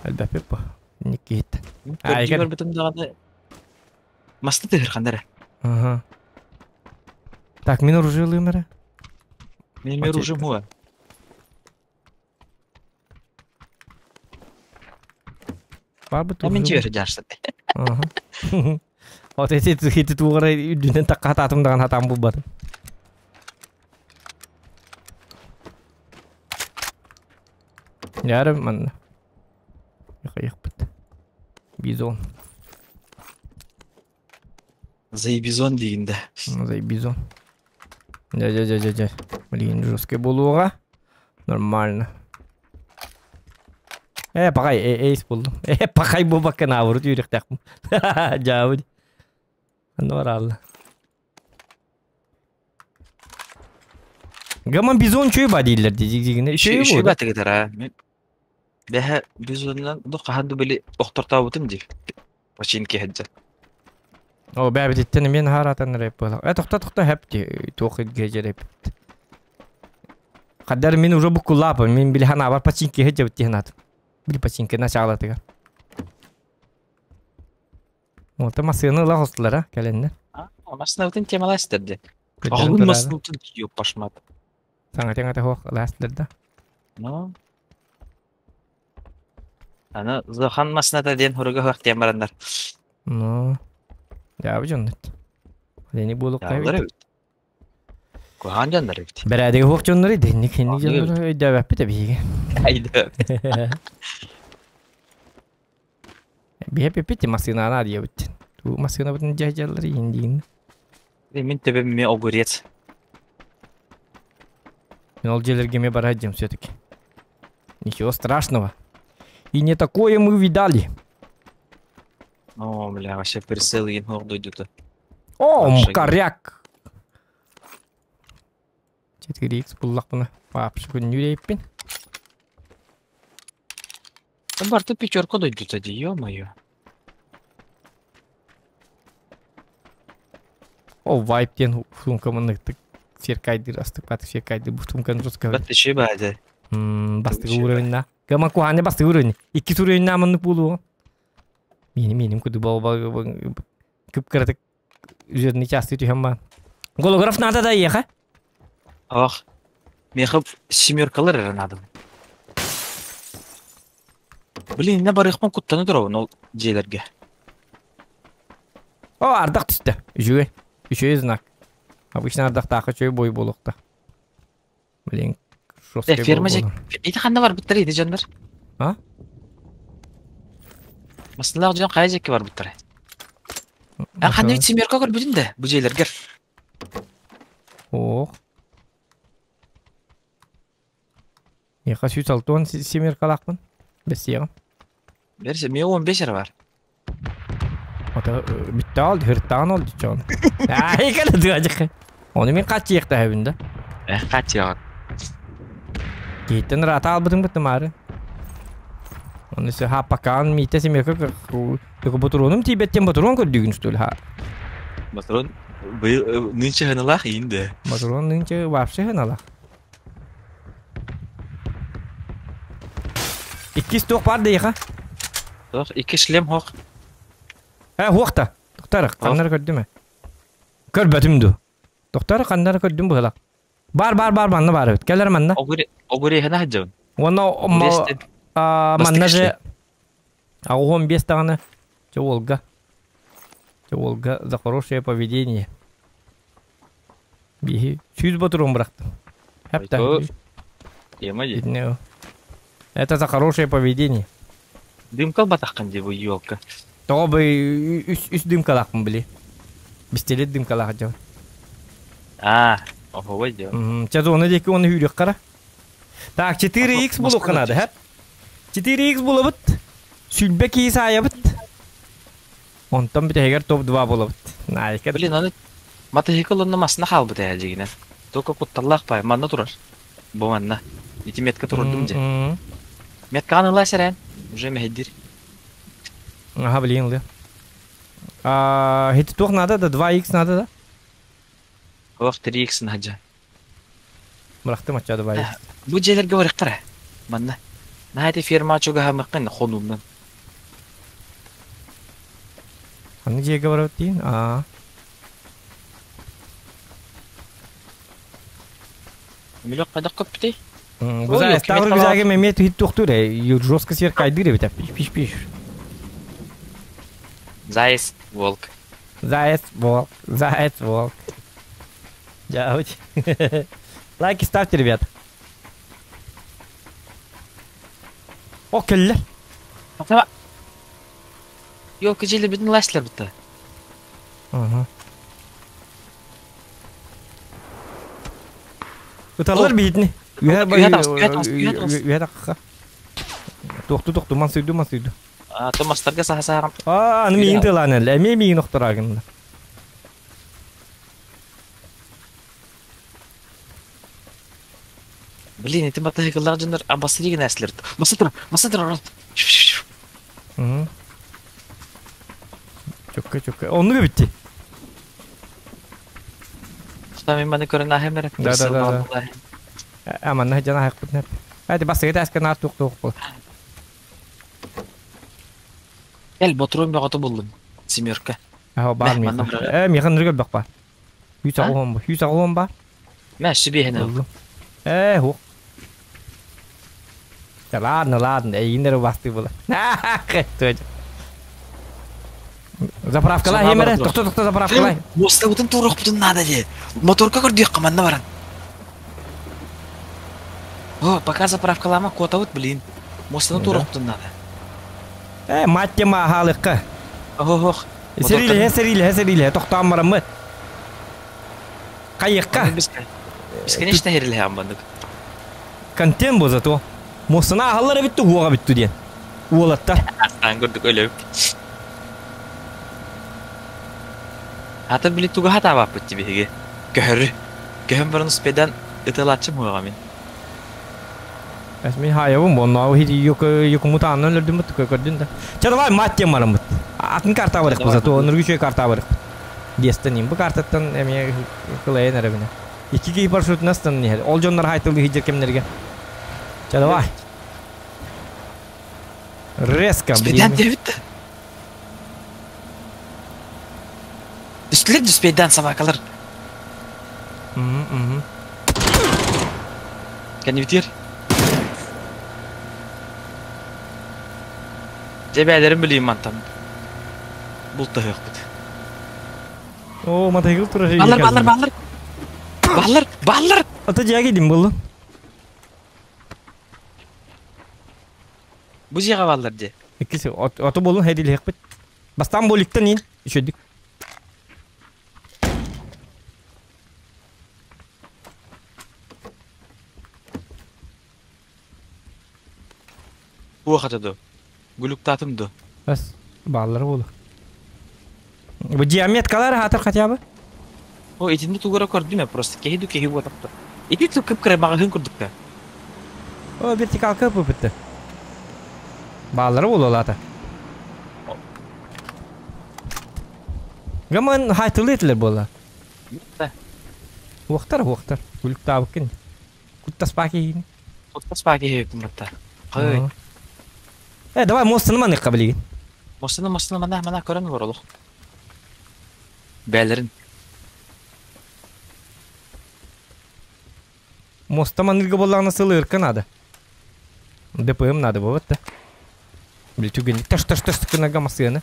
Элбэппит бу. Икки иһиттэн. Көрдүү барбытым даҕаны Маста тыһырхандар эрэ. Ага. Так, мин оружиелыым эрэ. Мин эмиэ оружием хуа. Баабыт Мин дьиэбэр дьаарсан. Ага. Вот эти эти тугара үрдүнэн такка хатаатым даҕан хатаан булбатым. Ярым манна. Хайахпыт. Бизон. Заебизон диигин да. Заебизон. Дя-дя-дя-дя-дя. Блин, жесткий буолуоҕа. Нормально. Э, пахай, э, эйс булдум. Э, пахай буолбакка наоборот үөрэхтээхпин. Дьаабы. Анна бараалла. Гаман бизон чуй ба дииллэр дии. Үчүгэй батыгытара. Бэһэ бизонунан ду хаһан ду били охтортообутум дии. Починки сылдьан. Оо бээбититтэн эмиэ наһаа ыраатан рэп буолар. Э тохто тохто хэп дии туох илгэ рэппит. Хаддар мин уже буккулаапын мин били ханаабар починки сылдьабыт дии санаатым. Били починки начаалатыгар. Ота массыына ыла хостулара кэлэннэр. Массыынабытын темалаастар дии. Оҕолун массыынабытын ёппашмат. Саҥа-таҥата суох ылаастылар да. Ну. Аны Зохан массыыната диэн хуруга суох диэн бараннар. Ну. Дьаабы дьоннут. Дени буолуохтаах Дьаабылар эбит. Куһаҕан дьоннор эбит. Бэрээдэги суох дьоннор дэнник хинник дьоннор өйдөөбөппүт эбиһиги. Өйдөөбөппүт. Биһэ пиппит массыынаана диэбит. Туу массыынабытын дьаһдьаллар иин диин. Мин төбөм эмиэ огурец. Мен ол дьиэлэргэ эмиэ бара сылдьым все-таки. Ничего страшного. И не такое мы видали. О, бля, вообще прицел иин суох дойдута. О, коряк! 4x буллахпына вообще күннүүрейппин. Барты пятерка дойдута дии, ё-моё. О, вайп диэн сумка манныктык серкайдыр астыкпатык серкайдыр бу сумканы жестко. Баттышы баады. Бастыгы уровеньна. Гаман кухане бастыгы уровень. Икки уровеньна маннык буолуо. Мини миним куду бол кып-кыратык жирный часты түһэн ба. Голограф надо да еха. Ах, меха семеркалар эрэ надо. Блин, не барыахпын куттана турабын ол дьиэлэргэ. О, ардах түстэ. Үчүгэй. Үчүгэй знак. Обычно ардахтаахха үчүгэй бой буолуохта. Блин, Э, ферма же... Ити ханна барбыттар ити дьоннор? А? Массыналаах дьон хайа дьэкки барбыттар? А ханна ведь семерка көрбүтүн да бу дьиэлэргэр. Ох. Миэхэ сүүс алтыан семеркалаахпын. Бэссиэҕим. Бэрсе, миэ он бес эрэ бар. Ото бүттэ ол, хыртаан ол дичон. Ай, кэлэ дыадьык. Оны мин хаччыйыктаһабын да. Э, хаччыйаҕын. Киһиттэн ыраата албытым быттымаары. Оны се ха пакан мите семерка ботуруонум тиийбэттен ботуруон көрдүүгүн что ли ха? Батырон быйыл нынче хыналаах иин да. Ботуруон нынче вообще хыналаах. Иккис туох бар дейха? Тох икки шлем хох. Э хуохта. Тохтар ханнары көрдүм. Көрбөтүм ду. Тохтар ханнары көрдүм быһылак. Бар бар бар манна бар эбит. Кэлэр манна. Огуреһына хаджабын. Уонна манна же Агуон бес даҕаны Чэ уолга. Чэ уолга за хорошее поведение. Биһи сүүс ботуруон бырахтым. Хэпта. Тема ди. Это за хорошее поведение. Дымкал батаххан ди бу елка. Тоҕо бу үс үс дымкалаахпын били. Бистэлет дымкалаах дьон. А, оһуобай дьон. Чэ зона диэки уонна сүүрүөххэ Так, 4x булуохха наада, һэ? 4x булабыт. Сүлбэ киһи саайабыт. Онтон бүтэһигэр топ-2 булабыт. Наайка. Блин, аны мотоцикл онно масына хаалбыт ээ дьигинэн. Только кутталлаах пай, манна турар. Бу манна. Ити метка турурдум дьэ. Меткаҕын ылаа сэрэн. Уже мэһэйдир. Аха, блин, ылыа. А, хити туох надо да? 2x надо да? Ох, 3x надо. Бырахтым ачча 2x. Бу дьиэлэргэ барыахтара. Манна. Наһаа ити ферма чугаһамыккын хонууннан. Ханнык дьиэгэ барабыт диин? Аа. Мүлөк хайдах көппүтэй? Бу Ставр рюкзагым эмиэ түһүт туохтуур ээ. Жестко сверкайдыыр эбит. Пиш пиш пиш. Заяц, волк. Заяц, волк, заяц, волк. Дьаабыт. Лайки ставьте, ребят. О, кэллэ. Ёлка дьиэлэр бүтүн ластилар бутта. Ага. Ыталлар биһитини. Үһэ үһэ тахха. Тохту тохту мансыйду мансыйду. А то мастарга саха саарам. А, аны миин тылаан эле. Эмиэ миин охтораагын. Блин, ити мотоцикллаах дьоннор абасыры гынааслар. Маса тура, маса тура. Чөккө чөккө. Оннук эбитти. Что мен маны көрөн аһым эрэ. Да да да. А манна жана хайппыт нэп. Эти басыгы таска наар туох туох бол. Кел ботурун бөҕөтө буллум. Семерка. Аа баар миэхэ. Э миэхэ ныргы бөх бар. Хүс аҕуһун бу. Хүс аҕуһун бар. Мэ сүбиэһин Э хук. Да ладно, ладно, эйигин эрэ убастыы була. Заправкалаа иһим эрэ, тохто тохто заправкалаа. Муостабытын туруохпутун наада дии. Моторка көрдүөххэ манна баран. О, пока заправкалаама куотабыт, блин. Муостаны туруохпутун наада. Э, мать тема аһаалыкка. Ох, Сэриилэһэ, сэриилэһэ, сэриилэһэ, тохтоон бараммыт. Хайыахха? Бесконечно хэрилэһэҕин маннык. Контент бу зато. Муостаны аһаллар эбит уоҕа бүттү диэн. Уолаттар. Астаан курдук өлөбүт. Ата били туга хатаабаппыт ти биһиги. Көһөрү. Көһөн баран успедан ытылааччым хуоҕа мин. Эс мин хаайабын бу оннооҕу юкумутааннан өлөрдүм көрдүн да. Чэ давай мать тем бараммыт. Атын карта барыхпыт зато оннургу үчүгэй карта барыхпыт. Диэстэн бу картаттан эмиэ кылайан эрэбинэ. Икки киһи парашютунан станан иһэр. Ол дьоннор хайтылыы сылдьар кэмнэргэ. Чэ давай. Резко. Спейдан диэбит. Түстүлэр диспейдан собакалар. Кэннибитигэр. Дьэ бээлэрин билиим мантан. Бултаһыахпыт. О, мотоцикл турар. Баллар, баллар, баллар. Баллар, баллар. Ата дьиэгэ дим буллун. Бу дьиэҕэ баллар дьэ. Иккис ото буолун хэдилиэхпит. Бастаан буоликтан иин үчүдүк. Туох ата ду? Гулюктаатым ду? Бас бааллары буолу. Бу диаметкалар хатыр хотя бы. О, итинни тугура көрдүм просто киһи ду киһи буотахта. Ити кып кыра маҕаһыын курдукта. О, вертикалка бу бітті. Бааллара буолуолаата. Гаман хайтылы этилер буола. Уохтар, уохтар. Күлүктаабыккын. Куттаспаа киһини. Куттаспаа киһи батта. Хой. Э, давай мостаны маныхха билигин. Мостаны, мостаны мана, мана көрөн олор олох. Бээлерин. Моста манырга буоллаҕына сылыырка наада. ДПМ надо болот да. Били түгэнник таш таш таш гынарга массыаны.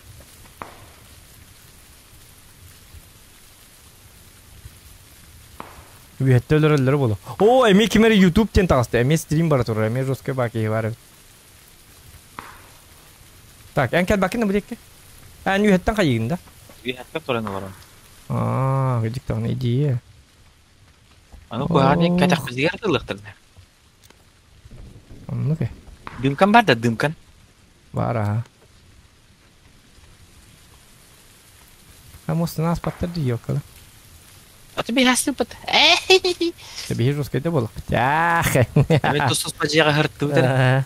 Үһэтте өлөрөллөрө боло. О, эми ким эрэ YouTube диэн таҕыста. Эмиэ стрим бара турар. Эмиэ жесткой баа киһи бар эбит. Так, эн кэлбаккын да бу диэкки? Эн үһэттэн хайыгын да? Үһэттэн туран олорон. Аа, кырдьык даҕаны идея. Аны куһаҕан кэтэхпитигэр тыллыахтарына. Оннук э. Дымкан бар да дымкан. Бар аха. А мостун ааспаттар дии ёккала. А тебе хастыппыт. Биһи жесткайда буоллахпыт. Ах. Эми тус туспа дьиэҕэ хырттыбыт эрэ.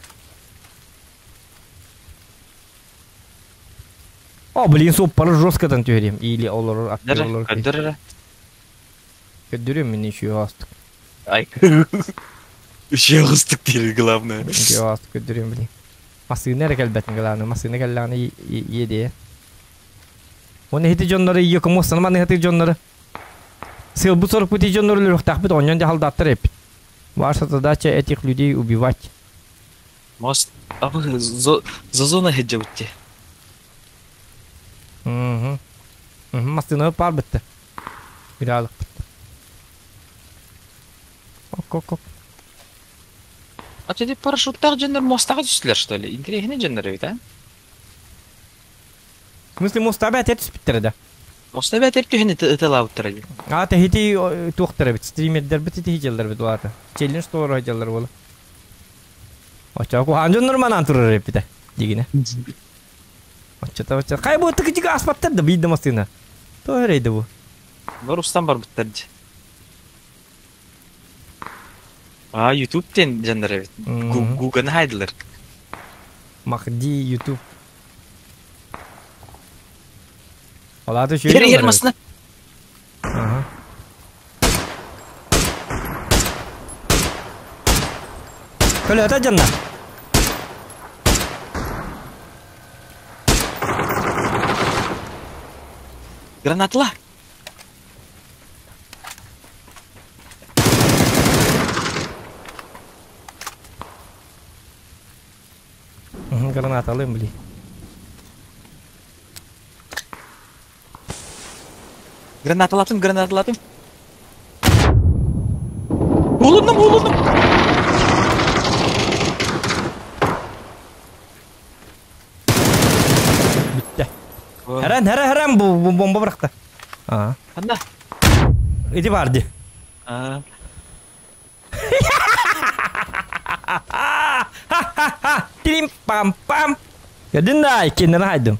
О, блин, суоппары жесткодан түһэриэм. Или олорор, аттыгар олорор. Көрдөр эрэ. Көрдөрүөм мин еще астык. Ай. Еще астык диир главное. Еще астык көрдөрүөм блин. Массыына эрэ кэлбэтин главное. Массыына кэллэҕинэ иэдиэ. Уонна ити дьоннору ийэ комуостан маныһатыр дьоннору сыалбыт сорукпут ити дьоннору өлөрүөхтээхпит оонньоон дьаһалдааттар эппит. Ваша задача этих людей убивать. Мост абы зозона хеджабытте. Угу. Массыына паар бытты. Биралыкпыт. Ок, ок, ок. А ти парашюттаах дьоннор мостаҕа түстүлэр, что ли? Интэриэһинэй дьоннор эбит, а? В смысле, моста бэт түспүттэрэ да? Моста бэт түһэн ыталаабыттара дии. А, тэһити туохтар эбит, стримердэрбит ити дьаллар эбит улаата. Челлендж туора дьаллар буола. Оччо куһаан дьоннор манаан турар эппитэ, дигинэ. Оччото оччо. Хай бу тыкычык аспаттар да биир да массыына. То эрейди бу. Бар устан барбыттар дии. А, YouTube диэн дьоннор эбит. Гуганы хайдылар. Махди YouTube. Олааты үчүгэй Иһэр иһэр массыына. Ага. Көлөтө дьонно. Гранатла. Гранаталыым били. Гранаталатым, гранаталатым. Булundum, булundum. Бүттэ. Хэрэн, хэрэн, хэрэн бу бомба бырахта. Аа. Ханна? Ити бар ди. Аа. Тирим пам пам. Көрдүн да, иккиэннэрин хайдым.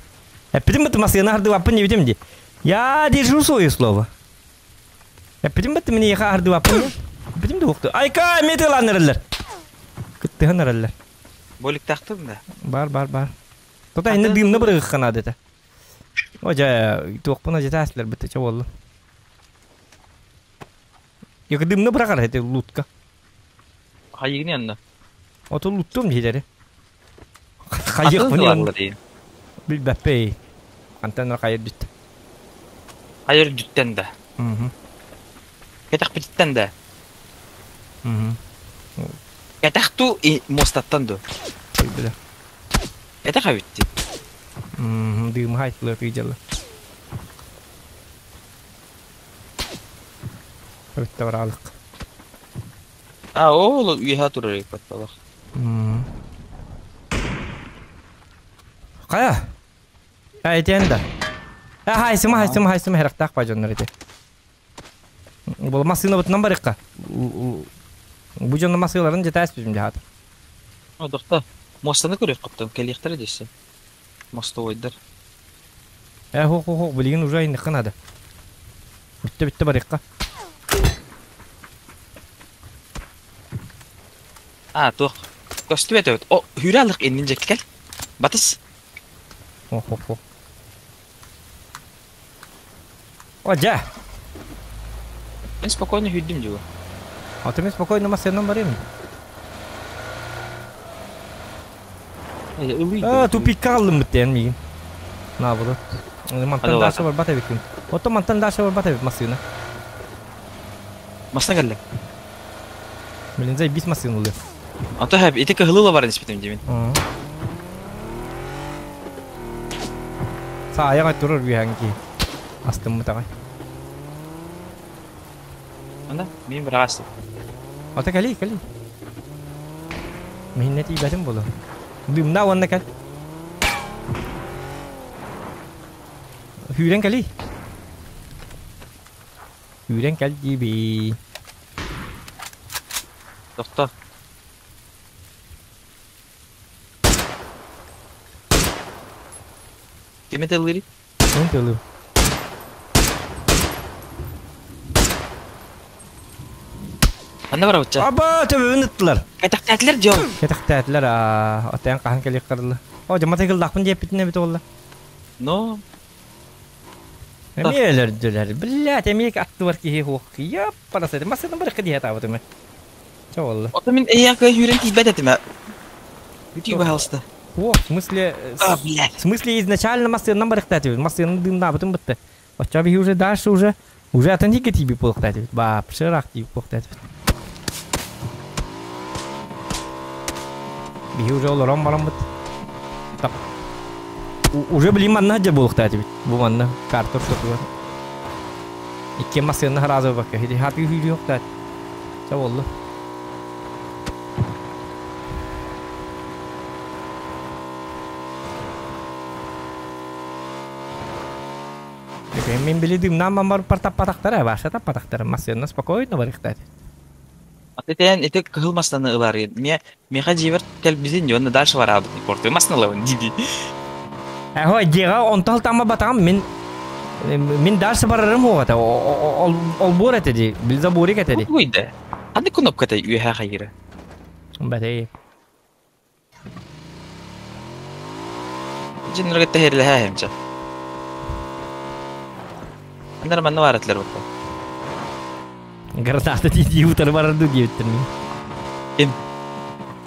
Эппитим быты массыына хардыбаппын диэбитим ди. Я держу свое слово. Эппитим быты мин эйиэхэ хардыбаппын Эппитим да уохту. Айка, эмиэ тыалаан эрэллэр. Кыттыһан эрэллэр. Боликтаахтым да. Бар, бар, бар. Тота инне дыымна бырыгыкка наада этэ. О, дьэ, туохпуна дьэ тааслар бытта чэ буолла. Йөкө дымны бырахар эти лутка. Хайыгын анна. Ото луттум диһилери. Хайык дейин. Билбэппей. Антан хайыр бүт. Хайыр бүттен да. Кэтэх бүттен да. Кэтэх ту мостаттан ду. Биле. Кэтэх бүттü. Дым хайтлы тыйдылы. Өттө баралык. А, ол үйе турар патталах. Кая? Ә, этен да. Ә, хайсыма, хайсыма, хайсыма хэрактаах бажоннор эти. Бул массыына бутунан барыкка. Бу дьонно массыыларын жетээс бизим жаат. О, дохта. Мостаны көрөк каптан келиэхтэрэ десе. Мостовойдар. Э, хо хо хо, билигин уже иннихха надо. Бүтте бүтте барыкка. А, туох. Көстүбэт эбит. О, хүрэ алык иннин жеккел. Батыс. О, хоп, хоп. О, дьэ! Мен спокойно сүүрдүм дьуга. А ты мен спокойно массыынан барыам. А, тупикка қалдым бит мигин. Наоборот. Мантан дальше барбат эбиккин. Оттон мантан дальше барбат эбит массыына. Масына кэллэ. Блин, заебись массыына ылы. Ото хэп, ити кыһылы баран испитим димин. Саайаҕа турар үөһэҥки. Астыммытаҕай. Ана, мин быраҕастым. Ата кэлий, кэлий. Миһиннэ тиийбэтим буолуо. Дымна уонна кэл. Сүүрэн кэлий. Сүүрэн кэл диибий. Тохто. Кими тыллыырый? Мин тылым. Ханна барабытча? Аба, төбөбүн ыттылар. Кэтэхтээтилэр дьон. Кэтэхтээтилэр аа, отойон хаһан кэлиэх карылла. О, дьэ матыгыллаахпын диэппитин эбит уолла. Но Эмиэ өлөрдүлэр. Блядь, эмиэ аттыбар киһи хуох. Яппарасы. Массыына барыкка дии хатаабытым. Чэ буолла. Ото мин эйиэхэ кыайан сүүрэн тиийбэт этим. Бүтүү пожалуйста. О, в смысле... А, блядь. В смысле изначально массыынан барыктаатыбыт. Массыынаны дыымнаабытым бытты. Оччо биһи уже дальше уже уже атын хикке тиийбит буолуохтаатыбыт. Баапшы ыраах тиийбит буолуохтаатыбыт. Биһи уже олорон бараммыт. Так. Уже билим манна сылдьар буолуохтаатыбыт. Бу манна карта ортотугар. Икки массыына сразу бакка. Хити хатыы сүүрүөхтаат. Чэ буолла. Мин били дымнаан барбар таппатахтара, баша таппатахтара, массыына спокойно барыхтаат. Аты ити кыһыл массыынаны ылар. Ме меха дьиэбэр кэлбитин дьонно дальше бараабыт. Порты массыына ылабын дии. Эхо, дьиэҕэ онтон тамма батаҕым мин мин дальше барарым хуоҕата. Олбуор этэ дии, били заборик этэ дии. Уйда. Ханнык кнопката үөһэ хайыра? Бэтей. Дьиннэргэ тэһирлэһэ хэмчэ. Аннар манна баратлар бутта. Граната дии утары барар дуу диэбиттэр мин. Ким?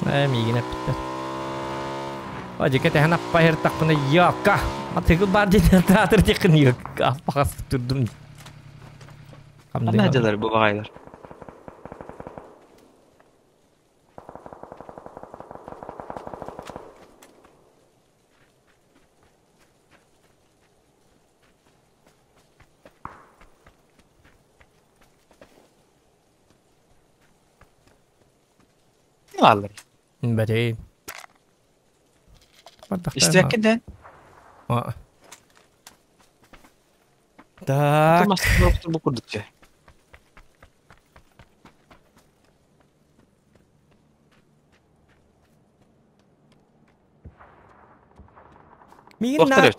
Ээ, миигин эппиттэр. О, дьике тэһэн аппа иһэртахпына йокка! Атыгыл бар диэн театр диэххин йокка аппаҕас турдум. Ханна дьалар бу баҕайылар? Бааллар. Бэтей. Истибэккин да? Так. Бу курдук Мигин нар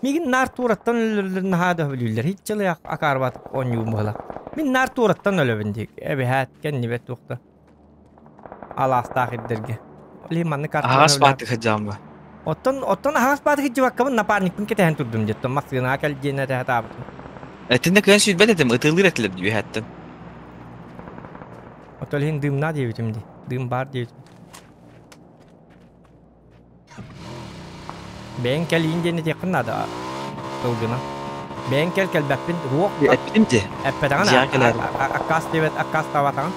Мигин нар туураттан өлөллөр наһаа да өлүүллэр. Һич чылы акаарбат оонньуум буола. Мин нар туураттан өлөбүн диик. Эбэһээт кэннибэт туохта. Алаастаах ирдэргэ. Ол манны карта. Аһаҕас баатык сылдьаҕын ба. Оттон оттон аһаҕас баатык сылдьыбаккабын напарникпын кэтэһэн турдум диэттэн массыынаҕа кэл диэн этэ сатаабытым. Этиннэ кыайан сүүрбэт этим, ытыалыыр этилэр үөһэттэн. Оттон иһин дыымнаа диэбитим дии. Дыым баар диэбитим. Бэйэҥ кэлиин диэн этиэххин наада тылгына. Бэйэҥ кэл кэлбэппин уох Эппитим дии. Эппэтэҕин Дьиэҕэ кэлээри. аккаас диэбэт аккаастаабатаҕын.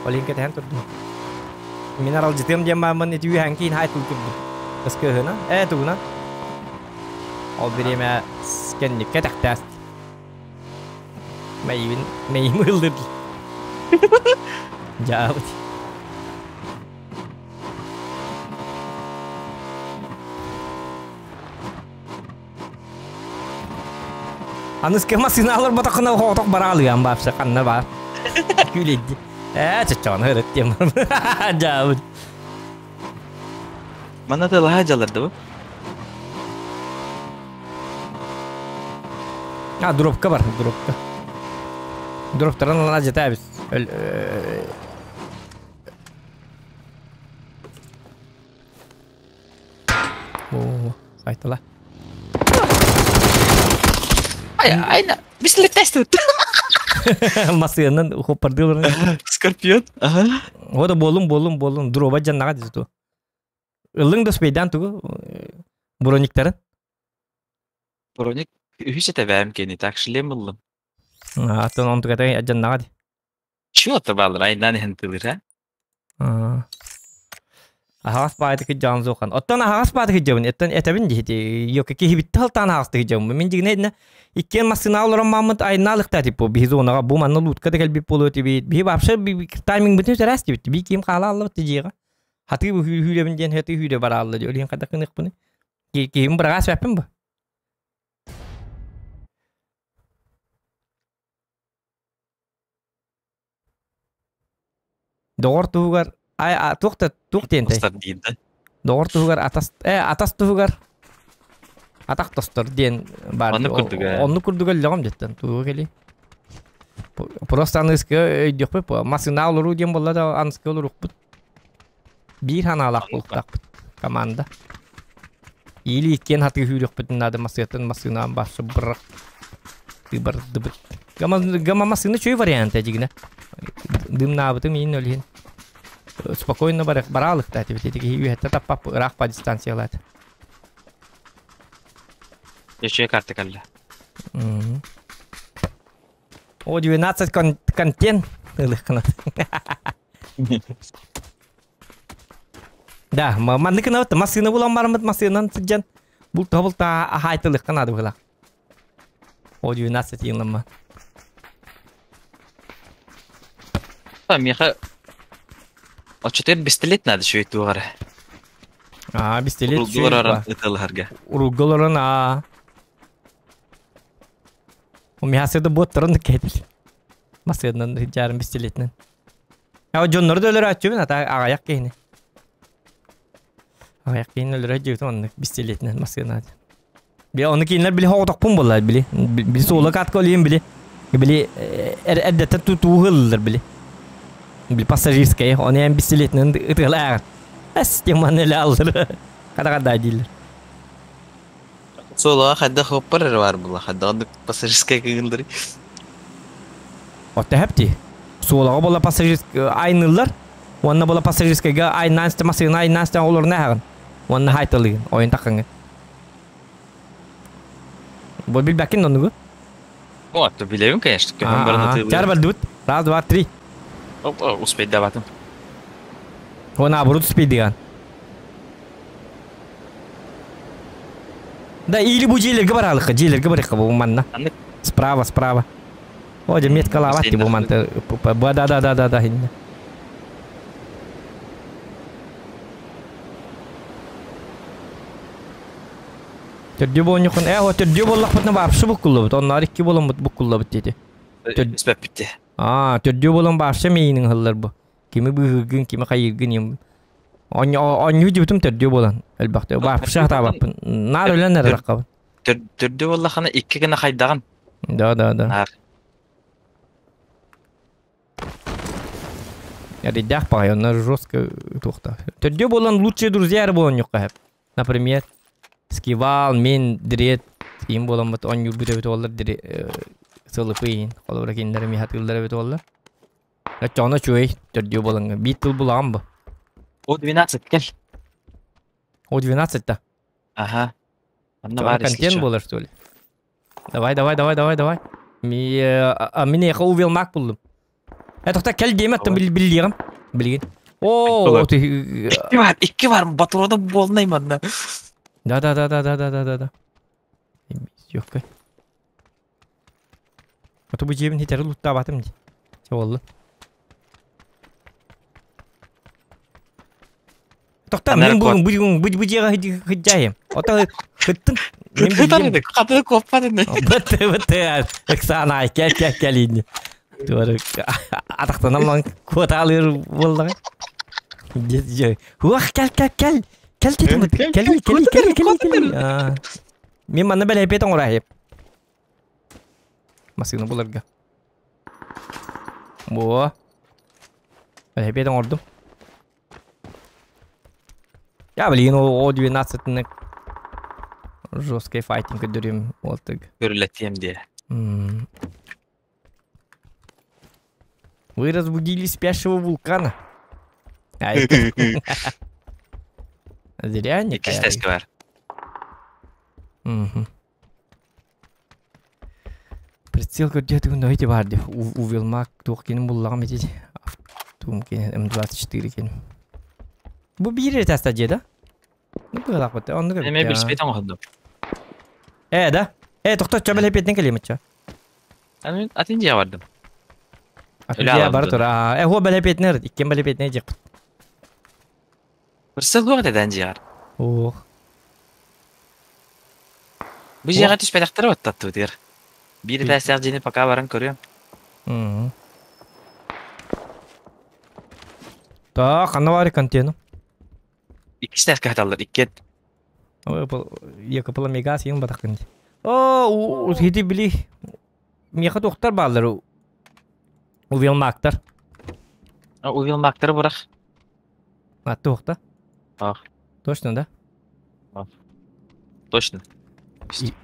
Ол иһин кэтэһэн турдум. Мин аралдьытыам диэн бааммын ити үөһэҥ киин хай тыл турдум. Ыскыһынан, ээ тугунан. Ол бириэмэ кэнниккэ тэхтээс. Мэйибин, мэйим ыллыр. Дьаабыт. Аныскы массыыналар ботоххуна хоотох бараалыам баапса ханна баар. Күлэйди. Ээ чочоон ырыт диэн дьаабыт. Манна тылаһа дьаллар бу. А, дробка бар, дробка. Дроптарын ылана жетебиз. О, сайтала. Ай, айна, бислетесті. Масыянан хоппардылар. Скорпион. Ага. Ода болун болун болун дроба жаннага дизту. Ылың да спейдан тугу брониктарын. Броник үһүс этебэм кени так шлем ыллым. Атын он тугата жаннага ди. Чего табалар айнан иһэн тылыр а? Аһаҕас баайдык дьаан зохан. Оттон аһаҕас баайдык дьабын. Эттен этэбин дихити. Йока киһи битти халтаан аһаҕастык дьабын. Мин дигинэ иднэ иккиэн массыына олорон мааммыт айнаалыкта типпо. Биһи зонаға бу манна лутка да кэлбит буолуо тибит. Биһи вообще тайминг бытын сэрээс тибит. Би ким хаала аллабыт тижиэҕэ. Хатыы бу хүүребин диэн хатыы хүүрэ бараалла ди. Өлүн хата кыныхпыны. Киһим бырагаас бэппин бу. Доҕор туһугар ай туох да туох диэнтэй? Доҕор туһугар атас атас туһугар атах тостор диэн баар. Оннук курдук. Оннук курдук өллөҕүм деттен тугу кели. Просто аныска өйдүөхпүт массыына олоруу диэн буолла да аныска олорукпут. Биир ханаалаах буолуктаахпыт команда. Или иккиэн хатыы хүүрүөхпүтүн наада массыаттан массыынаан баарсы бырах тыбардыбыт. Гама гама массыына чөй варианта дигинэ. Дымнаабытым иин өлүһүн. Спокойно бар бараалыкта тибит ити үһэтте таппап ыраах по дистанциялаат. Ече карта калла. О 12 контент ылыхкына. Да, манныкына массыына булан барамыт массыынан сыджан. Бул тобул та ахайтылыхкына дыбыла. О 12 йыллама. Миха Очотер пистолет надо еще и тугара. А, пистолет. Уруггаларан ыталарга. Уруггаларан а. У меня седа бот таран кетил. Маседнан жарым пистолетнен. А жоннор да өлөр ачыбын ата агаяк кейни. Агаяк кейни өлөр ачыбын онны пистолетнен маседна. Би оны кейинлер били хоғдақ болlar били. Би сола катка олейін били. Били эрдеттен тутуғылыр били. Били пассажирская, оны эм пистолетнен ытылар. Әс теман эле алыр. Када-када дейлер. Сола хадда хоппар бар була, хадда пассажирская кыгылдыр. Отта хепти. Суолаға бола пассажирская айнылар. Онна бола пассажирская айнан масына айнан олор нәһәгын. Онна хайтылыгын, ойын тақыңы. Бу билбәкин онугу. О, то билебин, конечно. Көһөн барны тылы. Чар бар. Раз, два, три. Оп, успеть даватым. О, наоборот, успеть диган. Да, или бу жейлерге баралыкка, жейлерге барыкка бу манна. Справа, справа. О, же метка лават бу манта. Да, да, да, да, да. Төрдү болнюкун, о, төрдү боллак бутна баршы буккуллабыт. Оннар икки болон буккуллабыт деди. Түспәп битте. А, төрдү болон баршы мейинин хыллар бу. Кими быгыгын, кими кайыргын ем. Онню дибитим төрдү болон. Элбакты. Баршы хатабаппын. Нар өлөн эраккабын. Төрдү боллахана икки гына хайдаган. Да, да, да. Нар. Редях пай, он жестко тухта. Төрдү болон лучшие друзья болон юкка. Например, Скивал, мен, дрет, им болон бут он юбүтө бит олар дире сылыпыйын. Колобра киндер ми хатылдар бит олар. Чона чуй, төрдү болон. Бит тыл булам бу. О 12 кел. О 12 та. Ага. Анна бар контент болар что ли? Давай, давай, давай, давай, давай. Ми а мине увел мак булдум. Э, кел деметтим билдигим. Билген. О, ты Икки бар, икки бар, батурода болнайм анна. Да, да, да, да, да, да, да, да, да. Yok. Ото бу жебин хитер лутта батым ди. Чоллу. Тохта мен бүгүн бүгүн бу бу жега хыджайым. Ото хыттын. Мен билем. Каты коппадын. Бытты бытты. Оксана кел кел кел инди. Туары атактан ман квота алыр болду. Уах кел кел кел. Кел дедим. Кел кел кел кел кел. Мен манна беле бетон орайып. Масыгны буларга. Бу. Беле бетон ордум. Я блин, о 12 Жесткий файтинг көрдөрүм уолтуг. Көрүлэтиэм диэ. Вы разбудили спящего вулкана. Зря не Иккис тэскэ бар. Прицел көрдөөтүгүн ноити бар ди. Увелмак туох кинин буллаҕым ити. Туум кин М24 кин. Бу биир этаста дьиэ да? Ну быһалаах бытта. Оннук эбит. Эме билсибет оҥоһуннум. Э да? Э тохто чо бэлэпиэтин кэлиэмиччэ. Атын атын дьиэ бардым. Атын дьиэ бар тура. Э хуо бэлэпиэтинер иккен бэлэпиэтине дьиэхпит. Бырсыл дуох этэ дьиэҕэр. Ох. Бу дьиэҕэ түспэтэхтэрэ оттаттыбытыгар. Биир этээстээх дьиэни пока баран көрүөм. Так, ханна баар контейнер? Иккистээх кыһаталлар, иккиэн. Якопла мегас ең батақын. О, хити били меха тохтар баалар. Увелмактар. Увелмактары бұрақ. А, тохта? Ах. Точно, да? Точно.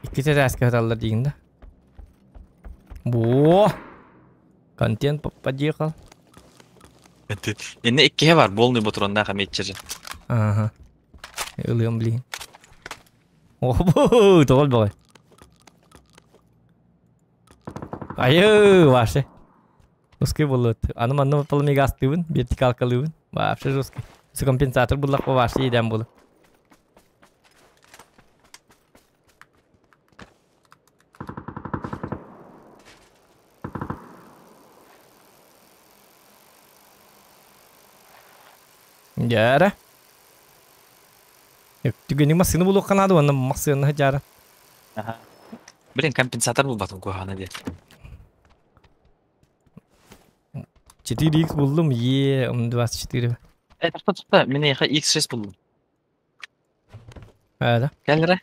Икки этээс кыһаталлар дейін да. Во! Контент подъехал. Инне иккиһэ бар, полный ботуроннаах эмиэтчэжэ. Ага. Ылыам блин. О, тоҕол баҕай. Айы, ваше. Узкий болот. Аны манна полумегастыбын, вертикалкалыбын. Вообще жесткий. С компенсатор буллах по ваше едем булу. Дьээрэ. Түгэниг массыына булуохха наада уонна массыына дьаара. Аха. Блин, компенсатор булбатым куһаҕана диэн. 4x буллум, е, 24. Э, тохто тохто, мин эйиэхэ X6 буллум. Ээ да. Кэл эрэ.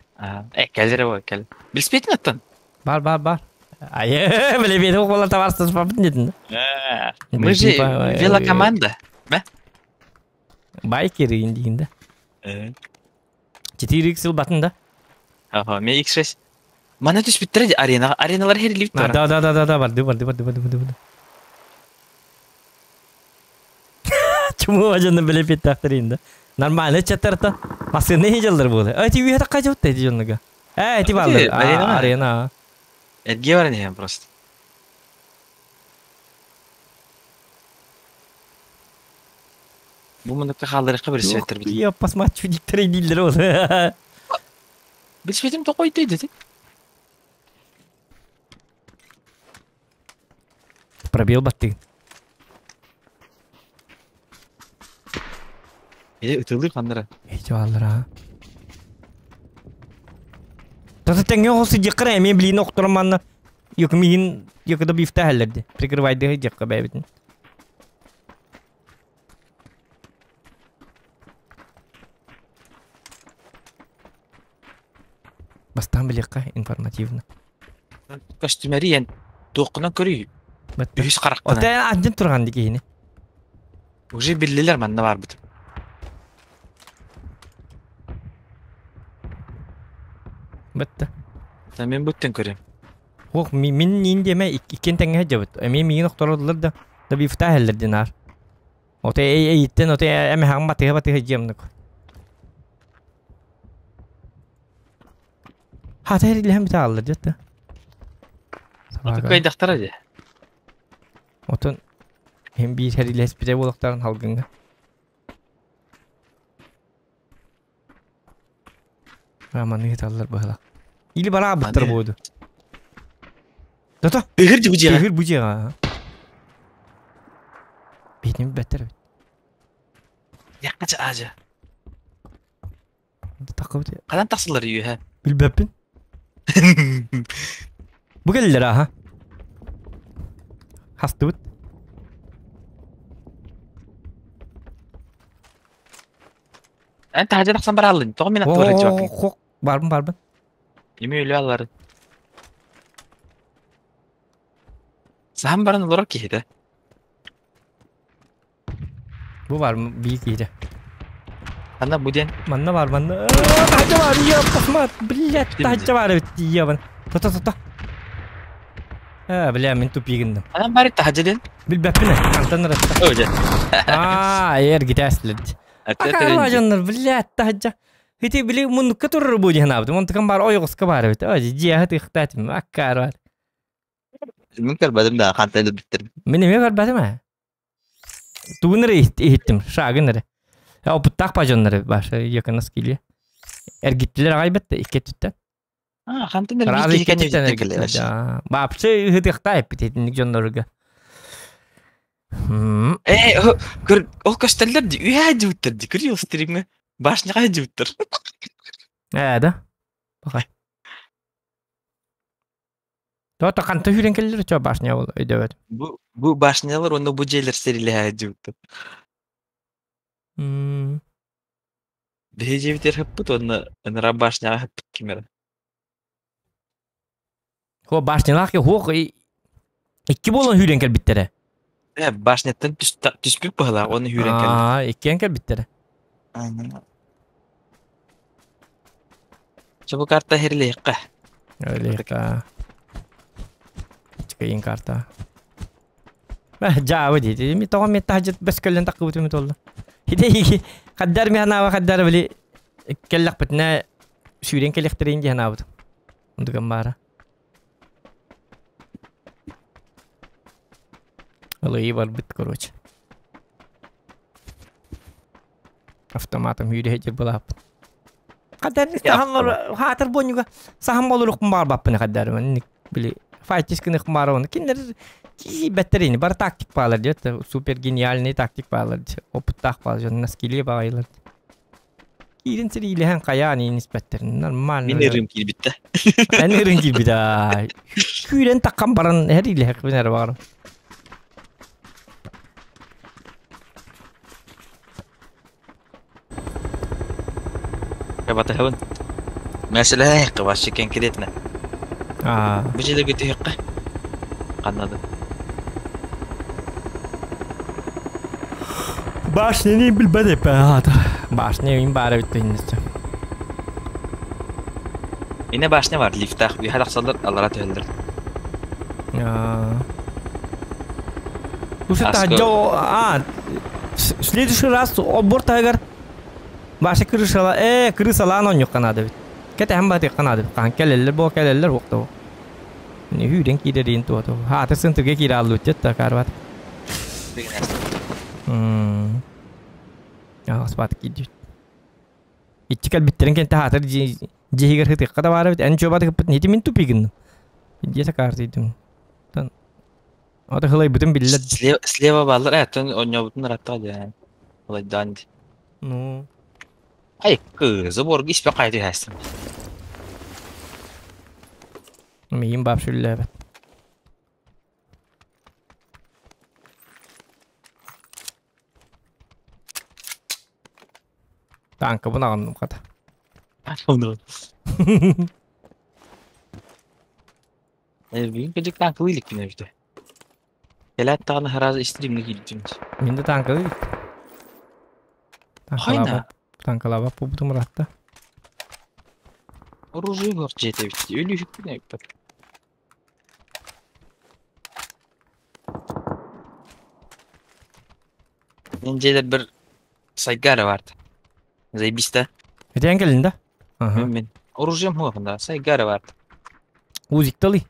Э, кэл эрэ буо, кэл. Билсипиэтин оттон. Бар, бар, бар. Айы, билебиэти буолан табаарыстаспаппын диэтин да. Мы же велокоманда. Мэ? Байкер диин да. 4x ылбатын да. Ага, мен X6. Мана түспүттэрэ ди арена, ареналар херилибит Да, да, да, да, да, барды, барды, барды, барды, барды. Чуму ажаны билепет тахтырын да. Нормально чаттарта. Массыны хижалдар буолар. Ай, ти үйе такка жабытта эти жоннуга. Э, эти баллар. Арена. Арена. Эрге баран иһэн просто. Бу муннукка хаалларыахха билсибэттэр бит. Я посмотрю, диктор дииллер ол. Билсибэтим тоқойтой деді. Пробел баттыгын. Э, ытылыр ханнара. Эти баллар а. Тата тэҥҥэ ол сидьиэххэ эмиэ билиини охторон манна Йокмигин йокода бифтаһэллэрди. Прикрывайдыһы дьиэххэ бэйэбитин. Бастаан билиэххэ информативно. Көстүмэри эн туоххунан көрүй. Үһүс харахтанан. Ота андын турган ди киһини. Уже биллилер манна барбыт. Бытта. Мен буттен көрөм. Ох, мин нин диэмэ иккиэн тэҥҥэ сылдьабыт. Эмиэ миигин охтороллор да, да бифтаһэллэр динаар. Оте эйиттен оте эмэһэҕин батыһа батыһа дьиэмнук. Хата эрилиһэн битааллар дьэтте. Аты кыайдахтара дии. Отон hem биир хэрилэспитэ буолуохтарын халгыҥҥа. Аманы ыыталлар быһалах. Или бараабыттар буоду. Тото! Тыгыр бу дьиэҕэ. Тыгыр бу дьиэҕэ. Бэйэтин бэттэр эбит. Яккача аажа. Таххыбыт. Хадан тахсылар үөһэ. Билбэппин. Бу кэллилэр аха. Хастыбыт. Эн таһырдьа тахсан барааллын. Тоҕо мин аттыбар сылдьыбаккын? Хох, барбын барбын. Ими өлө алларын. Саһан баран олорор киһитэ. Бу бар биир киһитэ. Ханна бу диэн? Манна бар, манна. Таһырдьа бар, ёптахмат, блядь, таһырдьа бар эбит, ебан. Тота, тота. Э, бля, мин тупигинным. Анан бары таһырдьа диэн? Билбэппин, хантан ыратта. Өө, дьэ. Аа, эр гитээслэр. Акаалаа дьоннор, блядь, таһырдьа. Ити били муннукка турар бу диэн аабытым. Онтукан бар ойоҕоско баар эбит. Ой, дьиэһэ тыхтаатым. Аккаар бар. Мин көрбөтүм да, хантан өлөрбүттэрин. Мин эмиэ көрбөтүм ээ. Тугун эрэ иһиттим, шагын эрэ. Опыттаах бажоннар баша якынас киле. Эргиттилер аҕай бетте икки өттүттэн. А, хантан Раз эргит икки киһи өттүттэн кэнниттэн эргиттилер. кэлэр. Вообще ыһытыахтаа эппит итинник дьонноруга. Э, көр, ол көстөллөр ди, үһэ дьыбыттар ди, көрү стримҥэ. Башняға дьыбыттар. Э, да? Пахай. Тоото ханта сүүрэн кэллэр чо башня ол өйдөбөт. Бу бу башнялар уонна бу дьиэлэр сэрилэһэ дьыбыттар. Биһи дьиэбитигэр хыппыт уонна ыныраа башняҕа хыппыт ким эрэ. Хо башнялаах хуох икки буолан сүүрэн кэлбиттэрэ. Э, башняттан түспүт быһалаах уонна сүүрэн кэлбит. Аа, иккиэн кэлбиттэрэ. Чэ бу карта иһирлиэххэ. Өлиэххэ. Чыкайын карта. Дьаабы дии. Ми тоҕо ми таһдьыт бэс көллөн таккыбытым толла. Хите хаддар ми ханаава хаддар били келлэхпитинэ сүүрэн кэлэхтэрин дии ханаабыт. Ундуган баара. Ылыйы барбыт короче. Автоматом үүрэ былааппыт. Хаддар сахан хаатыр бонньуга сахан болурук баар хаддар били файтис гынык баар кинилер бэттерини бар тактик баалар диэт супер гениальный тактик баалар опыттаах баалар дьон наскиле баҕайылар киирин сириилэһэн хайаан иин испэттерин нормально Мин ырым киирбиттэ. Эн ырын киирбитэ. Күүрэн таккан баран эриилэһэкпин эрэ баҕарым. Батыһабын. Мәселе вообще конкретно. Аа. Бу жерге түһүөххэ. Ханнады. Башняны билбэт эппэ. Башня им баара бүттэ Ине башня бар, лифтах. Үһэ тахсаллар, аллара түһэллэр. Аа. Слушай, а, в следующий раз обор тагар Баша крышала, крысалаан онньук канада бит. Кэтэһэн баатык канада бит. Хаан кэлэллэр бо кэлэллэр уохта. Не хүүрен киирэрин туоту. Хаата сынтырга киирэ аллут та карбат. Аас бат киирдит. Иччи кэлбиттерин кэнтэ хаатыр дьиһигэр хытыкка да баар эбит. Эн чуобаты кыппыт нити мин тупигын. Дьиэсэ каартыйдым. Тан Ата хылайбытын биллэр. Слева бааллар, эттен онньобутун ыраттаҕа дьэ. Хылайдаан ди. Ну. Ай, кызы борг испе кайты хәстим. Миин баап сүллээбэт. Танкабын аҕынным хата. Бүгүн кыдьык танкылыы иликпин эбитэ. Кэлээт даҕаны сразу стримҥэ киирдим. Мин да танкалыы илик. Хайна? Танкалаабат буолбутум ыраатта. Оружие бар дьиэтэ эбит. Өлүүһүкпүн эбиппэт. Мин дьиэлэрбэр сайга эрэ баарда. Заебись да? Этэн кэллин да? Аха. Мин оружием хуохунда сайга эрэ баарда. Узикталый.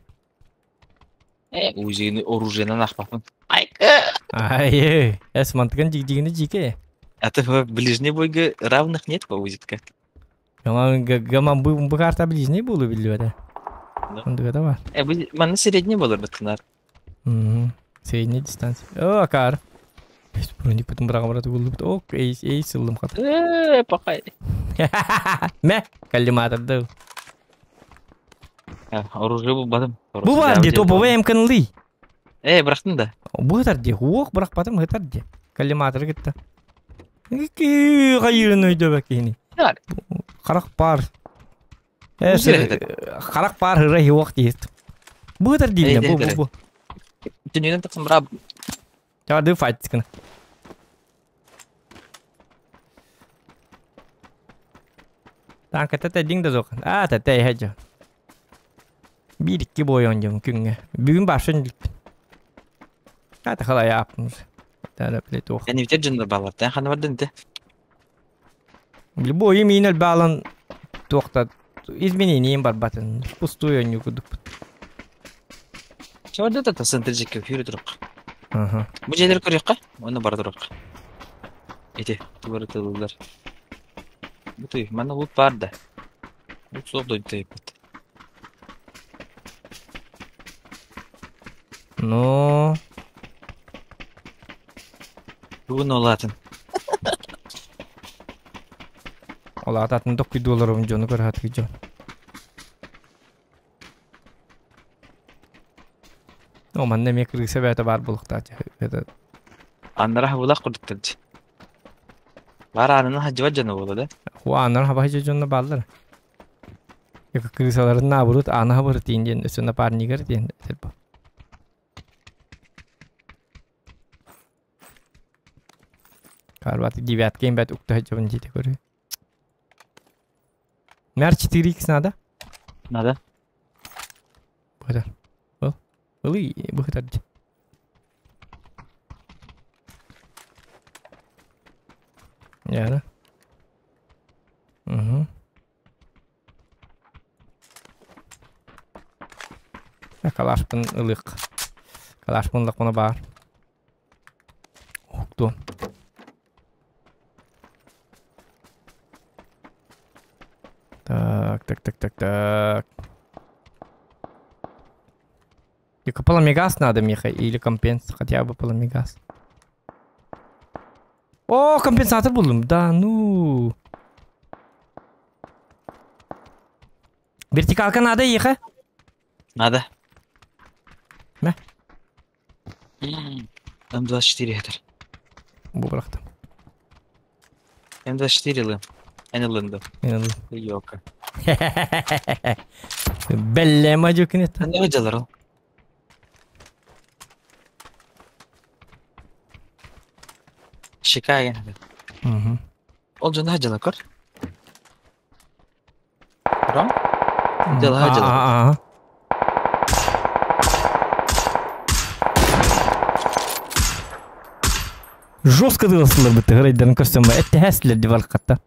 Э, узины оружиенан ахпаппын. Ай, эс мантыган жигдигини жике. А то в ближний бойга равных нет по узитка. Гаман бу бу карта ближний буолу биллибэтэ. Да. Ондуга да бар. Э, бу манна средний болор быттынар. Средняя дистанция. О, акар. Броник бутун быраҕа бара тугуллубут. Ок, эй, эй, сыллым хата. Э, пока. Мэ, коллиматорды. Оружие булбатым. Бу бар ди, топовый МКНЛ. Э, бырахтым да. Бу ытар ди, уох бырахпатым ытар ди. Коллиматор кытта. Хайырын өйдөбө киһини. Харах пар. Э, харах пар хыра хиуах диет. Бу ытар ди, бу бу бу. Түнүнэн тахсан бра. Чарды файт кына. Танката тәдиң да зоқ. А, тәтә хәҗә. Бир икки бой ондым күнгә. Бүгүн башын дилпин. Ата халай апмыз. Тәлә биле туох. Эн итер дьоннор баалар. Тэн хана бардын те. Любой минел баалан туохта изменением барбатын. Пустую онню кудук. Чабарда та центр жекке хүрү турук. Ага. Бу жерлер көрөккө, оны бара турук. Эти тугары тылылар. Бу tuy, манна лут бар да. Лут суох дойду тайыппыт. Ну, Бүгүн олатын. Ол атын токкуйдууларым дьону көрө дьон. О, манна эмиэ крыса бэйэтэ баар буолуохтаах. Это Аннара хабылах курдуктар. Бар аанына хадьыбат дьоно буолла да. Хуаннар хабахы дьонно бааллар. Екі крысаларын наоборот аны хабыр тиин диэн өссө напарнигар диэн этэр. Карбаты девятка им бәт укта жабын жете көрі. Мэр 4х надо? Надо. Бұхытар. Бұл. Бұл бұхытар. Яра. Угу. Калашпын ылык. Калашпын ылык мұны бар. Укту. Так, так, так, так, так. Только паламегаз надо, Миха, или компенс, хотя бы паламегаз. О, компенсатор был, да, ну. Вертикалка надо, Еха? Надо. Мә? М24 это. Бу бырахтым. М24 лым. Эн ылынды. Мен ылым. Йока. Бэллема жөкүнет. Не выдалар ол? Шикаген. Угу. Ол жона хадьала көр. Ром? Дела хадьала. Жестко дыласылар бітті, грейдерін көрсем ба, әтті хәсілер деп алқатта.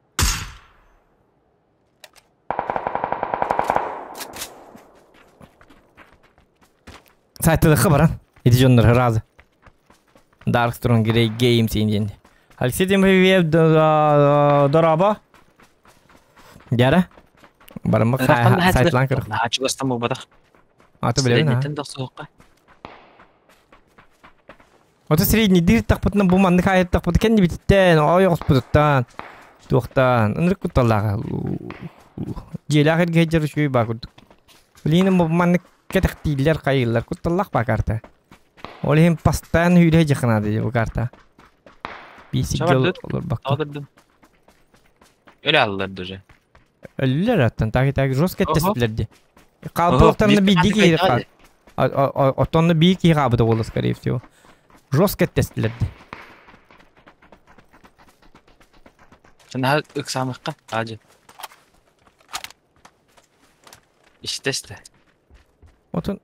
Сайтыдықы баран, эти жоннор разы. Dark Strong Grey Games инден. Алексей Тимофеев дораба. Дяра. Барамак сайтлан кырық. Ачыластан болбадақ. Аты білемін, а? Средний соққа. Ото средний дир тақпытынан бу маннык айып тақпыты кенди бититтен, ой оспутуттан, туохтан, ынырык кутталлаға. Желах эрге жер үшүй ба курдук. Билинин бу маннык кетектийлер кайыллар кутталлах ба карта. Ол хем постоянно үйрө жакынады бу карта. Бисигел олор бакка. Алдырдым. Өлө алылар даже. Өлүлөр аттан таги таги жестко тестилерди. Калпылыктарны бийди ки отонну бии ки кабыды болду скорее всего. Жестко тестилерди. Сен ыксамыкка ажы. Иштесте. Отон.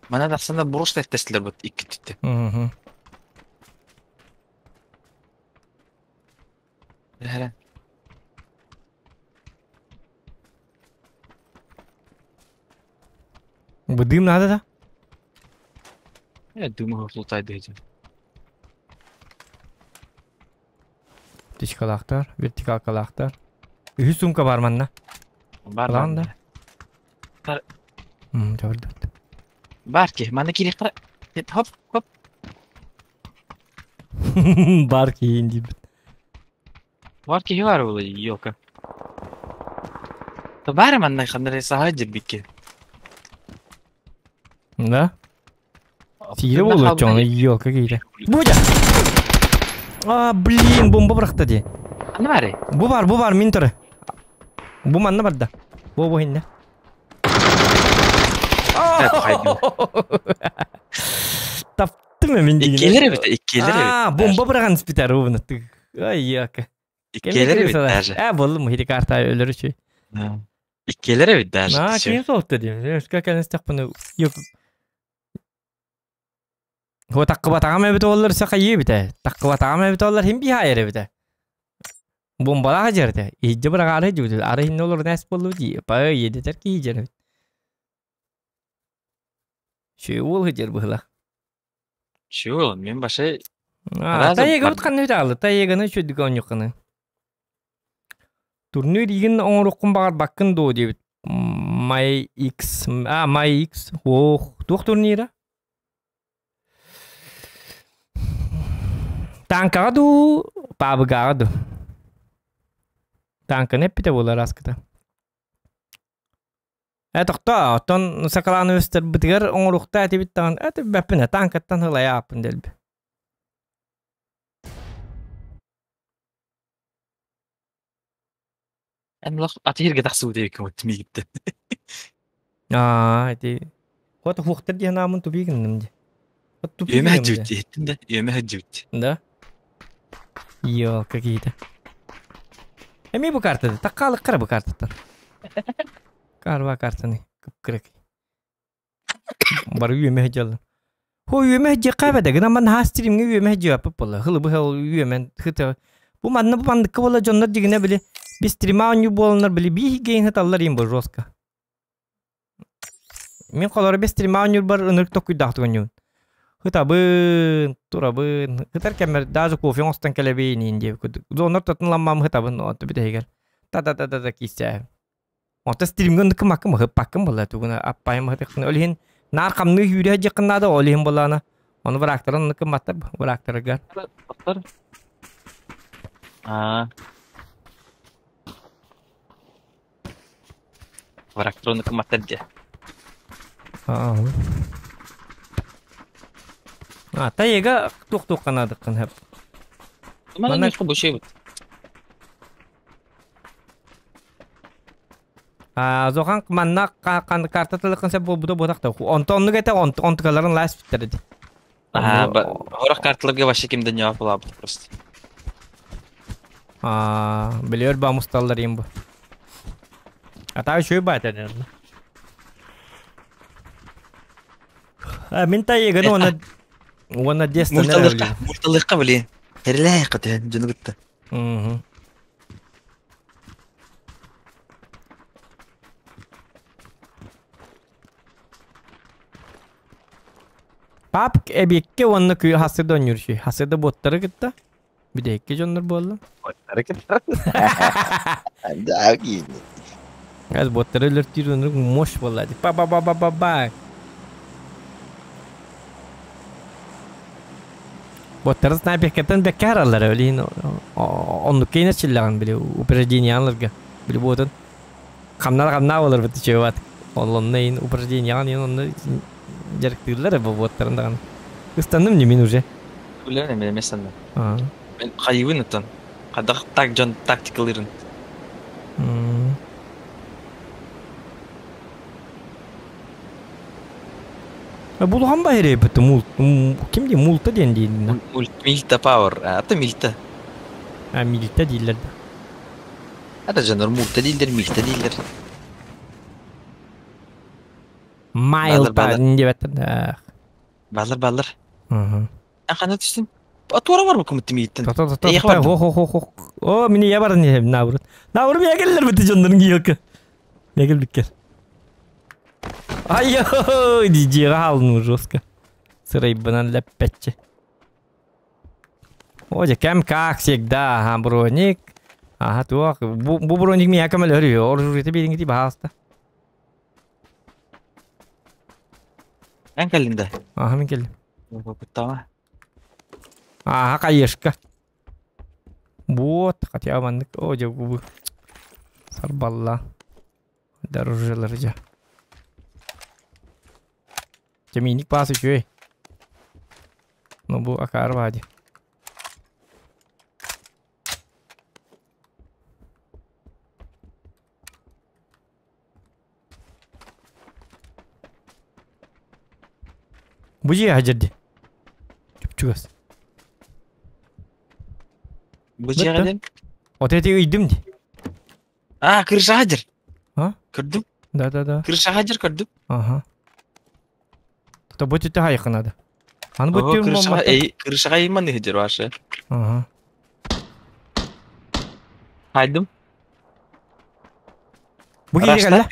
Мана тахсанда буруш тестилер бут икки түттү. Хәрә. Бу дым надо да? Я думаю, лутайды этим. Тишкалактар, вертикалкалактар. Үһү сумка бар манна. Бар Лан да. Бар. Жабырды. Бар ки, мана кири кара. Хоп, хоп. Бар ки инди. Бар ки бар булы, ёлка. Та бар манна хандар сахай жирбикке. Да? Сире болот жоны, ёлка кейде. Будя! А, блин, бомба быракты ди. Аны бар. Бу бар, бу бар, мин туры. Бу манна барда. Бу бу инне. Таптым мин дигин. Иккилер эбит, иккилер эбит. А, бомба быраҕан испитэр ровно. Ай, яка. Иккилер эбит даже. Э, боллум, хити карта өлөр үчүй. Иккилер эбит даже. А, ким соқты дейм. Өскө кэлэн Yok. Хо таккыбатаҕам эбит оллар саха иэбитэ. Таккыбатаҕам эбит оллар хим биһа эбитэ. Бомбалаах дьэртэ. Иһдьэ быраҕаары дьүбүтү. Ары хинне олор нэс боллу дии. Па иэдэтэр киһи дьэрэ. Шү уол хыдьыр быһыла. Чуол, мен башы Тайыгабыт ханна үтаалы. Тайыганы чөдүк онньукканы. Турнир игин оҥоруккун баҕарбаккын дуо диэбит. My X, а My X, ох, туох турнира? Танкаҕа дуу, паабыгаҕа дуу? Танканы эппитэ буолар аскыта. Э, тохтоо, оттон сакалааны өстөрбүтүгэр оҥоруохтаа этибит даҕаны, э, бэппинэ, танкаттан ылайааппын дэлби. Эн улах атыырга тахсыбыт эбиккин вот миигиттэн. Аа, ити Хот хуохтар диэн аамын тупи гынным дии. Хот тупи Үөмэ гынным сылдьыбыт дии. дии, иһиттин да, үөмэ сылдьыбыт. Да? Йоо, какие-то. Эми бу картада, таккаалыккара бу картаттан. Карва картаны кыпкырык. Бары үөмэ сылдьаллар. Хо үөмэ сылдьыахха эбэтэ, гынан манна хаас стримҥэ үөмэ сылдьыбаппыт буолла. Хылы быһа ол үөмэн хыта. Бу манна бу мандыкка буолла дьоннор дьигинэ били бис стрима оонньуу буоланнар били биир гейн хыталлар им бу жестко. Мин холоро бес стрима оонньуурбар ынырык токуйдаахтык оонньуубун. Хытабын, турабын, хытар кэммэр даже кофе оҥостон кэлэбин иин диэбит курдук. Зоннор тотун ламмам хытабын, онто бүтэһигэр та-та-та-та киисчээһим. Онто стримҥэ оннук гыммаккын быһыппаккын буолла тугуна аппайым быһытыххына ол иһин наар хамныы сүүрэ сылдьыаххын наада ол иһин буоллаҕына ону быраактарын оннук гымматтар быраактарыгар. Аа. Быраактар оннук гымматтар дии. Аа. А, тайга туох-туох канаадыккын хөп. Манна Манна бу шейбит. Зохан манна карта тылыкын сеп буолбута буотахта. Онто оннук этэ онтукаларын лаас биттэр ди. Аа, хорох карталарга вообще кимден жауап булабыт просто. Аа, билер ба мусталлар им бу. А та еще и батя, наверное. А мин тайыгын уонна уонна дестан Мурталыкка, мурталыкка блин. Херлээ кытын дьону кытта. Мгм. Папк эбиэккэ уонна күй хасыда оонньуур үчүгэй. Хасыда буоттары кытта бүтэһикки дьоннор буолла. Боттары кытта. Да, Газ буоттары өлөртүүр оннук мощь буолла. Ба ба ба ба ба ба. Буоттары снайперкаттан бэккэ хараллара билин оннук кейнэ чиллэҕин били упражненияларга били буотун хамнар хамнаа болар бит чөбат. Онлонна ин упражненияҕын ин онно дьарыктыыллар бу буоттарын даҕаны. Ыстанным не мин уже. Билэн эме эмес санна. Аа. Мен хайыбын оттон. Хадах так дьон тактикалырын. Булухан баһыры мул ким дии мулта диэн дииллэр. Мильта Power. Ата Мильта. А мильта дииллэр да. Ата дьоннор мулта дииллэр, мильта дииллэр. Майлта диэбэттэр. Баллар баллар. Хана түстүн. Туора бар бу мииттен. Хо хо хо хо. О, мини я баран не наоборот. Наоборот я келлер бит дьоннорун киелка. Я келбиккер. Ай, диджега халну жестко. Сырайбынан ләппәтче. О, кем как всегда, ага, броник. Ага, туох. Бу броник мия көмөл өрү. Оружие бериңити баһаста. Эн кэллин да. Ага, мен келдим. Куттама. Ага, каешка. Вот, хотя маннык. О, дьэ, бу. Сарбалла. Дорожелар дьэ. Чэминик паас үчүгэй. Ну бу акаар баadi. Бу дьиэ хадьырди. Чуп-чугас. Бу дьиэҕэ диэн? Вот эти ыйдым ди. А, крыша хадьыр. А? Көрдүм. Да-да-да. Крыша хадьыр көрдүм. Ага. То бу түтэ хайыхы надо. Аны бу Ого, түр крышаға эй, крышаға иман хадьыр ваша. Ага. Хайдым. Бу киһи кэллэ.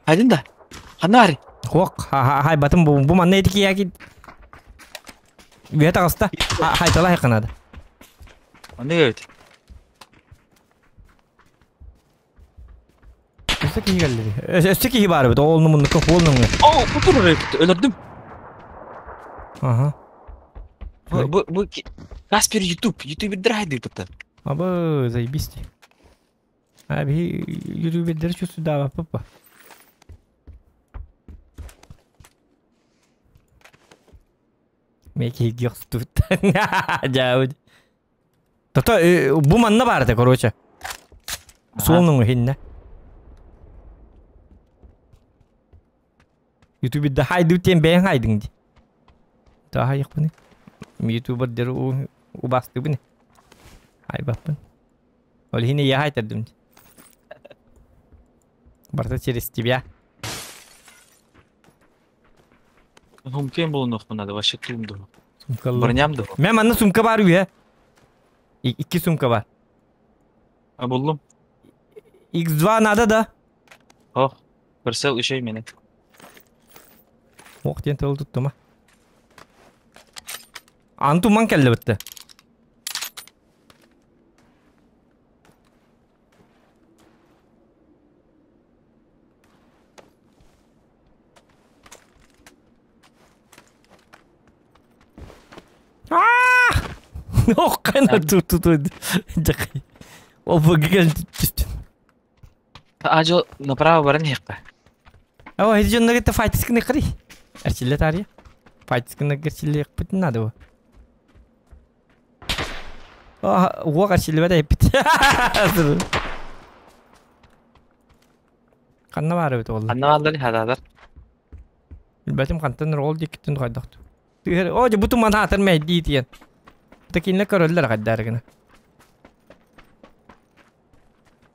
Хайдым да. Ханна ари? Хуок, хай батым бу бу манна ити кияки. Үе таҕыста. Хайтала хайканады. Аны эбит. Өссө киһи кэллэ. Өссө киһи баар эбит. Оолну муннукка хуолнуҥҥа. О, бу турар эбит. Өлөрдүм. Ага. Бу бу бу Каспер YouTube, ютубердер хайдыр туттар. Абы, заебись. А биһи ютубердер чувствудаабаппа. Меки гёхстут. Дьаабыт. Тото бу манна баар этэ, короче. Суолнуҥ иһиннэ. Ютуберда хайдыы тиэн бэйэҥ хайдыҥ дии. Таһайыахпыный. Ютубердер убаастыыбын. Айбаппын. Ол иһин ийэ хайтардым дии. Барыта через тебя. Сумкем булунуохпун надо, вообще туум дуо. Сумкалар. Броням дуо. Мен манна сумка бар үһэ. Икки сумка бар. А буллум. X2 надо да? Ох, Персел үчэй мени. Ох диэн тыл туттума. Антуман кэллэ бытты. Ох, кайна тут тут тут. Опа, гэл түстүн. Ажо направо баран иһиэххэ. О, эти дьоннор это файтискины кырый. Эрчилле тария. Файтискины герчилле пытын надо его. Уох эрчиллебет эппит. Ханна баар эбит ол. Ханна бааллар хатаатар. Билбэтим хантан ол диэкиттэн хайдахту. О, дьэ бу туман хаатар мэйдии тиэн. Такинна көрөллөр хайдаар гына.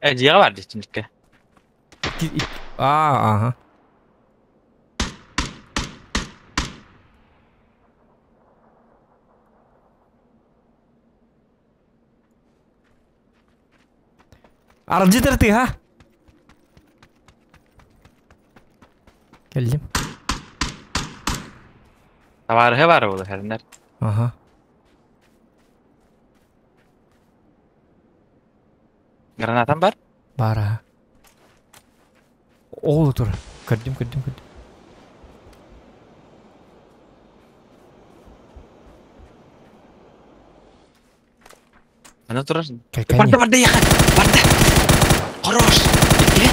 Э, дьиэҕэ бар дии Аа, ага. Аралдьытар тыаһа. Кэллим. Табаарыһа баар буолар хэриннэр. Ага. Гранатам бар? Баар аха. Ол тур. Көрдүм, көрдүм, көрдүм. Ана турар. Кэлкэни. Барда, барда, яха! Барда! Хорош! Икки.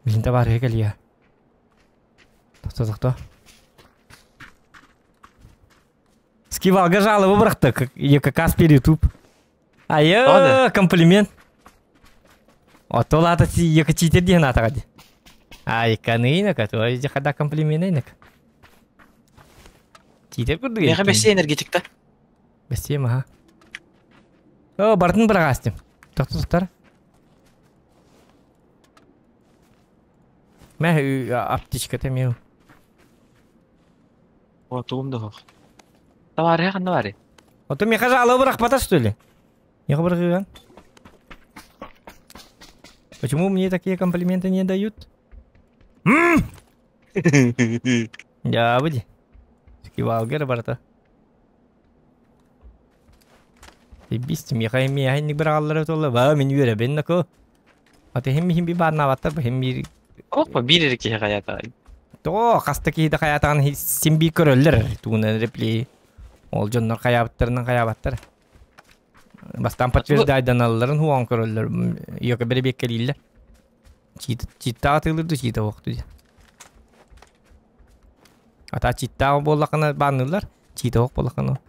Блин, табаарыһы кэлиэ. Тохто, тохто. Скивалга жалобы бырахта, как Каспер Ютуб. Айы, комплимент. Ото лата си яка читер диэн атаға ди. Ай, каныйнака, то хада комплимент Читер курдук. Меха бессе энергетикта. Бессе маха. О, бартын бырагастым. Тохто тохтар. Мә аптечка темеу. О, туум да хох. Табаарыһа ханна баарый? Ото меха жалобы бырахпата что ли? Меха бырагыган. Почему мне такие комплименты не дают? Я выйди. Скивалгер барта. Бисти меха меха не браллар толла ба мен үөрэ бен нако. Аты хем хим би барна баттар хем би Опа, биир киһи хаята. То хаста киһи да хаятаан син би көрөллөр тугунан репли. Ол дьоннор хаябыттарынан хаябаттар. Бастан подтверждайданалларын хуан көрөллөр. Йока бери беккелиллер. Чита атылырды чита оқту. Ата чита боллақына баннылар. Чита оқ боллақына.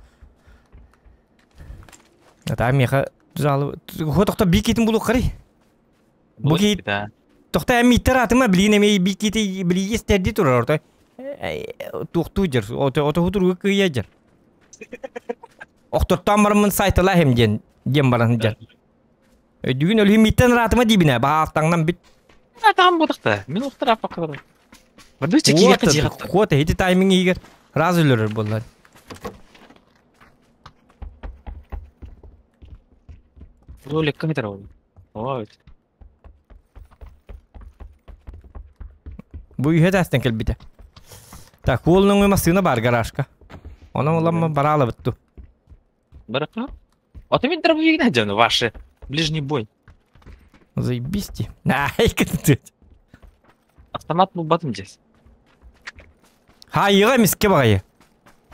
Ата меха жалы. Хотоқта бикетин булу қарай. Бу киит тохта эмиттер атыма билигин эми бикити билиги истерди турар орто туохтуу дьэр ото ото туруга кыйа дьэр. Охтортоон бараммын сайталаһым диэн диэн баран дьэр. Өйдүгүн өлүһүм миттен ыраатыма диибинэ баһаалтаҥнан бүт. Атаам буотахта. Мин охтор аппакка Бардыча киһиэхэ дьиэҕэ. Хуота ити тайминг иһигэр раз өлөрөр буоллар. Ролик кым ол? Ой. Бу үһэ тастан кэлбитэ. Так, уол нөҥүө массыына бар гаражка. Онон уламма бараалабыт ту. Барака? А ты мен дробовик найдем, ваши. Ближний бой. Заебись Ай, ты. Автомат был батым здесь. Ха, йыга миске багайы.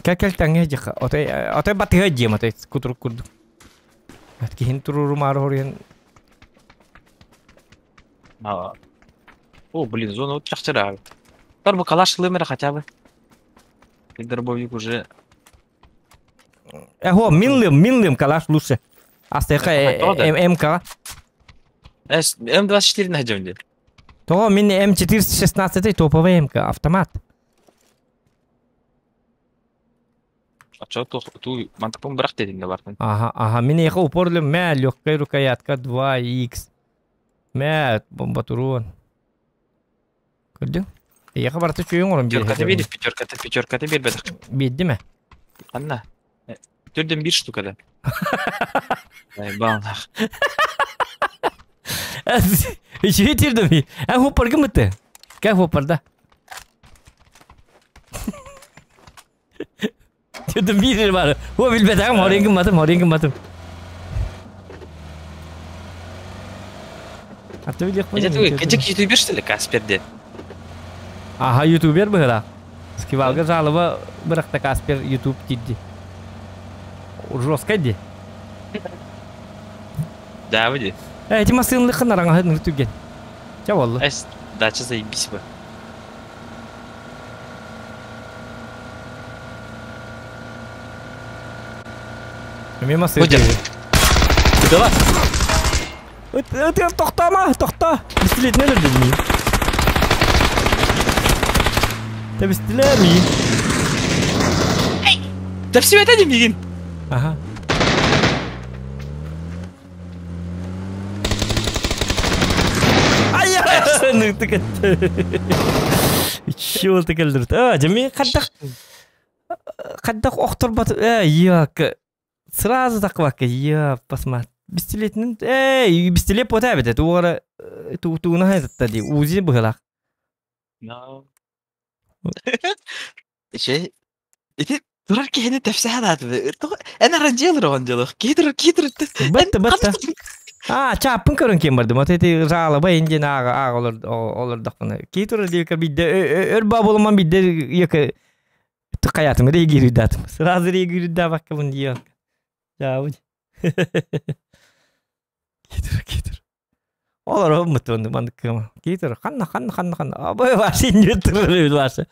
Кәкәл тәңе жиха. Отой отой батыга дем отой кутурук курдук. Киһин туруру мары хоруйан. О, блин, зона вот чахчара. Тар бы калаш лымера хотя бы. И дробовик уже Эхо, минлым, минлым калаш лучше. Астайка МК. М24 найдем где. То мин М416 топовый МК, автомат. А чё ту ту мантыкпын бирак дедиң да бартын. Ага, ага, мин эхо упорлым мә легкая рукоятка 2Х. Мә бомбатурон. Көрдүң? Эхо барты чүйүң орун Пятерка ты видишь, пятерка ты, пятерка ты бербедик. Бидди ме? Анна. Түрден бир штука да. Ай, балнах. Үчүгэй тирдим. Эн хоппаргын бытты. Кэ хоппарда. Тирдим биир бар. Хо билбетагым, хорин гымматым, хорин гымматым. Аты билиэхпин. Это твой, кыдык ютубер что ли, Каспер де? Аха, ютубер быһыла. Скивалга жалоба бырахта Каспер ютуб тидди. Жестко ди. Да, выйди. Эти массыынлыкын араҥаһын түгэн. Ча болла. Эс, дача заебись бы. Эмиэ массыын. Давай. Ыт тохтома, тохто. Пистолетинен өлдүм. Тэбистилэр миин. Тэпсибэтэ миигин. Аха. Чего ты кэлдирт? А, дьэ хайдах хайдах охторбот э як сразу таквакка я посмотри. Пистолетинен эй пистолет пота эбит тугара тууна хайдатта ди узи быһылах. No. Ше ити турар киһини тэпсэһэн аатыбы. Эн аранжелер оҕон дьолох. Киһи турар киһи турар. Бэтте бэтте. А, чааппын көрөн киэн бардым. От эти жалоба индин ааҕа ааҕа олор олордохпуна. Киһи турар диэкэ бидде өр ба болуман бидде яка каятым реагируйдатым. Сразу реагируйдабаккабын диэн. Жаабы. Киһи турар киһи турар. Олор мутунду мандык кыма. Киһи турар ханна ханна ханна ханна. Абай ваши не турар ваши.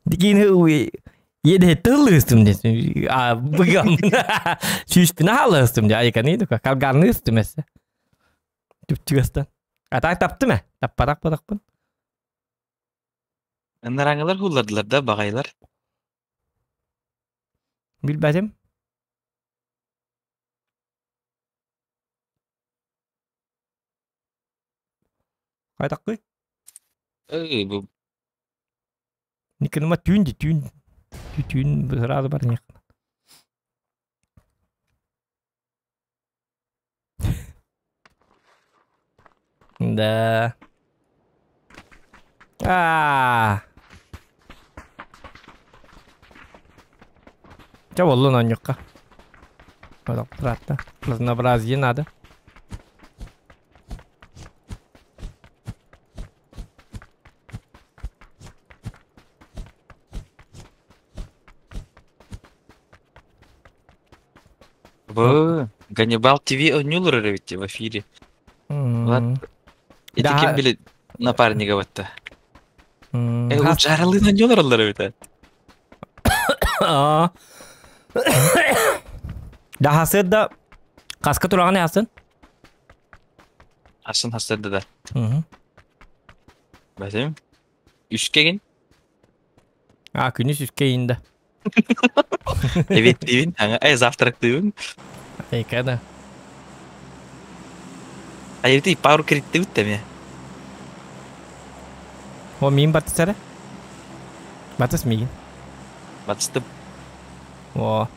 Дикин уй Еде тыллыстым десин. А быгам. Сүүспүн аалыстым де айканы дука. Калгарны ыстым эссе. Түптүгастан. А так таптым э. Таппарак баракпын. Ынараңылар хулладылар да багайлар. Билбэтим. Кайтаккы? Эй, бу Никыныма түүн ди түүн. Түүн сразу бар не. Да. А. Ча боллун онньукка. Олох Разнообразие надо. Бу Ганнибал ТВ онньулар ведь в эфире. Ладно. Ити ким билет напарнига батта. Э, жаралын онньулар олар эбит. Да хасыт да каска тураган ясын. Асын хастырды да. Угу. Бәсем. Үскегин. А, күнүс үскэ инда. Эбиэттиибин, аҥа э завтрактыыбын. Эйка да. Айыбыты пару кириттибит эмиэ. О, миин батыс эрэ. Батыс миигин. Батыстым. О.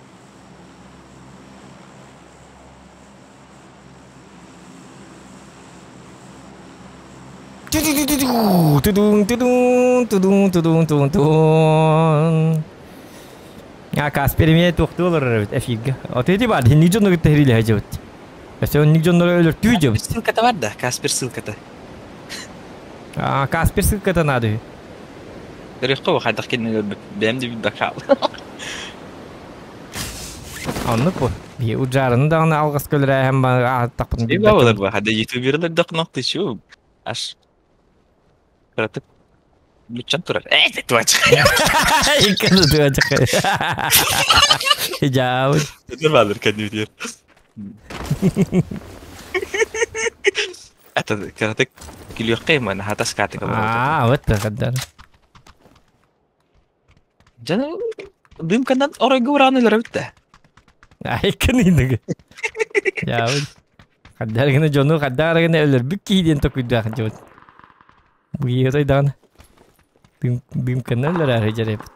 Тудун, тудун, тудун, тудун, тудун, тудун. А Каспер эмиэ туохтуу олорор эбит эфиргэ. Ответи бар, хинник дьонно кытта хэрилэһэ дьыбыт. Өссө оннук дьоннору өлөртүү дьыбыт. Ссылката бар да, Каспер ссылката. А, Каспер ссылката наада үһү. Көрүөххэ хайдах кинини өлөрбүт. Бэйэм да билбэт хаалла. Оннук бу. Биһи удьаарыны даҕаны алҕаска өлөрөөһөн ааттахпытын Иба билбэт. болар бу. Хада ютуберлар дохнох ты чё? Аж кыратык Луччан турар. Э, туачка. Иккини туачка. Жаабыт. Нормально кәдімгідей. Это кыратык күлүөххэ мана хатас каатыка Аа, вот каддар. Жана дымканан оройго ураан өлөрө бүтте. Иккини индиги. Жаабыт. Каддар гына жону каддар гына өлөрбүк кии диэн токуйдаах жабыт. Бу киһи даҕаны. Дымканан өлөрөр жарайбыт.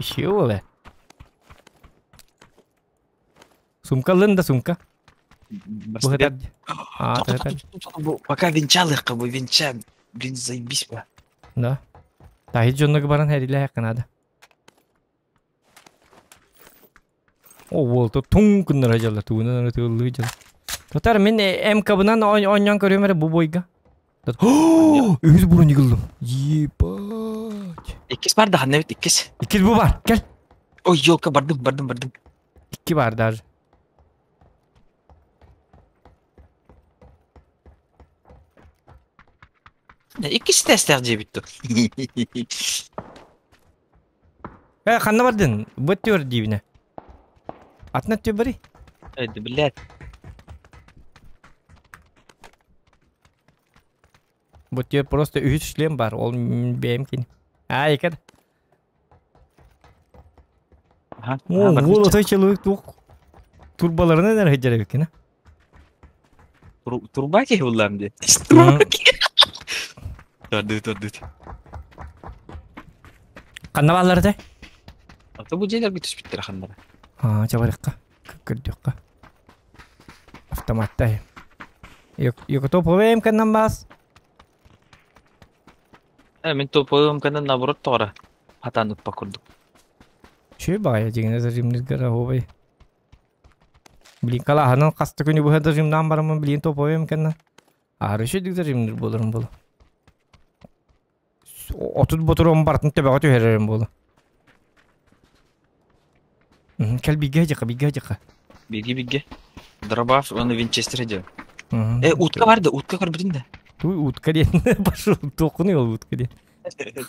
Ши ола. Сумка ылын да сумка. А, Пока венчалыхка бу венча. Блин, заебись ба. Да. Тахи дьоннугу баран хэрилэ надо. О, ол то туң күннер ажалла, тугунан тыллы жал. Тотар мен МК-бынан ойнон көрөм эрэ бу бойга. Үһүс бронь кылдым. Ебать. Иккис бар да ханна бит иккис. Иккис бу бар. Кел. Ой, елка бардым, бардым, бардым. Икки бар даже. Иккис тестер жебитти. Э, ханна бардын? Бу төр дибине. Атына төр бари. Эй, блядь. Бу төр просто үһүс шлем бар. Ол бэйэм кини. А, икер. Ага. О, ол отой человек туох турбаларына нэр хеджер эбиккин. Турба ки буллам ди. Турба ки. Торды, торды. Ханна баллар да? Ата бу жерлер бүтүш биттер ханнара. А, чабарыкка. Көрдүккө. Автоматта. Йок топовым каннан бас. Э, мен топовым каннан наоборот тоғра. Хатан утпа курдук. Чү бая дегене зажимныр гара хобай. Блин, калаханан касты күнү буха зажимнан барамын, блин, топовым каннан. Ары шүдүк зажимныр болорум болу. Отут ботурум бартын төбөҕө түһэрэрим болу. Кэл бигэ жака, бигэ жака. Биги биге. Дробаш, он винчестер идет. Э, утка бар да, утка көрбүтүн да. Туй утка ден. Пошел, токуну ол утка ден.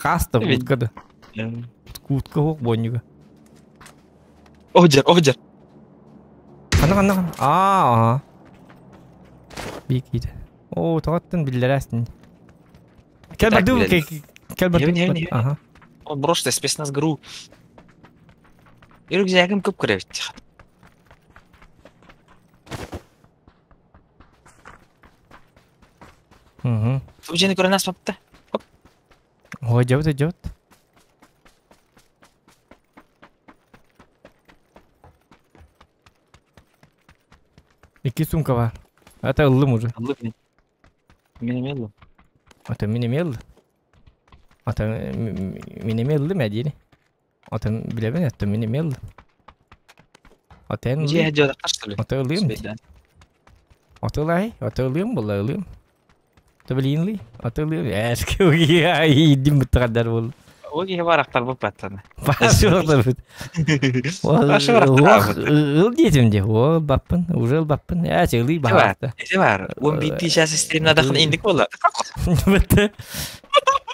Хаста утка да. Утка хок бонюга. Ожер, ожер. Ханна ханна ханна. Аа, ага. Бик иде. О, тоғаттын биллерәсин. Кел барду, кел барду. Ага. Он брошь спецназ ГРУ. Рюкзагым көп көрөбүт. Угу. Бу жени көрө нас бапты. Хоп. Ой, жабыт, жабыт. Икки сумка бар. Это ыллым уже. Ыллым мен. Мен эме ыллым. Ата мен эме ыллым. Ата мен эме ыллым әдири. Ата билебин, ата мен эме ыллым. Ата эн Же жада каштылы. Ата ыллым. Ата ылай, ата ыллым була ыллым. Ата билинли, ата ыллым. Эске уги дим бутадар бол. Оги барактар бу паттаны. Башырактар бут. Башырактар. Ыл детим де. Ол баппын, уже ыл баппын. Ә, ылый баата. Эти бар. 11 час стримна дахын индик бола. Битте.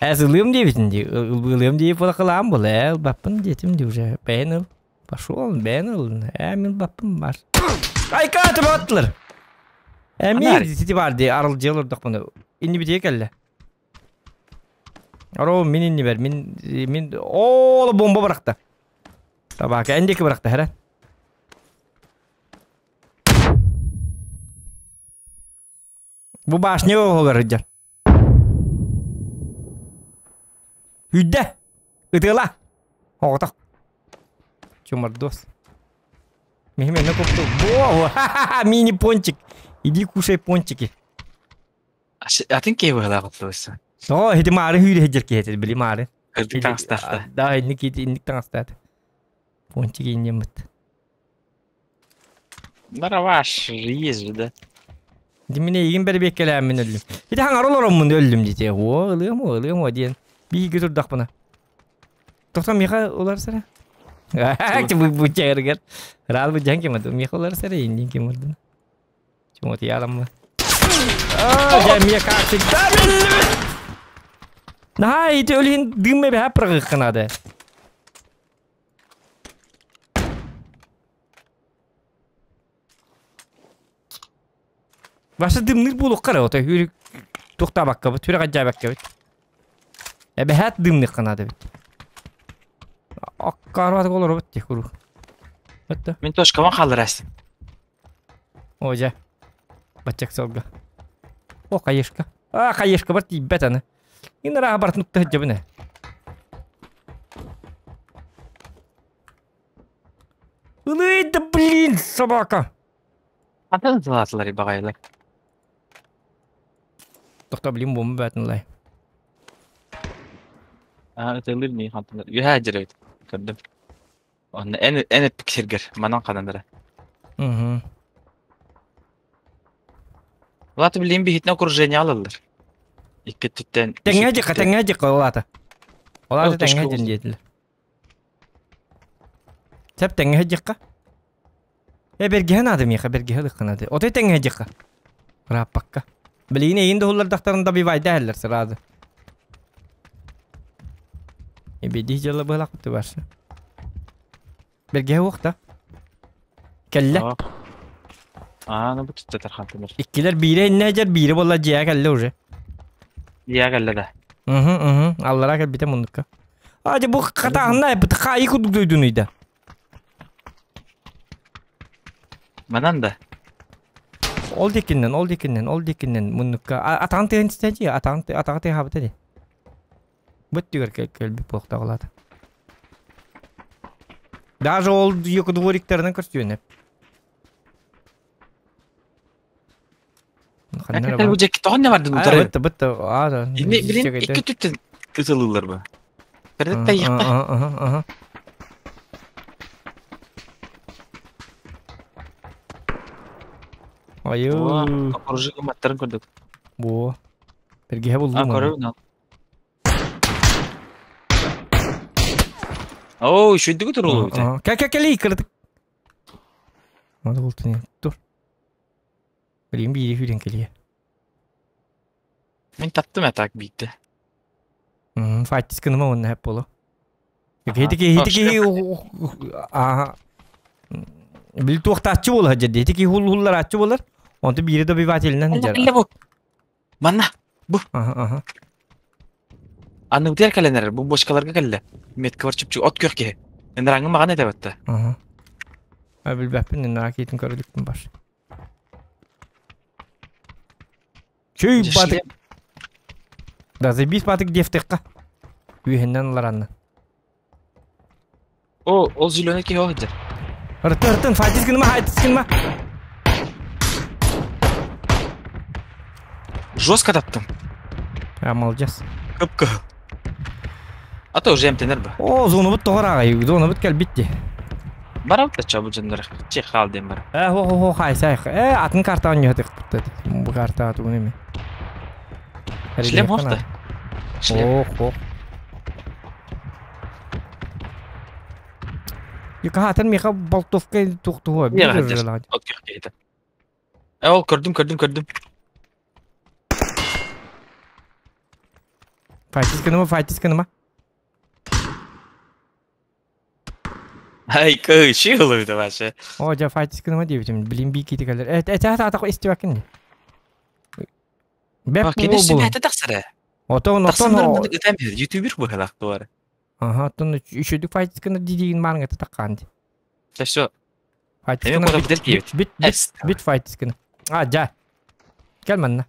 Әз ылым дебитин де. Ылым деп бола кылам бола. Ыл баппын детим де уже. Бен ыл. Пошел, бен ыл. Ә, мен баппын бар. Айка атып аттылар. Эмиэ сити бар дии арылдьыал ордохпуна. Инни битиэ кэллэ. Оро мин иннибэр мин мин оо бомба бырахта. Табака эн диэки бырахта хара. Бу башня оҕолор сылдьар. Үйдэ! Ытыала! Оҕотох. Чумардос. Михи купту. Во! Мини-пончик. Иди кушай пончики. Атын киһи быһалаах оттуйса. О, ити маары хүүрэ сылдьар киһи этэ, били маары. Кырдьык таҥастаахта. Да, инник инник таҥастаат. Пончик иннеммит. Нараваш, есть же, да? Димине игин бэрбиэккэлээммин өллүм. Ити хаҥар олороммун өллүм дите. О, ылыам, ылыам о диэн. Биһиги турдахпына. Тохтон миха уларсара. Бу чайыргар. Рал бу жан ким миха уларсара индин ким ордун. Чумоти яламма. А, жа мия как всегда Наха, ити өлүн дымме бэһэ прыгыкканады. Баша дымныр буолуохха эрэ ото хүрүк туохтаабаккабыт, хүрэх адьаабаккабыт. Эбэһээт дымныхха наада эбит. Аккаарбатык олоробут дии куруук. Өттө. Мин точкабын хаалларас. О дьэ. Баччак сылга. О, хаешка. А, хаешка бар тиийбэт аны. Инарааха бартын укта сылдьабын ээ. Ылый да блин, собака! Хантан ытылаатылар баҕайылар. Тохто блин бомба бээтин ылай. Аа ытылыр ми хантан. Үһэ дьэрэ көрдүм. Онно эн эн эппик сиргэр манан хананара. Угу. Улаата билин биһитин окружение алаллар. Икки өттүттэн. Тэҥҥэ дьикка, тэҥҥэ дьикка улаата. Улаата тэҥҥэ дьин диэтилэр. Сөп тэҥҥэ дьикка. Э бэргэһэ наада миэхэ бэргэһэ ылыахха наада. Отой тэҥҥэ дьикка. Ырааппакка. Билигин эйин да добивайда иһэллэр сразу. Эбиди дьыала быһалаах барса. Бэргэһэ уохта. Кэллэ. Аа, ну бу туттатар хантымыр. Иккилэр биирэ иннэ дьэр биирэ буолла дьиэ кэллэ уже. Дьиэ кэллэ да. Угу, угу. Аллара кэлбитэ муннукка. А, дьэ бу хатааһынна бу хаайы курдук дойдунуйда. Манан да. Ол дикиннен, ол дикиннен, ол дикиннен муннукка. Атаҕын тыһын истэ атаҕын атаҕы тыһаабыта ди. Быт түгэр кэлбит буолуохтаах Даже ол двориктарынан көрсүөнэ. Бу жекки тоҕон не бардын утары. Бытта бытта аа. Ини билин икки түттен ытылылар бу. Кырдык та Ага. Айы. Оружие маттарын көрдүк. Бу. Бирге булдум. А көрөбүн. Оо, үшүйдүгү турулу бите. Кэ кэ кэли кырдык. Мады бултун тур. Билим бири хүрен келие. Мен таптым атак битти. Файтис кыныма онна хеп болу. Хитики хитики аха. Бил туохтааччы буолар дьэ. Хитики хул-хулларааччы буолар. Онто биири добивателинэн дьэр. Бу. Манна. Бу. Аха аха. Аны утер каленер бу бочкаларга кэллэ. Метка бар чүпчүк от күөх киһи. Энраңы маган этэ батта. Аха. А билбэппин энра киитин көрүлүкпүн бар. Чүй батык. Да забись батык дефтекка. Үйһеннен ыларанна. О, ол зеленый киһи оһдыр. Ырты ыртын файтис гыныма файтис гыныма. Жестко таптым. А, молодец. Кып-кы. А то уже эмтенер ба. О, зону бут тоғыр ағай, зону бут кел битти. Барам та чабы жындар. Че хал дем бар. Э, хо хо хо хай сай. Э, атын карта ойнıyor бутты. Бу карта ату неме. Шлем хохта. Шлем. Ох, ох. Юка атын миха болтовка тухтуга. От күөх киһитэ. Э, ол көрдүм, көрдүм, көрдүм. Файтис гыныма, файтис гыныма. Ай, кы, ши ылы вообще. О, жа файтис гыныма дейбитим. Блин, би кити калер. Э, э, та та истибакин. Бэп Кини буол. сүбэһэтэ тахсар ээ. Отон Тахсан отон баран маннык ытан биэр. Ютубер быһалаах туора. Аха, оттон үчүдүк файтискына дидигин маарыңа таккаан ди. Та все. Файтискына Эми кута битер киэбит. бит бит бит файтискына. А, жа. Кел манна.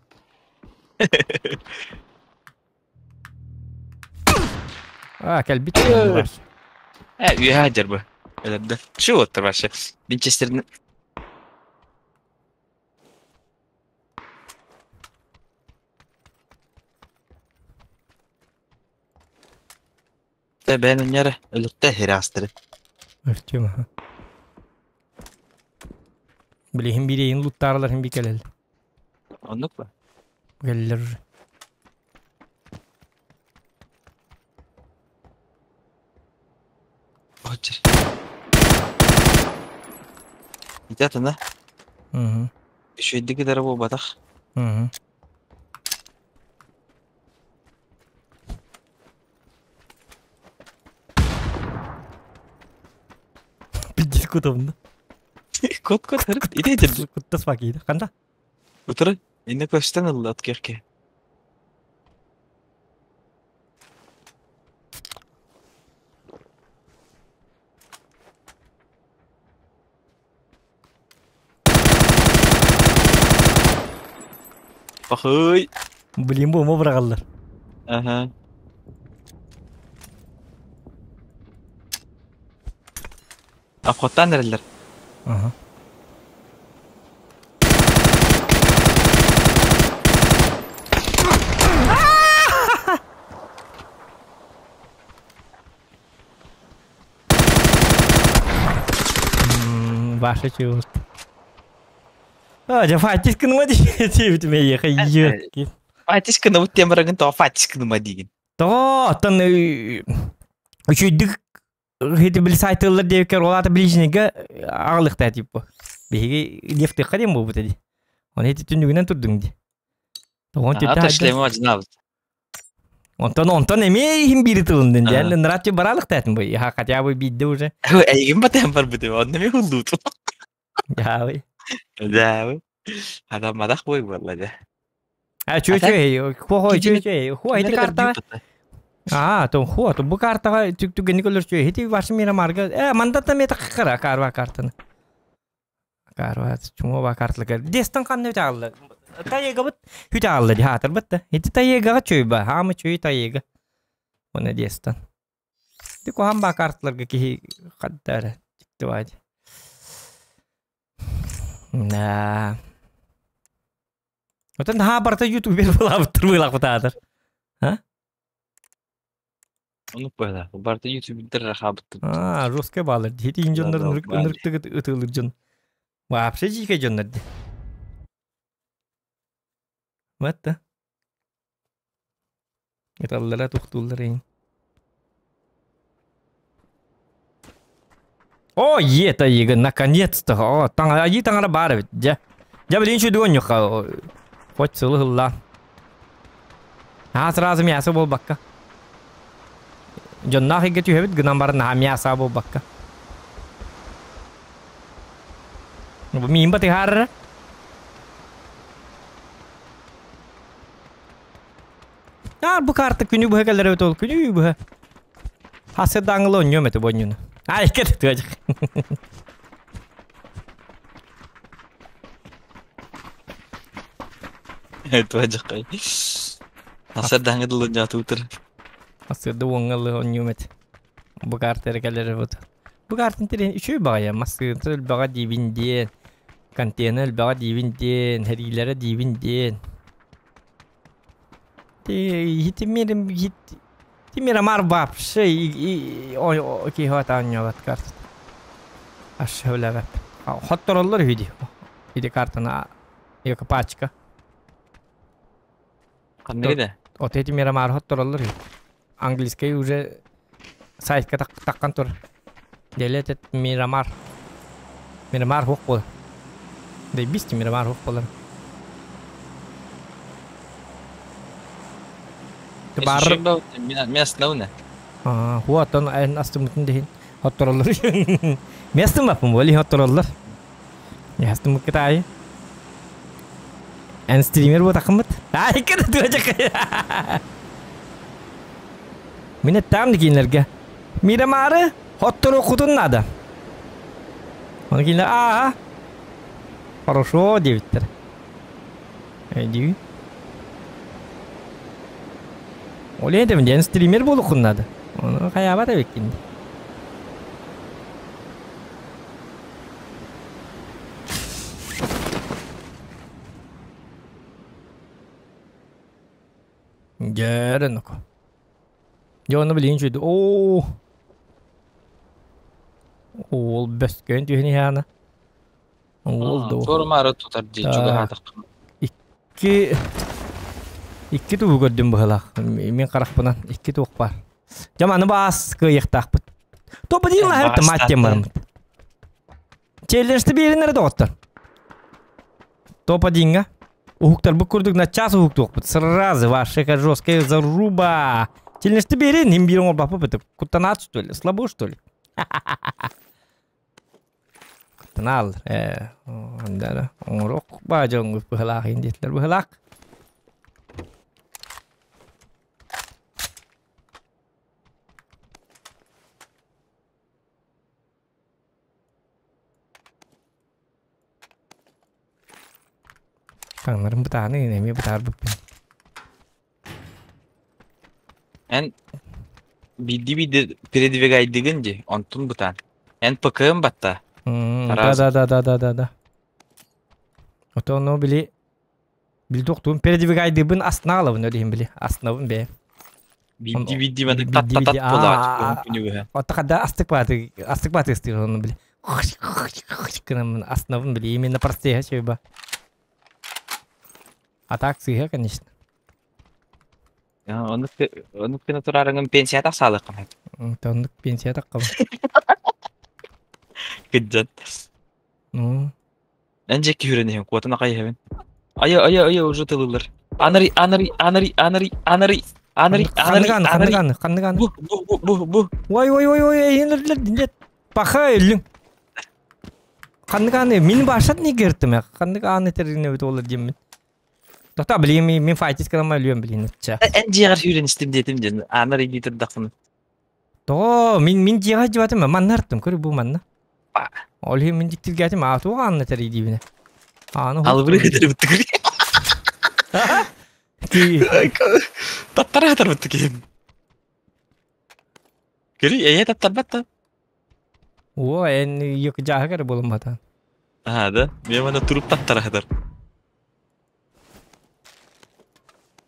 А, кел бит. Э, үөһэ дьар бу. Өлөрдө. Чу оттор вообще. Винчестерин Тэ бэйэн өнньөрө өлүктэ хирястыры. Артем, аха. Билиһин биирейин луттаарылар хин би кэлэл. Оннук ба? Кэллэр уже. Очер. Ити атына. Угу. Үчүгэйдик гытара буолбатах. Угу. Пиздец кутабын да. Кот кот харыт. Ити этир. Куттас бакийdi. Канда? Утары. Инне көстөн ылла от керке. Пахый. Блин, бу мо бырагаллар. Ага. Обходтан эрэллэр. Ага. Ваше чувство. А, дьэ файтис гыныма диэбитим эйиэхэ иэкки. Файтис гынабыт диэн бараҥын тоҕо файтис гыныма диигин? Тоҕо оттон үчүйдүк хити били сайтыллар диэбиккэр ол аата ближнийгэ аҕалыахтаа типа. Биһиги лефтыахха диэн буолбута дии. Оны ити түннүгүнэн турдуҥ дии. Тоҕон Ата шлема дьинаабыт. Онтон онтон эмиэ иһин биири тылындын диэн нраччы бараалыктаатын бу. Ха хотя бы биирдэ уже. Эйигин батыһан барбытым, онно эмиэ хуллуутум. Дьаабый. Дьаабый. Адам мадах буой буолла дьэ. А чү чү хуо чү чү хуо ити картаҕа Аа, то хуо, то бу картаҕа түк түгэнник өлөр чү ити ваша мира марга э мандата мета кара карва картаны. Карва чуҥуоба карталыгар дестан ханна үтэ аҕалла тайыгабыт үтэ аҕалла дии хаатырбыт да ити тайыгаҕа чуйба хаама чуй тайыга уонна дестан ити куһаан баа карталарга киһи хадда эрэ дьикти баайы да Оттон наһаа барыта ютубер былаабыттар быылаахпыт аатар а Оннук быһыылаах. Барыта ютубердэр эрэ хаалбыттар. А, жесткая баалар дии. Ити дьоннор ынырыктык ытыылыр дьон. Вообще дьиикэй дьоннор дии. Вот да. Ыталлара тухтууллар иһин. О, ета ига, наконец-то. О, таҥара, айыы таҥара баар эбит. Дьэ. Дьэ, билин чудуон ньуха. Хоть сылы ылла. Аа, сразу мясо буолбакка. Дьонноох игэ түһэбит гынан баран наһаа мясо буолбакка. Бу миин батыһаарара. Аа, бу карта күнү быһа кэлэр эбит ол күнү быһа. Хасырдааҥылы онньуом этэ бу онньуну. Аа, икки тыачык. Туһадьаххай. Хасырдааҥы дылы дьаатуутар. Хасырда уоҥҥа онньуом этэ. Бу карта эрэ кэлэр эбит. Бу картын тирин үчүгэй баҕайы массыына элбэҕэ диибин диэн, контейнер элбэҕэ диибин диэн, сэриилэрэ диибин диэн. Хитимирим хит Тимирамар вообще киһи оонньообот картата. Аш сөбүлээбэт. Хоттороллор үһү дии. Ити картаны екі пачка. Ханныгы да? Вот эти Мирамар хоттороллор үһү. Английский уже сайтка таххан тур. Деле этот Мирамар. Мирамар хук буолар. Дэйбис Мирамар хук буолар. Бар. Местно Хуаттан эн астымытын дехин хоттороллор. Местым баппын боли хоттороллор. Ястым кытай. Эн стример буотаххыммыт. Ай, кыр туочак. Мин эттэҕим да кинилэргэ. Мирамары хотторуоххутун наада. Ону кинилэр ааһа. Хорошо диэбиттэр. Өйдүү. Ол этэбин диэн стример буолуоххун наада. Ону хайаабат эбиккин. Дьэ, нуку. Дьэ, онно билигин үчүгэй. Оо! Уол бөскөөн түһэн иһэҕинэ. Уол дуу. Туорумаары тутар дии чугаһаатахпына. Икки икки тугу көрдүм быһылаах. Мин харахпынан икки туох баар. Дьэ маны баас кыайыахтаахпыт. Топа диин лаһырты мать диэн бараммыт. Челленджти биэриннэрэ доҕоттор. Топ-1-ҥа уһуктарбыт курдук начаас уһуктуохпут. Сразу ваша жесткая заруба. Челленджти биэрин, им биир оҥорбаппыт это куттанаат что ли? Слабо что ли? Куттанаал. Да, оҥоруох баа дьоҥҥут быһылаах индиэтлэр быһылаах. Таҥнарым бытааны эмиэ бытаарбыппын. Эн биирдии-биирдэ передвигайдыгын дии, онтун бытаан. Эн ПК-м батта. Да да да да да да да. Ото ону били били тохтуун передвигайдыыбын астына аҕалабын өлүһүн били астынабын бэйэм. Биирдии биирдии маннык тат тат тат буолааччы күнү Отто хадда астык бааты астык бааты ыстыыр ону били гынаммын астынабын били именно простыга чөйба. А так сыыһа конечно. Оннук оннук гына турарыҥын пенсия тахсаалыаххын Оннук пенсия таххабын. Кыдьан. Ну. Эн дьэ күүрэн иһин, куотан аҕай иһэбин. Айа, айа, айа, уже тылылар. Анари, анари, анари, анари, анари, анари, анари, Ханнык анари. аны, ханнык аны. Бу, бу, бу, бу, бу. Ой, ой, ой, ой, эйин өллөр, нет. Паха өллүң. Ханнык аны, мин башат не кертим, ханнык аны террине бит олар диеммин. Тота билим, мин файтис кылама өлүөм билин. Ча. Эн дьиэҕэр сүүрэн истим диэтим диэн, анари дии турдахпына. Тоҕо мин мин дьиэҕэ дьыбатым манна артым көрү бу манна. Ол иһин мин дьиктиргээтим аатуох аанна тэрийдиибинэ. Ааны Алыбыры кытарбыттык. Таттара кытарбыттык киһим. Көрү эйэ таттарбат да. О, эн йык жааһы кэрэ буолан батан. Аа да, мен мана туруп таттара хатар.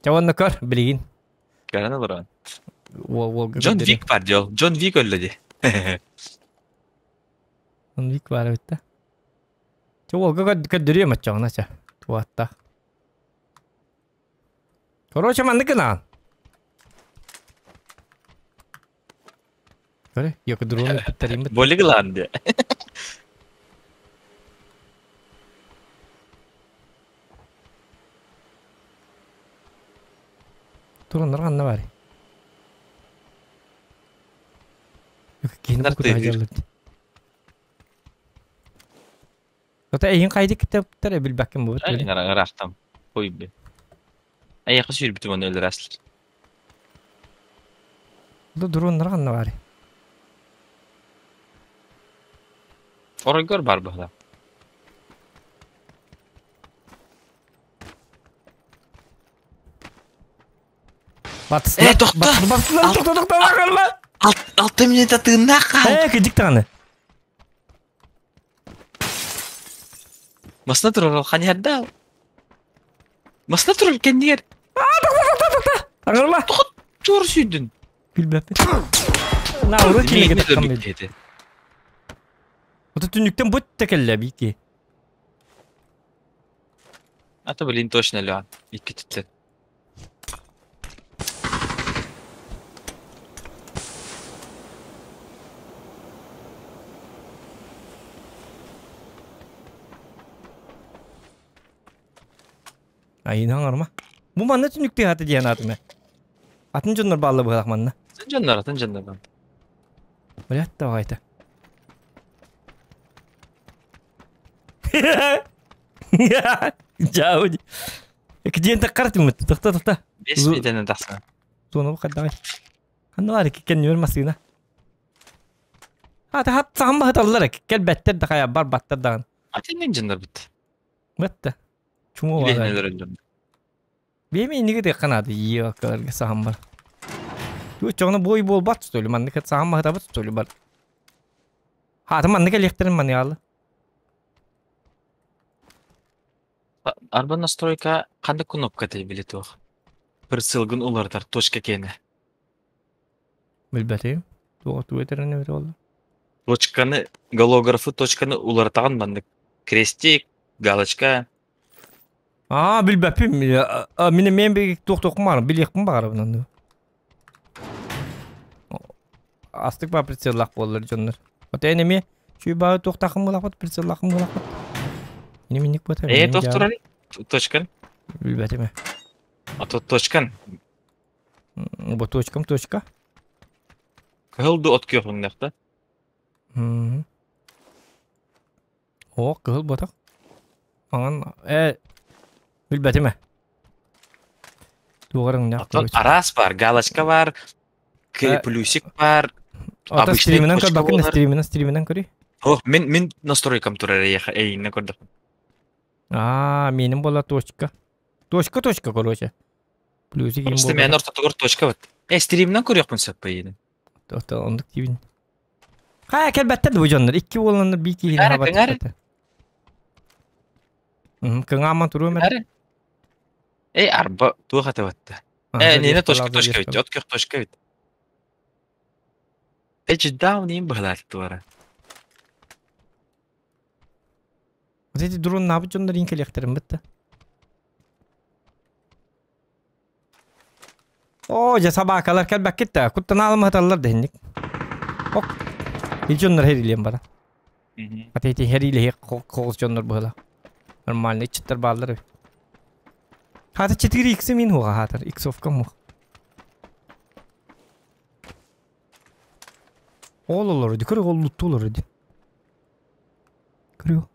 Чэ уонна көр, билигин. Көрөн олорон. Уол Джон Вик бар дьол. Джон Вик өллө ди. Джон Вик бар эбит да. Чэ уолга көрдөрүөм оччоҕуна чэ. Туаттах. Короче, маннык гынаҕын. Көрө, йокодрону ыппыттарыймыт. Боли гылаан диэ. Тураннар ханна баарый? Киһини Нар букутаһа тыаһыыр. дьаллар. Ото эйин хайдык китептер билбэккин бу бит. Ыраахтам. Хойбу. Айака сүүрбүтүм оны өлөр аслар. Бу дроннар ханна баарый? Оройгор бар быһыла. Батыстылар. Э, тохто! Батыстылар, тохто, тохто, бакырма! Алты минута тыыннаах хаал. Э, кыдьык даҕаны. Масна турар ханьярда. Масна турар кэннигэр. Аҥырма! Туор сүүрдүн. Билбэппин. На, урут кинигэ таххан бил. Ото түннүктэн бут текелле бики. А то, блин, точно Леон. Икки түттен. Айын аҥарма. Бу манна түннүктүү хаты диэн атыма. Атын дьоннор баалла быһылах манна. Атын дьоннор, атын дьоннор. Блядь, давай-то. Чао. Икки таххар тиммит. Тохто тохто. 5 мүнүүтэнэн тахсан. Туону хайдаҕай. Ханна бар икки кэннибэр массыына. А та сахан баһыталлар кэлбэттэр да хайа барбаттар даҕаны. Атиннин дьоннор бит. Бытта. Чумо Илиһинэлэр дьон. Биэми инниги тыахха наада иокаларга сахан бар. Чоҕуна бой буолбат что ли маннык сахан баһытабыт что ли бар. Хаата маннык элиэхтэрин маныаалы. Арба настройка ханнык кнопка этэй били туох? Прицелгын уларытар точка киэнэ. Билбэтим. Туох тугу этэрин эбитэ буолла. Точканы, голографы точканы уларытаҕын маннык. Крестик, галочка. Аа, билбэппин. Мин эмиэ би туох туохпун баҕарабын, билиэхпин баҕарабын онну. Астык баа прицеллаах буоллар дьоннор. Вот эн эмиэ чуй баа туохтаахын буолаахпыт, прицеллаахын буолаахпыт. Ини минник буотар. Ээ, туох турар? Точкан. Билбэтим ээ. А то точкан. Бу точкам точка. Кыһыл ду от күөх өҥнөөх да? О, кыһыл ботах. Маҥан э билбэтим ээ. Туох өҥнөөх Оттон араас бар, галочка бар, плюсик бар, Ото стриминэн көрбөккүн, стриминэн стриминэн көрүй. О, мин мин настройкам турар эйиэхэ эйигинэн көрдөхпүн. Аа, миним буола точка. Точка точка короче. Плюсик им Просто мен ортотугар точка вот. Э, стриминэн көрүөхпүн сөп эйигин. Ото оннук диибин. Хайа кэлбэттэр бу дьоннор. Икки уоланнар биир киһини хабат. Кыҥааман туруом эрэ. Эй, арба туох этэ батта. Э, нene точка точка ведь, от көх точка ведь. Эчи даун им быһалаат туара. Вот эти дрон наабыт дьоннор иин кэлиэхтэрин бытта. Оо, дьэ собакалар кэлбэккит да, куттанаалым хаталлар да инник. Ок. И дьоннор хэрилиэн бара. Ата ити хэрилиһи хоҕус дьоннор быһыла. Нормальный иччиттэр бааллар эбит. Хата 4 икс мин хуга хатар, иксовка мух. Ол олор ди, көрө ол лутту олор ди. Көрүө.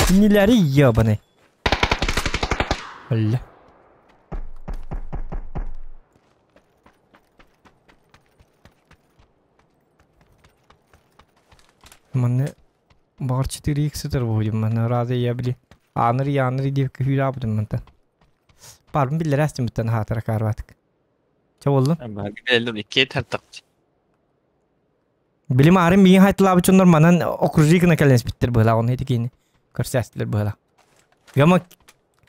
Кинилэри ебаный. Өллө. Манна баҕар 4x сытар буһуйум манна разы я били ааныр яаныр диэбиккэ күүрэ мантан. Барбын биллэрэ астымыттан хаатара каарбатык. Чэ буоллун. Бэллим икки тартак. Билим арын миин хайтылаабыт дьоннор манан окружигына кэлэн испиттэр быһылаах оны итикини көрсөөстүлэр быһылаах. Гама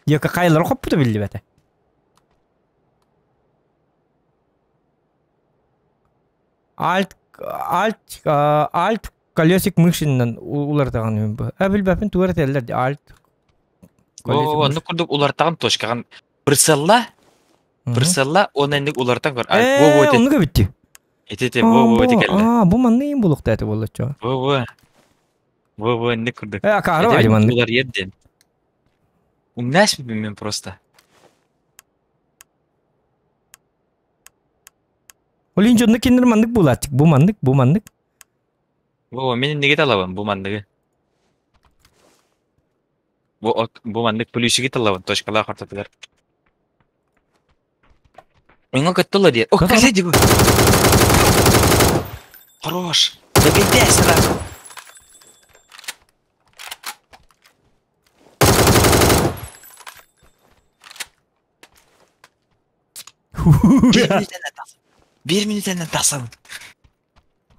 яка хайлары хоппута биллибэтэ. Альт альт альт колесик мышиннан улартаҕын бу. Э билбэппин тугар этэллэр ди альт. Оннук курдук улартаҕын точкаҕын прицелла прицелла он энник улартан көр. Э, оннук эбитти. Ити бу бу ити кэллэ. Аа, бу манны им булуктаа этэ буоллачча. Бу бу. Бу бу инник курдук. Э, акаары баайы маннык. Улар ерден. Умнаш мен просто. Олин дьонно кинилэр маннык буолааччык. Бу маннык, бу маннык. Бу мин инниги талабын, бу манныгы. Бу от, бу маннык плюсиги талабын, точкалаах ортотугар. Өҥө көттүлэ диye. О, кэлэ дии бу. Хорош. Добейте сразу. Биир мүнүүтэнэн тахсан. Биир мүнүүтэнэн тахсабын.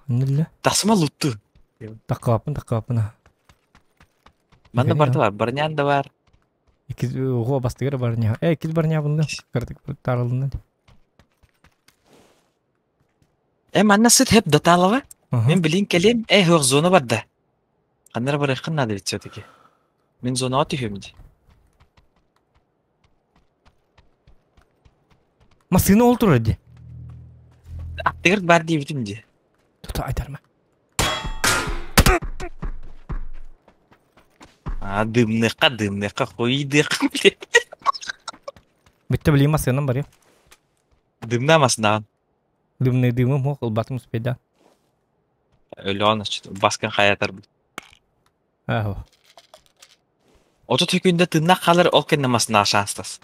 Нылла. Тахсыма лутту. Таккааппын, таккааппын. Манна барда бар, барнян да бар. Иккис оҕо бастыгар барня. Э, иккис барня бунда. Кырдык тарылынна. Э, манна сыт хеп даталава. Мен билин кэлиэм, э, хөх зона барда. Ханнара барыаххын наада ведь все-таки. Мин зонаҕа түһүөм дии. Массыына ол турар дии. Аттыгар баар диэбитим дии. Тута айтарма. А, дымныахха, дымныахха, хуйдыахха, блядь. Бүттэ билии массыынам барыам. Дымна маснаан. Дымный дымым хуох ылбатым успейда. Өлөөн баскын хаятар. Аһо. 30 секунда тыыннаах хаалар, ол кэннэ массыынаҕа шанстас.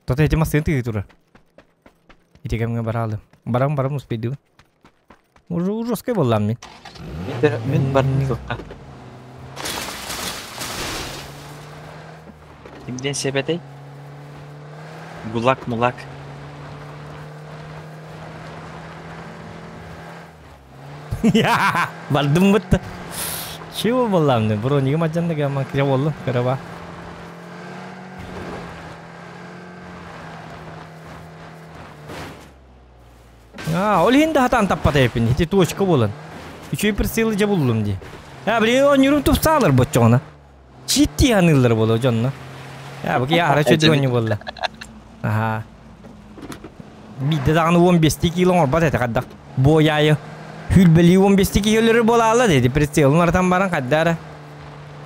Тота эти массыына тыгыы турар. Ити кэмҥэ бараалым. Барам барам успейдыбын. Уже ужаскай буоллам мин. Мин бардым суохха. Кимден себетэй? Гулак-мулак. Бардым бытта. Чего буоллаамны? Бронига мадьанна гаман кире боллум, кыраба. А, ол иһин да хатан таппат эпин. Ити точка буолан. Үчүгэй прицелы дьэ буллум дии. А, блин, оонньуурум тупсаалар боччоҕуна. Читтии ханыыллар буолуо дьонно. А, бу киһи аһара чөдү оонньуу буолла. Аха. Биирдэ даҕаны 15 кило оҥорбот этэ хайдах. Буойаайы. Хүлбэлии 15 киһи өлөрөр буолаалла диэти прицелын аратан баран хайда эрэ.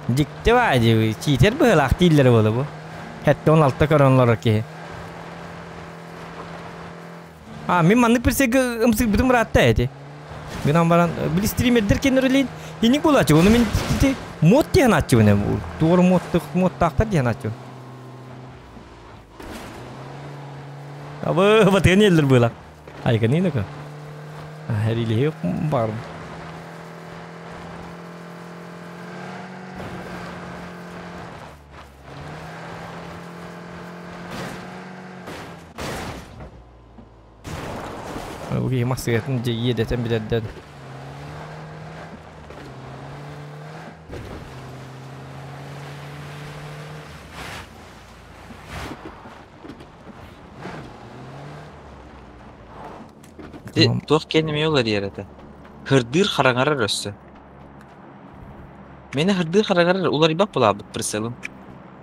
Дьикти баа дии, читер быһыылаах дииллэрэ буола бу. 76 көрөн олорор киһи. А, мин маннык прицелга ымсыырбытым ыраатта эти. Гынан баран, били стримердер кеннерилин инник буолааччы. Ону мин ити мод диэн ааччыбын. Туору модтук модтаахтар диэн ааччыбын. Абы, батыган еллер была. Айканинaka. Хэрилиһи бар. Бу киһи массыгатын дьэ иэдэтэн билэрдэн. Туох киэн эмиэ уларыйар этэ. Хырдыыр хараҥарар өссө. Мені хырдыыр хараҥарар уларыйбат буолаабыт прицелым.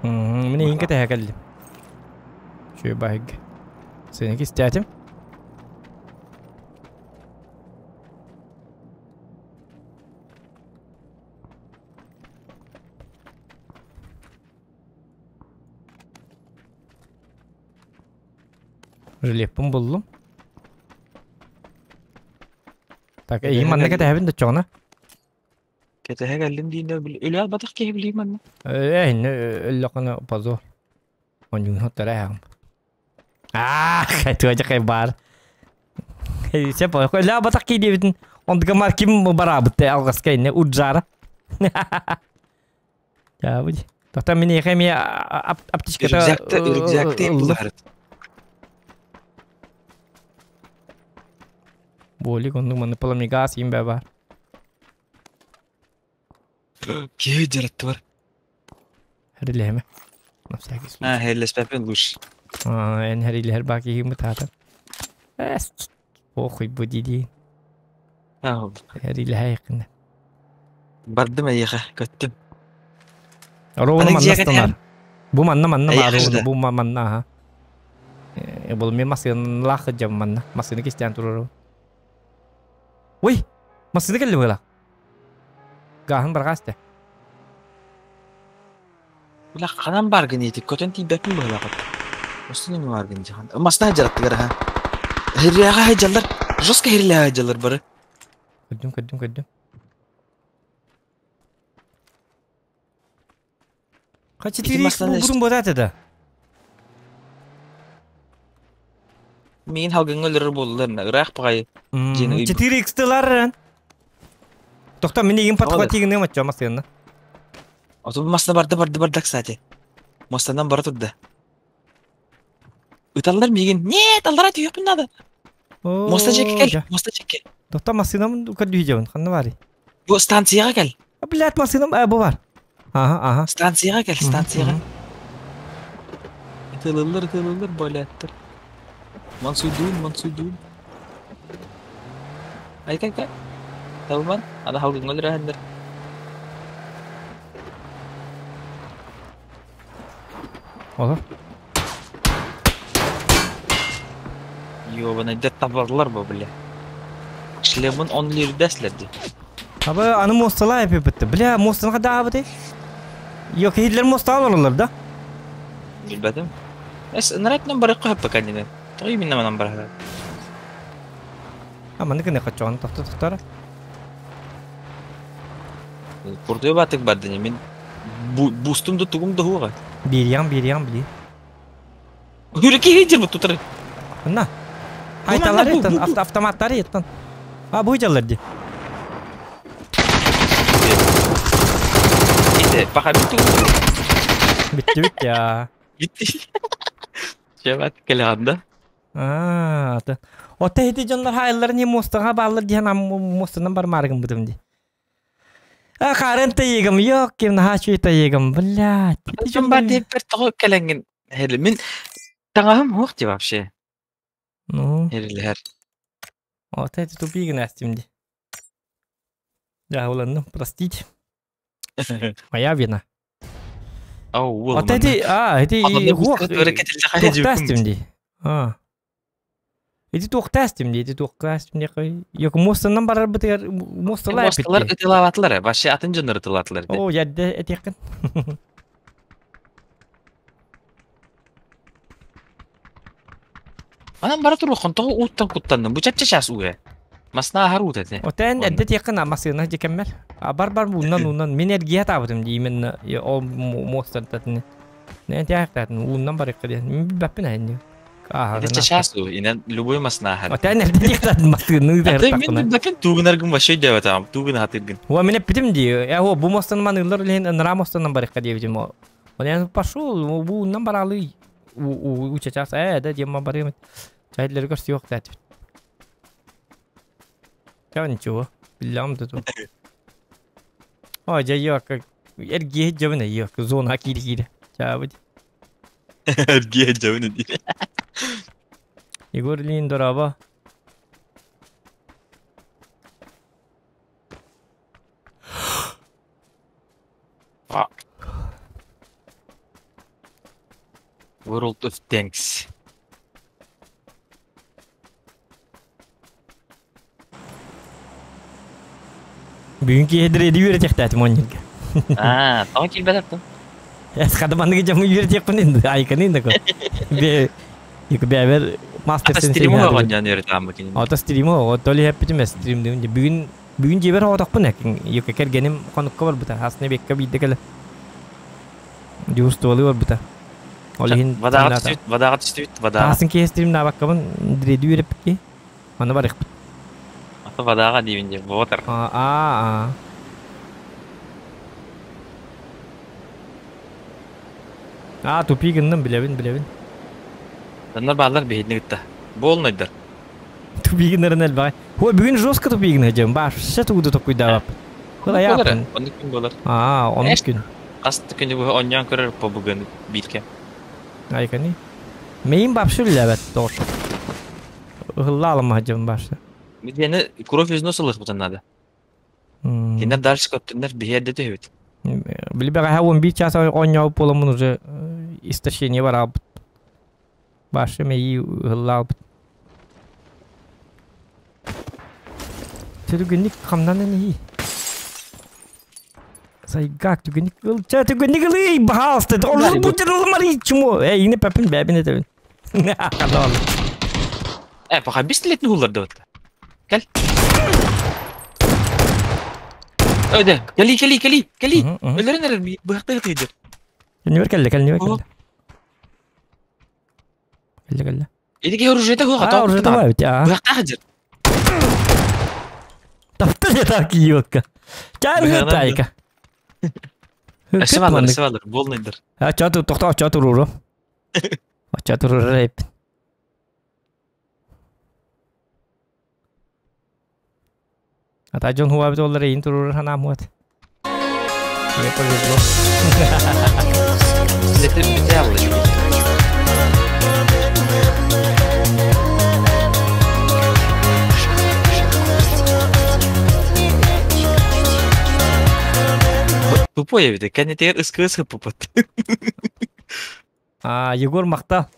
Мин эйигин кэтэһэ кэллим. Үчүгэй баһыйга. Сени кистээтим. Жилеппин буллум. Так, эйигин манна кэтэһэбин да чоҕуна. Кэтэһэ кэллим диинэ өлө албатах киһи билиим манна. Ээ, инне өллөххүнэ позор. Онньуун хоттор ээҕим. Аа, туожа баар. Сеп, өлө албатах киһи диэбитин онтука мар ким бараабыт алҕаска инне урджара. Дьаабыт. Тота мин эйиэхэ эмиэ аптечката Рюкзакты, рюкзакты ылла. Болик оннук манны пламегаз им баар. Киһи дьараттыбар. Хэрилэһэмэ. На всякий случай. А, хэрилэспэппин лучше. А, эн хэрилэһэр баа киһи таата. Эс, похуй бу дии. Хэрилэһэ Бардым эйиэхэ, көттүм. Ровно манна станар. Бу манна манна баар бу манна аха. Бұл мен массыыналаах сылдьабын манна. Массыына кистээн турарым. Ой, массыына кэллэ быһыылаах. Гааһын барҕаас этэ. Бля, ханан бааргын ити көтөн тиийбэппин быһыылаах. Остун эми бааргын дьахан. Масна дьараттыгар аха. Хирляҕа хайдьаллар. Жестко хирляҕа хайдьаллар бары. Көрдүм, көрдүм, көрдүм. Ити масланы Хачатири бурун бодат это. Миин халгыҥҥа өлөрөр буоллар ыраах баҕайы дьиэни ыйбыт. 4 икстылар. Тохто мин игин подхватигын мачча масыына. Оту масна барды барды барды кстати. Мостанан бара турда. Ыталлар миигин. Нет, аллара түһүөхпүн наада. Моста чекке кэл, моста чекке. Тохто массыынам көрдүү ханна барый? Бу станцияҕа кэл. Блядь, массыынам бу бар. Ага, ага. Станцияҕа кэл, станцияҕа. Ытылыллар, ытылыллар, боляттар. Мансуйдуун, мансуйдуун. Айка, айка. Табыман, ана халгыҥҥа өлөрөһөннөр. Олор. Ёбаный, табарлар бу, бля. Шлемын он лирдэслерди. Абы аны мостала эпипетти. Бля, мостаны када абыты? Yok, Hitler мостал олар да? Билбэтим. Эс, нарайтынан бары қойып кәніне. Тоғи минна манан бар. А, маны кene качан тохто тохтара. Курдуй батык бардыны мин. Бустум да тугум да хуоҕа. Биэриэҕим, биэриэҕим били. Хүрүки хейдер тутары. На. Айталар еттен, автоматтары еттен. А бу жаллар ди. Ите, пока битти. Битти бит я. Битти. Чебат келеганда. Аа, Ота хити дьоннор хаайлар не мостаға баалар диэн мостанан бармаарыгым бутум ди. А харын тайыгым, yok ким наһаа тайыгым, блядь. Дьон бар диэппэр тоҕо кэлэҥҥин херли. Мин таҥаһым хуох ди вообще. Ну. Херлиһэр. Ота эти тупигын астим ди. Я уланным, простите. Моя вина. Ау, Вот эти, а, эти хуох туохтаастим ди. А. Эти туохтаастим ди, эти туохтаастим ди. Yok мостаннан барар бытыгар мосталар Мосталар ытылаабатылар, вообще атын дьоннор ытылаатылар. О, ядде этиэккин. Анан бара туруоххун тоҕо ууттан куттанным. Бу чапча чаас уу Масна аһар уут этэ. Отен эдде тиэккин масына дикеммер. А бар бар уунан уунан мен эргиэ таабытым ди именно ол мостар татны. Не тиэхтатын уунан барыкка диэн. Мен билбэппин айнни. Эдде чаас уу, инен любой масна аһар. Отен эдде тиэхтатын масыны Аты мен билбэппин туугунаргын вообще диэбэтам, туугун хатыргын. Уа мен эппитим ди. Я о бу мостан манылар илин ынра мостанан барыкка диэбитим. Он пошел бу уунан баралы. У у чачас э да диэм барым. Чайдлер көрсү yok дәтip. Я ничего. Билям да тут. Ой, я yok. Эргие жабына yok. Зона кири кири. Чабыт. Эргиэ жабына ди. Егор Лин дораба. World of Tanks. Бүгүн киһи үйрэтиэхтээтим онньурга. Аа, тоҕо киирбэтэртин. Эс хадаманныгы жамы үйрэтиэхпин инди, айканы инди ко. Бе Юк бэбер мастер Ата стриму оҕонньоон үйрэтааммы кинини. Ата стриму, толи хэппитим стрим дим. Бүгүн бүгүн жебер оҕотохпун экин. Юк кергеним хонукка барбыта. Хасны бекка биидде келе. Дюстуалы барбыта. Ол иһин Вадаҕа түстүбүт, вадаҕа түстүбүт, вадаҕа. Тасын киһи стрим наабаккабын дреди үйреппикки. Аны барыхпыт. Ата вадаҕа диибин дии, буотар. А а. А, тупи гынным, билэбин, билэбин. Доннор бааллар биһидни кытта. Буолнайдар. Тупи гыннарын элбэҕэ. Ой, бүгүн жестко тупи гынна дьэм. Баш, тугу токуйдаабап. Кыла япын. Оннук күн буолар. А, оннук күн. Хас күнү бу онньоон көрөр по бүгүн биирке. Айкани. Мейин бапшы билэбэт тош. Ыһылла дьэм башы. Бидиэни кровь из носа лыхпытан надо. Кинер дальше көттүннэр биһиэрдэ түһүбүт. Билбэҕэ 11 час оонньообут буоламмын уже истощение бараабыт. Башы мэйи ыһыллаабыт. Түргэнник хамнанан иһи. Сайгак түгэнник ыл. Ча түгэнник ылый, баһаалыста. Олор бу мари чмо. Эй, ине пепин бэбин этебин. Канал. Э, пока бистилетни хуллар да Кел. Өйдө, кели, кели, кели, кели. Өлөрүн эрэр быһакта тыйдыр. Кэлнибер кэллэ, кэлнибер кэллэ. Кэллэ, кэллэ. Эдиге оружие хуга А, оружие бар бит, а. Быһакта хыдыр. Таптыр я так ётка. Чар тайка. Эссе балар, эссе балар, болнайдыр. А чату тохто чату руру. Чату руру. Ата Джон хуа бит олар эйин турур ханам вот. Мне повезло. Летеп бите алды. Тупой бит, кәнетер ыскы ыскы пупат. А, Егор мактал.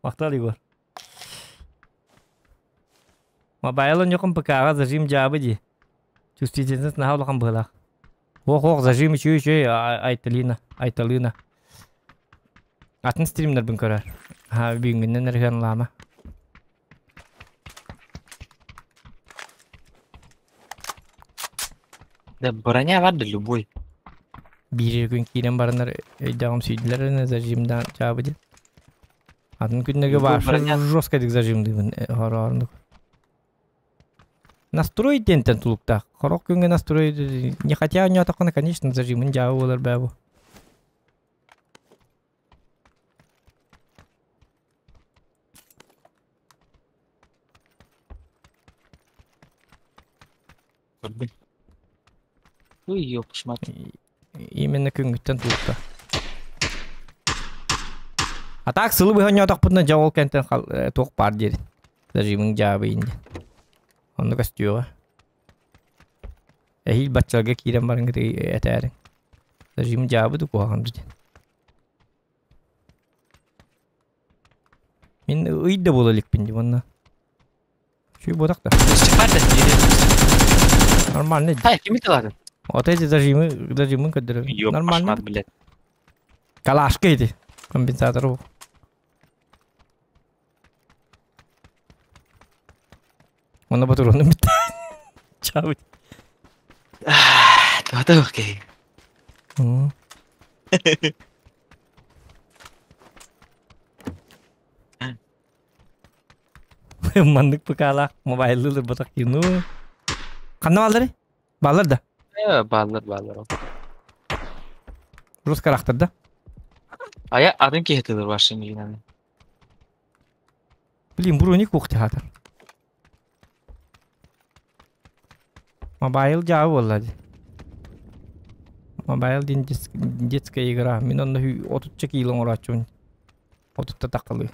Мактал Егор. Мобайлын йокын ПК-га зажим жабы ди. Чувствительность наһаа улахан быһыылаах. Ох, ох, зажим үчү үчү Айталина, Айталина. Атын стримнербин көрөр. Ха, бүгүнгүннен эрген лама. Да броня бар да любой. Биир күн киирэн бараннар өйдөөҕүм сүйдүлэр зажимдаан чаабы диэн. Атын күннэргэ вообще жесткадык зажимдыыбын хороорунук. Настрой диэнтэн тулуктаах. Хорох күҥҥэ настрой не хотя оонньоотоххуна, конечно, зажимын дьаабы буолар бээ бу. Көрдүм. Ой, ёпшмат. Именно күҥҥүттэн тулукта. А так сылы быһа оонньоотохпутуна дьэ ол кэнтэн туох баар диэрин. Зажимыҥ дьаабы инде. Онно көстүөҕэ. Эһиил баччалга киирэн барыҥ этээриҥ. Зажим дьаабы да куһаҕан диэн. Мин ый да буола иликпин дии уонна. Чүй буотах да. Нормально. Хай, кими тылатын? Вот эти зажимы, зажимы көрдөрөбүн. Нормально. блядь. Калашка ити. Компенсатор ол. Онно ботуруонум бүттэ. Чаабыт. Туһата окей. Маннык ПК-лаах мобайлы ылбатах ну. Ханна бааллары? Бааллар да? Бааллар, бааллар. Рус характер да? Ая атын киһи тылыр ваши милинаны. Блин, броник кухтяхатар. Мобайл дьаа буолла дии. Мобайл диэн детская игра. Мин онно отучча киило оҥорооччубун. Отутта таххалыы.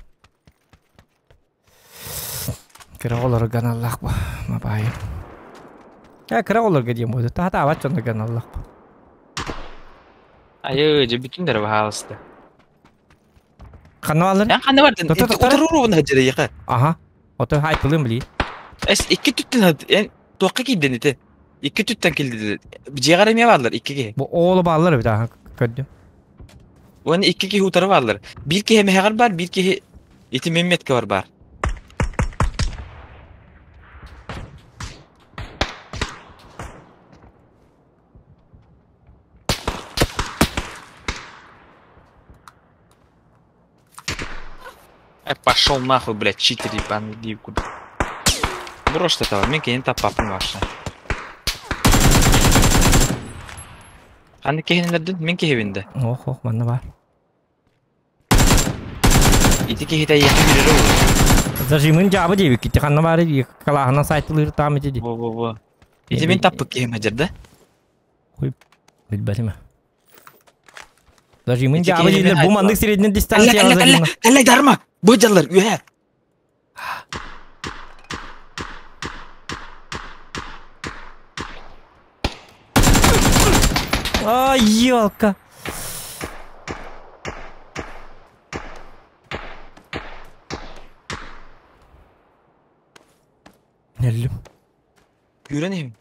Кыра оҕолорго аналлаах бу мобайл. Э, кыра оҕолорго диэн буолду. Таһатаабат дьоннорго аналлаах бу. Айы, дьэ бүтүн дэрэ баһаалыста. Ханна бааллар? Эн ханна бардын? Тота тота. Утуруруун хаджырыйха. Аха. Ото хайтылым били. Эс икки түттэн эн туохха киирдин ити? Икки түттэн килдилер. Дьиэҕэр эмиэ бааллар икки киһи. Бу оолу бааллар эбит аха көрдүм. Уонна икки киһи утары бааллар. Биир киһи эмэһэҕэр баар, биир киһи ити мемметке бар баар. Э, пошел нахуй, блядь, читер ебаный, иди куда. Брось этого, мен кенен таппаппын вообще. Ханнык киһинилэрдин мин киһибин да. Ох, ох, манна бар. Ити киһитэ эйиэхэ киирэрэ буолуо. Зажимын дьаабы диэбиккит ханна баары калааһынан сайтылыыр таам ити ди. Во во во. Ити мин таппыт киһим хадьар да? Хуй билбэтим. Зажимын Ити дьаабы киһини дииллэр бу маннык средний дистанция Кэллэ, кэллэ, кэллэ, дарма! Бу дьаллар, үһэ! Ай, елка! Өллүм. Күүрэн иһим.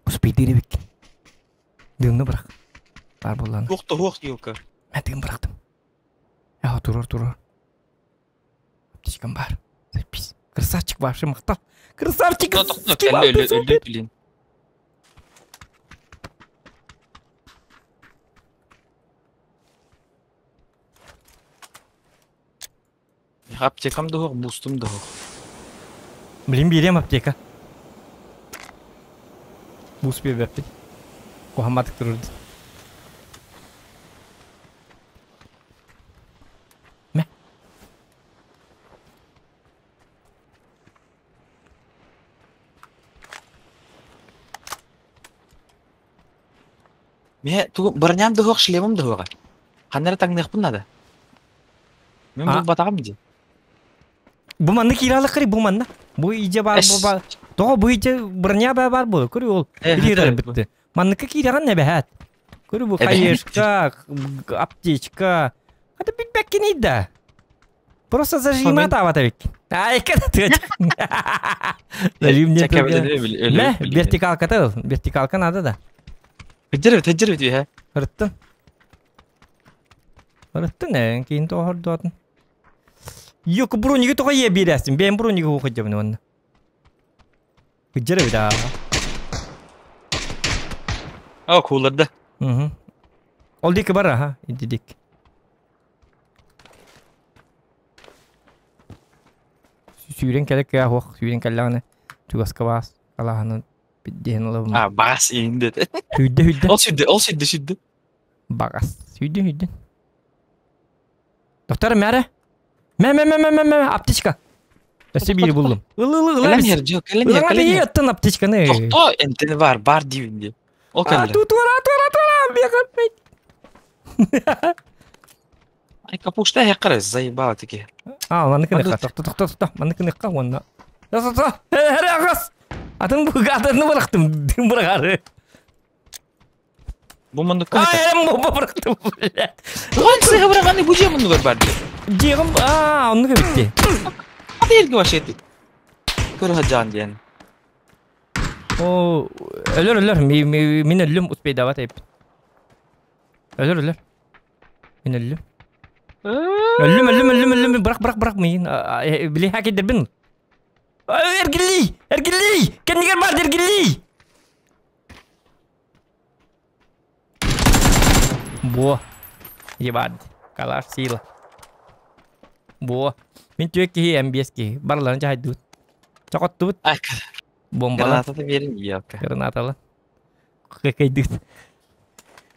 Успейдиир эбиккин. Дыымны бырах. Баар буоллаҕына. Туох да суох елка. Мэ тыын бырахтым. Ээ, турар, турар. Аптечкам баар. Запись. Красавчик вообще махтал. Красавчик! Өллө, өллө, блин. Аптекам да суох, буустум да суох. Блин, биэриэм аптека. Буус биэрбэппин. Куһамматык турурду. Мэ. Мэ тугу броням да суох, шлемым да суоҕа. Ханна эрэ таҥныахпын наада. Мин булбатаҕым дии. Бу манна киирэ алаккары бу манна. Бу идьэ баар бу баар. Тоҕо бу идьэ броня баа баар буолар. Көрү ол. Билиэр битти. Манныкка киирэҕин эбэһээт. Көрү бу хаешка, аптечка. Это билбэккиний да. Просто зажима таабат эбиккин. Айка Зажим не Мэ, вертикалка Вертикалка надо да. Хыдьыр хыдьыр үтүһэ. Ырыттын. Ырыттын ээ, киин тоҕордуотун. Йок брониги тоҕо ийэ биэрээстин? Бэйэм брониги хуохайдьабын уонна. Кыдьар эбит аа. О, кууларда. Угу. Ол диэки бар аха, иди диэки. Сүүрэн кэлэ кыа хуох, сүүрэн кэллэҕинэ чугаска баас алааһынан биддиһэн ылабын. А, баас иһин деді. Сүүрдэ сүүрдэ. Ол сүүрдэ, ол сүүрдэ сүүрдэ. Багас. Сүүрдэ сүүрдэ. Доктор мээрэ. Мэ мэ мэ мэ мэ мэ аптечка. Өссө биири буллум. Ыл ыл ыл Кэлэн иһэр дьыл, кэлэн иһэр, кэлэн иһэр. Оттон аптечканы. Тохтоо, энтини бар, бар диибин дии. Ол кэллэ. Тура тура тура бегать. Ай, капушта хеккара, заебала таки. А, манны кыныкка, тохто тохто тохто, манны кыныкка уонна. Тохто, хэ агас. Атын атын бырахтым, дым бырагары. Бу муннукка Ай, бу бырахтым, блядь. Туган сыга быраганы бу же муннугар бар ди. Дьиэҕим, аа, оннук эбитти. Аты ерге вообще эти. Көрө жан диэн. О, өлөр өлөр, мин өллүм успейдават эп. Өлөр өлөр. Мин өллүм. Өллүм өллүм өллүм өллүм бырах бырах бырах миин. Били хакедербин. Эргилли! Эргилли! Кэннигэр бар эргилли! Бо. Ебать. Калаш сила. Бо. Мин түөк киһи, М5 киһи. Барыларын чахайдыбыт. Чокоттубут. Бомбала. Граната берин иялка. Гранатала. Кэкэйдик.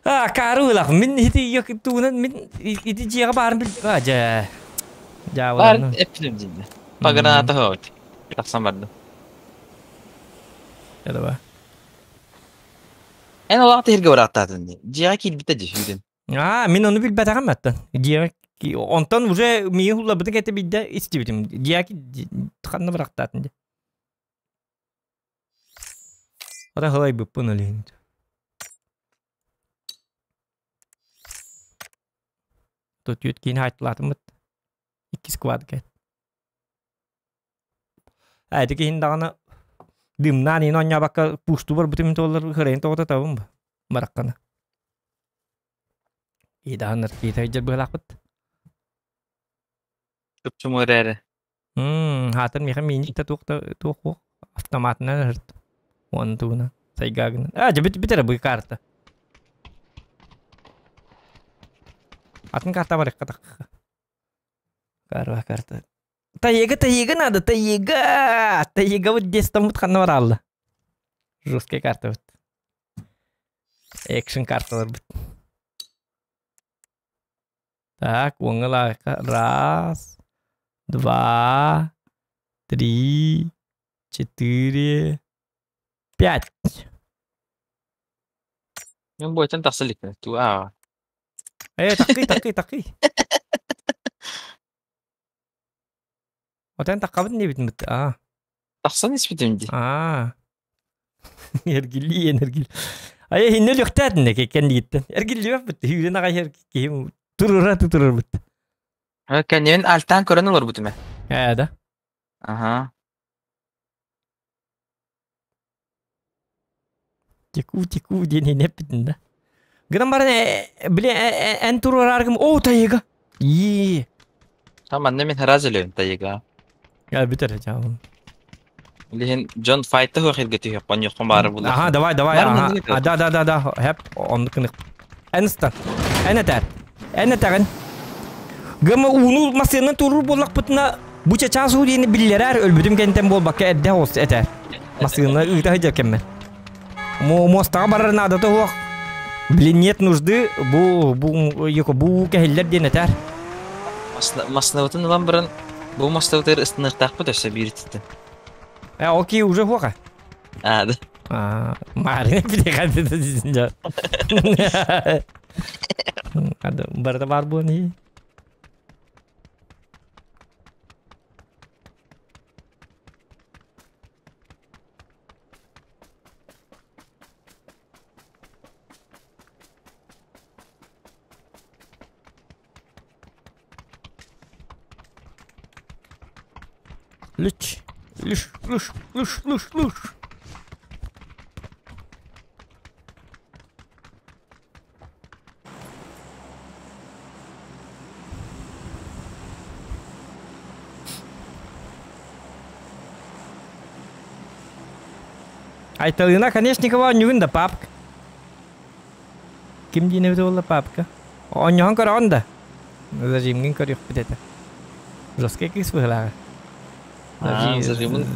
А, кары ылах. Мин ити yok туунан мин ити дьиэҕэ баарын бил. А, дьэ. Бар эппитим дьинде. Па граната хоот. Тахсан бардым. Давай. Эн олаҕа тиһиргэ барааттаатын дии. Дьиэҕэ киирбитэ дии сүүрэн. Аа, мин ону билбэтэҕим аттан. Дьиэҕэ онтон уже миигин хуллабытын кэтэ биирдэ истибитим. Дьиэҕэ ханна бырахтаатын дии. Ата хылайбыппын олиһин. Тут түөт киин хаайтылаатыммыт. Икки сквад кэт. Эти киһин даҕаны дымнаан иһин оонньообокко пустуу барбытым туоллар хырайын тоҕото табым бараххана. Идаһаннар киитэ сылдьар быһалаахпыт. Чупчумур эрэ. Хаатыр миэхэ миинник да туох да туох уох автоматынан ыһырт. Уонна тугунан сайгаагынан. А, дьэ бүт бүтэрэ бу карта. Атын карта барыахха тахха. Карва карта. Таега, таега надо, таега! Таега вот здесь там вот ханна баралла. Жесткая карта вот. Экшн карталар бит. Так, уоҥҥа Раз, два, три, четыре, пять. Мен бойтан тахса иликпин. Туу аа. Э, такый, такый, такый. Отен таккабын диэбитин бит. Аа. Тахсан испитим дии. Аа. Эргиллиэн эргил. Айа хинне өлүөхтээтин кэннигиттэн. Эргиллибэппит. Сүүрэн аҕай иһэр киһим турура тутурарбыт. Кэннибин альтаан көрөн олорбутум ээ. Ээ да. Аха. Тику тику диэн иһин эппитин да. Гынан баран били эн туруорааргым оо тайыга. Ии. Там манна мин сразу өлөбүн тайыга. Я бүтэр жаабын. Билиһин дьон файта хуох иргэ түһүөх поньоххун баара булар. Аха, давай, давай, ага. А, да, да, да, да, хэп, оннук кынык. Эн ыстан. Эн этэр. Эн этэҕин. Гыма ууну массыынан турur буоллахпытына бу чачаас уу диэни биллэрээр өлбүтүм кэнтэн буолбакка эрдэ оҕус этэр. Массыына ыыта сылдьар кэммэр. Муостаҕа барар наадата суох. Блин, нет нужды бу бу юко бу кэһиллэр диэн этэр. Массыынабытын ылан баран бу мастабытыгар ыстыныахтаахпыт өссө биир ититтэн. Э, ол ки уже хуоха. Аа, да. Аа, Марина билиэхэ Барыта баар буолан иһи. Лүч, лүш, лүш, лүш, лүш, лүш. Айталына Конечникова оонньуугун да, папка? Ким диэн эбитэ буолла папка? Оонньоһон көрөҕүн да? Зажимҥын көрүөхпүт этэ. Жесткий кыыс быһыылааҕа. А, зажимын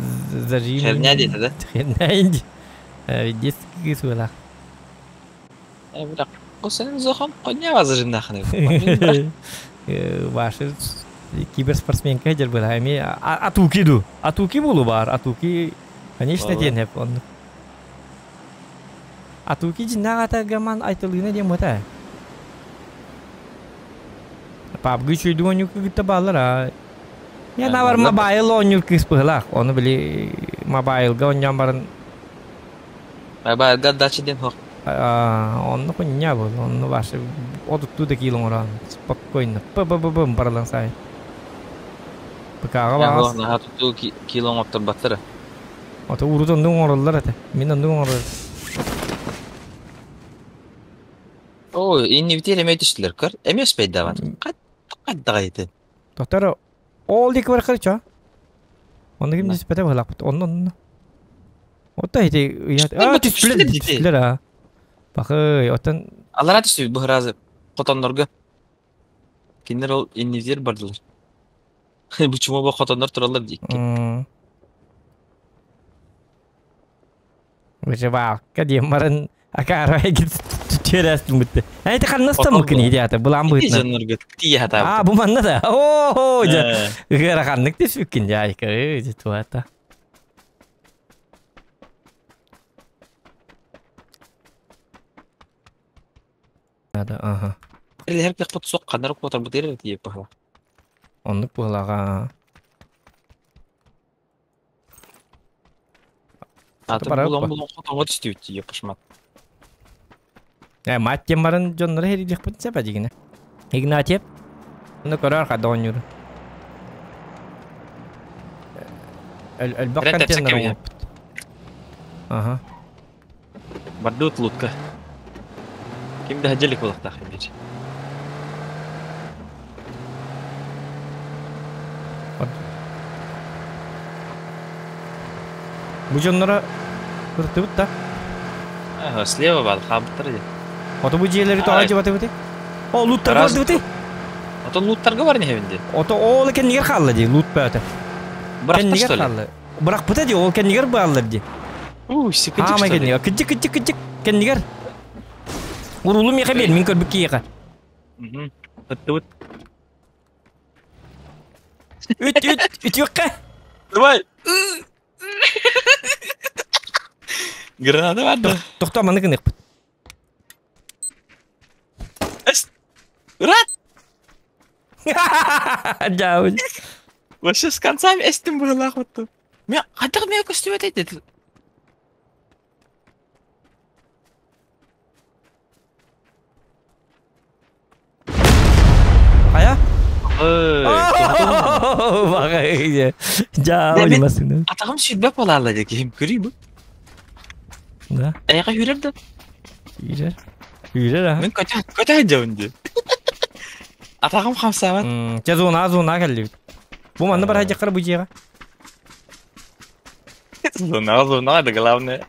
Зажим. херня диэтэ да? Херня инди. Детский кыыс быһыылаах. Э, бірақ сен зохан қоняға зажимнахын. Мен бірақ Ваши киберспортсменка дер быһа эми атуки ду. Атуки болу бар. Атуки конечно диэн хеп онну. Атуки жиннаҕата гаман айтылыына диэн бута. Пабгы чүйдү оонньуур кытта бааллар а. Я навар мобайл оонньуур кыыс быһылаах. Ону били мобайлга оонньоон баран Мобайлга дача диэн хоқ. Онно хуйня был. Онно ваши отуттуу да киил оҥорон спокойно п-п-п баралан сай. ПК-ҕа баҕас. Наһаа туттуу киил оҥотторбаттара. Ото урут оннук оҥороллор этэ. Мин оннук оҥорор. О, иннибитигэр эмиэ түстүлэр көр. Эмиэ успейдаабат. Хайдаҕай Доктор, ол диэки барахар чо. Онно ким түспэтэ быһылаахпыт. Онно онно. Оттон ити ыйат. Аа түстүлэр түстүлэр аа. Бахый, оттон Алара түстүбүт быһыразы хотоннорго. Кинилэр ол иннибитигэр бардылар. Почему бу хотоннор тураллар диикки. Выживалка диэн баран акаарай түөрээстин бүтте. Эти ханнастан кини диата булан быытна. Дьоннорго тиийэ хатаабыт. Аа бу манна да. Оо дьэ. Ыараханнык түспүккүн дьэ айка дьэ туата. Надо, ага. Илиһэр кыахпыт суох ханнары куотарбытыгар эрэ тиийэ баһыла. Оннук быһылаҕа. Атын булан булан хотоҥҥо түстүбүт тиийэ пошмат. Э, мать диэн баран дьоннору хэрийдиэхпит сөп дигинэ. Игнатьев, ну көрөр хада оонньуур. Элбэх контейнер оҥорбут. Ага. Бардыбыт лутка. Ким да дьэлик буолуохтаах биир. Бу дьонноро ыртыбыт да? Ага, слева бар, хаамтар дии. Ото бу дьиэлэри тоҕо дьыбатыбыты? О, луттарга бардыбыты? Ото луттарга бар не дии. Ото ол кэннигэр хаалла дии, лут бөөтө. Бырахта что ли? Бырахпыта дии, ол кэннигэр бааллар дии. Уу, сикидик Аамай кэннигэр. Кыдьык, кыдьык, кыдьык. Кэннигэр. Уруулу миэхэ биэр, мин көрбүт киһиэхэ. Ыттыбыт. Үт, үт, үтүөххэ. Давай. Граната бар да. Тохтоо, маны гыныахпыт. Рад! Дьаабын. Вообще с концами эстим быһылаах отту. Мен хайдах мен көстүбэт этэ? Хайа? Дьаабын масына. Атаҕым сүүрбэт буолаалла дии киһим көрүй бу. Да. Эйиэхэ үүрэр да? Үүрэр. Үүрэр аа. Мин көтө көтө сылдьабын дии. Атаҕым хамсаабат. Чэ зона зона кэллибит. Бу манна бар дьахтар бу дьиэҕэ. Зона зона это главное.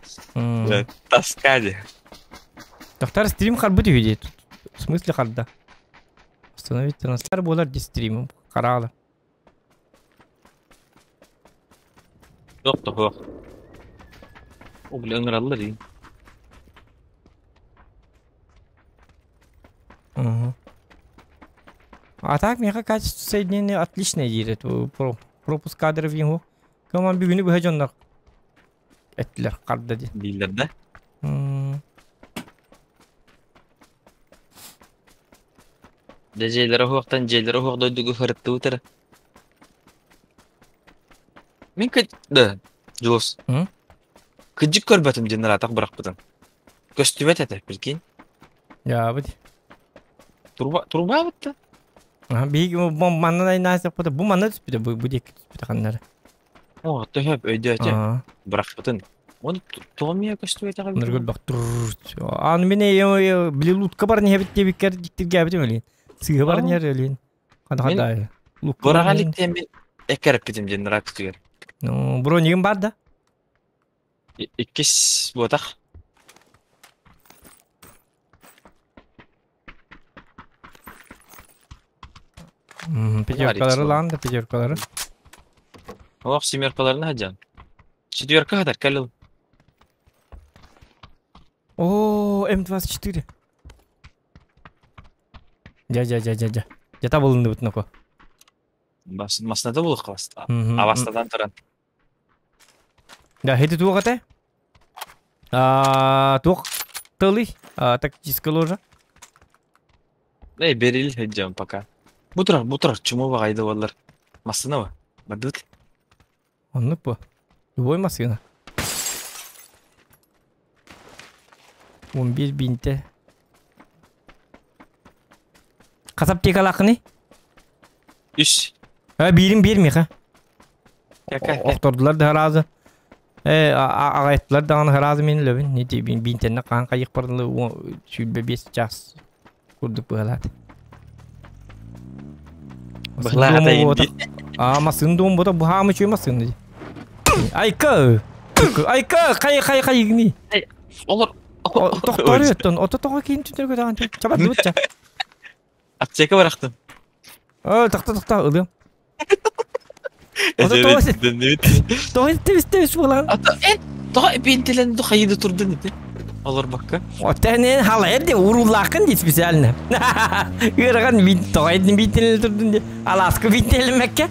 Тоска дии. Доктор стрим харбыт үһү дии. В смысле харда? Остановить трансляр буолар дии стримим. Хараала. Суох да суох. О, бля, ыҥыраллар дии. Угу. А так миэхэ качество соединения отличное диир пропуск кадров его. Кыман бүгүнү быһа дьоннор эттилэр харда диэн. Дииллэр да? Дьэ дьиэлэрэ уһуохтан дьиэлэрэ уһуох дойдуга сырыттыбыт эрэ. Мин кы... Да, Дьулус. Кыдьык көрбөтүм диэн ыраатах бырахпытым. Көстүбэт этэ, прикинь. Яабыт. Труба, трубабыт да? Биһиги манна айнаасыппыта, бу манна түспүтэ, бу бу диэки түспүтэ ханнары. О, төһөп өйдөөтө. Бырахпытын. Оны тоҕо миэ көстүбэтэҕэ Ныргыл бак Аны мен били лутка бар нехебит диэбиккэр диктиргээбитим өлин. Сыыһа бар нер өлин. Хада хада. Лукка. Быраҕа иликтиэн мен эккэреппитим диэн ыраат түгэр. Ну, бронигым бар да? Иккис буотах. Пятеркалары лаан да пятеркалары. Ох, семеркаларын хаджан. Четверка хатар кэлил. О, М24. Дя, дя, дя, дя, дя. Дя табылынды бутнако. Бас масната булук баста. Абастадан туран. Да, хети туох этэ? А, туох тылый? А, тактическая ложа. Эй, берил хеджам пока. Бу турар, бу турар, чуму багайды боллар. Массына ба? Бардыбыт. Оннук бу. Любой массына. 11 бинте. Хас аптекалааххыный? Үс. Э, биирин биир миэхэ. Охтордулар да хараазы. Э, аҕайыттылар даҕаны хараазы мин лөбүн. Нити биинтэннэ хаан хайых барылы 25 час курдук быһалаат. Быһалаата А, масын дуом бота бу хаамы чуй масын. Айка! Айка, хай хай хай игни. Олор Тохторуйуттан, ото тоҕо киин түннэр көтөҕөн чабардыбытча. Аптека барахтым. О, тохто тохто ылыам. Ото тоҕо тоҕо тибис тибис буолан. Ото эн тоҕо бинтилен ду хайыды турдун ити. Олорбакка. Оттен халайыр де уруллаахын ди специально. Ыарахан бин тоҕо бинтилен турдун ди. Аласка бинтилемекке.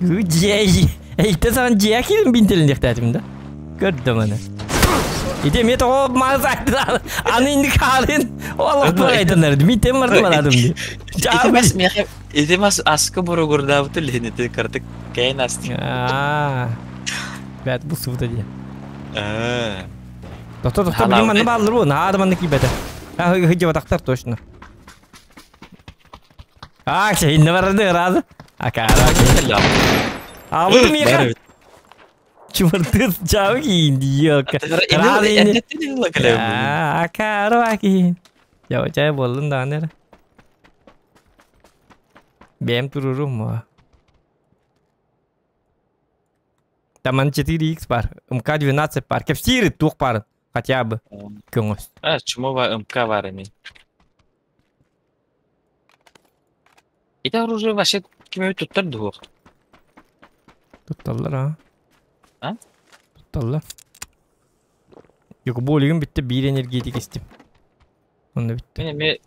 Дьиэ эйте саҕан дьиэ киирэн бинтилен диэхтээтим да. Көрдüm аны. Ити эмиэ тоҕо маас айдылар. Аны инди хаалын. Олох айтанар. Митем барды барадым ди. Ити мас миэхэ ити мас аска боругурдаабыт илин ити кырдык кэйин асты. Аа. Бэт бу субута ди. Тохто тохто билим манна бааллар бу. Наада манна киибэтэ. Хыдьыбатахтар точно. А, инне барды ыраазы. Акара. Абы миэхэ. Чувартыс чау киин диёка. Акара киин. Жау чай болдун даанер. Бэм турурум мо. Таман 4Х бар. МК-12 бар. Кепсири туох бар. Хотя бы. Көңөс. А, чмо ба МК бар эми. Ити оружие вообще ким туттар дуох. Тутталлар а. А? Тутталлар. Yok болигим битте бир энергетик истим. Онда битте. Мен эми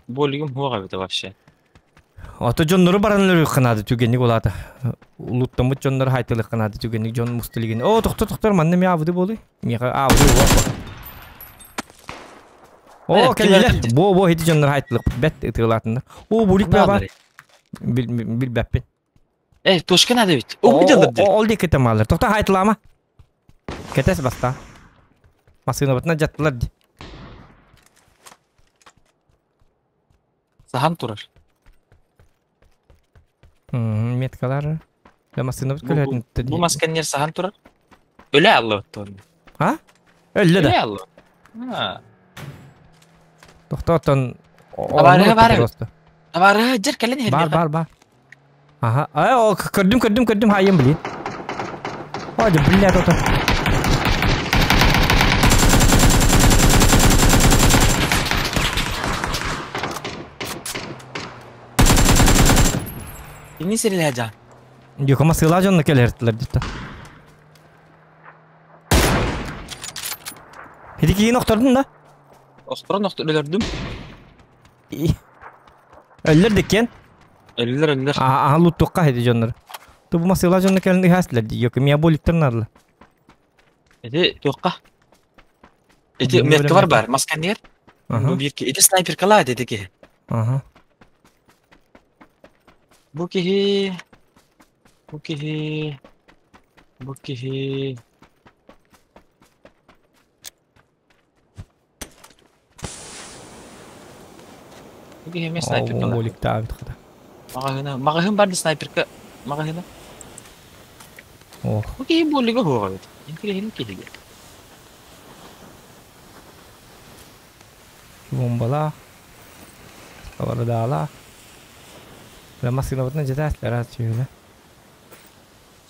болигим хуага бите вообще. Ото дьоннору баран өлөр түгенник олата. Улуттамыт дьоннору хайтылык канады түгенник дьон мустулигин. О, тохтор тохтор манна ми авды болы. Миха авды бол. О, келлер. Бо бо хити дьоннор хайтылык бет ытылатында. О, булик бар. Бил бил бәппин. Эй, тошка надо бит. О, билдер. Ол дик кетемалар. Тохта хайтылама. Кетес баста. Масына бытна жаттылар ди. Сахан турар. Меткалар. Я масына бит көлөтүн. Бу масканер сахан турар. Өлө алла оттон. А? Өллө да. Өлө алла. А. Тохтотон. Бар бар. Бар жер келен Бар бар бар. Ага. Ай, о, көрдүм көрдүм көрдүм хайым блин. Ой, блядь, ото. Кини сириле жан. Yok ama сыла жонно келерттилер дитта. Хеди кийин охтордун да? Охторон охтор өлөрдүм. Өллөр диккен. Өллөр өллөр. Аа луттукка хеди жоннор. Ту бу масыла жонно келин хастылар ди. Yok мия боликтер нарлы. Эти туокка. Эти метка бар бар, масканер. Бу бир ки. Эти снайперкала деди ки. Ага. Бу кихи. Бу кихи. Бу кихи. Бу кихи ме снайперкала. Болик та бит хата. Магахына, магахын бар снайперка. Магахына. Ох. Бу кихи болига хуга бит. Инкиле кихиге. Бомбала. Кабардаала. Ла масына бытна жетаслар аз чүйүлө.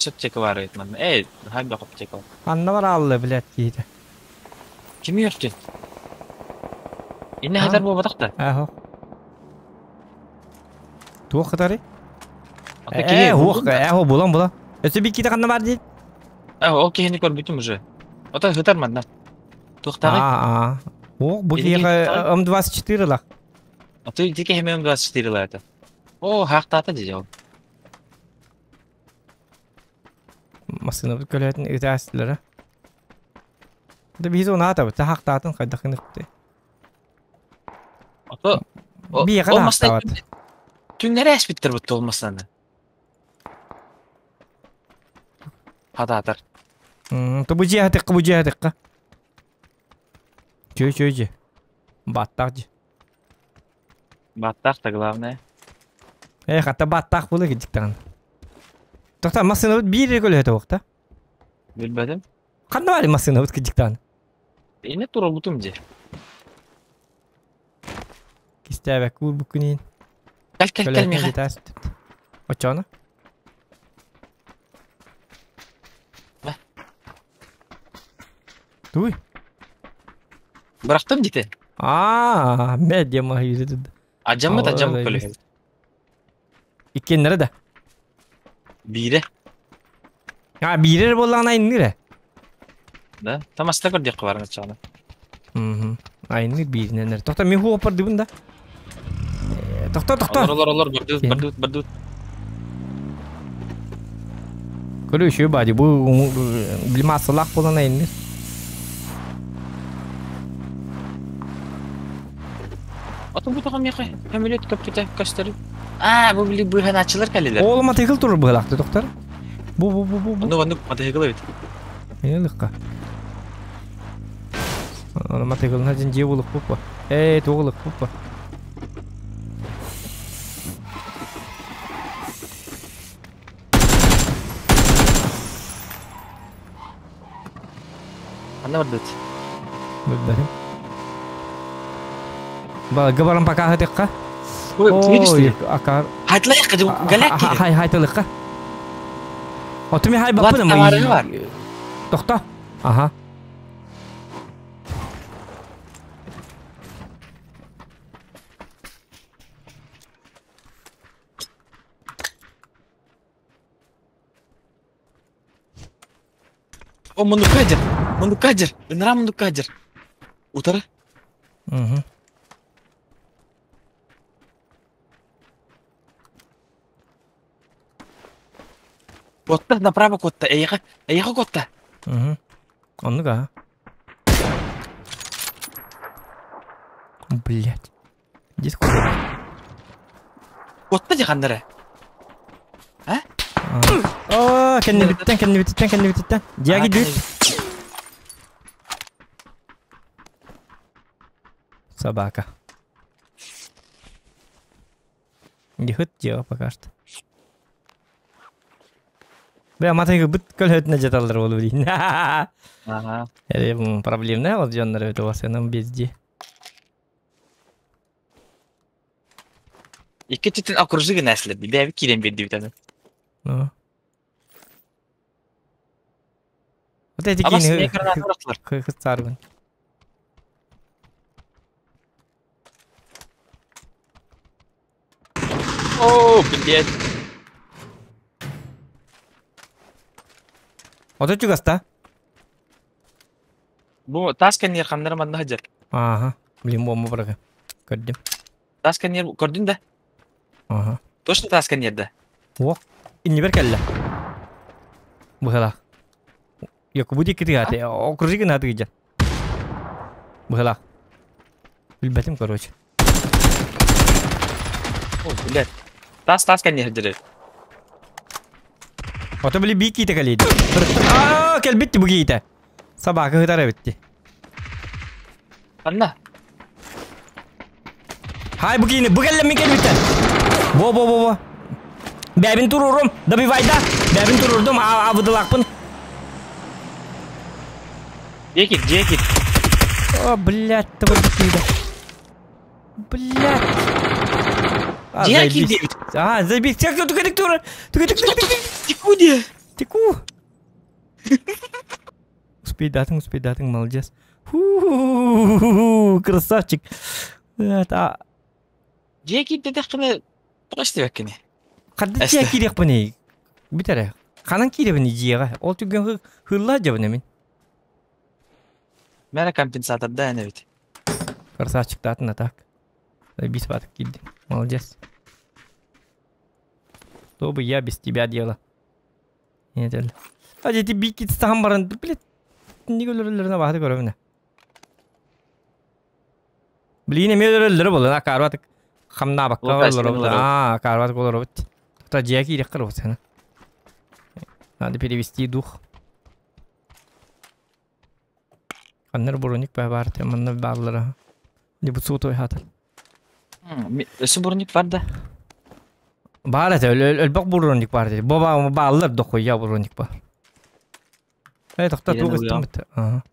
Аптека бар эбит манна. Эй, наһаа элбэх аптека бар. Ханна бараалла, блядь, киһитэ. Кими өртүн? Инне хатар буолбатах да. Аһо. Туох кытары? Ата киһи Э, булдун хуох, да. э, хо булан була. Өссө бир киһи ханна бар дии? Э, ол киһини көрбүтүм уже. Ата хытар манна. Туохтааҕый? Аа, аа. Ох, бу Ини киһи киһиэхэ туохтааҕый? М24 лах. Ата ити киһи М24 лаата. О, хаахтаата дии ол. Массыынабыт көлөһөтүн ыытаастылара. Да биһиз оны атабыт, хахтаатын хайдах гыныхпыты. Ото Биэхэ ол да массыына хахтаабат. түннэри ээспиттэр бутта ол массыынаны. Хатаатар. То бу дьиэ хатыкка, бу дьиэ хатыкка. Чөй чөй дьиэ. Баттах дьиэ. Баттах да главное. Э, хата баттах була кидиктаҕын. Тоқта массыынабыт биир эрэ көлөһөтө буохта. Билбэтим. Ханна баар массыынабыт кидиктаҕын? Инне турабытым дьиэ. Кистээбэккэ уурбуккун иһин. Кэл кэл кэл Көлөһөтүн миэхэ. дьиэтээс. Оччоҕуна? Бэ. Туй. Бырахтым дите. Аа, мэ диэн маһы турда. Адьаммыт адьаммыт көлөһөбүт. Иккиэннэрэ да. Биирэ. А, биирэ эрэ буоллаҕына айанныыр ээ. Да, тамаста көрдөххө баран аччаҕына. Мм. Айанныыр бииринэн эрэ. Тохто, мин хуоппардыбын да. Тохто, тохто. Олор, олор, олор, бардыбыт, бардыбыт, бардыбыт. Көрүү үчүгэй баadi бу били маассалаах буолан айанныыр. Атын бу тоҕо миэхэ көмүлүөт көппүтэ көстөрү. Аа, бу били быыһанааччылар кэллилэр. Ол матыгыл турар быһалаахты доктор. Бу бу бу бу бу. Оннук оннук матыгыл эбит. Ылыкка. Оны матыгылына дьин дьиэ булукпут бу. Ээ, туох ылыкпут бу. Ханна бардыт? Билбэтим. Балга баран пока хатыкка. Ой, Ой, акар. Хайтылайыққа, галак кири. Хай хайтылыкка. Отуми хай Влад баппын товарыһы бар. Тохто. Аха. О, муннукка Муннукка дьэр. Ыныраа муннукка дьэр. Утары. Угу. Куотта, направо куотта. Эйиэхэ, эйиэхэ куотта. Угу. Оннук аа. Блять. Диск Куотта дии ханна эрэ. А? Оо, кэннибиттэн, кэннибититтэн, кэннибититтэн. Дьиэги дүт. Собака. Дихыт дело пока что. Бля, матыгы быт көлөтүнэ жаталлар болу блин. Ага. Проблемная вот дьоннор это у вас нам безди. Икки түтүн окружи гына эслер. Бэби киирэн биэрдибит аны. Ну. Вот эти Абас кини экрана бырахтылар. хыцарбын. О, блядь. Ото чугаста? Бу тас кэнниэр ханнара манна сылдьар. Ага. Блин, бомба бырага. Көрдүм. Тас кэнниэр көрдүн да? Ага. Точно тас кэнниэр да? О, иннибэр кэллэ. Быһалаах. Якубу диэки тыгааты. Окружи гына тыгыдьа. Быһалаах. Билбэтим, короче. О, блядь. Тас тас кэнниэр сылдьар. Ото били бии киитэ кэлиэди. Аа, кэлбитти бу киитэ. Собака ыытар эбитти. Ханна? Хай бу киини, бу кэллэ мин кэлбиттэн. Бо бо бо бо. Бэбин турурум, добивайда. Бэбин турурдум, абыдылаахпын. Дьиэ дьиэ киир. О, блядь, твой киитэ. Блядь. А, Дьиэ киир заебись. диэбит. А, заебись. Всех, кто тугадык тура. Тугадык, тугадык. Тикуди. Тику! Успейдатың, успейдатың, молодец. Фу, красавчик. Это... Дьиэ киирдэтэххинэ тоҕо истибэккиний? Харды дьиэ киириэхпиний? Бүт эрэ. Ханан киирэбиний дьиэҕэ? Ол түгэн хылла дьабын мин. Мэра компенсатордаан эбит. Красавчиктаатын а так. Бис батык киирди. Молодец. То бы я без тебя дело. Этел. А дети бикит стахан баран, блядь, не өлөрөллөрүнэ баһаты көрөбүнэ. Блин, эмиэ өлөрөллөрө буолла, акаарбатык хамнаабакка олоробут. Аа, акаарбатык олоробут. Та дьиэ киириэххэ робот. Надо перевести дух. Ханнар броник баар, манна бааллара. Не бу суотой хатар. Өссө броник бар да? Баар этэ, өлбөх броник бар dedi. Боба бааллар дохуя броник бар. Э, тохта туох истим бит. Ага.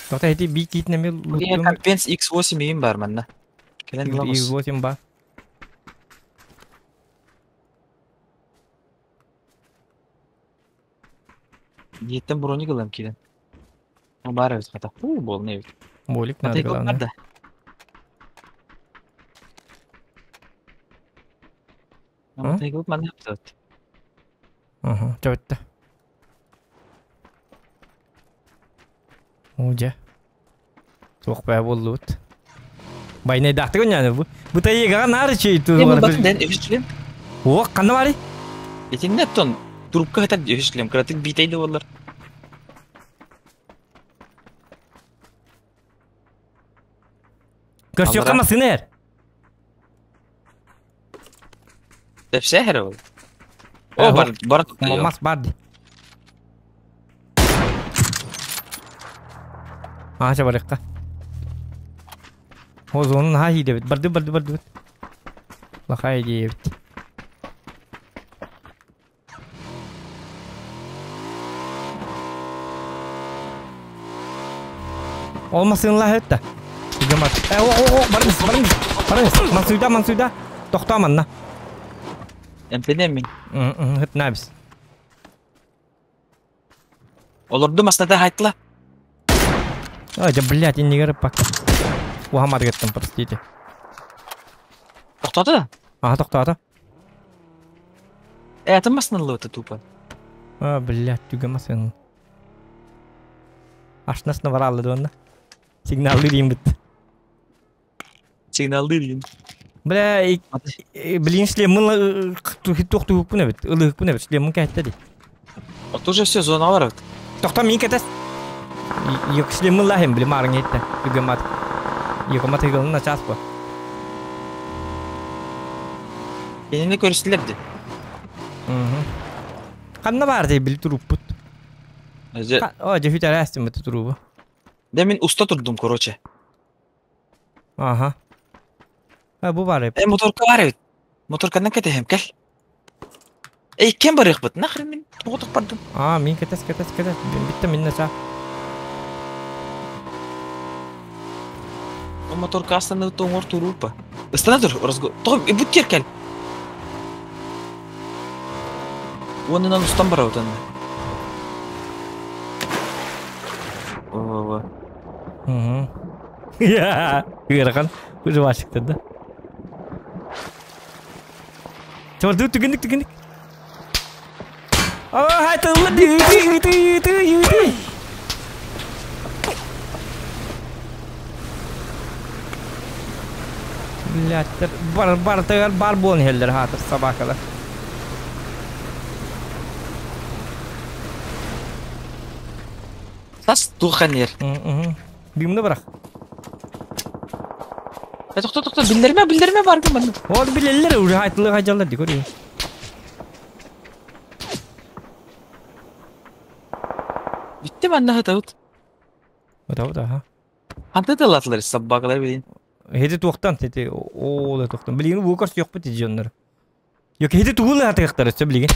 Тохта эти би китнеме луттум. Компенс X8 им бар манна. Кэлэн X8 бар. Диеттен броник ылам кирен. Бар эбит хата. Фу, болны эбит. Болик надо главное. Манна Ага, чөттө. О, дьэ. Суох баа буоллубут. Байнайдаахтык няны бу. Бу тайыгаҕа наар чей О, ханна барый? Итиннэ тон трубка хатар үһүс кыратык биитэй да буоллар. Көрсүөххэ массыына эр. Тэпсээ ол. О, бар бар мас бар ди. Ааша барыкка. О, зонун ха хидэбит. Барды барды барды. Лахай диэбит. Ол масыынла хөттө. Түгэмат. Э, о, о, о, барыңыз, барыңыз, барыңыз. Мансуйда, мансуйда. Тохтоо манна. Эмпенем мин. Хыт набис. Олорду масната хайтла. Ой, да, блядь, иннигер пак. Уһамат геттим, простите. Тохтоото да? Ага, тохтоото. Э, атын масналлы тупо. А, блядь, түгэн масын. Ашнасына баралды донна. Сигналды дейін бит. Сигналды дейін. Бля, блин, шлемын тоқту хүппүнэ бит. Ылы хүппүнэ бит. Шлемын кәйтті ди. А тоже все зона бар. Тоқта мин кәтәс. Yok шлемын лахим, блин, марың етті. Түгэн мат. Yok мат ыгылына час бу. Кенini көрүстүлер ди. Ханна бар дей били туруппут. О, же хүтэр әстим бит турубу. Да мен уста турдум, короче. Ага. А бу бар эп. Э, моторка бар эбит. Моторканан кетехем, кел. Эй, кем бар бит? Нахрен мен тоғытып бардым. А, мен кетес, кетес, кетес. Битте мен нача. О, моторка астаны тоңор турупа. Ыстана тур, разго. Тоғы, бут кер кел. Онынан устан бар аутанны. О, Угу. Я, ыарахан выживальщиктар да. Чор, түгіндік, түгіндік. О, хайтылы, ты, ты, ты, ты, ты. Блядь, бар, бар, тыгар, бар болын хеллер хатыр собакалар. Тас туханер. Бимны бырақ. Э, тохто, тохто, билдерме, билдерме бар ким Ол билелер уже хайтылы хажалар ди көрү. Битти манна хатабыт. Отабыт, аха. Ханты талатлар собакалар билин. Хети туохтан, хети о да туохтан. Билигин бу көрс yok бит жоннор. Yok хети тугулы хатыктар өссө билигин.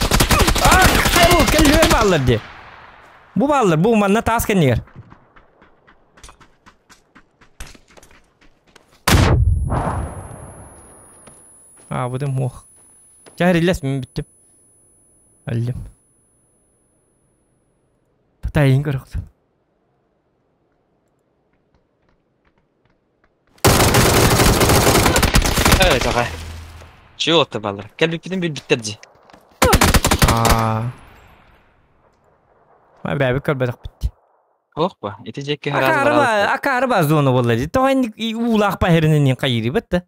А, хайру, келлер баллар ди. Бу баллар, бу манна тас кеннер. А, бу да мох. Чахриллес мен биттим. Аллым. Тайын көрөхтүм. Э, тоҕо. Чего ты балар? Кэлбиппитин билбиттэр дии. Аа. Ма бэби көрбөтөхпүт. Ох ба, ити дьэкки Акаарыба, акаарыба зона буолла дии. Тоҕо инник уулаах паһеринин хайырыбыт да.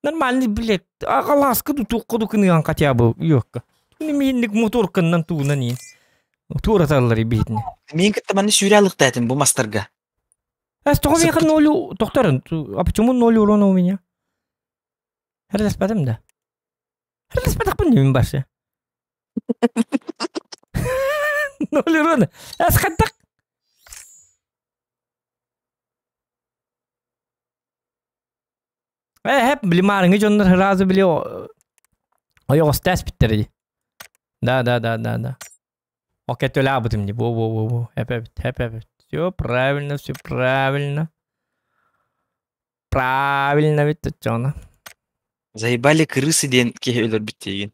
Нормальный, блядь, агаласка ду туохха кыныган хотя бы юокка. Миинник моторканнан туунан иин. Туораталлар биһитини. Мин кытта манна сүүрэ алыктаатым бу мастарга. Эс тоҕо миэхэ ноль тохторун? А почему ноль урона у меня? Херлеспатым да. Херлеспатахпын димин башы. Ноль урона. Эс хаттак. Э, хеп, били маарыҥы дьоннор сразу били ойоҕосто эспиттэр дии. Да, да, да, да, да. Окей, төлөөбүтүм дии. Во, во, во, во. Хеп эбит, хеп эбит. Все правильно, все правильно. Правильно бит оччоҕуна. Заебали крысы диэн киһи өлөрбүт диигин.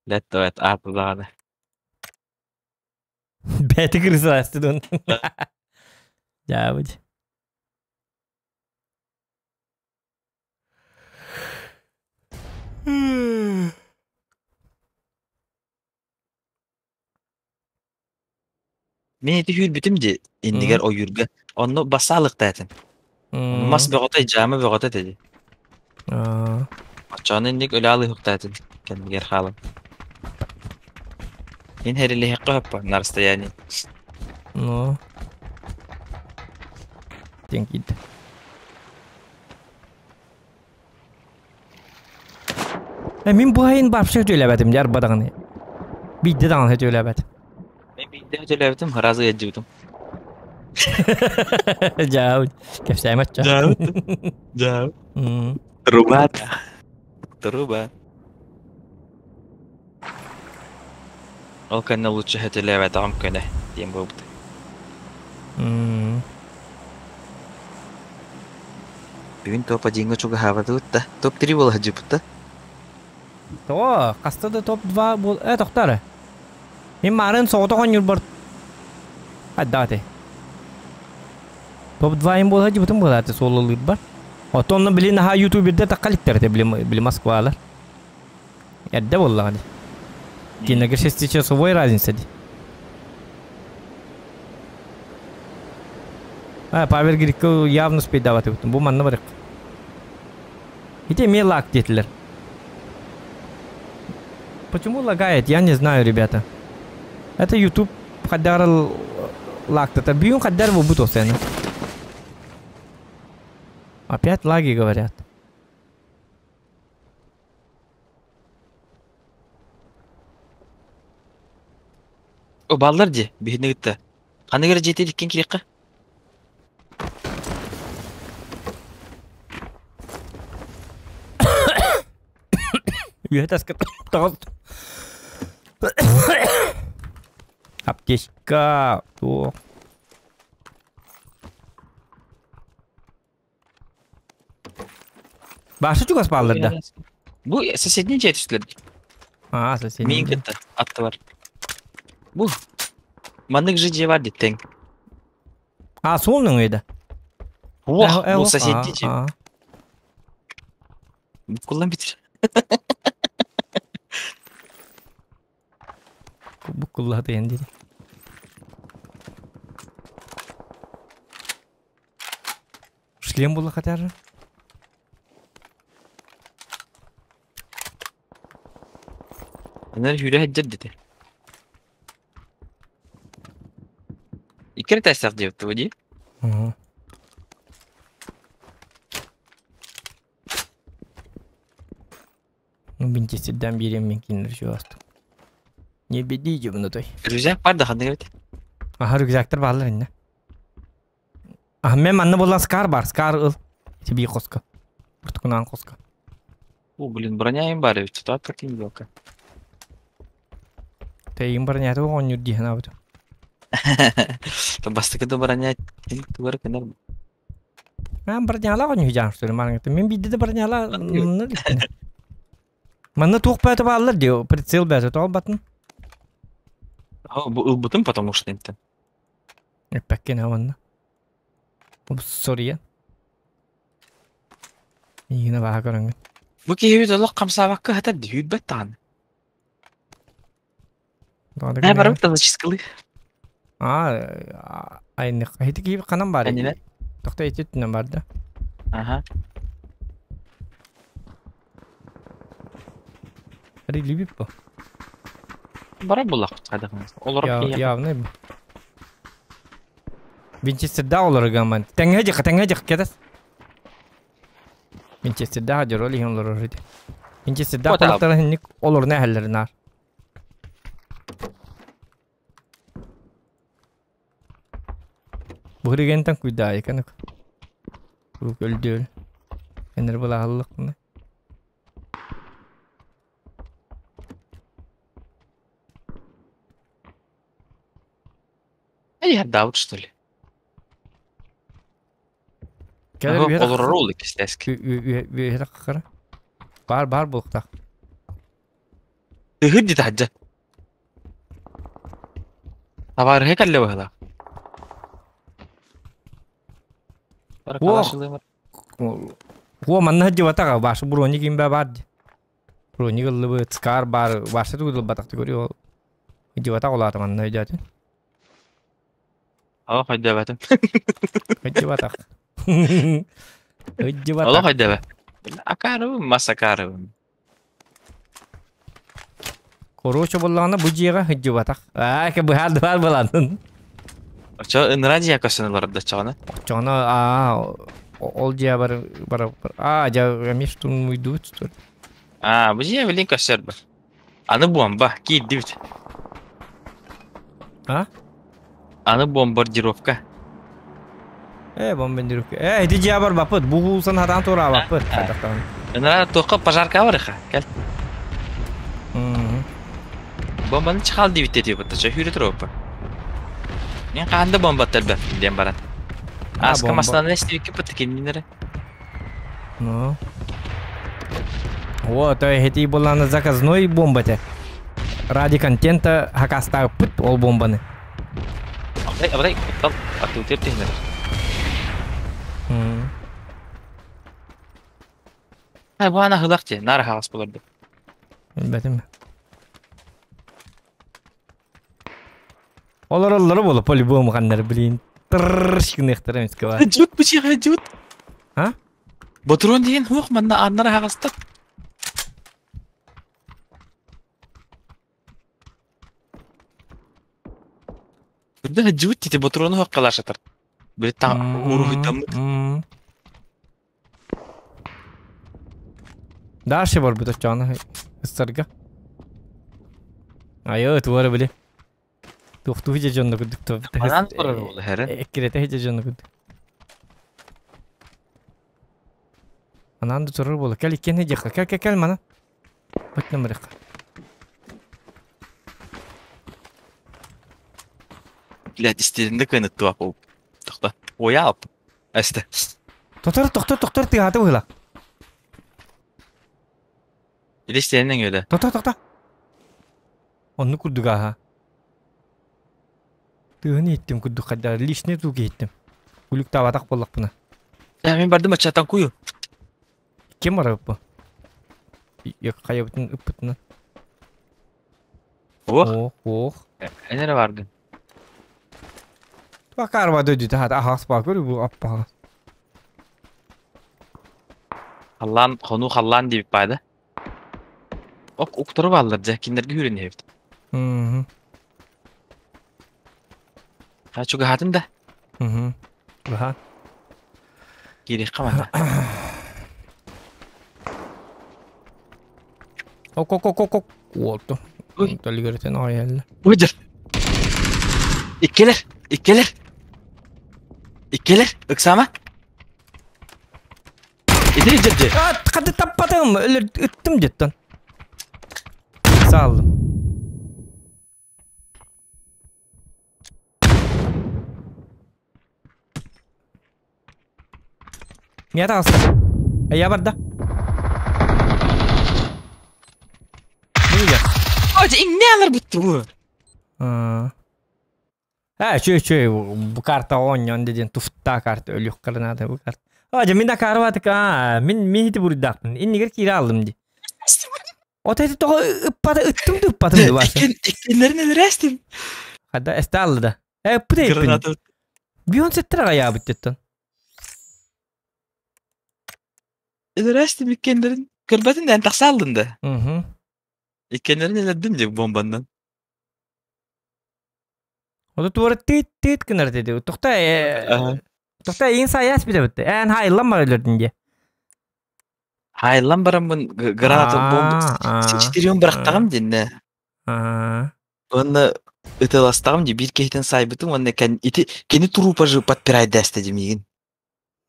Лет давай ааты даҕаны. Бэти крыса дун. Дьаабыт. Мин ити үүрбүтүм дии иннигэр ойуурга. Онно бассаалыктаатым. Мас бөҕөтө, дьаама бөҕөтө этэ дии. Оччоҕуна инник өлө алыһыктаатым кэннигэр хаалан. Мин хэрилиһэххэ хөппө на расстоянии. Ну. Диэн киирдэ. Э, мин бу айын вообще төлөөбөтүм дьар бадаҕаны. Биирдэ даҕаны төлөөбөт. Мен биирдэ төлөөбүтүм, разы ыалдьыбытым. Дьаа, кэпсээмэт Дьаа. Дьаа. Труба. Труба. Ол кэннэ лучше сөтөлөөбөтөҕүм көнө диэн буолбута. Бүгүн топ одиҥҥа чугаһаабатыбыт да, топ три буола сылдьыбыт да. Тоҕо? Хаста да топ 2 буол... Э, тохтоо эрэ. Мин маарын соҕотох оонньуурбар... Хайдах этэй? Топ 2 им буола сылдьыбытым буолааты суолалыырбар. Оттон онно били наһаа ютубердэр тахха иликтэр этэ били, били Москвалар. Эрдэ буоллаҕа дии. Кинилэргэ шестичасовой разница дии. А, Павел Грикко явно успейдаабатыбытын. Бу манна барык. Ити эмиэ лак диэтилэр. Почему лагает, я не знаю, ребята. Это YouTube хаддар лактата. Бүйүн хаддар буолбут осены. Опять лаги говорят. О, баллар дии, биһини кытта. Ханнык эрэ дьиэтигэр иккиэн киириэххэ. Үөһэ таска тоҕус. Аптечка. Туох. Башы чугас бааллар да? Бу соседний дьиэ түстүлэр. Аа, соседний Миин кытта аттылар. Бу маннык же дьиэ бар диттең. А, суол нөҥүө да? Ох, бу соседний дьиэ. Буккуллан бүтүр. Буккулла тыйан дири. Шлем була хотя же. Анар хүрэ сылдьар дите. Икки эрэ тээстээх диэбит дии. Угу. Ну, бинтистерден биэриэм мин кинилэр чугастык. Не беди дьубнутой. Рюкзак бар да ханнык эбит? Аха рюкзактар бааллар иннэ. А мен манна буолан скар бар, скар ыл. Ити бии хоско. Буртукунаан хоско. О, блин, броня им бар эбит, тутаат прикинь белка. Тэйин бронята оҕонньур дии санаабытым. Бастакы да броня тугар кынар. Мен бронялаах оонньуу дьаан что ли маныгыта. Мин биирдэ да броняла манна Манна туох бөтө бааллар дии, прицел бөтө тоҕо батын. Бу ылбытым потому что интен. Эппэккин уонна. Соруйан. Миигин абааһы көрөҥҥүн. Бу киһибит олох хамсаабакка сытар дии, сүүрбэт даҕаны. Ээ, барыбыт талачыскалыы. Аа, айнык. Ити киһи ханан бар? Кэннинэн. Тохто ити өттүнэн бар да. Аха. Релибип бу. Барар буллахпыт хайдах Олорор киһиэхэ. Явно бу. Винчестерда олорор Тэҥҥэ дьиха, тэҥҥэ дьиха кэтэс. Винчестердаах дьоро иһин олорор ити. Винчестердаах кулактара хинник олоруна эһэллэр наар. Бу регентен куйдаайы канык. Курук өлдөөл. Энер былаһаллык. Эй, отдал, что ли? Олорор ол иккистэск. Үөһэ хара. Бар бар булуктах. Тыһыр дии таһырдьа. Табаарыһы кэллэ быһыылаах. О, манна сылдьыбатаҕа, башы броник имбэ бар дии. Броник ыллыбыт, скар бар, башы тугу ылбатах көрү ол. Сылдьыбатах улаата манна өйдөөтүн. Олох өйдөөбөтүм. Сылдьыбатах. Сылдьыбатах. Олох өйдөөбөт. Акаарыбын, мас акаарыбын. Короче буоллаҕына бу дьиэҕэ сылдьыбатах. Аа, быһаар быһаар былаанын. Очо ыныраа дьиэ көстөн олорор да оччоҕуна. Оччоҕуна аа ол дьиэ бар бар аа дьэ эмиэ штурмуйдубут что ли? Аа, бу дьиэ билин көстөр бар. Аны бомба киирдибит. А? Аны бомбардировка. Э, бомбардировка. Э, ити дьиэ бар баппыт. Бу уулсан хатаан туораабаппыт. Ыныраа туохха пожарка барыха. Кэл. Бомбаны чахал диэбит диэбит чэ хүүрэ туруоппа. Мен хаанда бомбаттар бэппин диэн баран. Ааска масланы эстибикки пытты кинилери. Ну. Вот, эти была на заказной бомбате. Ради контента хакастааппыт ол бомбаны. Абырай, абырай, куттал, атыытыр тиһинэр. Ай, бу ана хылах дии, наар хаҕас буларды. Билбэтим. Олороллоро буолла по-любому ханнар, блин. Трррш гыныахтара эмискэ баар. Жут бу сиэхэ жут. А? Ботурон диэн хуох манна ааннара аһаҕастар. Үрдэ жут тити ботурону хуохкалаашатар. Били таң уруһуйдаммыт. Дальше барбыт оччоҕуна ыстарга. Айыы туора били. Туохтуу дьэ дьонно курдук Манан турар буолла хэрэн. Эккирэтэ дьэ дьонно курдук. Анаан да турар буолла. Кэл иккиэн диэххэ. Кэл кэл кэл мана. Баччан барыахха. Блядь, истиэнэ кыаныттыа ол. Тохто. Уйаап. Эстэ. Тохтор тохтор тохтор тыаһаата быһыылаах. Или истиэнэ өҥүөлэ. Тохто тохто. Оннук курдук ааһа. Тыаһын иһиттим курдук хайдах лишний звук иһиттим. Күлүктаабатах буоллахпына. Э, мин бардым аччаттан кую. Ким барабыт бу? Хайабытын ыппытынан. Ох. Ох, ох. Эн эрэ бааргын. Туакарва дойдута хата аһаҕас баа көрү бу аппаҕас. Халлаан, хонуу халлаан диэбит баада. Ок, уктары бааллар дьэ, кинилэргэ үүрэн иһэбит. Мгм. Ha, чугаһаатын да? Мгм. Баха. Киириэххэ манна. Ок, ок, ок, ок, ок. Уолту. Ой. Төлүгөрүтэн ойелле. Выдер. Иккилэр, иккилэр. Иккилэр, ыксаама. Ити дьэ. А, хады таппатым, өлөр ыттым деттен. Сааллым. Мия таҕыста. Эйя барда. Буйа. Ой, иҥнэ алар бутту. А, чөй чөй, бу карта оонньоон диэн туфта карта өлүөххэ наада бу карта. А, дьэ мин да карватык аа, мин мин ити буруйдаахпын. Иннигэр киирэ аллым ди. Ото ити тоҕо ыппата ыттым да ыппатым да бааса. Иккеннерин өлөрөөстүм. Хада эстэ аллы да. Э, ыппыт эппин. Граната Бион сеттер аҕайаабыт диттон. Өлөрөөстүм иккеннерин. Көрбөтүн да эн тахса алдын да. Мгм. Иккеннерин өлөрдүм диye бомбаннан. Ото туора тыт тыт гынар деди. Тохта тохта иин саяс билебит. Эн хайлан бар өлөрдүн дие. Хайлан бараммын граната бомба четырем бырахтаҕым динне. Уонна ытыластаҕым дии биир киһитин саайбытым уонна кэн ити кини трупажы подпирайдаста дии миигин.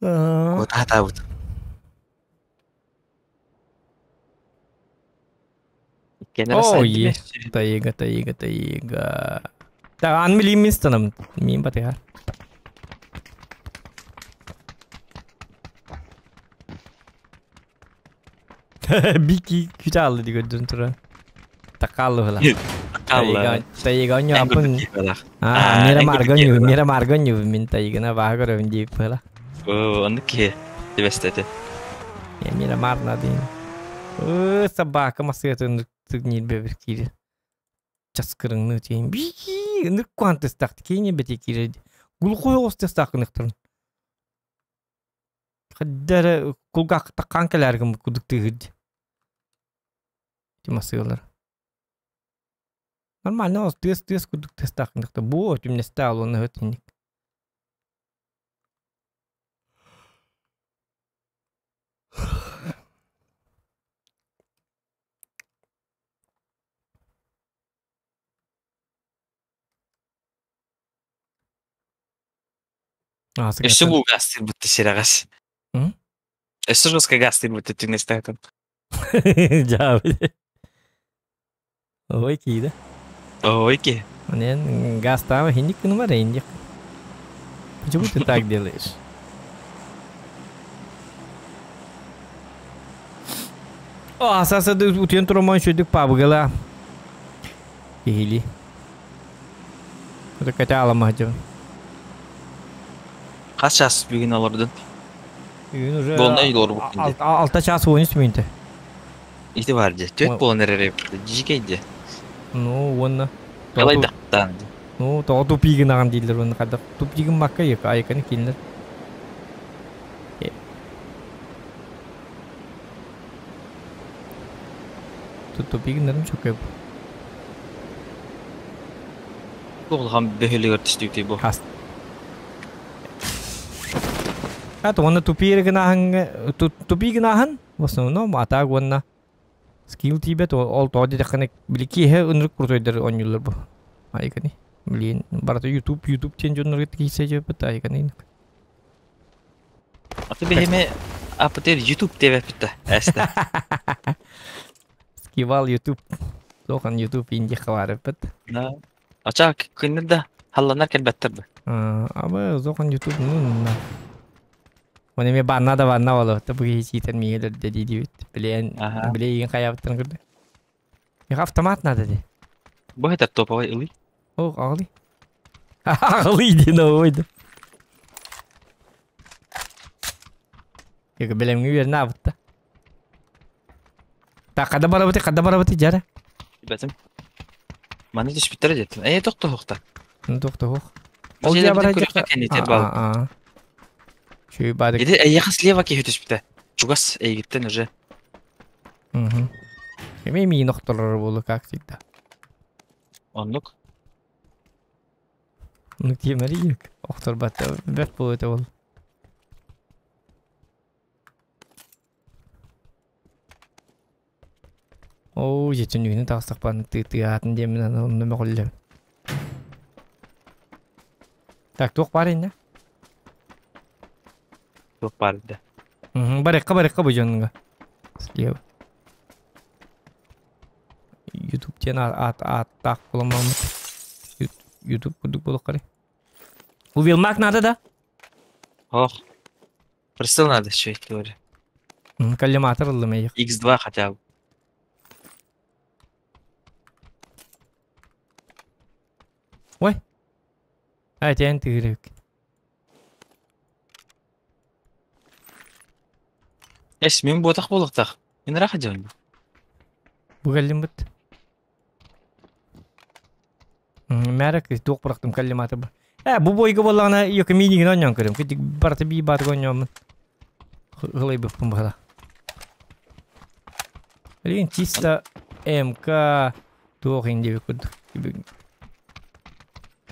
Вот хатаабыт. О, е. Таига, таига, таига. Так, ан милимин станам. Мин батыгар. Бики күтэ алды ди көрдүн тура. Такаллы хыла. Такаллы. Таига онню апын. А, мира маргоню, мира маргоню мин таигана баха көрөбүн дип хыла. Оо, оннук киһи түбэстэ Мира марна дейин. Ыы, собака масыатын тыгнир бебир киири. Часкырыңны тиин. Бии, ыныр куантыстак киини бeti киири. Гулхой остыстак ыныктырын. Хаддара кулгак таккан кэлэргим кудук тыгырд. Тимасыылар. Нормально ол тыас тыас кудук тыастаах ыныктыр. Бу түмнесте алуны хөтинник. Өссө бу гастыр бутта сирэҕэс. Өссө жестко гастыр бутта түҥнэстээтим. Жаабы. Ой кииде. Ой ки. Онен гастаама хинник гынымар эйндик. Почему ты так делаешь? О, асасады утуйан тураман шөдүк пабыгала. Киһили. Это катя аламаһдьым. Хас час бүгүн олордун? Бүгүн уже Болнай олорбут инде. 6 час 13 мүнөтэ. Ити бар дии. Түөрт буолан эрэр дьиикэй Ну, уонна. Алайдахтаан. Ну, тоҕо тупигын дииллэр уонна хайдах тупигын макка айканы кинилэр. Тупигыннарым чөкөп. Улахан бөһүлүгэр түстүктүй бу. Хас. А то уонна тупигын тупигын ахан в основном атаак уонна скилл тиибэт ол тоҕо диэтэххинэ били киэһэ ынырык крутойдар оонньууллар бу. Айканы. Блин, барыта YouTube, YouTube диэн дьоннорго киирсэ дьиэппит айканы. Аты биһиме апытыр YouTube диэбэппит да эстэ. Скивал YouTube. Тохан YouTube инди хабарыппыт. Да. Ача күннер да халланар кэлбэттэр бы. Аба зохан YouTube ну на. Оны ме банна да банна боло. Та бу хиситен миелер деди дибит. Билен билеген каябыттан көрдү. Меха автомат надо ди. Бу это топовый ылый. О, ағылый. Ағылый ден ойды. Екі білемге берін абытты. Та қада барабыты, қада барабыты жара. Бәтім. Маны түспүттэр деттим. Э, тохто хохта. Ну, тохто хох. Ол жа бара жакка. Чүй бадык. Иди эйяха слева киһи түспүтэ. Чугас эйгиттен уже. Угу. Эми миин охторор болу, как всегда. Оннук. Ну темери охтор батта бэт болу это бол. Оо, жетин үйүнө тагыстакпан тыатын демин аны онно мөҕүллэм. Так, туох бар инне? Туох бар да. Барекка барекка бу дьонунга. Слева. YouTube диэн аат ааттаах буламаммыт. YouTube курдук буолуох Увилмак надо, да? Ох. Прицел надо еще, говорю. Коллиматор ыллым эйих. X2 хотя бы. Ой. Ай, тен тыырык. Эс, мин буотах буолуохтаах. Мин ыраах дьон. Бу кэллим быт. Мээрэ туох бырахтым кэллим аты. Э, бу бойга буоллаҕына йока минигин оонньоон көрүм. Китик барыта бии баатык оонньооммун. Ылайбыппын быһала. Билигин чисто МК туох индиэбит курдук.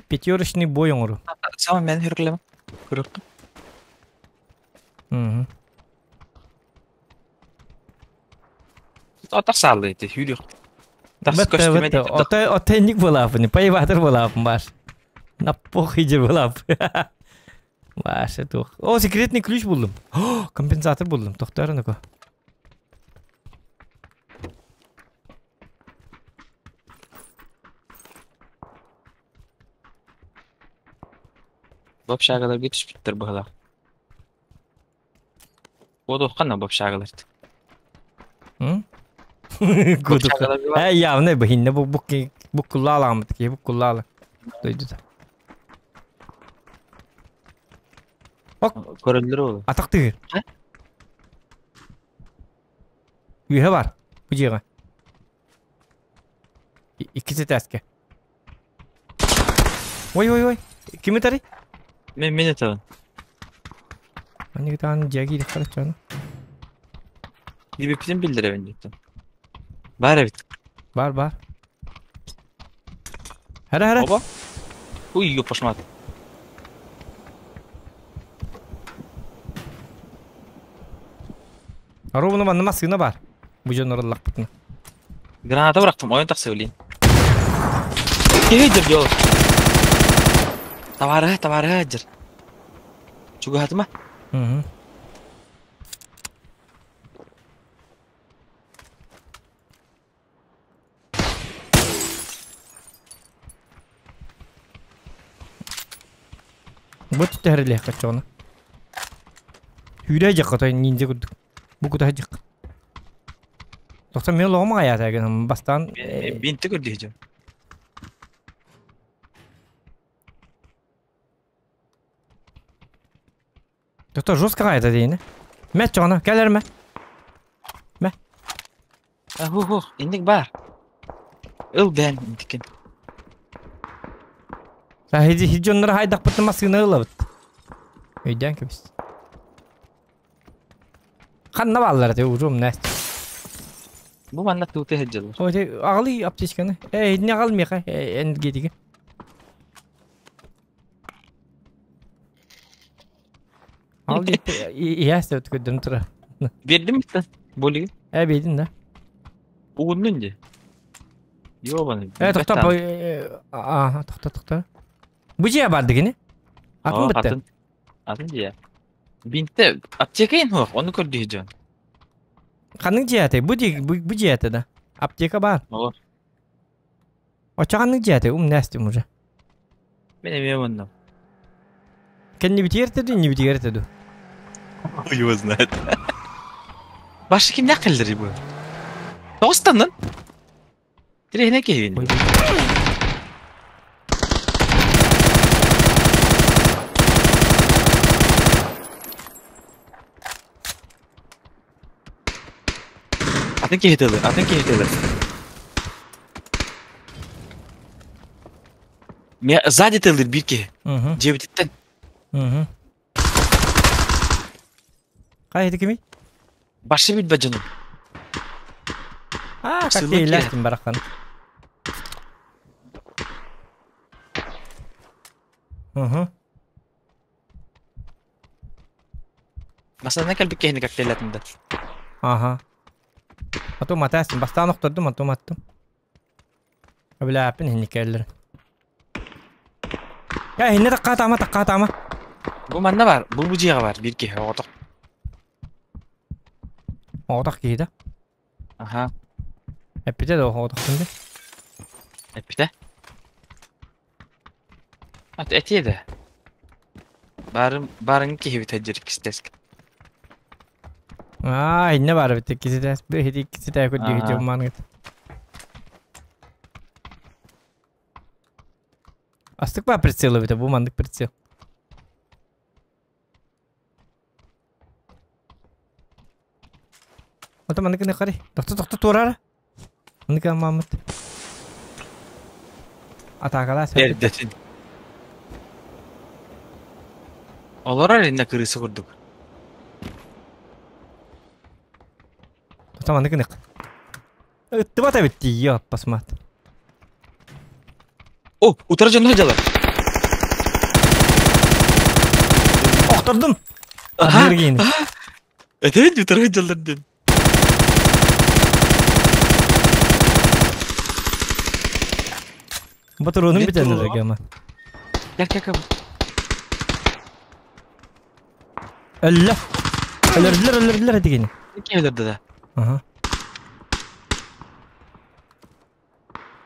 Пятерочный бой оҥору. Сама мен хүрглем. Көрөккө. Мгм. Атах сааллы ити хүрүөх. Тас Бэтте, көстүмэ бэтте. Отой, отой ник булаапын, пайбатыр булаапын баш. На похуй же булаап. Баш, туох. О, секретный ключ булдум. О, компенсатор булдум. Тохтор ну-ка. Бу общагаларга түспүттэр быһалаах. Буодуохха бу общагалар. М? Кудуха. Э, явно быһинне бу бу бу куллааламыт ки бу куллаала. Дойдута. Ок. Көрөллөр ол. Атах тыгыр. Үһэ бар. Бу дьиэҕэ. Иккис этээскэ. Ой, ой, ой. Ким этэрий? Мен мен этабын. Маннык даҕаны дьиэ киириэххэ чону. Дибиппитин биллэрэбин диэттэн. Баар эбит. Бар, бар. Хара, хара. Оба. Уй, ёпашмат. Ровно манна массыына бар. Бу дьон ороллахпытына. Граната бырахтым, ойон тахса билин. Киһи дьэр дьол. Табаарыһа, табаарыһа дьэр. Чугаһатыма. Угу. Бу түһэрилиэххэ чоҕуна. Үүрэ дьахха той ниндзя курдук. Бу кутаһа дьахха. Тохтон мен лоҕум аҕайаата гынан бастаан Бинти көрдүһү Доктор жестко аҕайата дейини. Мэ чоҕуна кэлэр мэ. Мэ. Ху ху инник бар. Ыл бэн интикин. Хиди хиджоннор хайдахпытын массыына ылабыт. Өйдөөн кэбис. Ханна бааллар те уже умнас. Бу манна тууту сылдьаллар. Ой, те аҕалый аптечканы. Э, не аҕал миэхэ, энергетиги. Ал диэт, иһээс деп көрдөрөн тура. Биэрдим да болиги. Э, биэрдин да. Угуннун дии. Ёбаный. Э, тохто, аа, тохто, тохто. Бу дьиэ бар дигини? Атын бытты. Атын. Атын дьиэ. Бинтэ аптека ин хуох, ону көрдүһү дьон. Ханнык дьиэ этэй? Бу дьиэ бу дьиэ этэ да. Аптека бар. О. Оччо ханнык дьиэ этэй? Умнастым уже. Мен эмиэ муннум. Кэннибитигэр этэ дуу, иннибитигэр этэ дуу? Хуй его знает. Башы кимнээх кэллэрий бу? Тоҕустаннын. Тириһинэ киһибин. Атын киһи тылы, атын киһи тылы. Ме сзади тылыр биир киһи. Дьиэбититтэн. Хайа кимий? Башы билбэт дьонум. А, как илээхтин барахсан. Угу. Масана кэлбит киһини коктейлятын да. Ага. А то матаастын, бастаан охтордум, а то маттым. Билээппин иһинникээллэр. Я иһинне таккаатаама, таккаатаама. Бу манна бар, бу бу дьиэҕэ бар, биир киһи оҕотох. Оҕотох киһи да? Аха. Эппитэ да оҕотохтун да? Эппитэ. Ат этиэ да. Баарым баарыҥ киһибит сылдьар иккистэск. Аа, иннэ баар эбит иккиситэс. Бэһити иккиситэ көрдүү дьоммааныгыт. Астык ба прицел эбитэ, бу маннык прицел. Ото маннык гына қарай. Тохто тохто туорара. Маннык аммаммыт. Атаакалаа сөп. Эрдэтин. Олорор иннэ кырыса курдук. Ото маннык гынык. Ыттыбат эбит дии, аппасмат. О, утары дьонно дьалар. Охтордум. Ага. Этэн утары дьаллар дин. Батыруунун бүтэн эрэ Кэл кэл кэл. Өллө. Өлөрдүлэр өлөрдүлэр этигини. Ким өлөрдө да? Аха.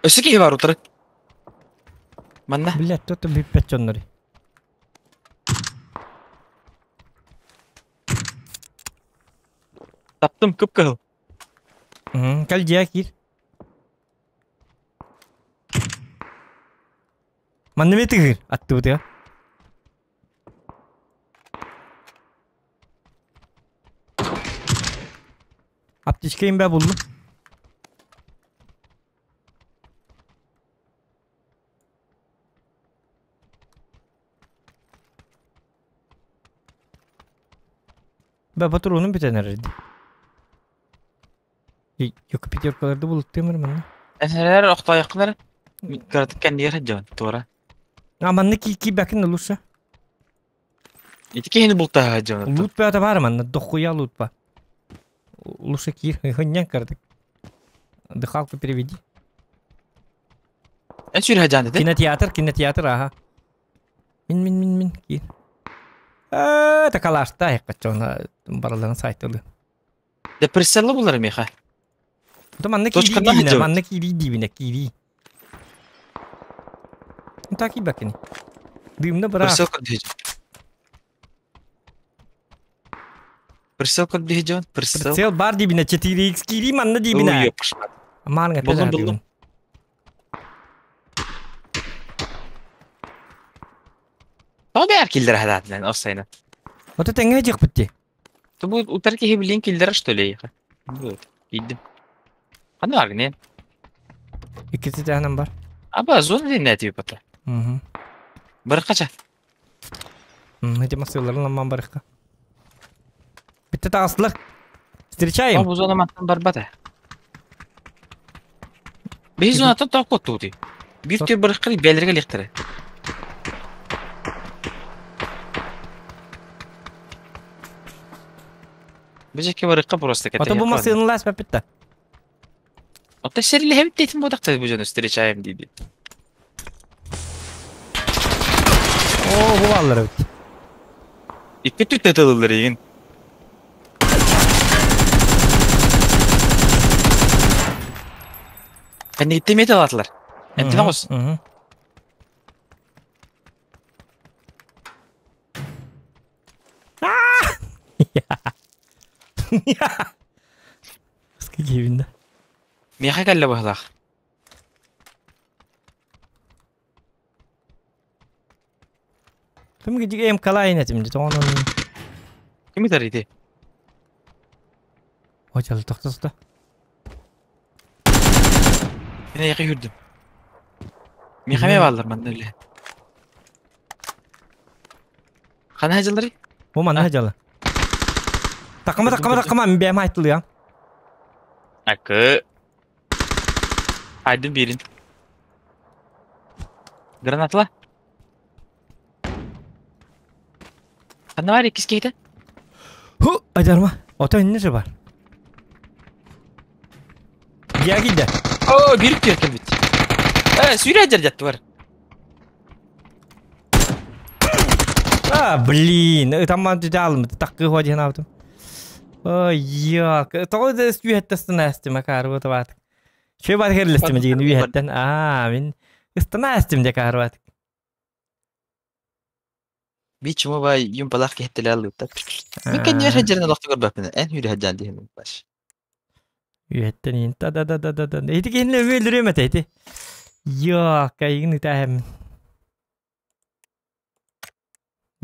Өссө киһи бар утары. Манна. Блядь, тут бүппэт дьоннору. Таптым кып-кыһыл. Кэл дьиэ киир. Манна эмиэ тыгыр аттыбытыгар. Аптечка имбэ буллум. Бэ патронум бүтэн эрэр дии. Yok пятеркаларды булуттуом эрэ манна. Эһэлэр охтоойоххун эрэ. Кыратык кэннигэр сылдьабын туора. А манна киирбэккин лучше. Ити киһини бултаһа сылдьабын. Лут бөҕөтө баар манна, дохуя лут ба. Лучше киир, хынньан кыратык. Дыхалку переведи. Эн сүүрэ сылдьаан этэ. Кинотеатр, кинотеатр, аха. Мин, мин, мин, мин, киир. Э, такалашта, хаччона бараларын сайтылы. Депрессияла булар миэхэ. То манна киирии Точканан диибинэ, сылдьабыт. манна киирии диибинэ, киирии. Так киирбэккини. Дыымна быраах. Прицел көрдүһү. Прицел көрдүһү дьон. Прицел. Прицел бар диибинэ, 4x киирии манна диибинэ. Ой, пошла. Маанга Буллум, тэдэ буллум. Тоҕо бээр киллэрэ сатаатылар оссайна. Ото тэҥҥэ дьиэхпит дии. Бу утары киһи билин киллэрэ что ли эйиэхэ? Вот, киирдим. Ханна бааргын эн? Иккити таһынан бар. Аба, зона диэн типа. Угу. Барыккача. Эти массыыларын ламман барыкка. Битте таҕыстылар. Встречаем. Бу зона мантан барбата. Биһи зонаттан тоққоттуути. Биир түр барыккы бэлэргэ лихтэрэ. Бизекке барыкка просто Ото бу массыыны лаас баппитта. Ото сэрилэһэбит дейтин буодахта бу дьону встречаем диди. Оо, бу бааллар эбит. Икки түттэ тылылар игин. Кэнниттэн эмиэ талаатылар. Эмтэн оҕус. Скигибин да. Миэхэ кэллэ быһылаах. Ким гидигэ МКлайн этим дии тоҕон Ким ытар ити? Очал тохтоста. Мин эйиэхэ үүрдүм. Миэхэ эмиэ бааллар манна үлэ. Хана дьалларый? Бу манна дьала. Такама такама такама мин бэйэм айтылыам. Акы. Айдын биэрин. Гранатла. Ханна бар иккис киһитэ? Ху, айдарма. Ото инне же бар. Дьиэ киирдэ. Оо, биир түөр кэлбит. Э, сүүрэ дьэр дьаттыбар. А, блин, ытамман түтэ алымыт. Таккы хуа диэн аабытым. Ой, як. Тоҕо да үһэттэ станаастым акаарбы табаатык. Чүө бар керлестим дигин үһэттэн. Аа, мин ыстанаастым дьэ каарбаатык. Би чума бай юмпалаах киһиттэлэ аллыыттар. Мин кэннибэр сылдьарын олохто көрбөппүн. Эн үүрэ сылдьан диһин баш. Үһэттэн иин та да да да да да. Ити киһини өлүрүөм этэ ити. Йоо, кайыгын ытааһым.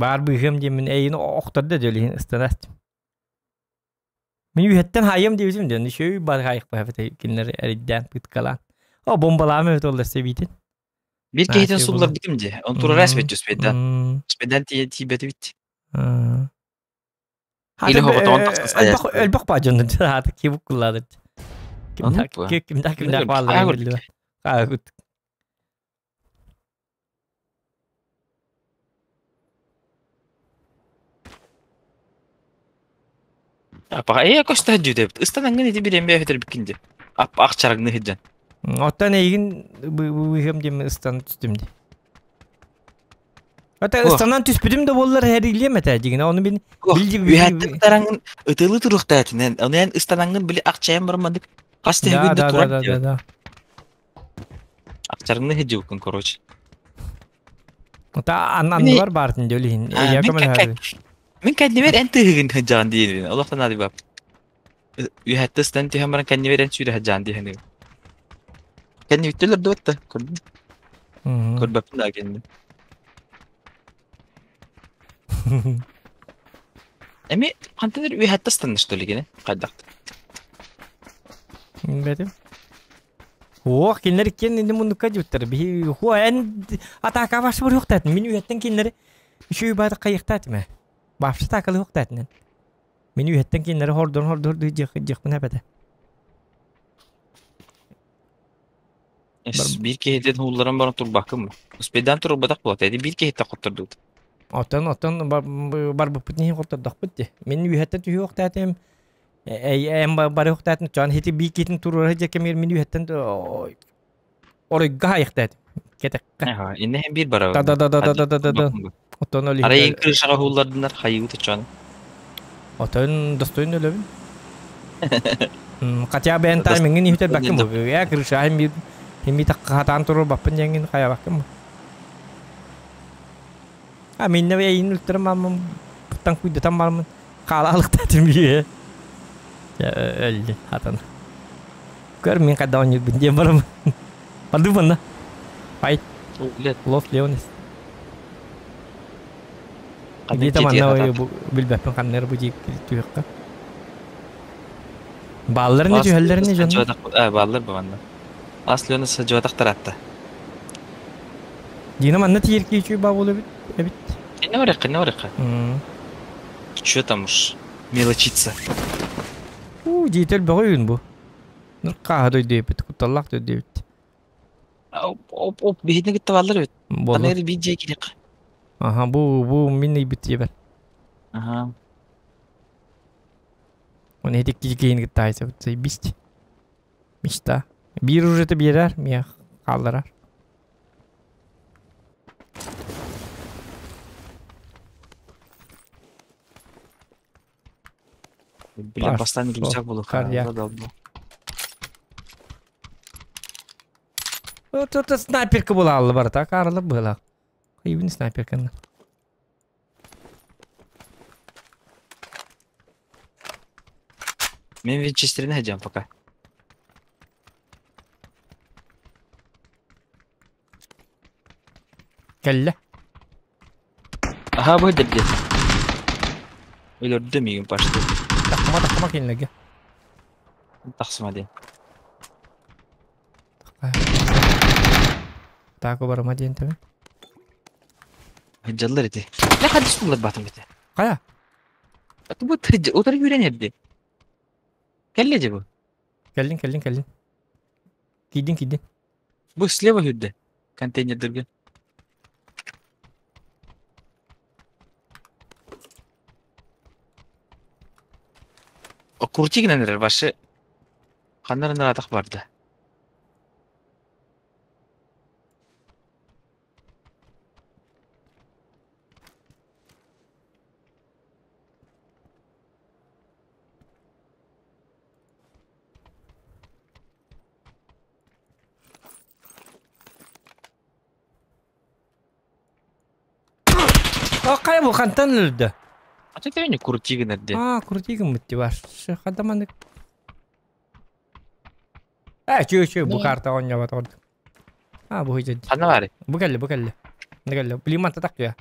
Баар быыһыам диэммин эйигин охтордо дьөлүһүн ыстанаст. Мин үһэттэн хаайыам диэбитим диэн үчүгэй бар хаайыхпа кинилэр эрийдээн пыткалаан. О бомбалаам эбит ол сэбиитин. Биир киһитин сулларбытым дии. Он турар эспит түспэдэн. Түспэдэн тиийбэтибит. Или хоботоон тахса сайар. Элбэх баа дьонно хаата кибук куллаадыр. Кимдах кимдах бааллар биллибэт. Хаагут. Апаҕа ээ көстө дьүдэбит. Ыстанаҥҥын ити бириэмэ өтөрбүккүн дии. Ап ах чарагны сылдьан. Оттон эйигин быыһыам диэммин ыстан түстүм дии. Ата ыстанан түспүтүм да буоллар эһэрилиэм этэ дигинэ ону мин Үһэттэн тараҥын ытылы туруохтаатынан ону эн ыстанаҥҥын били ахчайан бармадык хас тэһигин да турар да да да Ахчарыҥны сылдьыбыккын короче. Ата анныбар баартын дьөлүһүн. Мин кэннибэр эн тыһыгын сылдьаҕын диирин олохтон аадыбап. Үһэттэ ыстан түһэн баран кэннибэр эн сүүрэ сылдьаҕын диэхин. Кэннибиттэн өлөрдүбэт да көрдүм. Көрбөппүн да кэнним. Эми хантан эрэ үөһэттэ ыстанна что ли гинэ? Хайдах? Билбэтим. Ох, кинилэр иккиэн инни муннукка дьүттэр. Биһи хуа эн атака баш буруохтаатын. Мин үһэттэн кинилэри үчүгэй баатыкка хайыахтаатым ээ. Баапшы атаакалыахтаатынан. Мин үһэттэн кинилэри хордон хордор дьиэхпин эбэтэ. Биир киһитин уулларан баран турбаккын Успейдаан турбатах буолта. Эти биир киһиттэн хоттордубут. Оттон оттон барбыппыт иһин хоттордохпут дии. Мин үһэттэн түһүөхтээтим. Эм барыахтаатым. Чон хити биир киһитин туруора дьэ кэмигэр мин үһэттэн оройго хайыхтаатым. Кэтэххэ. Инне биир барабын. Да да да да да да да. Оттон ол Арай крышаҕа ууллардынар хайыы чон. Отон достойно өлөбүн. Хотя бы эн таймингин иһитэрбэккин бу. Ээ крыша хим хими хатаан турбаппын диэҥҥин хайабаккын бу. А минне эйин үлтэрим маммын пыттан куйдатан бармын хаалаалыктаатым бие. Өлдүн хатан. Көр мин хайда оонньуурбун диэн барам. Барды манна. Файт. Лос Леонес. Где-то манна билбэппин ханнар бу дии түһүөххэ. Бааллар не түһэллэр не дьон? Бааллар бу манна. Ас Леона садьыбатах таратта. Дина манна тиер киичүй баа буолу эбит. Эбит. Кинне барыахха, кинне барыахха. Чё там уж мелочиться. У, диэтел бөҕө үүн бу. Ныркааһа дойду эбит, кутталлаах дойду эбит. Оп, оп, биһини кытта бааллар эбит. Аны биир дьиэ кириэххэ. Аха, бу бу мин ыйбыт дьиэбэр. Аха. Он ити киһини кытта айсабыт заебись. Мечта. Биир уже биэрэр, миэх хаалларар. Блин, бастаан рюкзак булу. Вот это снайперка була алла барыта, карылы была. Кыйбын снайперканы. Мен винчестерine hedeceğim пока. Кэллэ. Аха бу дэрди. Өлөрдө миигин пашты. Тахма тахма кинилэргэ. Тахсыма диэн. Тако барыма диэн тэбин. Дьаллар ити. Не хадыс туллар батым ити. Хайа? Бу утары үүрэн эрди. Кэллэ дьэ бу. Кэллин кэллин кэллин. Киирдин киирдин. Бу слева үрдэ. Контейнердерге. Крути гынан эрэр башы ханна эрэ атах барда. Хайа бу хантан өлдө? Аты тэбини крути гынар диэн. Аа, крути гыммыт бар. Хадаманык. Э, чү чү бу карта оонньообот ордук. А, бу хыдьа. Ханна баары? Бу кэллэ, бу кэллэ. Бу кэллэ. Блин, манта таккыа.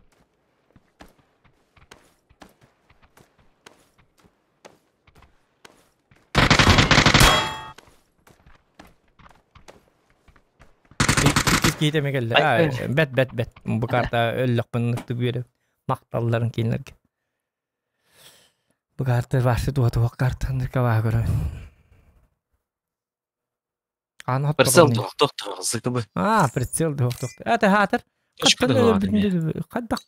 Иккис киһитэ эмэ кэллэ. Бэт, бэт, бэт. Бу карта өллөхпүн ныктык үөрэ. Махталларын кинилэргэ. Бу карта вообще туох туох картанырка баа көрөбүн. Аны Прицел туох туох зыкыбы. А, прицел туох туох. Это хатыр. Хаддак.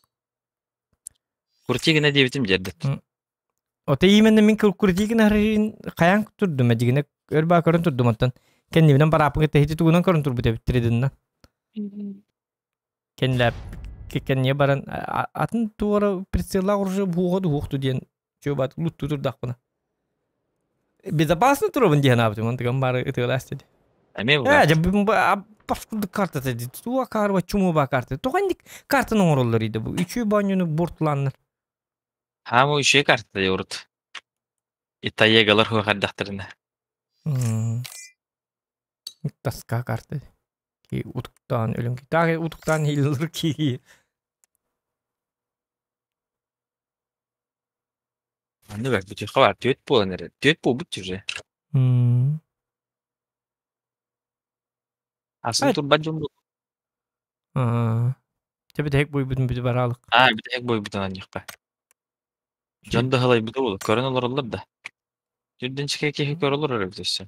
Куртигина диэбитим дьэрдит. Ота именно мин куртигина харин хаян турдум дигине өр баа көрөн турдум оттон кэннибинэн барааппын кытта хити тугунан көрөн турбут эбит тридинна. Кэннилэп кэнниэ баран атын туора прицеллаах оружие буоҕа дуһуохту диэн чуобат лутту турдахпына. Безопасно турабын диэн аабытым онтуган бары ытыалаас диди. Эмиэ Ээ, дьэ бу карта диди. Туа карва чуму ба карта. Тоҕо картаны оҥороллор иде бу. Үчү бонньуну буртланнар. Хааму үчүгэй карта урут. Итаегалар хуохардахтарына. Таска карта. Ки утуктаан өлүм. Таа утуктаан хилылыр ки. Анны бэр бүтүөххэ бар. Түөт буолан эрэр. Түөт буолбут уже. Асын турбат дьон буол. Чэ бүтэһик буйбутун бүтү бараалык. Аа бүтэһик буйбутун анньыхха. Дьон да халайбыта буолу. Көрөн олороллор да. Түрдэнчикэ киһи көрө олорор эбит өссө.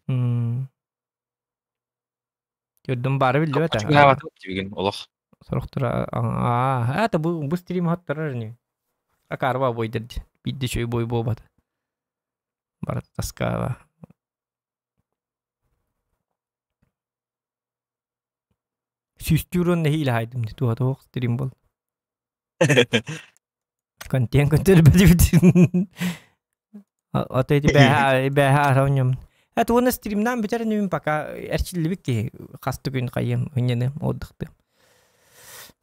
Көрдüm бары биллибэт. Бүгүн олох. Сорохтор аа это бу бу стрим хаттарар не. Акарба бойдыр. Бидде чөй бой болбат. Бар таскаба. Сүүстүүр нэһиилэ хайдым туха туох стрим бол. Контент көтөрбөтүбүт. Ото ити бэһэ бэһэ арауньум. Это уонна стримнан бүтэр инибин пока эрчиллибит киһи хасты күн хайым ынньаны отдыхты.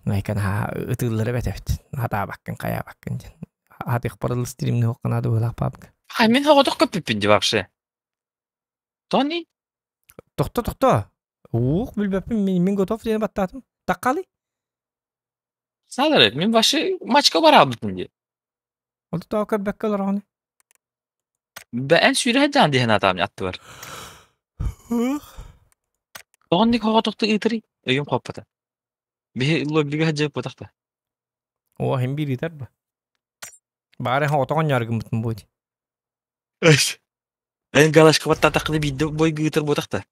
Майкан ха ытыыллары бэтэбит. Хатаабаккын хайаабаккын диэн. Хатых парыл стримни хоққана дуылах папка. Хай мин хоҕотох көппүппүн ди вообще. Тони? Тохто тохто. Ух, билбэппин мин готов диэн баттаатым. Таккалы? Саалар мин вообще мачка бараабытым дии. Ол тоҕо көрбөккө олороҕун? Бээн сүүрэ сылдьаан диэн атаам аттыбар. Тоҕонник хоҕотохту ыытырый? Өйүм хоппота. Биһи лоббига сылдьыппатах да. О, хим биир ыытар ба. Баары хоҕотоҕон ньаргыммытын буо дии. Эн галашка баттаатаххына биирдэ бойга ыытар буотах да.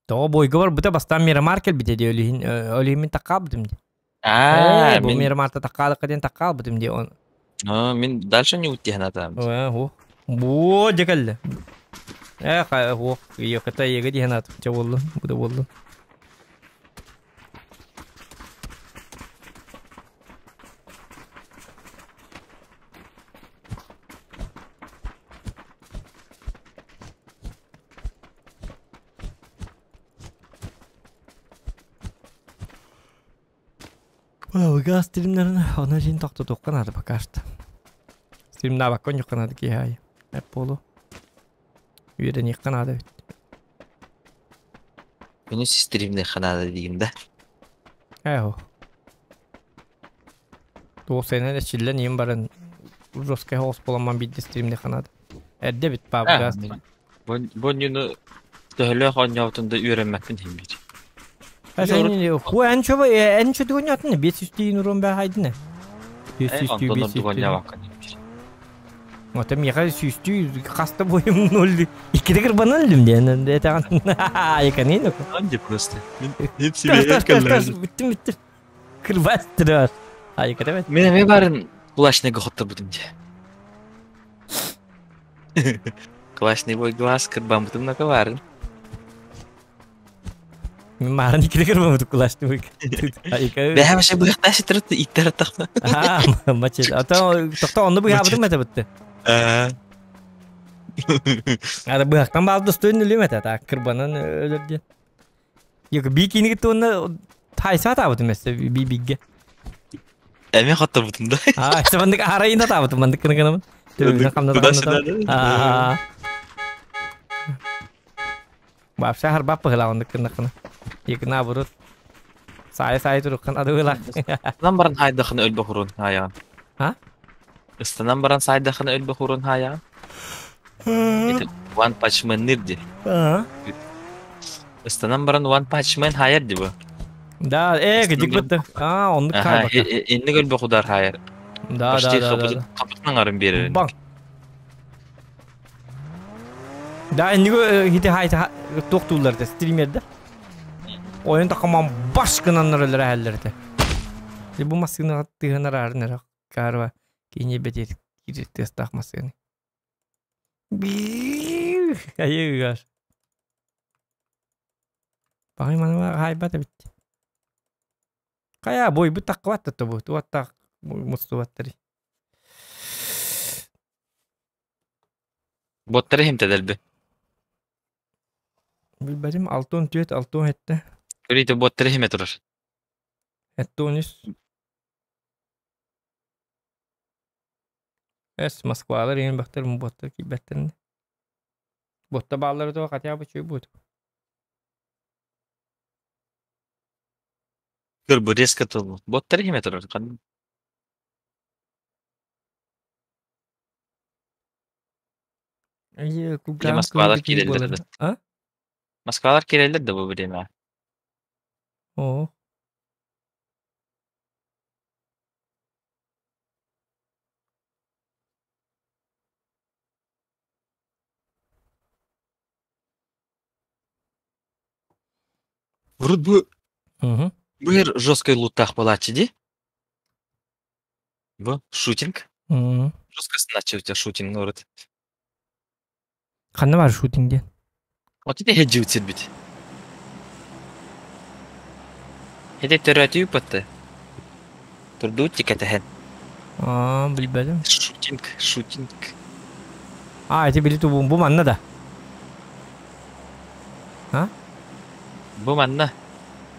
Тоҕо бойга барбыта бастаан Мирамар кэлбитэ дии олиһин олиһин мин таккаабытым дии. Аа, Ээ, бу мин Мирамарта таккаалыкка диэн таккаалбытым дии он. Аа, мин дальше не уйти ханатаам. Ээ, ху. Бу дьэ кэллэ. Ээ, ха, ху. Ийэката ийэгэ дии ханаатым. Чэ буоллун, бу да буоллун. Газ стримнерин она жин тохтотуохха наада пока что. Стримнаабакка онньукка наада киһи аайы. Эп буолуо. Үөрэниэххэ наада эбит. Күнүс стримниэххэ наада диигин да? Ээ оо. Туох сэнэн эчиллэн иһин баран жесткай соҕус буоламман биирдэ стримниэххэ наада. Эрдэ эбит паап газ. Бу онньуну төһөлөөх оонньообутун да үөрэммэппин иһин биир. Эн чөбө эн чөтүгүн атын бес үстүүн урон баа хайдына. Бес үстүү Онтон бес ордук үстүү. оонньообоккун диир. Ота миэхэ сүүстүү хаста бойум ноль иккитэ кырбанан өлдүм диэн этаҕын айканин Анди просто. Тас тас тас бүттүм бүттүм. Кырбастырар. Айката бет. Мен эме барын кулачныйга хотторбутум дии. Классный бой глаз кырбаммытым нака баарын. Мин маарын иккитэ кырбаммытым кулачный бой. Айка. Бэһэ вообще быһахтаа ситэрэ иттэр аттахна. Аа, мачет. Ата тохто онну быһаабытым этэ бытты. Ара быһахтан баал достойын өлүм этэ та кырбанан өлөр диэн. Yok би кини туонна тайса таабытым эссе би бигге. Эми хотторбутум да. Аа, эссе мандык арайына таабытым мандык кыны кынамын. Төбүнө хамната Туда-сюда, хамната. да? Аа. Вообще харбап пыгыла оннык кына кына. Екі наоборот. Сай сай туруккан адыгыла. Ыстанан баран хайдахына өлбө хурун хайаан. А? Ыстанан баран сайдахына өлбө хурун хайаан. Это One Punch Man нир ди. Аа. Ыстанан баран One Punch Man хайар ди бу. Да, кыдьык А, оннук хаайбакка. Инник өлбөх удар хаайар. Да, да, да, да. Хапытын аңарын берер. Бang. Да, инник хити хай туох тууллар стримердер. Ойун такаман баш гынаннар өлөр әһәлләрде. Бу массыына тыһынар арнар карва кине бетер кире тестах массыны. Айыгар. Багай мана хайбата бит. Кая бой бу таккыбат та бу. Туаттак мустубаттары. Боттары химтедел би. Билберим алтон түөт алтон хетте. Көрейті боттары химе турар. Хетте онүс. Эс Москвалар ең бақтар боттар кибеттерин. Ботта баллары то хотя бы чуй будет. Көр бу резко тыл. Боттары химе турар. Москвалар киреллер. А? Москвалар киреллер да бу время. О. Вроде бы Бу жесткой лутах была ди? Бу шутинг. Жестко начал у тебя шутинг, ну. Ханна бар шутингде. Вот это хеджи бит. Хеде төрөтүү патты. Турду тикетehen. А, билбедим. Шутинг, шутинг. А, эти били ту бу манна да. А? Бу манна.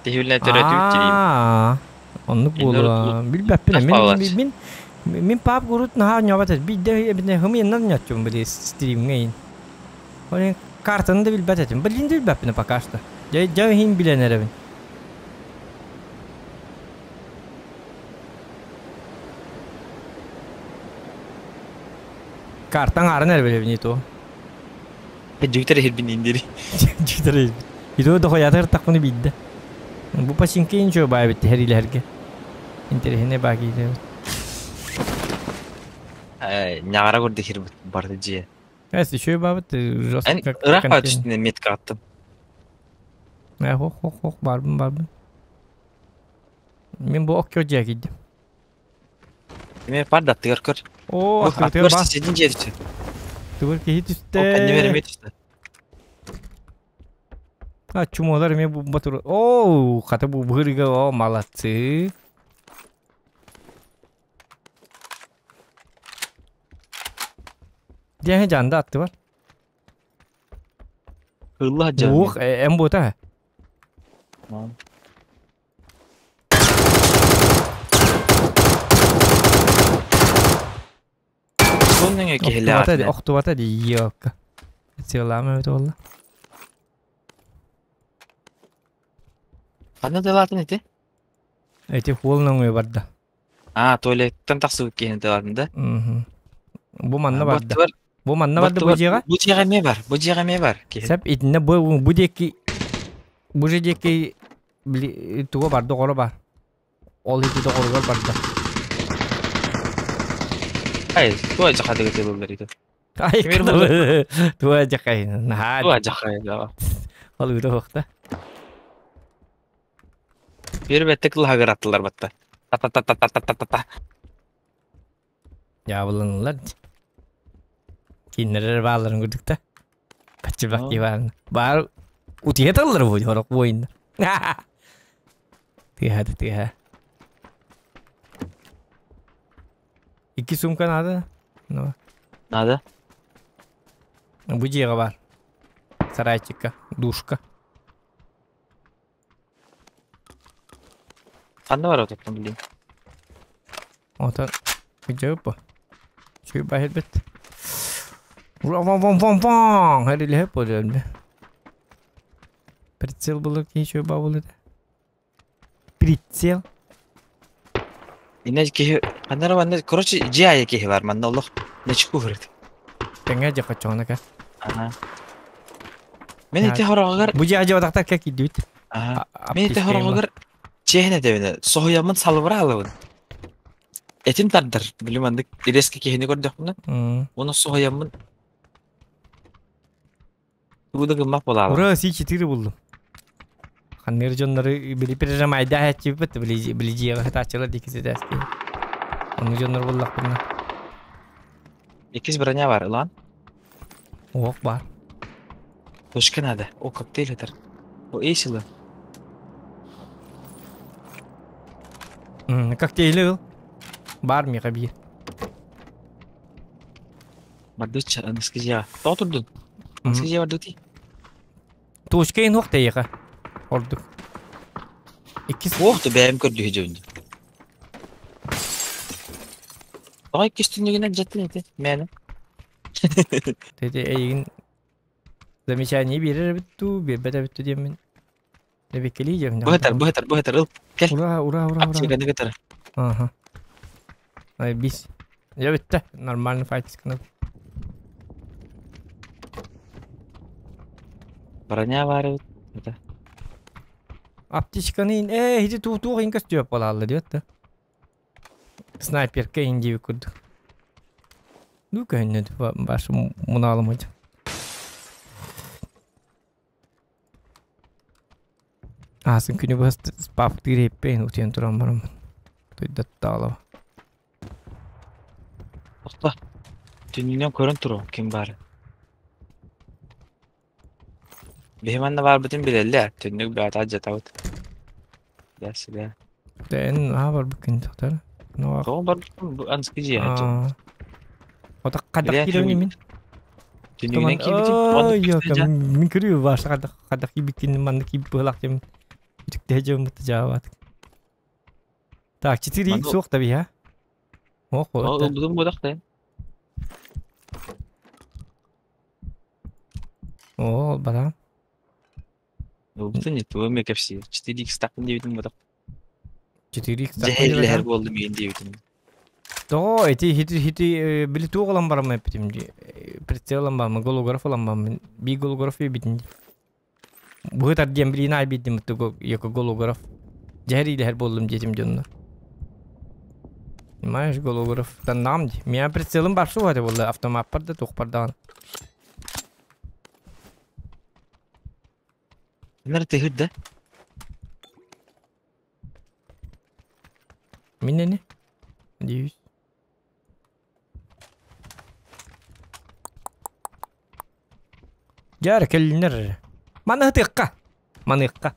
Техүлне төрөтүү тирим. А, оннук буолуа. Билбэппин. Мин мин мин пап гурут наха ньобат бидде битне хымыйыннан ньотчум били стримҥейин. Олен картаны да билбэт этим. Билин да билбэппин пока что. Жа хин биленеребин. Картаң арын эрбелебин ито. Жүктер хирбин индири. Жүктер. Ито дохоятыр такмыны бидде. Бу пачинке инчо бай битти херилерге. Интересне баги. Нягара көрдө хир барды же. Эс еще бабыт жестко. Ырак ба түстүнө метка аттым. Хох хох хох барбын барбын. Мен бу оккё жагидим. Мен бар да тыгыр көр. О, тыгыр бар. Сидин жерчи. Тыгыр кихи түстө. О, береме түстө. А, чумолар мен бу батур. О, ката бу бырыга, о, молодцы. Дияһы жанда атты бар. Ылла жан. Ух, эм бота. Сонун кехле. Охтубата ди ёка. Целама это болла. Кандай делатын эти? Эти холнун барда. А, туалеттен таксып кеткен делатын да? Бу манна барда. Бу манна барда бу жега? Бу жега ме бар? Бу жега ме бар? Сәп итинне бу бу деки бу жеки туга бар догоро бар. Ол ити догоругар барда. Ай, туа жака деген телелер иди. Ай, туа жака. На. Туа жака да. Ал үйдө бакта. Бир бетте кылгыр аттылар батта. Та та та та та та та та. Ябылынылар. Киннерер бааларын көрдүк да. Качыбак кибарын. Бар утие таллар бу хорок бойын. Тыха тыха. Ики сумка надо? Ну. Надо. Бу жега бар. Сарайчикка, душка. Кандай бар отоптон билейм. Ото жөөп. Чүй бахет бит. Ван ван ван ван. Хери ле болду. Прицел было еще бабул это. Прицел. Ине ки кандай бар, короче, жая ки бар, манда олох нечку хүрет. Теңе жака чонака. Ага. Мен ити хорогор. Бу жая жабатакта как идут. Ага. Мен ити хорогор. Чиэһинэ этэбинэ, соһуйаммын салыбыраалабын. Этим тардар, били маннык резко киһини көрдөхпүнэ, уонна соһуйаммын тугу да гыммат буолаабын. Ура, Си-4 буллум. Ханныыр дьоннору били прижимайдаах этчибит, били били дьиэҕэ сытааччылар диэки ситээскиин. Ону дьоннор буллахпына. Иккис броня бар, ылан. Уох бар. Точка надо. О, коктейль этэр. О, эйсилы. Коктейли ыл. Бар миэхэ биир. Бардычча, анестезия. Тоҕо турдун? Анестезия бардыти. Точка ин уох тэйиэхэ. Ордук. Иккис. Уох да бэйэм көрдүһү дьөбүн. Тоҕо иккис түннүгүнэн дьаттын ити, мээнэ. Тети эйигин замечание биэрэр эбит дуу, биэрбэт эбит дуу диэммин. Эбиккэлии дьэбин. Быһытар, быһытар, быһытар, ыл. Кэл. Ура, ура, ура, ура. Аптеканы кытары. Ага. Ай, бис. Я битте. Нормально файтисканы. Броня баар эбит. Это. Аптечканы э, ити туу туох инкас түөп балаалла диэт да. Снайперка ин диэбит курдук. Ну көһүннэ баш мунаалымыт. Аасын күнү быһа спафтыыр эппэйин утуйан туран бараммын. Туйдаттаалаба. Тохто. Түннүнэн көрөн туруом ким баарын. Биһи манна баарбытын билэллэр. Түннүк бэҕэтэ алдьатабыт. Бля сибээ. Эн аа барбыккын тохтор. Ну Тоҕо барбытым бу анскы дьиэ аа. Ота хадах киирэн мин. Түннүгүнэн киирбитим. Оннук Ой, көстө мин көрүү баша хадах хадах киирбиккин манна киирбит быһалаах диэн үтүктэһэ дьоммут дьаабаат. Так, 4 Манна суох да биһа. Ох, Ол ылбытым буолах да. Оо, баран. Ылбытын не тугу эмэ кэпсиир. 4x таххын диэбитим буолах. 4x Дьэһэллэһэр буоллум иин диэбитим. Тоҕо ити хити хити били туох ылан бараммын эппитим дии. Прицел ылан бараммын, голограф ылан бараммын. Бии голограф биэрбитин дии. Быһыт ардиэн билиин аай биэрдим яко голограф. Дьэһэр буоллум диэтим дьонно. Понимаешь, голограф таннаам дии. Меня прицелым бар суох этэ буолла автомаппар да туохпар даҕаны. Нэр тыһыр да? Мин ини. Надеюсь. Дьэ кэллиннэр. Маныһытыахха. Маныахха.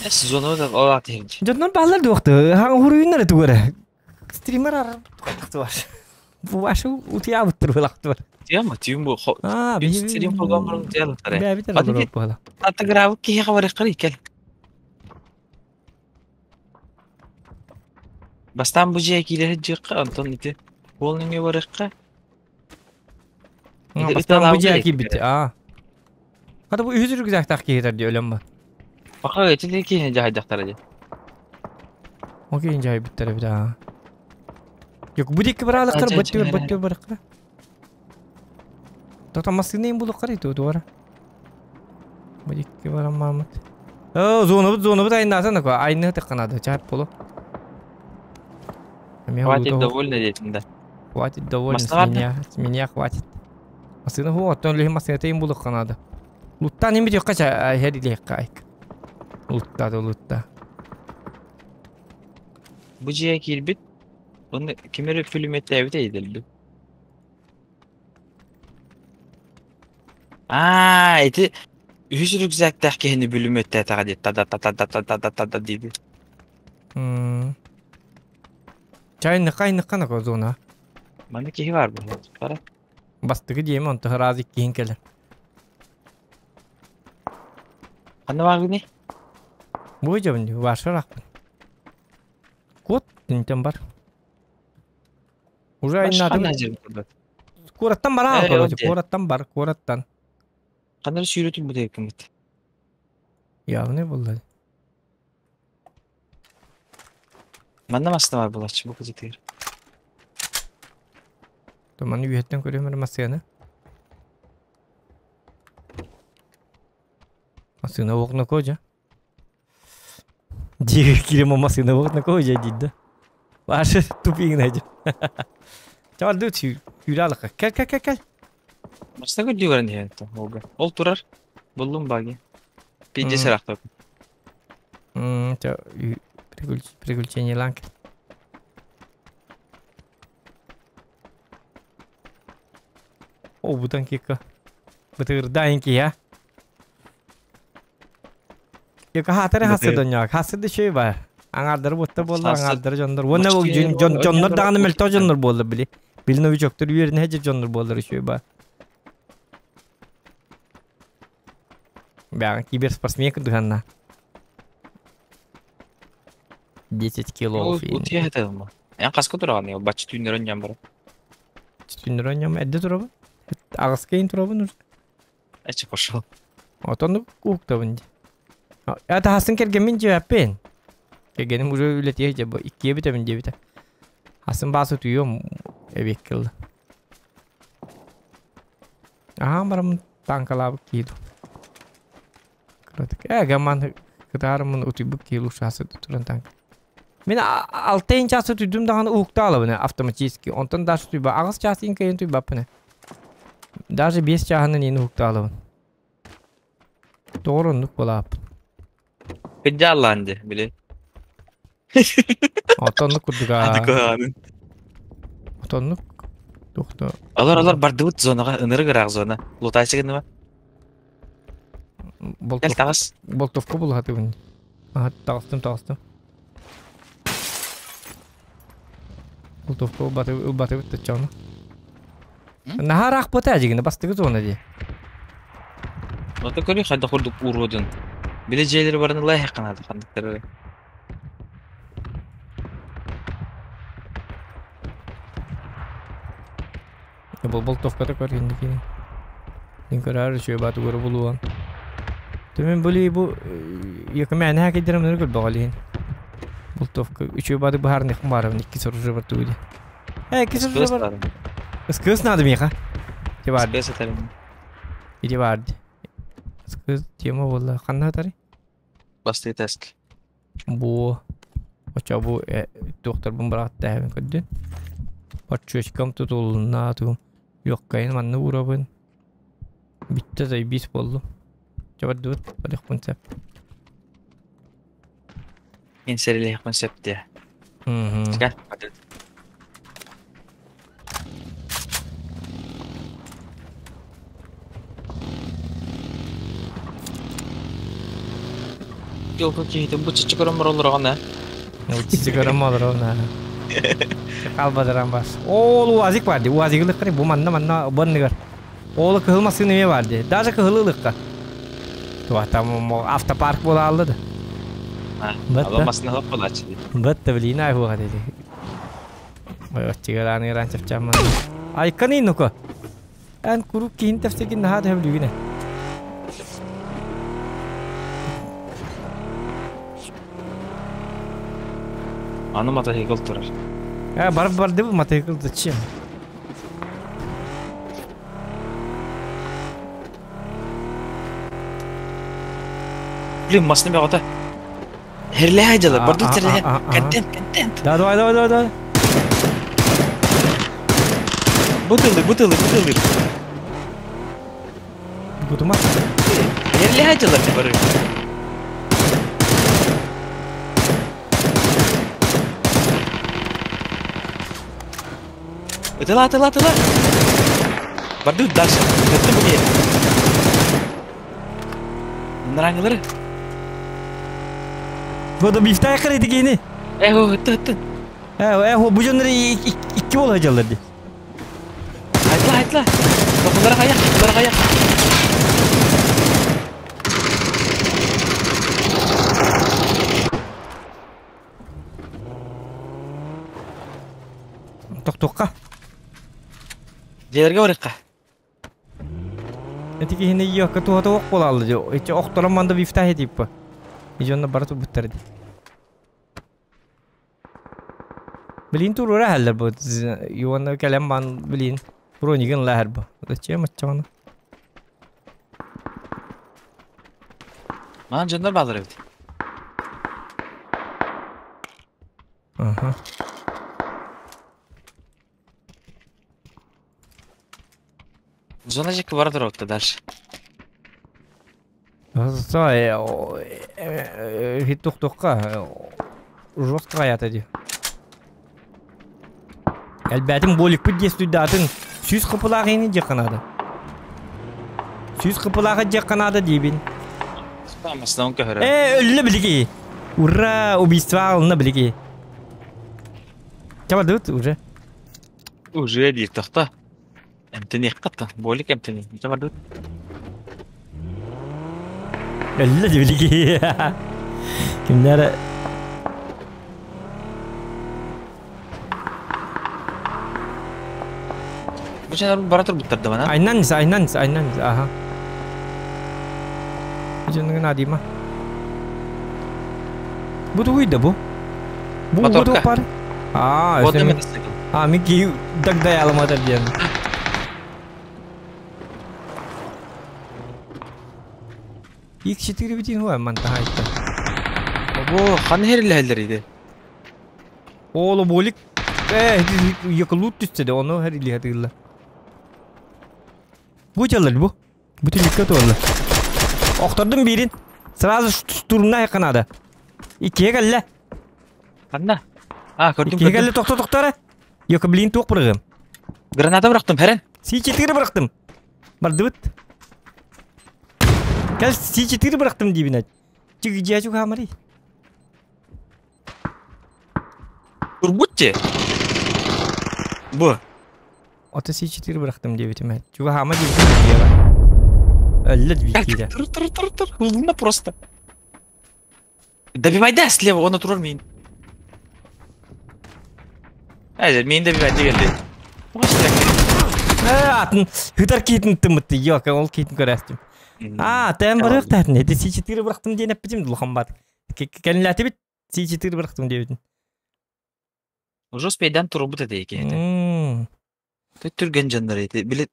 Сезону да ол атыһырдьы. Дьоннор бааллар дуохты. Хаҥ хуруйуннар тугара. Стример ар бар. Бу вашу утуябыттыр булактыбар. Тема, тим бу. Аа, Стрим программарын тиялыктар. Бэбитер Аты олорор буола. Атыгыраабыт киһиэхэ барыаххар кэл. Бастаан бу дьиэ киирэ сылдьыахха, онтон ити уол нөҥүө барыахха. Ити Бастаан бу ыталаабыт дьиэ эрэ киирбит. Аа. Хата бу үһүс рюкзактаах киһи дии өлөн ба. Баха ити киһини дьаһайдахтара дии. Окей, дьаһайбыттар эбит аа. Yok бу диэки бараалыктар бөттүгэр бөттүгэр барыахха. Тота массыына им булуоххар ити туора. Бу диэки баран маамыт. Оо, зонабыт зонабыт айнаатан ака айныа тахханаада чаап болу. Хватит довольно диэтин да. Хватит довольно с меня, с меня хватит. Массыына ху, оттон лиһин массыына им булуохха наада. Луттаан им бүтүөххэ ча хэрилиэххэ айк. Луттаады лутта. Бу дьиэ киирбит. Оны ким эрэ пулеметээбит эйдэлби. Аа, ити үһүс рюкзактаах киһини бүлүмүөттээтэҕэ дии тада тата тата тада тада дииби. Чайныкка айныкка нако зона. Манна киһи бар буолла. Бара. Бастыгы диэм онто раз иккиһин кэлэр. Ханна бааргыный? Бу дьабын вашарахпын. Кот интен бар. Уже айнадым. Куораттан бараан, короче, куораттан бар, куораттан. Ханна сүүрөтүн бу кыммыт. Явный булла. Манна массыына бар булаччы бу кызытыыр. Туманы үһэттэн көрүөм массыына. Массыына окна кожа. Дьиэгэ киирэн массыына буолбут на кого дьэ диир да. Ваши тупигин найдем. Чабарды сүүрэ Кел кел кел кел. Массыына көрдүү баран иһэн олга. Ол турар. Буллум баги. Пиздец ыраахтар. Приключение ланг. О, бутан кика. Бытырдаин кия. Яка хатары хасы доньяк. Хасы да шөй бар. Аңардары бутта болла, аңардары жоннор. Уонна ол дьоннор даҕаны мөлтөх дьоннор буолла били. Били новичоктор үөрэнэ сылдьар дьоннор буоллар үчүгэй баар. Бэҕэ киберспортсмен кырдыганна. 10 кило. Утуйа сыталма. Эн хаска тураҕын баччы түүннэр онньон баран. Түүннэр онньон эрдэ турабын. Аҕыска иһин турабын уже. Эчи пошел. Отон уктабын дии. Таһасын кэргэммин дьиэппин. Кэргэним уже үлэтиэ дьэ бу иккиэ бүтэбин диэбитэ. Асын баас утуйуом эбиэккэ ылла. Аһаан бараммын тааҥкалаабыт киһи дуу. Кыратык. Ээ гамман кытаарыммын утуйбут киһи лучше туран тааҥка. Мин алтайын чаас утуйдум даҕаны уһуктаалабын автоматически. Онтон даже утуйба аҕыс чаас иин кыайан утуйбаппын. Даже 5 чааһынан иин уһуктаалабын. Тоҕор оннук буолааппын. Кыдьааллаан дии, били. Отоннук курдук аа. Отоннук тухта. Олор олор бардыбыт зонаҕа, ынырык ыраах зона. Лутайсы гынныба. Кэл таҕыс. Болтовка булаһатыбын. Аха таҕыстым таҕыстым. Болтовка ылбатыбыт таччаҕына. Наһаа ыраахпыта дьигинэ бастакы зона дии. Ото көрүй хайдах курдук уруодун. Били дьиэлэри баран ылаа ханады ханныктары. Бу болтовката көр инники. Мин көрөр үчүгэй баатыгары булуон. Түмэн були бу якымээнэ кидерем нөр көрбөҕөлиин. Болтовка үчүгэй бааты быһаарных баарабын икки соружа бар тугу ди. Э, икки соружа бар. Ыскыс надо миэхэ. Ити бар. Ыскыс этэрим. Ити бар. Ыскыс тема буолла. Ханна атары? Бастыы тест. Бу оччо бу туохтарбын быраҕаттааһын көрдүн. Подчёчкам тутулунна тугум. Легкайын манна уурабын. Бүттэ заебись буоллум. Чэ бардыбыт, барыахпын сөп. Мин сэрилиэхпин сөп диэ. Дьолго киһитин бу чыччы көрөн олороҕун ээ. Чыччы көрөн олороҕун ээ. Хаалбатаран бас. Ол УАЗик бар дии. УАЗигы ылыахха бу манна манна бу анныгар. Ол кыһыл массыына эмиэ бар дии. Даже кыһылы ылыахха. Туох там автопарк буола алла да. Ала массыына ылып буолааччы дии. Бытта билиин айхуга деди. Ой, оччыгыраан ыраан чапчаамман. Айканы ну-ка. Эн курук киһин тэпсэгин наһаа да сөбүлүүгүн ээ. Аны мотоцикл турар. Э, барып барды бу мотоцикл зачем? Блин, массыына бөҕөтө. Херлээ дьылы, бардык серлээ. Контент, контент. Да, давай, давай, давай, давай. Бутылы, бутылы, бутылы. Бутума. Херлээ дьылы бары. Ытыла, ытыла, ытыла. Бардык дальше. Көттү бу Нраңылары. Года бифтай кырыйды кини. Э, ытты, ытты. Э, э, бу дьоннор икки буола сылдьаллар дии. Айтла, айтла. Тохулара хая, тохулара хая. Тохтуохха. Дьиэлэргэ барыахха. Ити киһини иокка туһата ох буолаалла дии. Ичи охторон манда бифтаһи типа. Дьонно бары турбуттар дии. Билин туруора иһэллэр бу. Уонна кэлэн баан билин бронигын ыла иһэр бу. Зачем оччоҕуна? Маан дьоннор бааллар эбит. Ага. Зона жеке бара турар дальше. Хиттухтухха жестко аята ди. Элбэтин боликпит действуйдатын сүүс кыпылаах ини дьекканада. Сүүс кыпылаах дьекканада диибин. Масынан көһөрө. Э, өллө билики. Ура, убийство алына билики. Чабадыт уже. Уже диир тохто. Эмтэниэх хатта. Болик эмтэни. Чабадыт. Өллө ди билики. Кимнер Бу чанар бара турбуттар да бана. Айнан айнан айнан аха. Жыныгын адима. Бу тугуй да бу? Бу Моторка. бу пар. А, Вот өсө эме мен А, мен ки дагдай аламатар диэн. X4 битин хуа ман тахайта. Бу хан хериле иди. Оолу болик. Э, якылут түсте де, оны херили хатылла. Бу жалар бу. Бу түлүккө туолла. Охтордум бирин. Сразу штурмна якынады. Иккиге келле. Ханна. А, көрдүм Иккиге көрдүм. келле токто токтора. Йока блин тук бырыгым. Граната бырактым, херен. С4 бырактым. Бардыбыт. Кел С4 бырактым дибин. Чиги жачу хамари. Турбутче. Бу. Ото С4 бырактым дебитим. Чуга хама дебитим. Өллө дибитиде. Тур тур тур тур. Хулна просто. Добивай да слева, он турар мин. Әже, мен добивай дегенде. Атын хытар китин тымытты. Йока ол китин көрәстим. А, тәм барык тәтин. Эти С4 бырактым диэн эппитим дулхан бат. Кәнләти бит С4 бырактым дебитин. Уже успейдан турбут эте екен. Түрген жандар эти. Билет.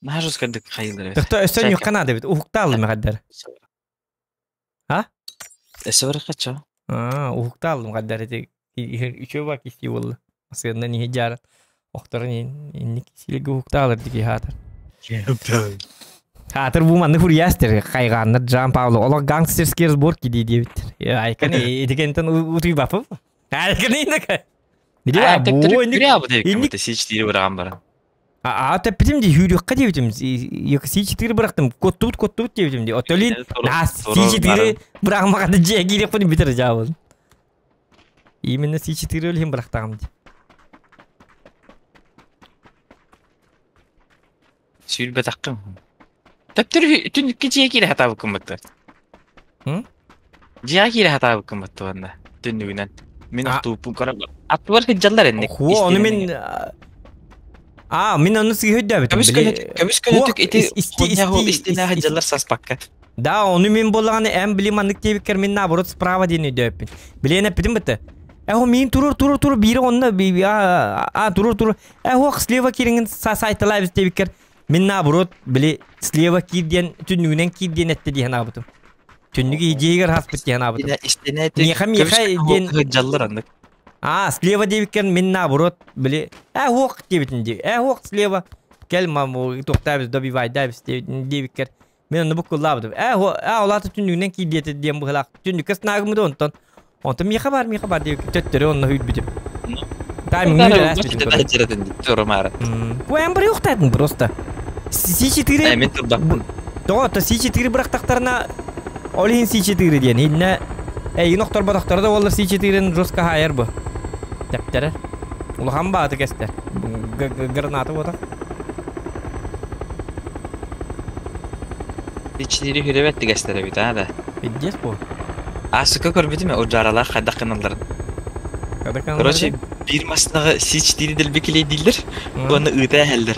Нахажус кендик хайылдар. Тохто өстөн юккана дебит. Ухуктаалым гаддар. А? Эсе бар кача. А, ухуктаалым гаддар эти. Үчөө бак исти болду. Асыгында не жар. Охторун инник силеге ухуктаалыр диги хатыр. Хатыр бу манны хурьястер хайганнар Джан Пауло. Олар гангстерский разборки ди дебит. Айкан этикентен утуй бапып. Айкан инек. Дире бу инник инник С4 быраган бара. А теппитим ди хүрүккэ дебитим. Йок С4 бырактым. Коттубут коттубут дебитим ди. Отолин на С4 бырагмаганда же кирек буну битер жабыл. Именно С4 өлхин бырактагым ди. Сүүрбэ таққым. Тэптэр түнүккэ дьиэ киирэ хатаабыккын батта. М? Дьиэ киирэ хатаабыккын батта уонна түннүгүнэн. Мин А. охтууппун көрө аттыбар сылдьаллар энник. Хуо, ону мин А, мин ону сыгы хөйдөбүтүм. Көмүс көнөтүк көмүс көнөтүк ити исти хонья исти истине сылдьаллар саспакка. Да, ону мин боллаганы эм били маннык диэбиккэр мин наоборот справа диэн өйдөбүппүн. Билиэн эппитим бытты. Эхо мин турur турur турur бири онна би а а турur турur. Эхо слева кириңин сайталайбыз диэбиккэр мин наоборот били слева кир диэн түннүгүнэн кир диэн этте диэн аабытым. Түннүгү идеягер хаспыт диэн аабытым. Истине Миэхэ миэхэ диэн сылдьаллар аннык. А, слева диэбиккэр мин наоборот били эхо диэбитин ди. Эхо слева кел маму токтайбыз добивайдайбыз диэбиккэр. Мен оны буккуллаабытым. Эхо а олата түннүгүнэн кир диэте диэн быһылаах. Түннүккэ снагымыды онтон. Онтон миэхэ бар миэхэ бар диэбиккэр төттөрү онно хүлбүтүм. Тайминг Турмара. Бу эм бір юқтайтын просто. С4 Мен турбаппын. Тоҕо С4 бырахтахтарына ол иһин С4 диэн. Инне эйин охтор ботохторо да буоллар С4-ин жестко хаайар бу. Тэптэрэр. Улахан бааты кэстэр. Граната бота. С4 хүребет дигестер бит а да. Пиздец бу. А сука көрбүтүм о жаралар хайдах кыналларын. Короче, бир масынага С4 делбекилей дииллер, оны ыта эхеллер.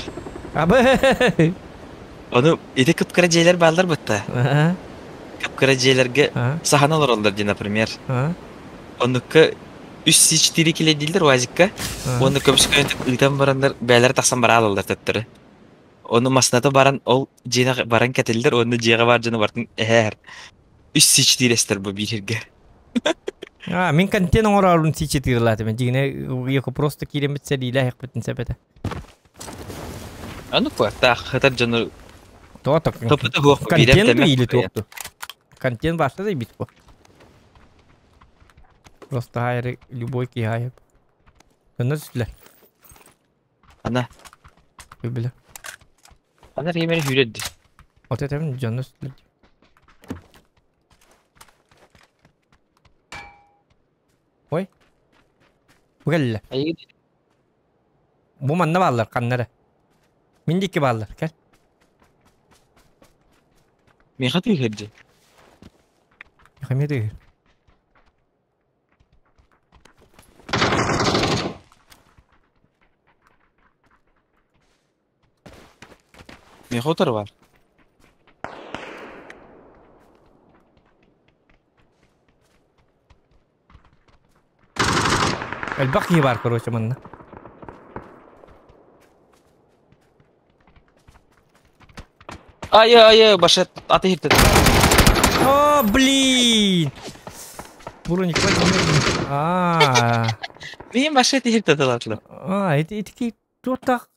Абы. Оны ити кыпкыра жээлер баалар бытта. Кыпкыра жээлерге сахана олороллар ди, например. Онукка үс С4 киле дииллер уазикка. Оны көмүс ыйтан барандар бээлер тахсан бара алаллар төттөрү. Оны масыната баран ол жээнэ баран кэтиллер, оны жээге бар жана бартын эхэр. Үс С4 эстер бу бир жерге. А, мин контент оҥорорун сичитыылаатым. Дьиҥинэ, яко просто киирэммит сэриилээһэхпитин сөп этэ. Аны куаттаах хытар дьону Тоҕо так топпута хуох биирэр контент тэмэх или туохту? Контент башта да бит по. Просто хайры любой киһи хайып. Дьонно түстүлэр. Ана. Биле. Ана кимери хүрэрди. Вот это дьонно түстүлэр. Ой. Бу кэллэ. Айыы Бу манна бааллар ханна эрэ. Мин диэки бааллар, кэл. Миэхэ тыыһырды. Миэхэ эмиэ тыыһыр. Миэхэ утары баар. Элбэх киһи баар, короче, манна. Айы, айы, баша аты хиртет. О, блин! Броник, А. Мин баша аты хиртет алатлар. А, это ити туохтаах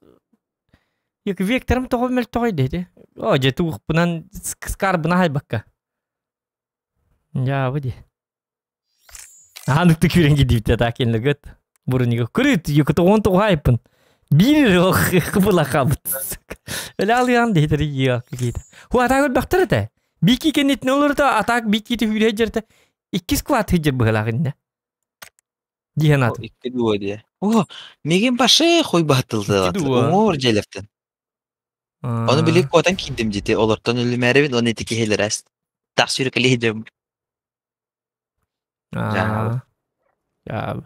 Як векторым тоҕо мөлтөҕөй диэти. О, дьэ туохпунан скарбына хайбакка. Дьаабы дии. Ааныкты күүрэн киирдибит атаа кэннигит. Бурунига көрүт, юкутугун тугайпын. Биир кыбылахабыт. Эле алыян дейтер иә какие-то. Ху атаа көрбөхтөр этэ. Бики кэннитин олорто атаак бикити хүрэ жерте. Икки сквад хиджер быһылаах инне. Диэн атын. Икки дуо диэ. О, мигин башы хуй баһытылдылат. Икки дуо. Уҥуор дьиэлэртэн. Ону били куотан киирдим дьити, олортон өлүмээрибин уонна ити киһилэрэ тах сүүрэкэлии сылдьабын. Аа. Я.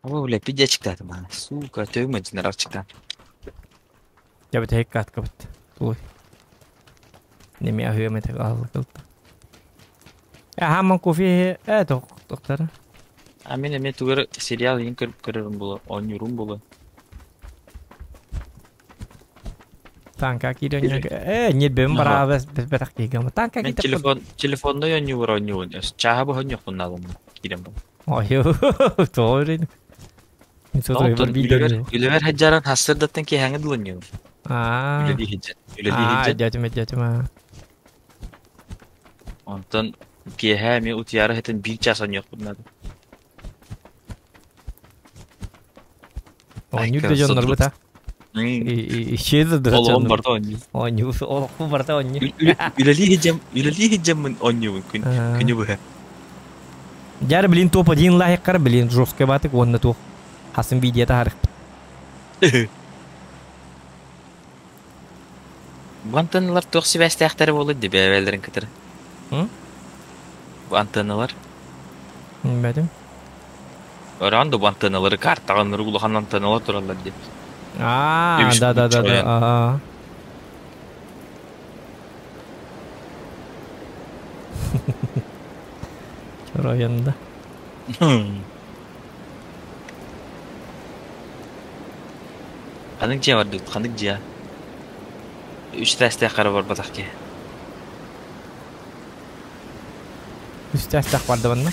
О, бля, пиздечиктаатым аана. Сука, төбүм ыдьынар арчыктаан. Я бүтэһик каткабыт. Туой. Неме аһыам этэ аһылыкылта. Аһааман кофе э тохтара. А мин эмиэ тугу эрэ сериал иһин көрөрүм буолуо, оонньуурум буолуо. Танка киирэн э ньирбэм бараабас бэтэх киһигам. Танка Мен киирдэ. телефон телефонной оонньуубар оонньуубун. Чааһа быһа оонньуохпун наадалана киирэн бу. Ой, тоҕо Онтон үлэбэр үлэбэр сылдьаран сарсыардаттан киэһээҥҥи дылы оонньуубун. Аа. Үлэлии сылдьан, үлэлии Аа, сылдьан. дьэтимэ дьэтимэ. Онтон киэһээ эмиэ утуйаары сытан биир чаас оонньуохпун наада. Оонньуур да дьоннорбут а. Исчез да Олоҕум барыта оонньуур. Оонньуур, олохпун барыта оонньуур. Үлэлии сылдьам, үлэлии сылдьаммын оонньуубун күн күнү быһа. Дьар, блин, топ один лайккар, блин, жесткий батык уонна туох. Хасын видео таһарыхпыт. Бу антенналар туох сибээстээхтэрэ буолуой дии бэйэлэрин кытары? Бу антенналар? Билбэтим. Өрөөн да бу антенналары картаҕа ынырык улахан антенналар тураллар дии. Аа, да да да да. Аа. Чороойон да. Ханнык дьиэ бардыбыт, ханнык дьиэ? Үс этээстээх хара барбатах киһи. Үс этээстээх барды манна.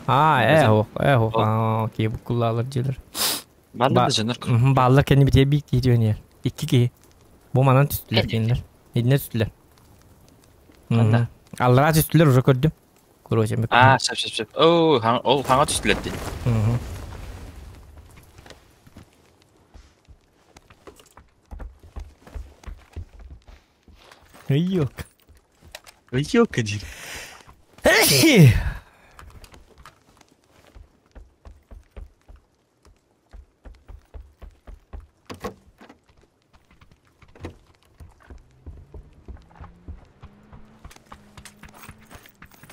Аа, ээ, ох, ээ, ох, аа, киһи буккуллаалар дьиэлэр. Баллар да дьоннор Баллар кэнни битиэ биир киһи түһэн Икки киһи. Бу манан түстүлэр кинилэр. Итиннэ түстүлэр. Ханна? Аллараа түстүлэр уже көрдүм. Короче, Аа, сөп, сөп, сөп. Оо, ол хаҥа түстүлэр дии. Ыйок. Ыйок диир.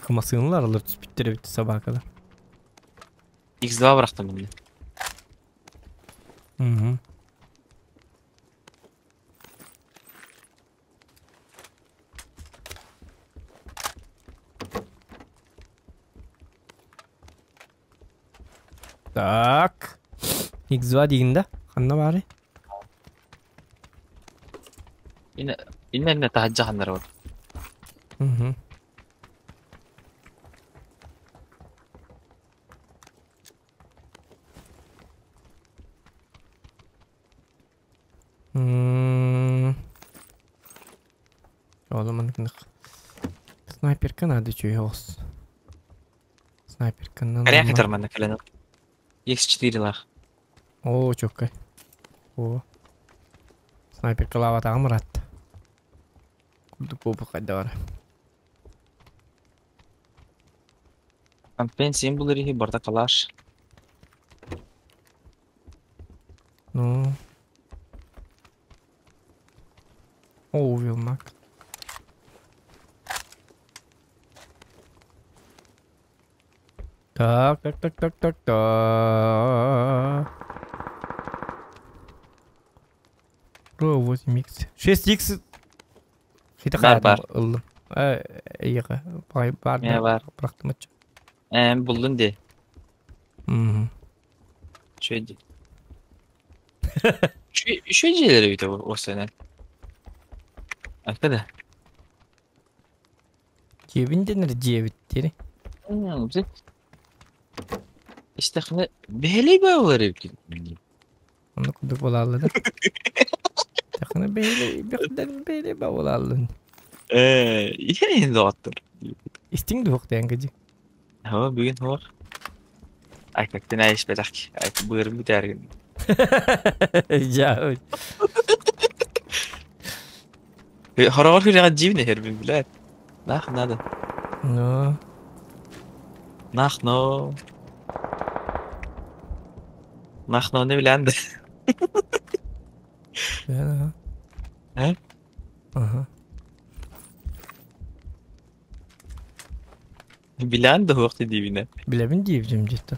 Кымасыынылар алыр түспүттэр эбит собакалар. X2 бырахтым мин. Угу. Так. X2 диигин да? Ханна баарый? Инне инне таһырдьа ханнара бар. Угу. Снайперка надо чуйос. Снайперка на. Коряк этер манна кэлэн. X4 лах. О, чөккө. О. Снайперка лаватагым рат. Курдук бу кайда бар. Компенсиям булыр ихи барда калаш. Ну. О, увел мак. Так, так, так, так, так, так. Про 8x. 6x. Хита Бар, бар. Ыллым. Эйге. Бай бар. Не бар. Бырактым ачы. Булдун де. Мгм. Чөйди. Şu şeyleri bir de o sene. Arkada. Жебин денер жебит дери. Bize İşte hani бехелей bağlar evki. Оны курдук болалды да. Тахына бейле бирден бейле ба болалды. Yine de attır. Истиң дух дегенге жи. Hava bugün hava. Ay bak ne iş belak. Ay buyurun bir dergin. Ja. Хорогор хүрээ живнэ хэрбин билээ. Нах надо. Ну. Нах но. Нах но не билэнде. Да. Э? Ага. Билэнде хуакты дивинэ. Билебин диеп жем жетти.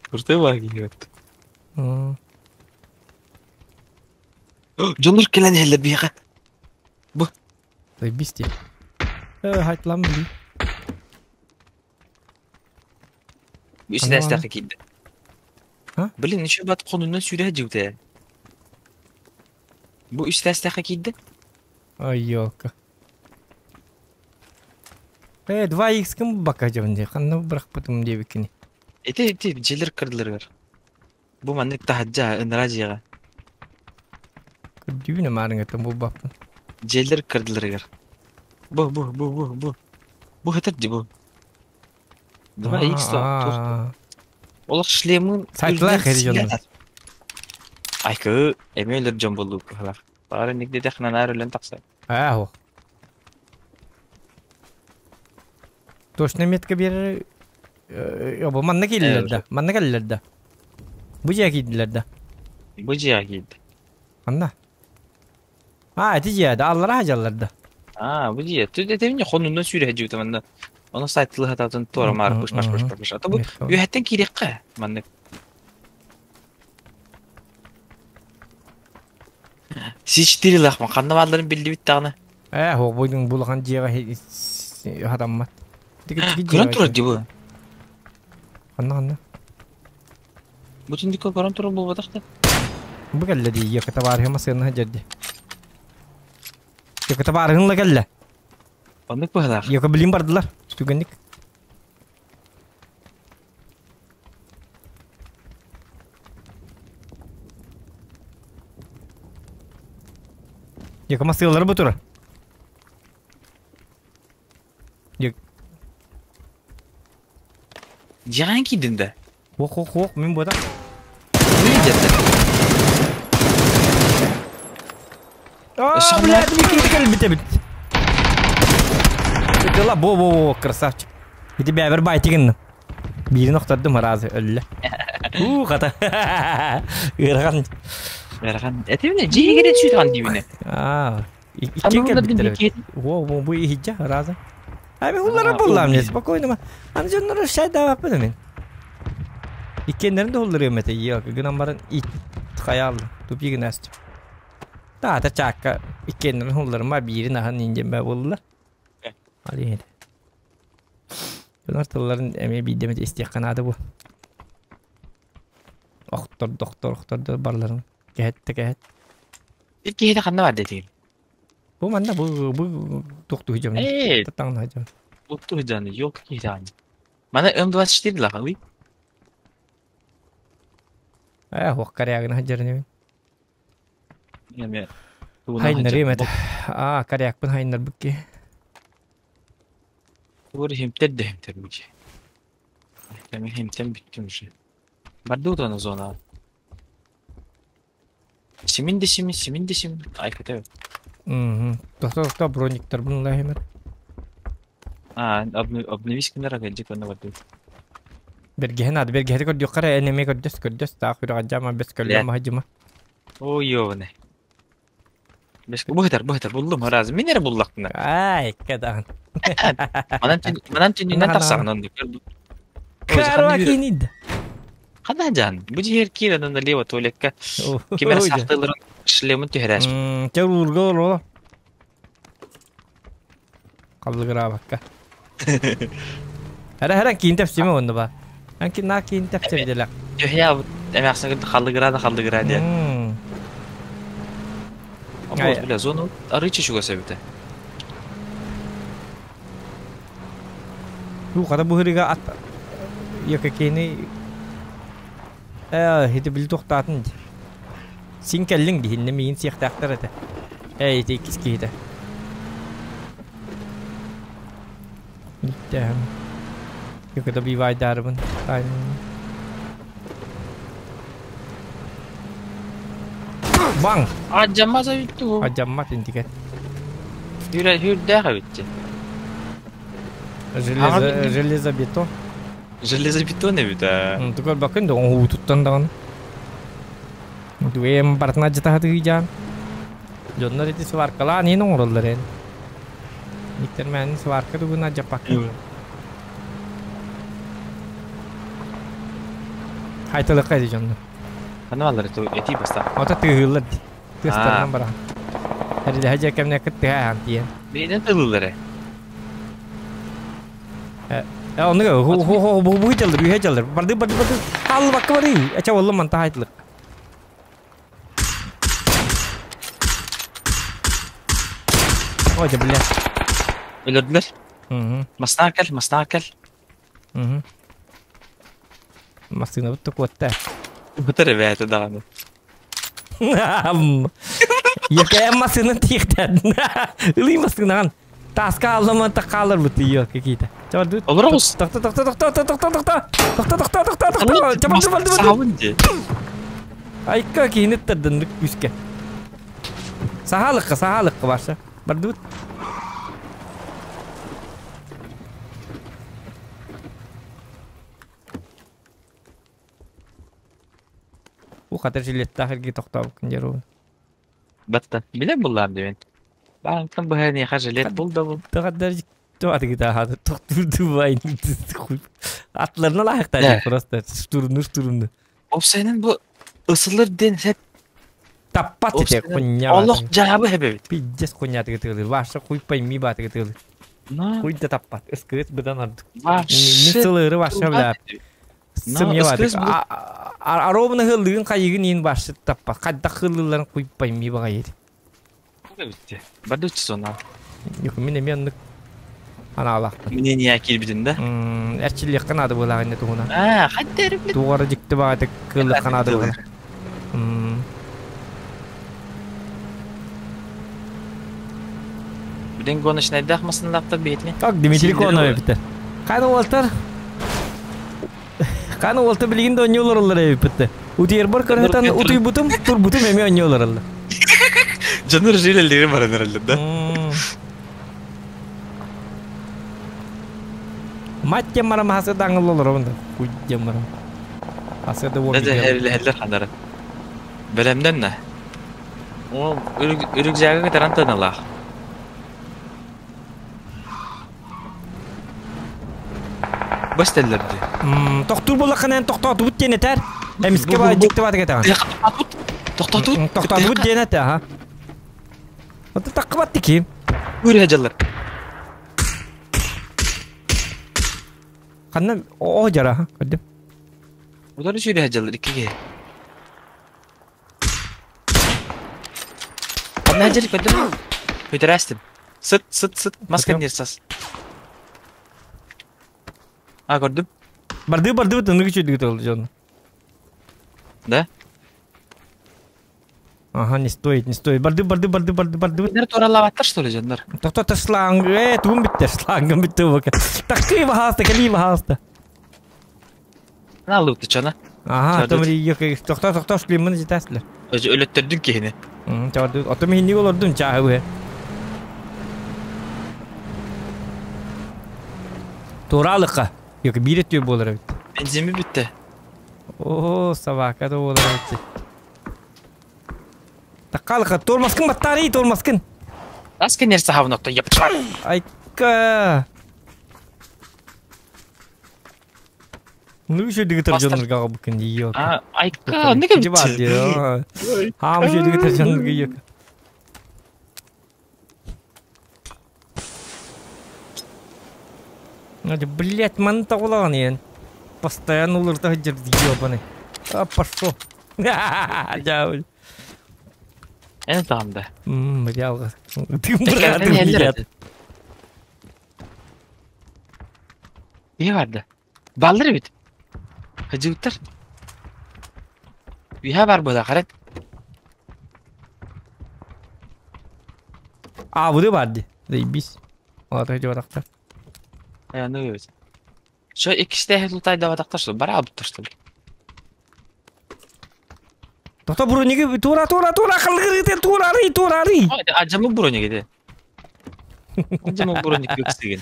Курты бар гиот. Жонур келен хеллер биха. Заебись. Хайтлам би. Үсүнэ Ана, ана. стака кийди. А? Блин, еще бат конунан сүрэ жигде. Бу үстэ стака кийди. Ой, ёлка. 2x ким бака жабынды. Ханна бырак бутум дебикини. Эти эти желер кырдылар бар. Бу маннык тахаджа ынра жига. Күрдүбүнө марыңа там бу баппын. Желер кырдылар бар. Бу бу бу бу бу. Бу хатар ди бу. 2x то. Олох шлемин Сайтлар хери жонун. Айкы эмелер жон болду кылар. Бары нигде технан ар өлөн такса. А, Точно метка берер. Бу манна келилер да. Манна келилер да. Бу жая кийдилер да. Бу жия кийди. Анна. А, эти жая да, аллара хажалар да. А, бу жия. Түдө темне хонундан сүйрө жигит манда. Оны сайтлы хататын тора мар пуш паш пуш паш. Ата бу үһәттен киреккә. Манны. Си4 лахман канда бааларын билди бит тагына. Хо бойдун булган жега хадаммат. Көрөн турар ди бу. Анна анна. Бу түндүккө көрөн турар болбодак да. Бу келле ди, яката бар хема сен хаҗарди. Яката бар хын келле. Оннук баалар. Яка билим бардылар. Түгенник. Яка масылар бу тура. Як Жаган кийдин да. Ох ох ох, мен бода. А, блядь, викинг кел бит бит. Дела бо бо бо красавчик. И тебя вербай тигин. Бирин охтардым разы өллө. У ката. Ирган. Ирган. Этимне жигере түшүт дибине. А, икки кел бит. Во во бу ихиджа разы. А мен улара буллам не спокойно. Аны жоннор шай да баппын мен. Иккеннерин да уллар эмете йок. Гынан барын ит хаял тупигин аст. Та та чакка иккеннерин улларыма бирин ахан инжен булла. Али. Bunlar тылларын эме бидемет истек канады бу. Охтор доктор охтор барларын. Кәһәт кәһәт. Икки хәтә канда бар дедин. Бу манда бу бу токту хижам. Татаң хижам. Токту хижаны yok хижаны. Мана М24 ла уй. Хок карягын хижарны. Эме. Хайнар эмет. А, карякпын хайнар букки. Тугу химтер да химтер бу дьиэ. Мен химтен бүттүм уже. Барды утаны зона. Симин да симин, симин да симин. Ай көтө. Мгм. Тохто тохто брониктарбын ылаһымыр. А, обновись кынара кэлдьик онно барды. Бэргэһин ады бэргэһи көрдүөххэ эрэ эн эмиэ көрдөс көрдөс таах үрэҕэ дьама бэс көллө маһа дьыма. О, ёбаный. Бэс бу хытар буллум раз. Мин эрэ буллахпына. Ай, кадан. Манан манан түннүнэн тахсаҕын онно. Карвакинид. Хана жан, бу жер киирэн налево туалекка ким эрэ сахтыларын шлемын түһэрээс. Чэ уурга олоро. Қаллыгыраабакка. Эрэ эрэ киин тэпсиме онно ба. Анки на киин тэпсер делек. Түһэ эмээхсин халлыгыра да халлыгыра диэн. Обоз бля зону арычы чугас эбитэ. Бу хата быһырыга ат якакени э хити били тохтаатын ди. Син кэллиҥ диһинне миин сиэхтээхтэр этэ. Эй ити иккис киһитэ. Иттэһим. Якада бивайдарбын. Баң! Адьаммат эбит дуу. Адьаммат интике. Хүрэ хүрдээх эбит дии. Железо, железобетон. Железобетон эбит аа. Тугар бакын да оҥоһуутуттан даҕаны. Дуэм барытына дьатаһатыы дьаан. Дьоннор ити сваркалаан иһин оҥороллор эн. Никтермээнин сварка тугуна дьаппаккын. Хайтылыкка ити дьоннор. Ханна баллар этии баста. Ото тыаһыыллар ди. Тыастарынан баран. Эрилэһэ дьэ кэмнэ кыттыһа ахан тиийэн. Бэйдэн тылылар э. Э оннуга ху ху ху бу бу дьаллар үһэ дьаллар барды барды барды хааллыбакка бары эчэ боллум манта хайтылык. Ой, да бля. Өлөрдүлэр. Маснаа кэл, маснаа кэл. Массыынабыт да куотта. Бытар эбээтэ даҕаны. Якая массыына тиихтэн. Ылый массыынаҕын. Таска аллама тахалар бут ее какие-то. Олорабыз. Тохто тохто тохто тохто тохто тохто тохто тохто тохто тохто Чабан чабан чабан. Саабын дии. Айка киһини тардыннык күүскэ. Саһаалыкка саһаалыкка барса. Бардыбыт. Бу хата жилеттаах эрги тохтообуккун дьоруун. Батта. Билэн буллаам диэн. Баантан быһа жилет бул да бул. Тахадар туатыгытааха тохтурду Атларына лайықтар просто штурмну штурмну. Опсайнын бу ысылыр ден сеп Таппат ете хуйня. Олох жаабы хебебит. Пиздец хуйня тыгытылыр. Ваша хуй пойми ба тыгытылыр. Хуй да таппат. Ыскырыт быдан ардык. Мин сылыры ваша бля. Сымья Аробны хыллыгын кайыгын ин башы таппат. Кайда хыллыларын хуй пойми бага ери. Барды сона. Yok мин эми оннук анаалаахпын. Мнение киирбитин да? Эрчиллиэххэ наада буолааҕын иннэ туһунан. Аа, хайда эрэ Тугара дьикти баҕайытык кыыллыхха наада буолар. Билин гоночнайдаах массыналаахтар биһитини. Как Дмитрий Конов эбиттэр. Ханы уолтар? Ханы уолтар билигин да онньуулар оллар эбиппитте. Утуйарбар көрөтөн утуйбутум, турбутум эмиэ онньуулар оллар. Дьоннор жилеллири баран эрэллэр да. Мать диэн баран хасы да аңылла олоробун да. Куй диэн баран. Хасы да уол Лэһэллэр ханара. Бэлэмнэн на. Ол үрүкзээгэ кытаран тыналаах. Бас теллерди. Тохтуур буоллаххына эн тохтоотубут диэн этэр. Эмискэ ба дьикти баатык этэҕин. Тохтоотубут. Тохтоотубут диэн этэ, аха. Оттон таххыбат ким? Үрэ дьаллар. Ханна оо дьара, көрдүм. Удары сүүрэ дьаллар иккиге. Ханна дьаллар көрдүм. Көтөрәстим. Сыт, сыт, сыт. Маска нерсас. А, көрдүм. Барды барды тыныгы чөйдүгү тыл дьон. Да? Ага, не стоит, не стоит. Барды, барды, барды, барды, барды. Кинилэр туоралаабаттар что ли дьоннор? Тохто шланг, тугум бүттэ, шлангым бүттэ бука. Такы баһааста, кэлии баһааста. Наалыбыт чана. Ага, том тохто тохто шлеммын жетаслар. Өлөттөрдүн киһини. Отом хинник олордум чааһы быһа. Тураалыкка. Yok биир өттүө буолар эбит. Бензими бүттэ. О, собака да буолар эбит. Таккалыка, тормозкын баттарый, тормозкын. Тас кенер сахабын отто япчар. Айка. Ну еще дигитер жоннорга букын диё. А, айка, не кем бар диё. А, еще дигитер жоннорга йок. Блять, ман таулан ен. Постоянно улырта хадер ёбаный. А, пошел. Дяволь. Эн там да. Мрялга. Ты брат, Не барды. Баллар бит. Хажыттар. Үйә бар буда, карат. А, буду барды. Заебись. Ладно, хажы барактар. Э, ну бит. Шо иккисте лутайда батактар что, бара алып что ли? Тохто брониги тура тура тура кылгыры тура ри тура ри. Ажамы броник иде. Ажамы броник өксүген.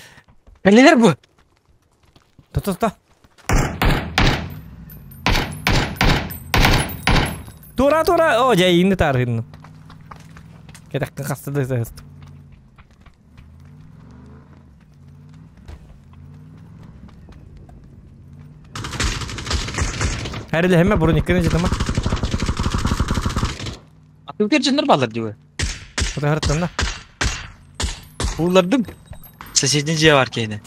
Калелер бу. Тохто тохто. Тура тура. О, жайынды таргын. Кетек кастыды саст. Хәриле хәмә брониккене жетама. Атылгыр жыннар баллар диби. Куда хараттан да. Улардым. Соседний же бар кейне.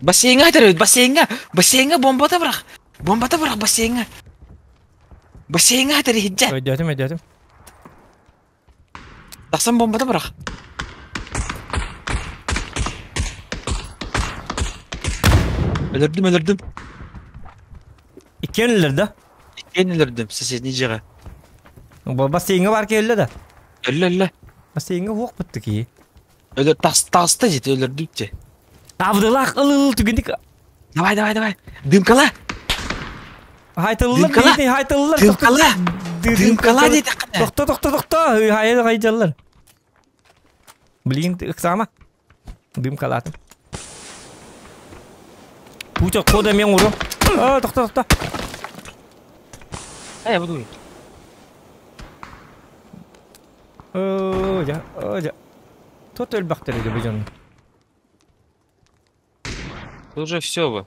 Бассейнге айтар бассейнге. Бассейнге бомба да бирак. Бомба да бирак бассейнге. Бассейнге айтар хиджа. Өйдөтүм, өйдөтүм. Тахсан бомба да бирак. Өлөрдүм, өлөрдүм. Иккенлер да. Иккен өлөрдүм соседний жеге. Бассейнге бар келді да. Өллө, өллө. Бассейнге оқ бітті ки. Өлөр тас таста жет өлөрдүк же. Абдылах ыл ыл түгендик. Давай, давай, давай. Дымкала. Хайтыллар Дымкала. дейdi, хайтыллар. Дымкала. Дымкала дейди кана. Тохто, тохто, тохто. Хайыр хайжаллар. Блин, ыксама. Дымкалатым. Пуча кода мен уру. А, тохто, тохто. Ай, буду. О, я, о, я. Тот өлбактыр иди бу жон. Тут уже все бы.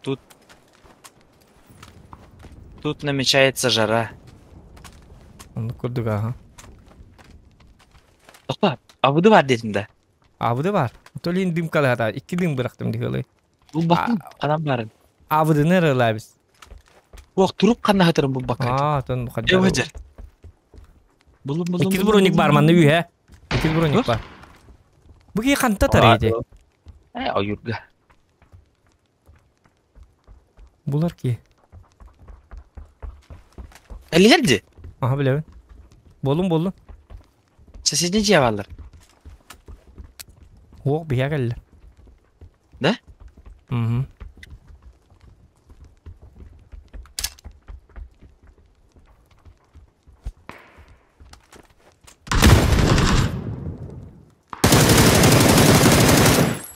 Тут. Тут намечается жара. Оны көрдүк аха. Тохто, абыды бар дедим да. Абыды бар. Толин дымкалата. Икки дым бырактым дигеле. Бул бактым, канам барын. Абыдыны рылабыз. Ох, туруп кана хатырым бул бакка. А, тон Эв хажар. Булум булум. Икки броник бар манны үйе. Икки броник бар. Бу ки канта тарейди. Э, аюрга. Булар ки. Элилерди. Аха билебин. Болун болун. Соседний же баллар. Ох, бия келди. Да? Угу.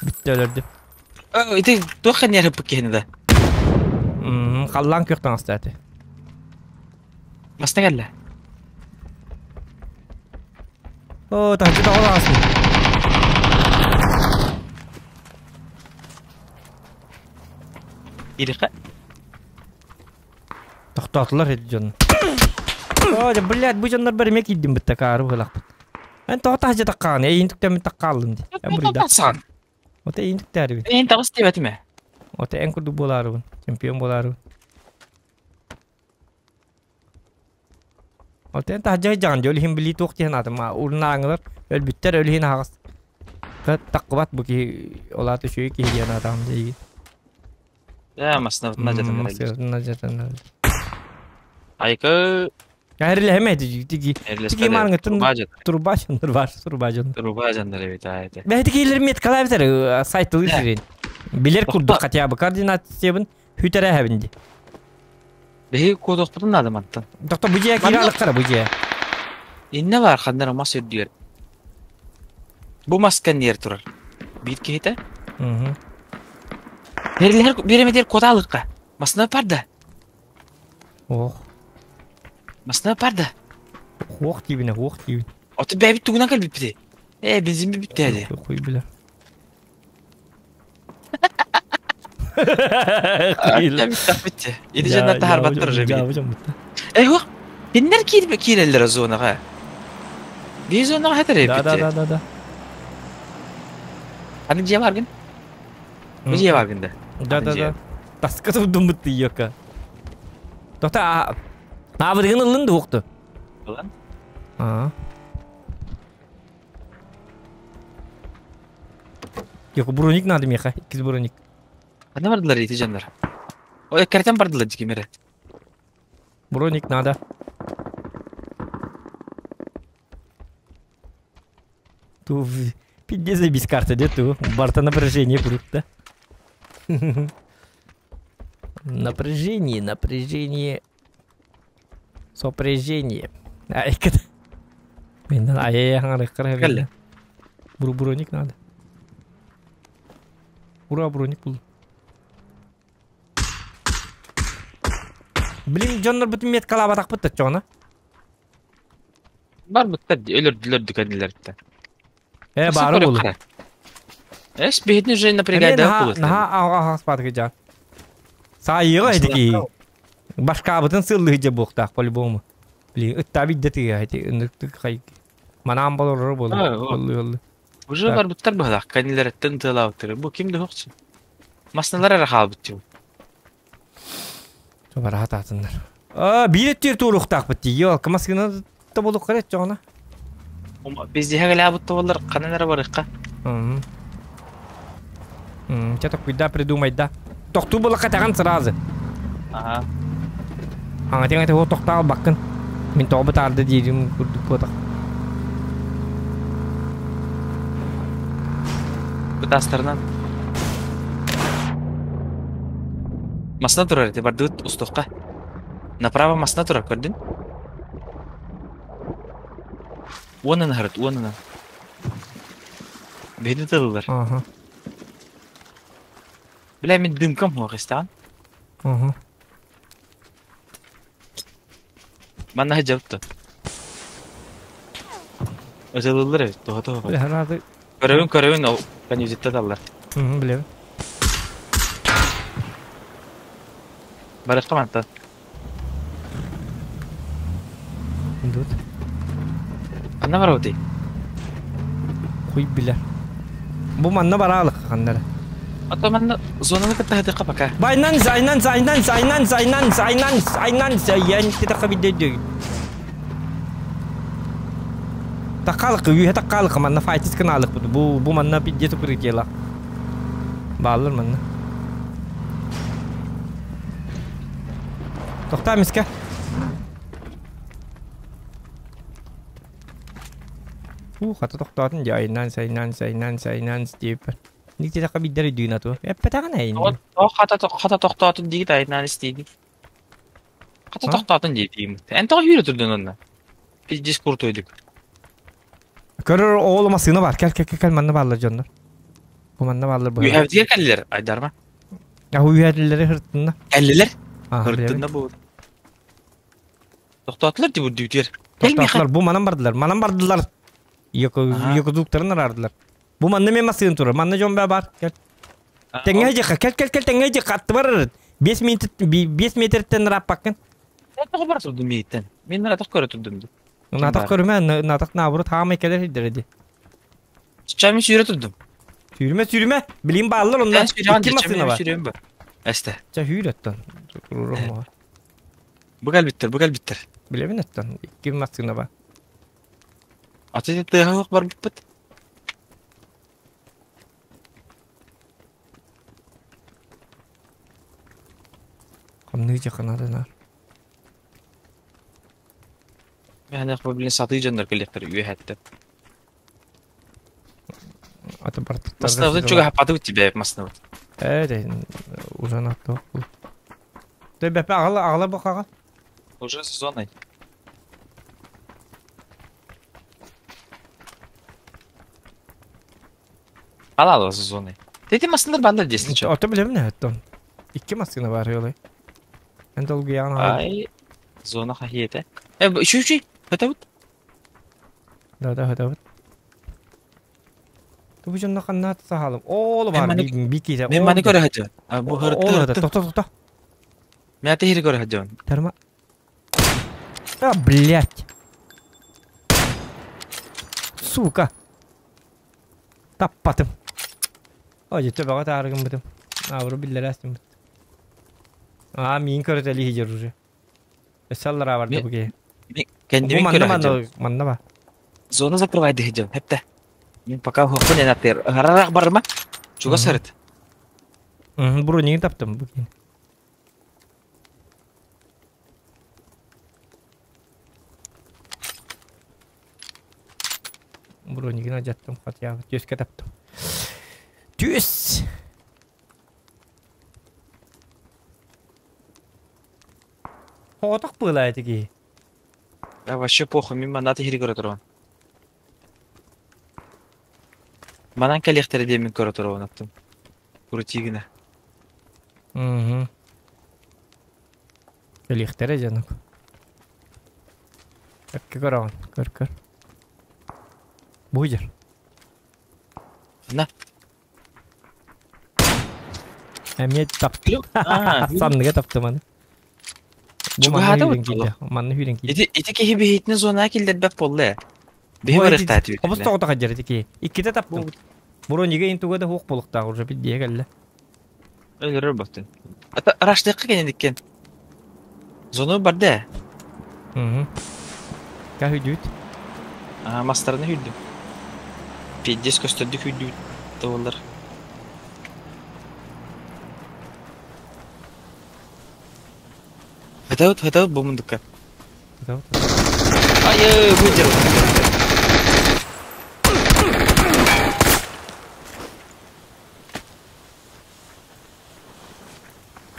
Битти өлөрдү. Э, ити туох нер пыккени да. Халлан көктөн астаты. Баста келди. О, тахты тагаласың. Ирика. Токтотулар эди жон. О, да, блядь, бу жоннор бер мек иддим битте кары булак. Эн тота хажы таккан, эйин түктен таккалдым ди. Эн бурда. Сан. Ота эйин түктәри бит. Эйин тагыс тебетиме. Ота эн курду болары чемпион болары. Ота эн тахжа жан жол хим били тук дehen атым. Урнааңылар өлбүттер өлһин агас. Таккыбат бу ки олаты шөй ки дehen атам дейги. Да, масна на жатан. На жатан. Айка Эрилэһэмэ тиги. Тиги маарыңа турба дьоннор бар, турба дьон. Турба дьоннор эбит аа это. Бэйти киилер меткалаа битер сайтылы сирин. Билер курдук хотя бы координат себин хүтерэ хэбин ди. Биһи куотуохпутун наада мантан. Доктор бу дьиэ киирэ алыктара бу дьиэ. Иннэ бар ханнара мас үрдүгэр. Бу мас кэнниэр турар. Биир киһитэ. Мгм. Бэрилэһэр биэрэмэтигэр куота алыкка. Масына барда. Ох. Масына барда. Ох диибин, ох диибин. Ото бэйбит тугунан кэлбиппитий? Ээ, бензин бүттэ ди. Хуй билэр. Бүттэ. Ити дьоннор таһаарбаттар уже били. Э, ох, кинилэр киирбэ киирэллэр зонаҕа. Биир зонаҕа хэтэр Да, да, эбит. да, да, да. Аны дьиэ баргын? Бу дьиэ баргын да. Да, да, да. Таска турдуммут тиийиэккэ. Тота аабырыгын ыллын да уохту. Ылан. Аа. Yok броник надо меха, иккис броник. Ханна бардылар ити дьоннор? Ой, кэртэн бардылар дикимере. Броник надо. Ту пиздец без карты, де ту. Барта напряжение будет, да? Напряжение, напряжение. Сопряжение. Ай, ай, Броник надо. Ура, броник был. Блин, дьоннор бүтүн меткалаабатахпыт да чоҕуна. Барбыттар өлөрдүлөр дүкэнилерте. Э, баары болу. Эс биһитин уже напрягайда булат. Наха аҕа спатыгы жа. Саайыга эдики. Башкабытын сыллы же буохтаах по-любому. Блин, ытта бидде тыга эти ыныктык хай. Манаан болорор болу. Болу болу. Уже барбыттар быһалах кэнилереттен тыалаабыттар. Бу ким да хоксун. Масналар эрэ хаалбыт дии. Бараат атыннар. А, биир өттүр туруктаахпыт дии. Йо, кымаскына да болук карет жоҕуна. Биздиһэ гэлээбит боллар ханан эрэ барыхха. Че такуйда придумай да. Тохтуу була катаган сразу. Ага. Аңа тең әте тоқтаал баккын. Мин тоҕо бытаарды диирим курдук буотах. Бытастарынан. Масна турар эти бардыбыт устуохха. Направо масна турар көрдүн? Уонан харыт, уонана. Бэйди тылылар. Ага. Бля, мин дымкам хуох истаан. Ага. Манна хajabты. Ытылылар эбит, тоҕо тоҕо. Бля, рады. Көрөбүн көрөбүн ол конюзитте таллар. Бля. Барышка манта. Тут. Ханна барабытый? Хуй билер. Бу манна бараалык ханнара. Ото манна зонаны кытта хатыкка пока. Байнан зайнан зайнан зайнан зайнан зайнан зайнан зайнан титакка бидде. Такалык үйе такалык манна файтис кыналык бу бу манна бидде тукрытела. Баалар манна. Тохта миске. Хата тохтоотун жайнан сайнан сайнан сайнан деп. Никте такка биддер дүйна ту. Эппетаган айын. О хата хата тохтоотун диги айнан истейди. Хата тохтоотун диги. Эн тоҕо үүрө турдун онна. Пиздец куртуйдук. Көрөр оолума сына бар. Кел кел кел манна баалар дьоннор. Бу манна баалар бу. Үйһэбитигэр кэллилэр айдарма. Я үйһэдилери хыртынна. Кэллилэр? Хыртынна бу. Тохтоотулар ди бу дүүтүөр. Тохтоотулар бу манан бардылар. Манан бардылар. Йокудуктарын арардылар. Бу манна мен масыын турар. Манна дьон бар. Кел. Тэҥҥэ дьиха. Кел кел кел тэҥҥэ дьиха. Атты бар. 5 метр 5 метртен раппаккын. Тоҕо бар турдум мииттен. Мен натах көрө турдум. Натах көрүмэ, натах наоборот хаамай келер хиддереди. Чамин сүүрэ турдум. Сүүрүмэ сүүрүмэ. Билим бааллар онна. Икки масына бар. Сүүрүм бар. Эсте. Ча хүүрөттөн. Турурум. Бу кэлбиттер, бу кэлбиттер. Билебин өттөн. Икки масына бар. Аты тыаһах бар буппут. Хамны жакынадынар. Мин бу блин сатыы дьоннор кэлиэхтэр үөһэттэн. Аты бартыктарга Массыынабытын сыталар. чугаһаппатыбыт тебе массыынабыт. Э, уже на то. Ты бэпэ аҕала аҕала бу хаҕа. Уже с зоной. Ала с зоной. Ты эти массыналар бааллар если чё. Ото билэбин эһэттон. Икки массыына бар ыалы. Эн долгуйаҕын аҕай. Ай, зона хаһиэтэ. Э, үчүй үчүй. Хатабыт. Да да хатабыт. Тубу дьонно ханна саһалым. Оол Мен бар маны би киирэ. мен маны көрө хадьан. Бу хырытты Ол хырытты. тохто тохто. Мен аты хири көрө хадьан. Тарма. А, блядь. Сука. Таппатым. Ой, төбөҕө таарыгыммытым. Аабыры биллэрээстиммит. Аа, миин көрөтөлүү сидер уже. Өссө аллараа барда бу киһи. Мен Бу кендимин манна көрө манна хадьан. манна ба. Зона закрывай дыхыдьан. Хепте. Мен пока хохпун эн аттыр. Харарах барма. Чуга сырыт. Бронигин таптым бу киһини. Бронигин адьаттым хотя түөскэ таптым. Түөс! Хоотох быылаа ити киһи. Да вообще похуй, мен манна аты хири көрө турабын. Манан кэлиэхтэрэ диэммин көрө турабын аттым. Крутигина. Угу. Кэлиэхтэрэ дьонук. Өккө көрөҕүн, көр-көр. Бу дьэр. На. Эмиэ таптым. Аа, Санныга таптым аны. Бу манна Чугаһаата сүүрэн бут киирдэ. Манна сүүрэн киирдэ. Ити ити киһи биһитини зона киллэрбэт буолла ээ. Биһи Бу барыахтаах этибит. Обус тоҕото хадьар ити киһи. Иккитэ таптым. Броньига ин туга да хуох буолуктаах уже биддиэ кэллэ. Өлөрөр баттын. Ата араштыахха кэнэн иккен. Зону барда ээ. Угу. Ка хүдүүт. Аа, мастарына хүрдүм. Пиздец көстөрдүк хүрдүбүт табыллар. Хатабыт, хатабыт бу мундукка. Ай, бу дьэр.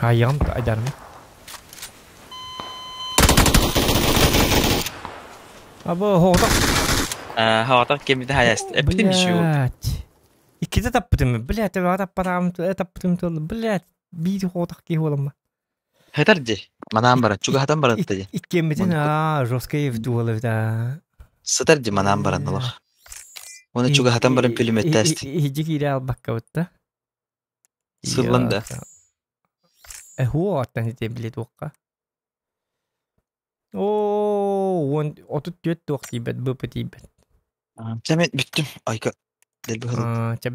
Айаҕым айдарма. Абы хоҕотох. Аа, хаватах кемите хаяст. Эптим еще. Блять. Иккитэ таппытым. Блять, эбэҕэ таппатаҕым таппытым туолла. Блять, биир хоҕотох киһи буоламма. Хатар ди. Манаан баран, чугаһатан баратта ди. Иккиэммитин аа, жесткий вдуола эбит аа. Сытар ди манаан баран олох. Оны чугаһатан баран пулеметтээст. Иһиджи киирэ албакка бутта. Сыллан да. Эһуо аттан ити билет уокка. Оо, уон 34 туох тиийбэт, БП тиийбэт. Чэ мен бүттүм. Айка. Дэлби хылыт. Аа, чэ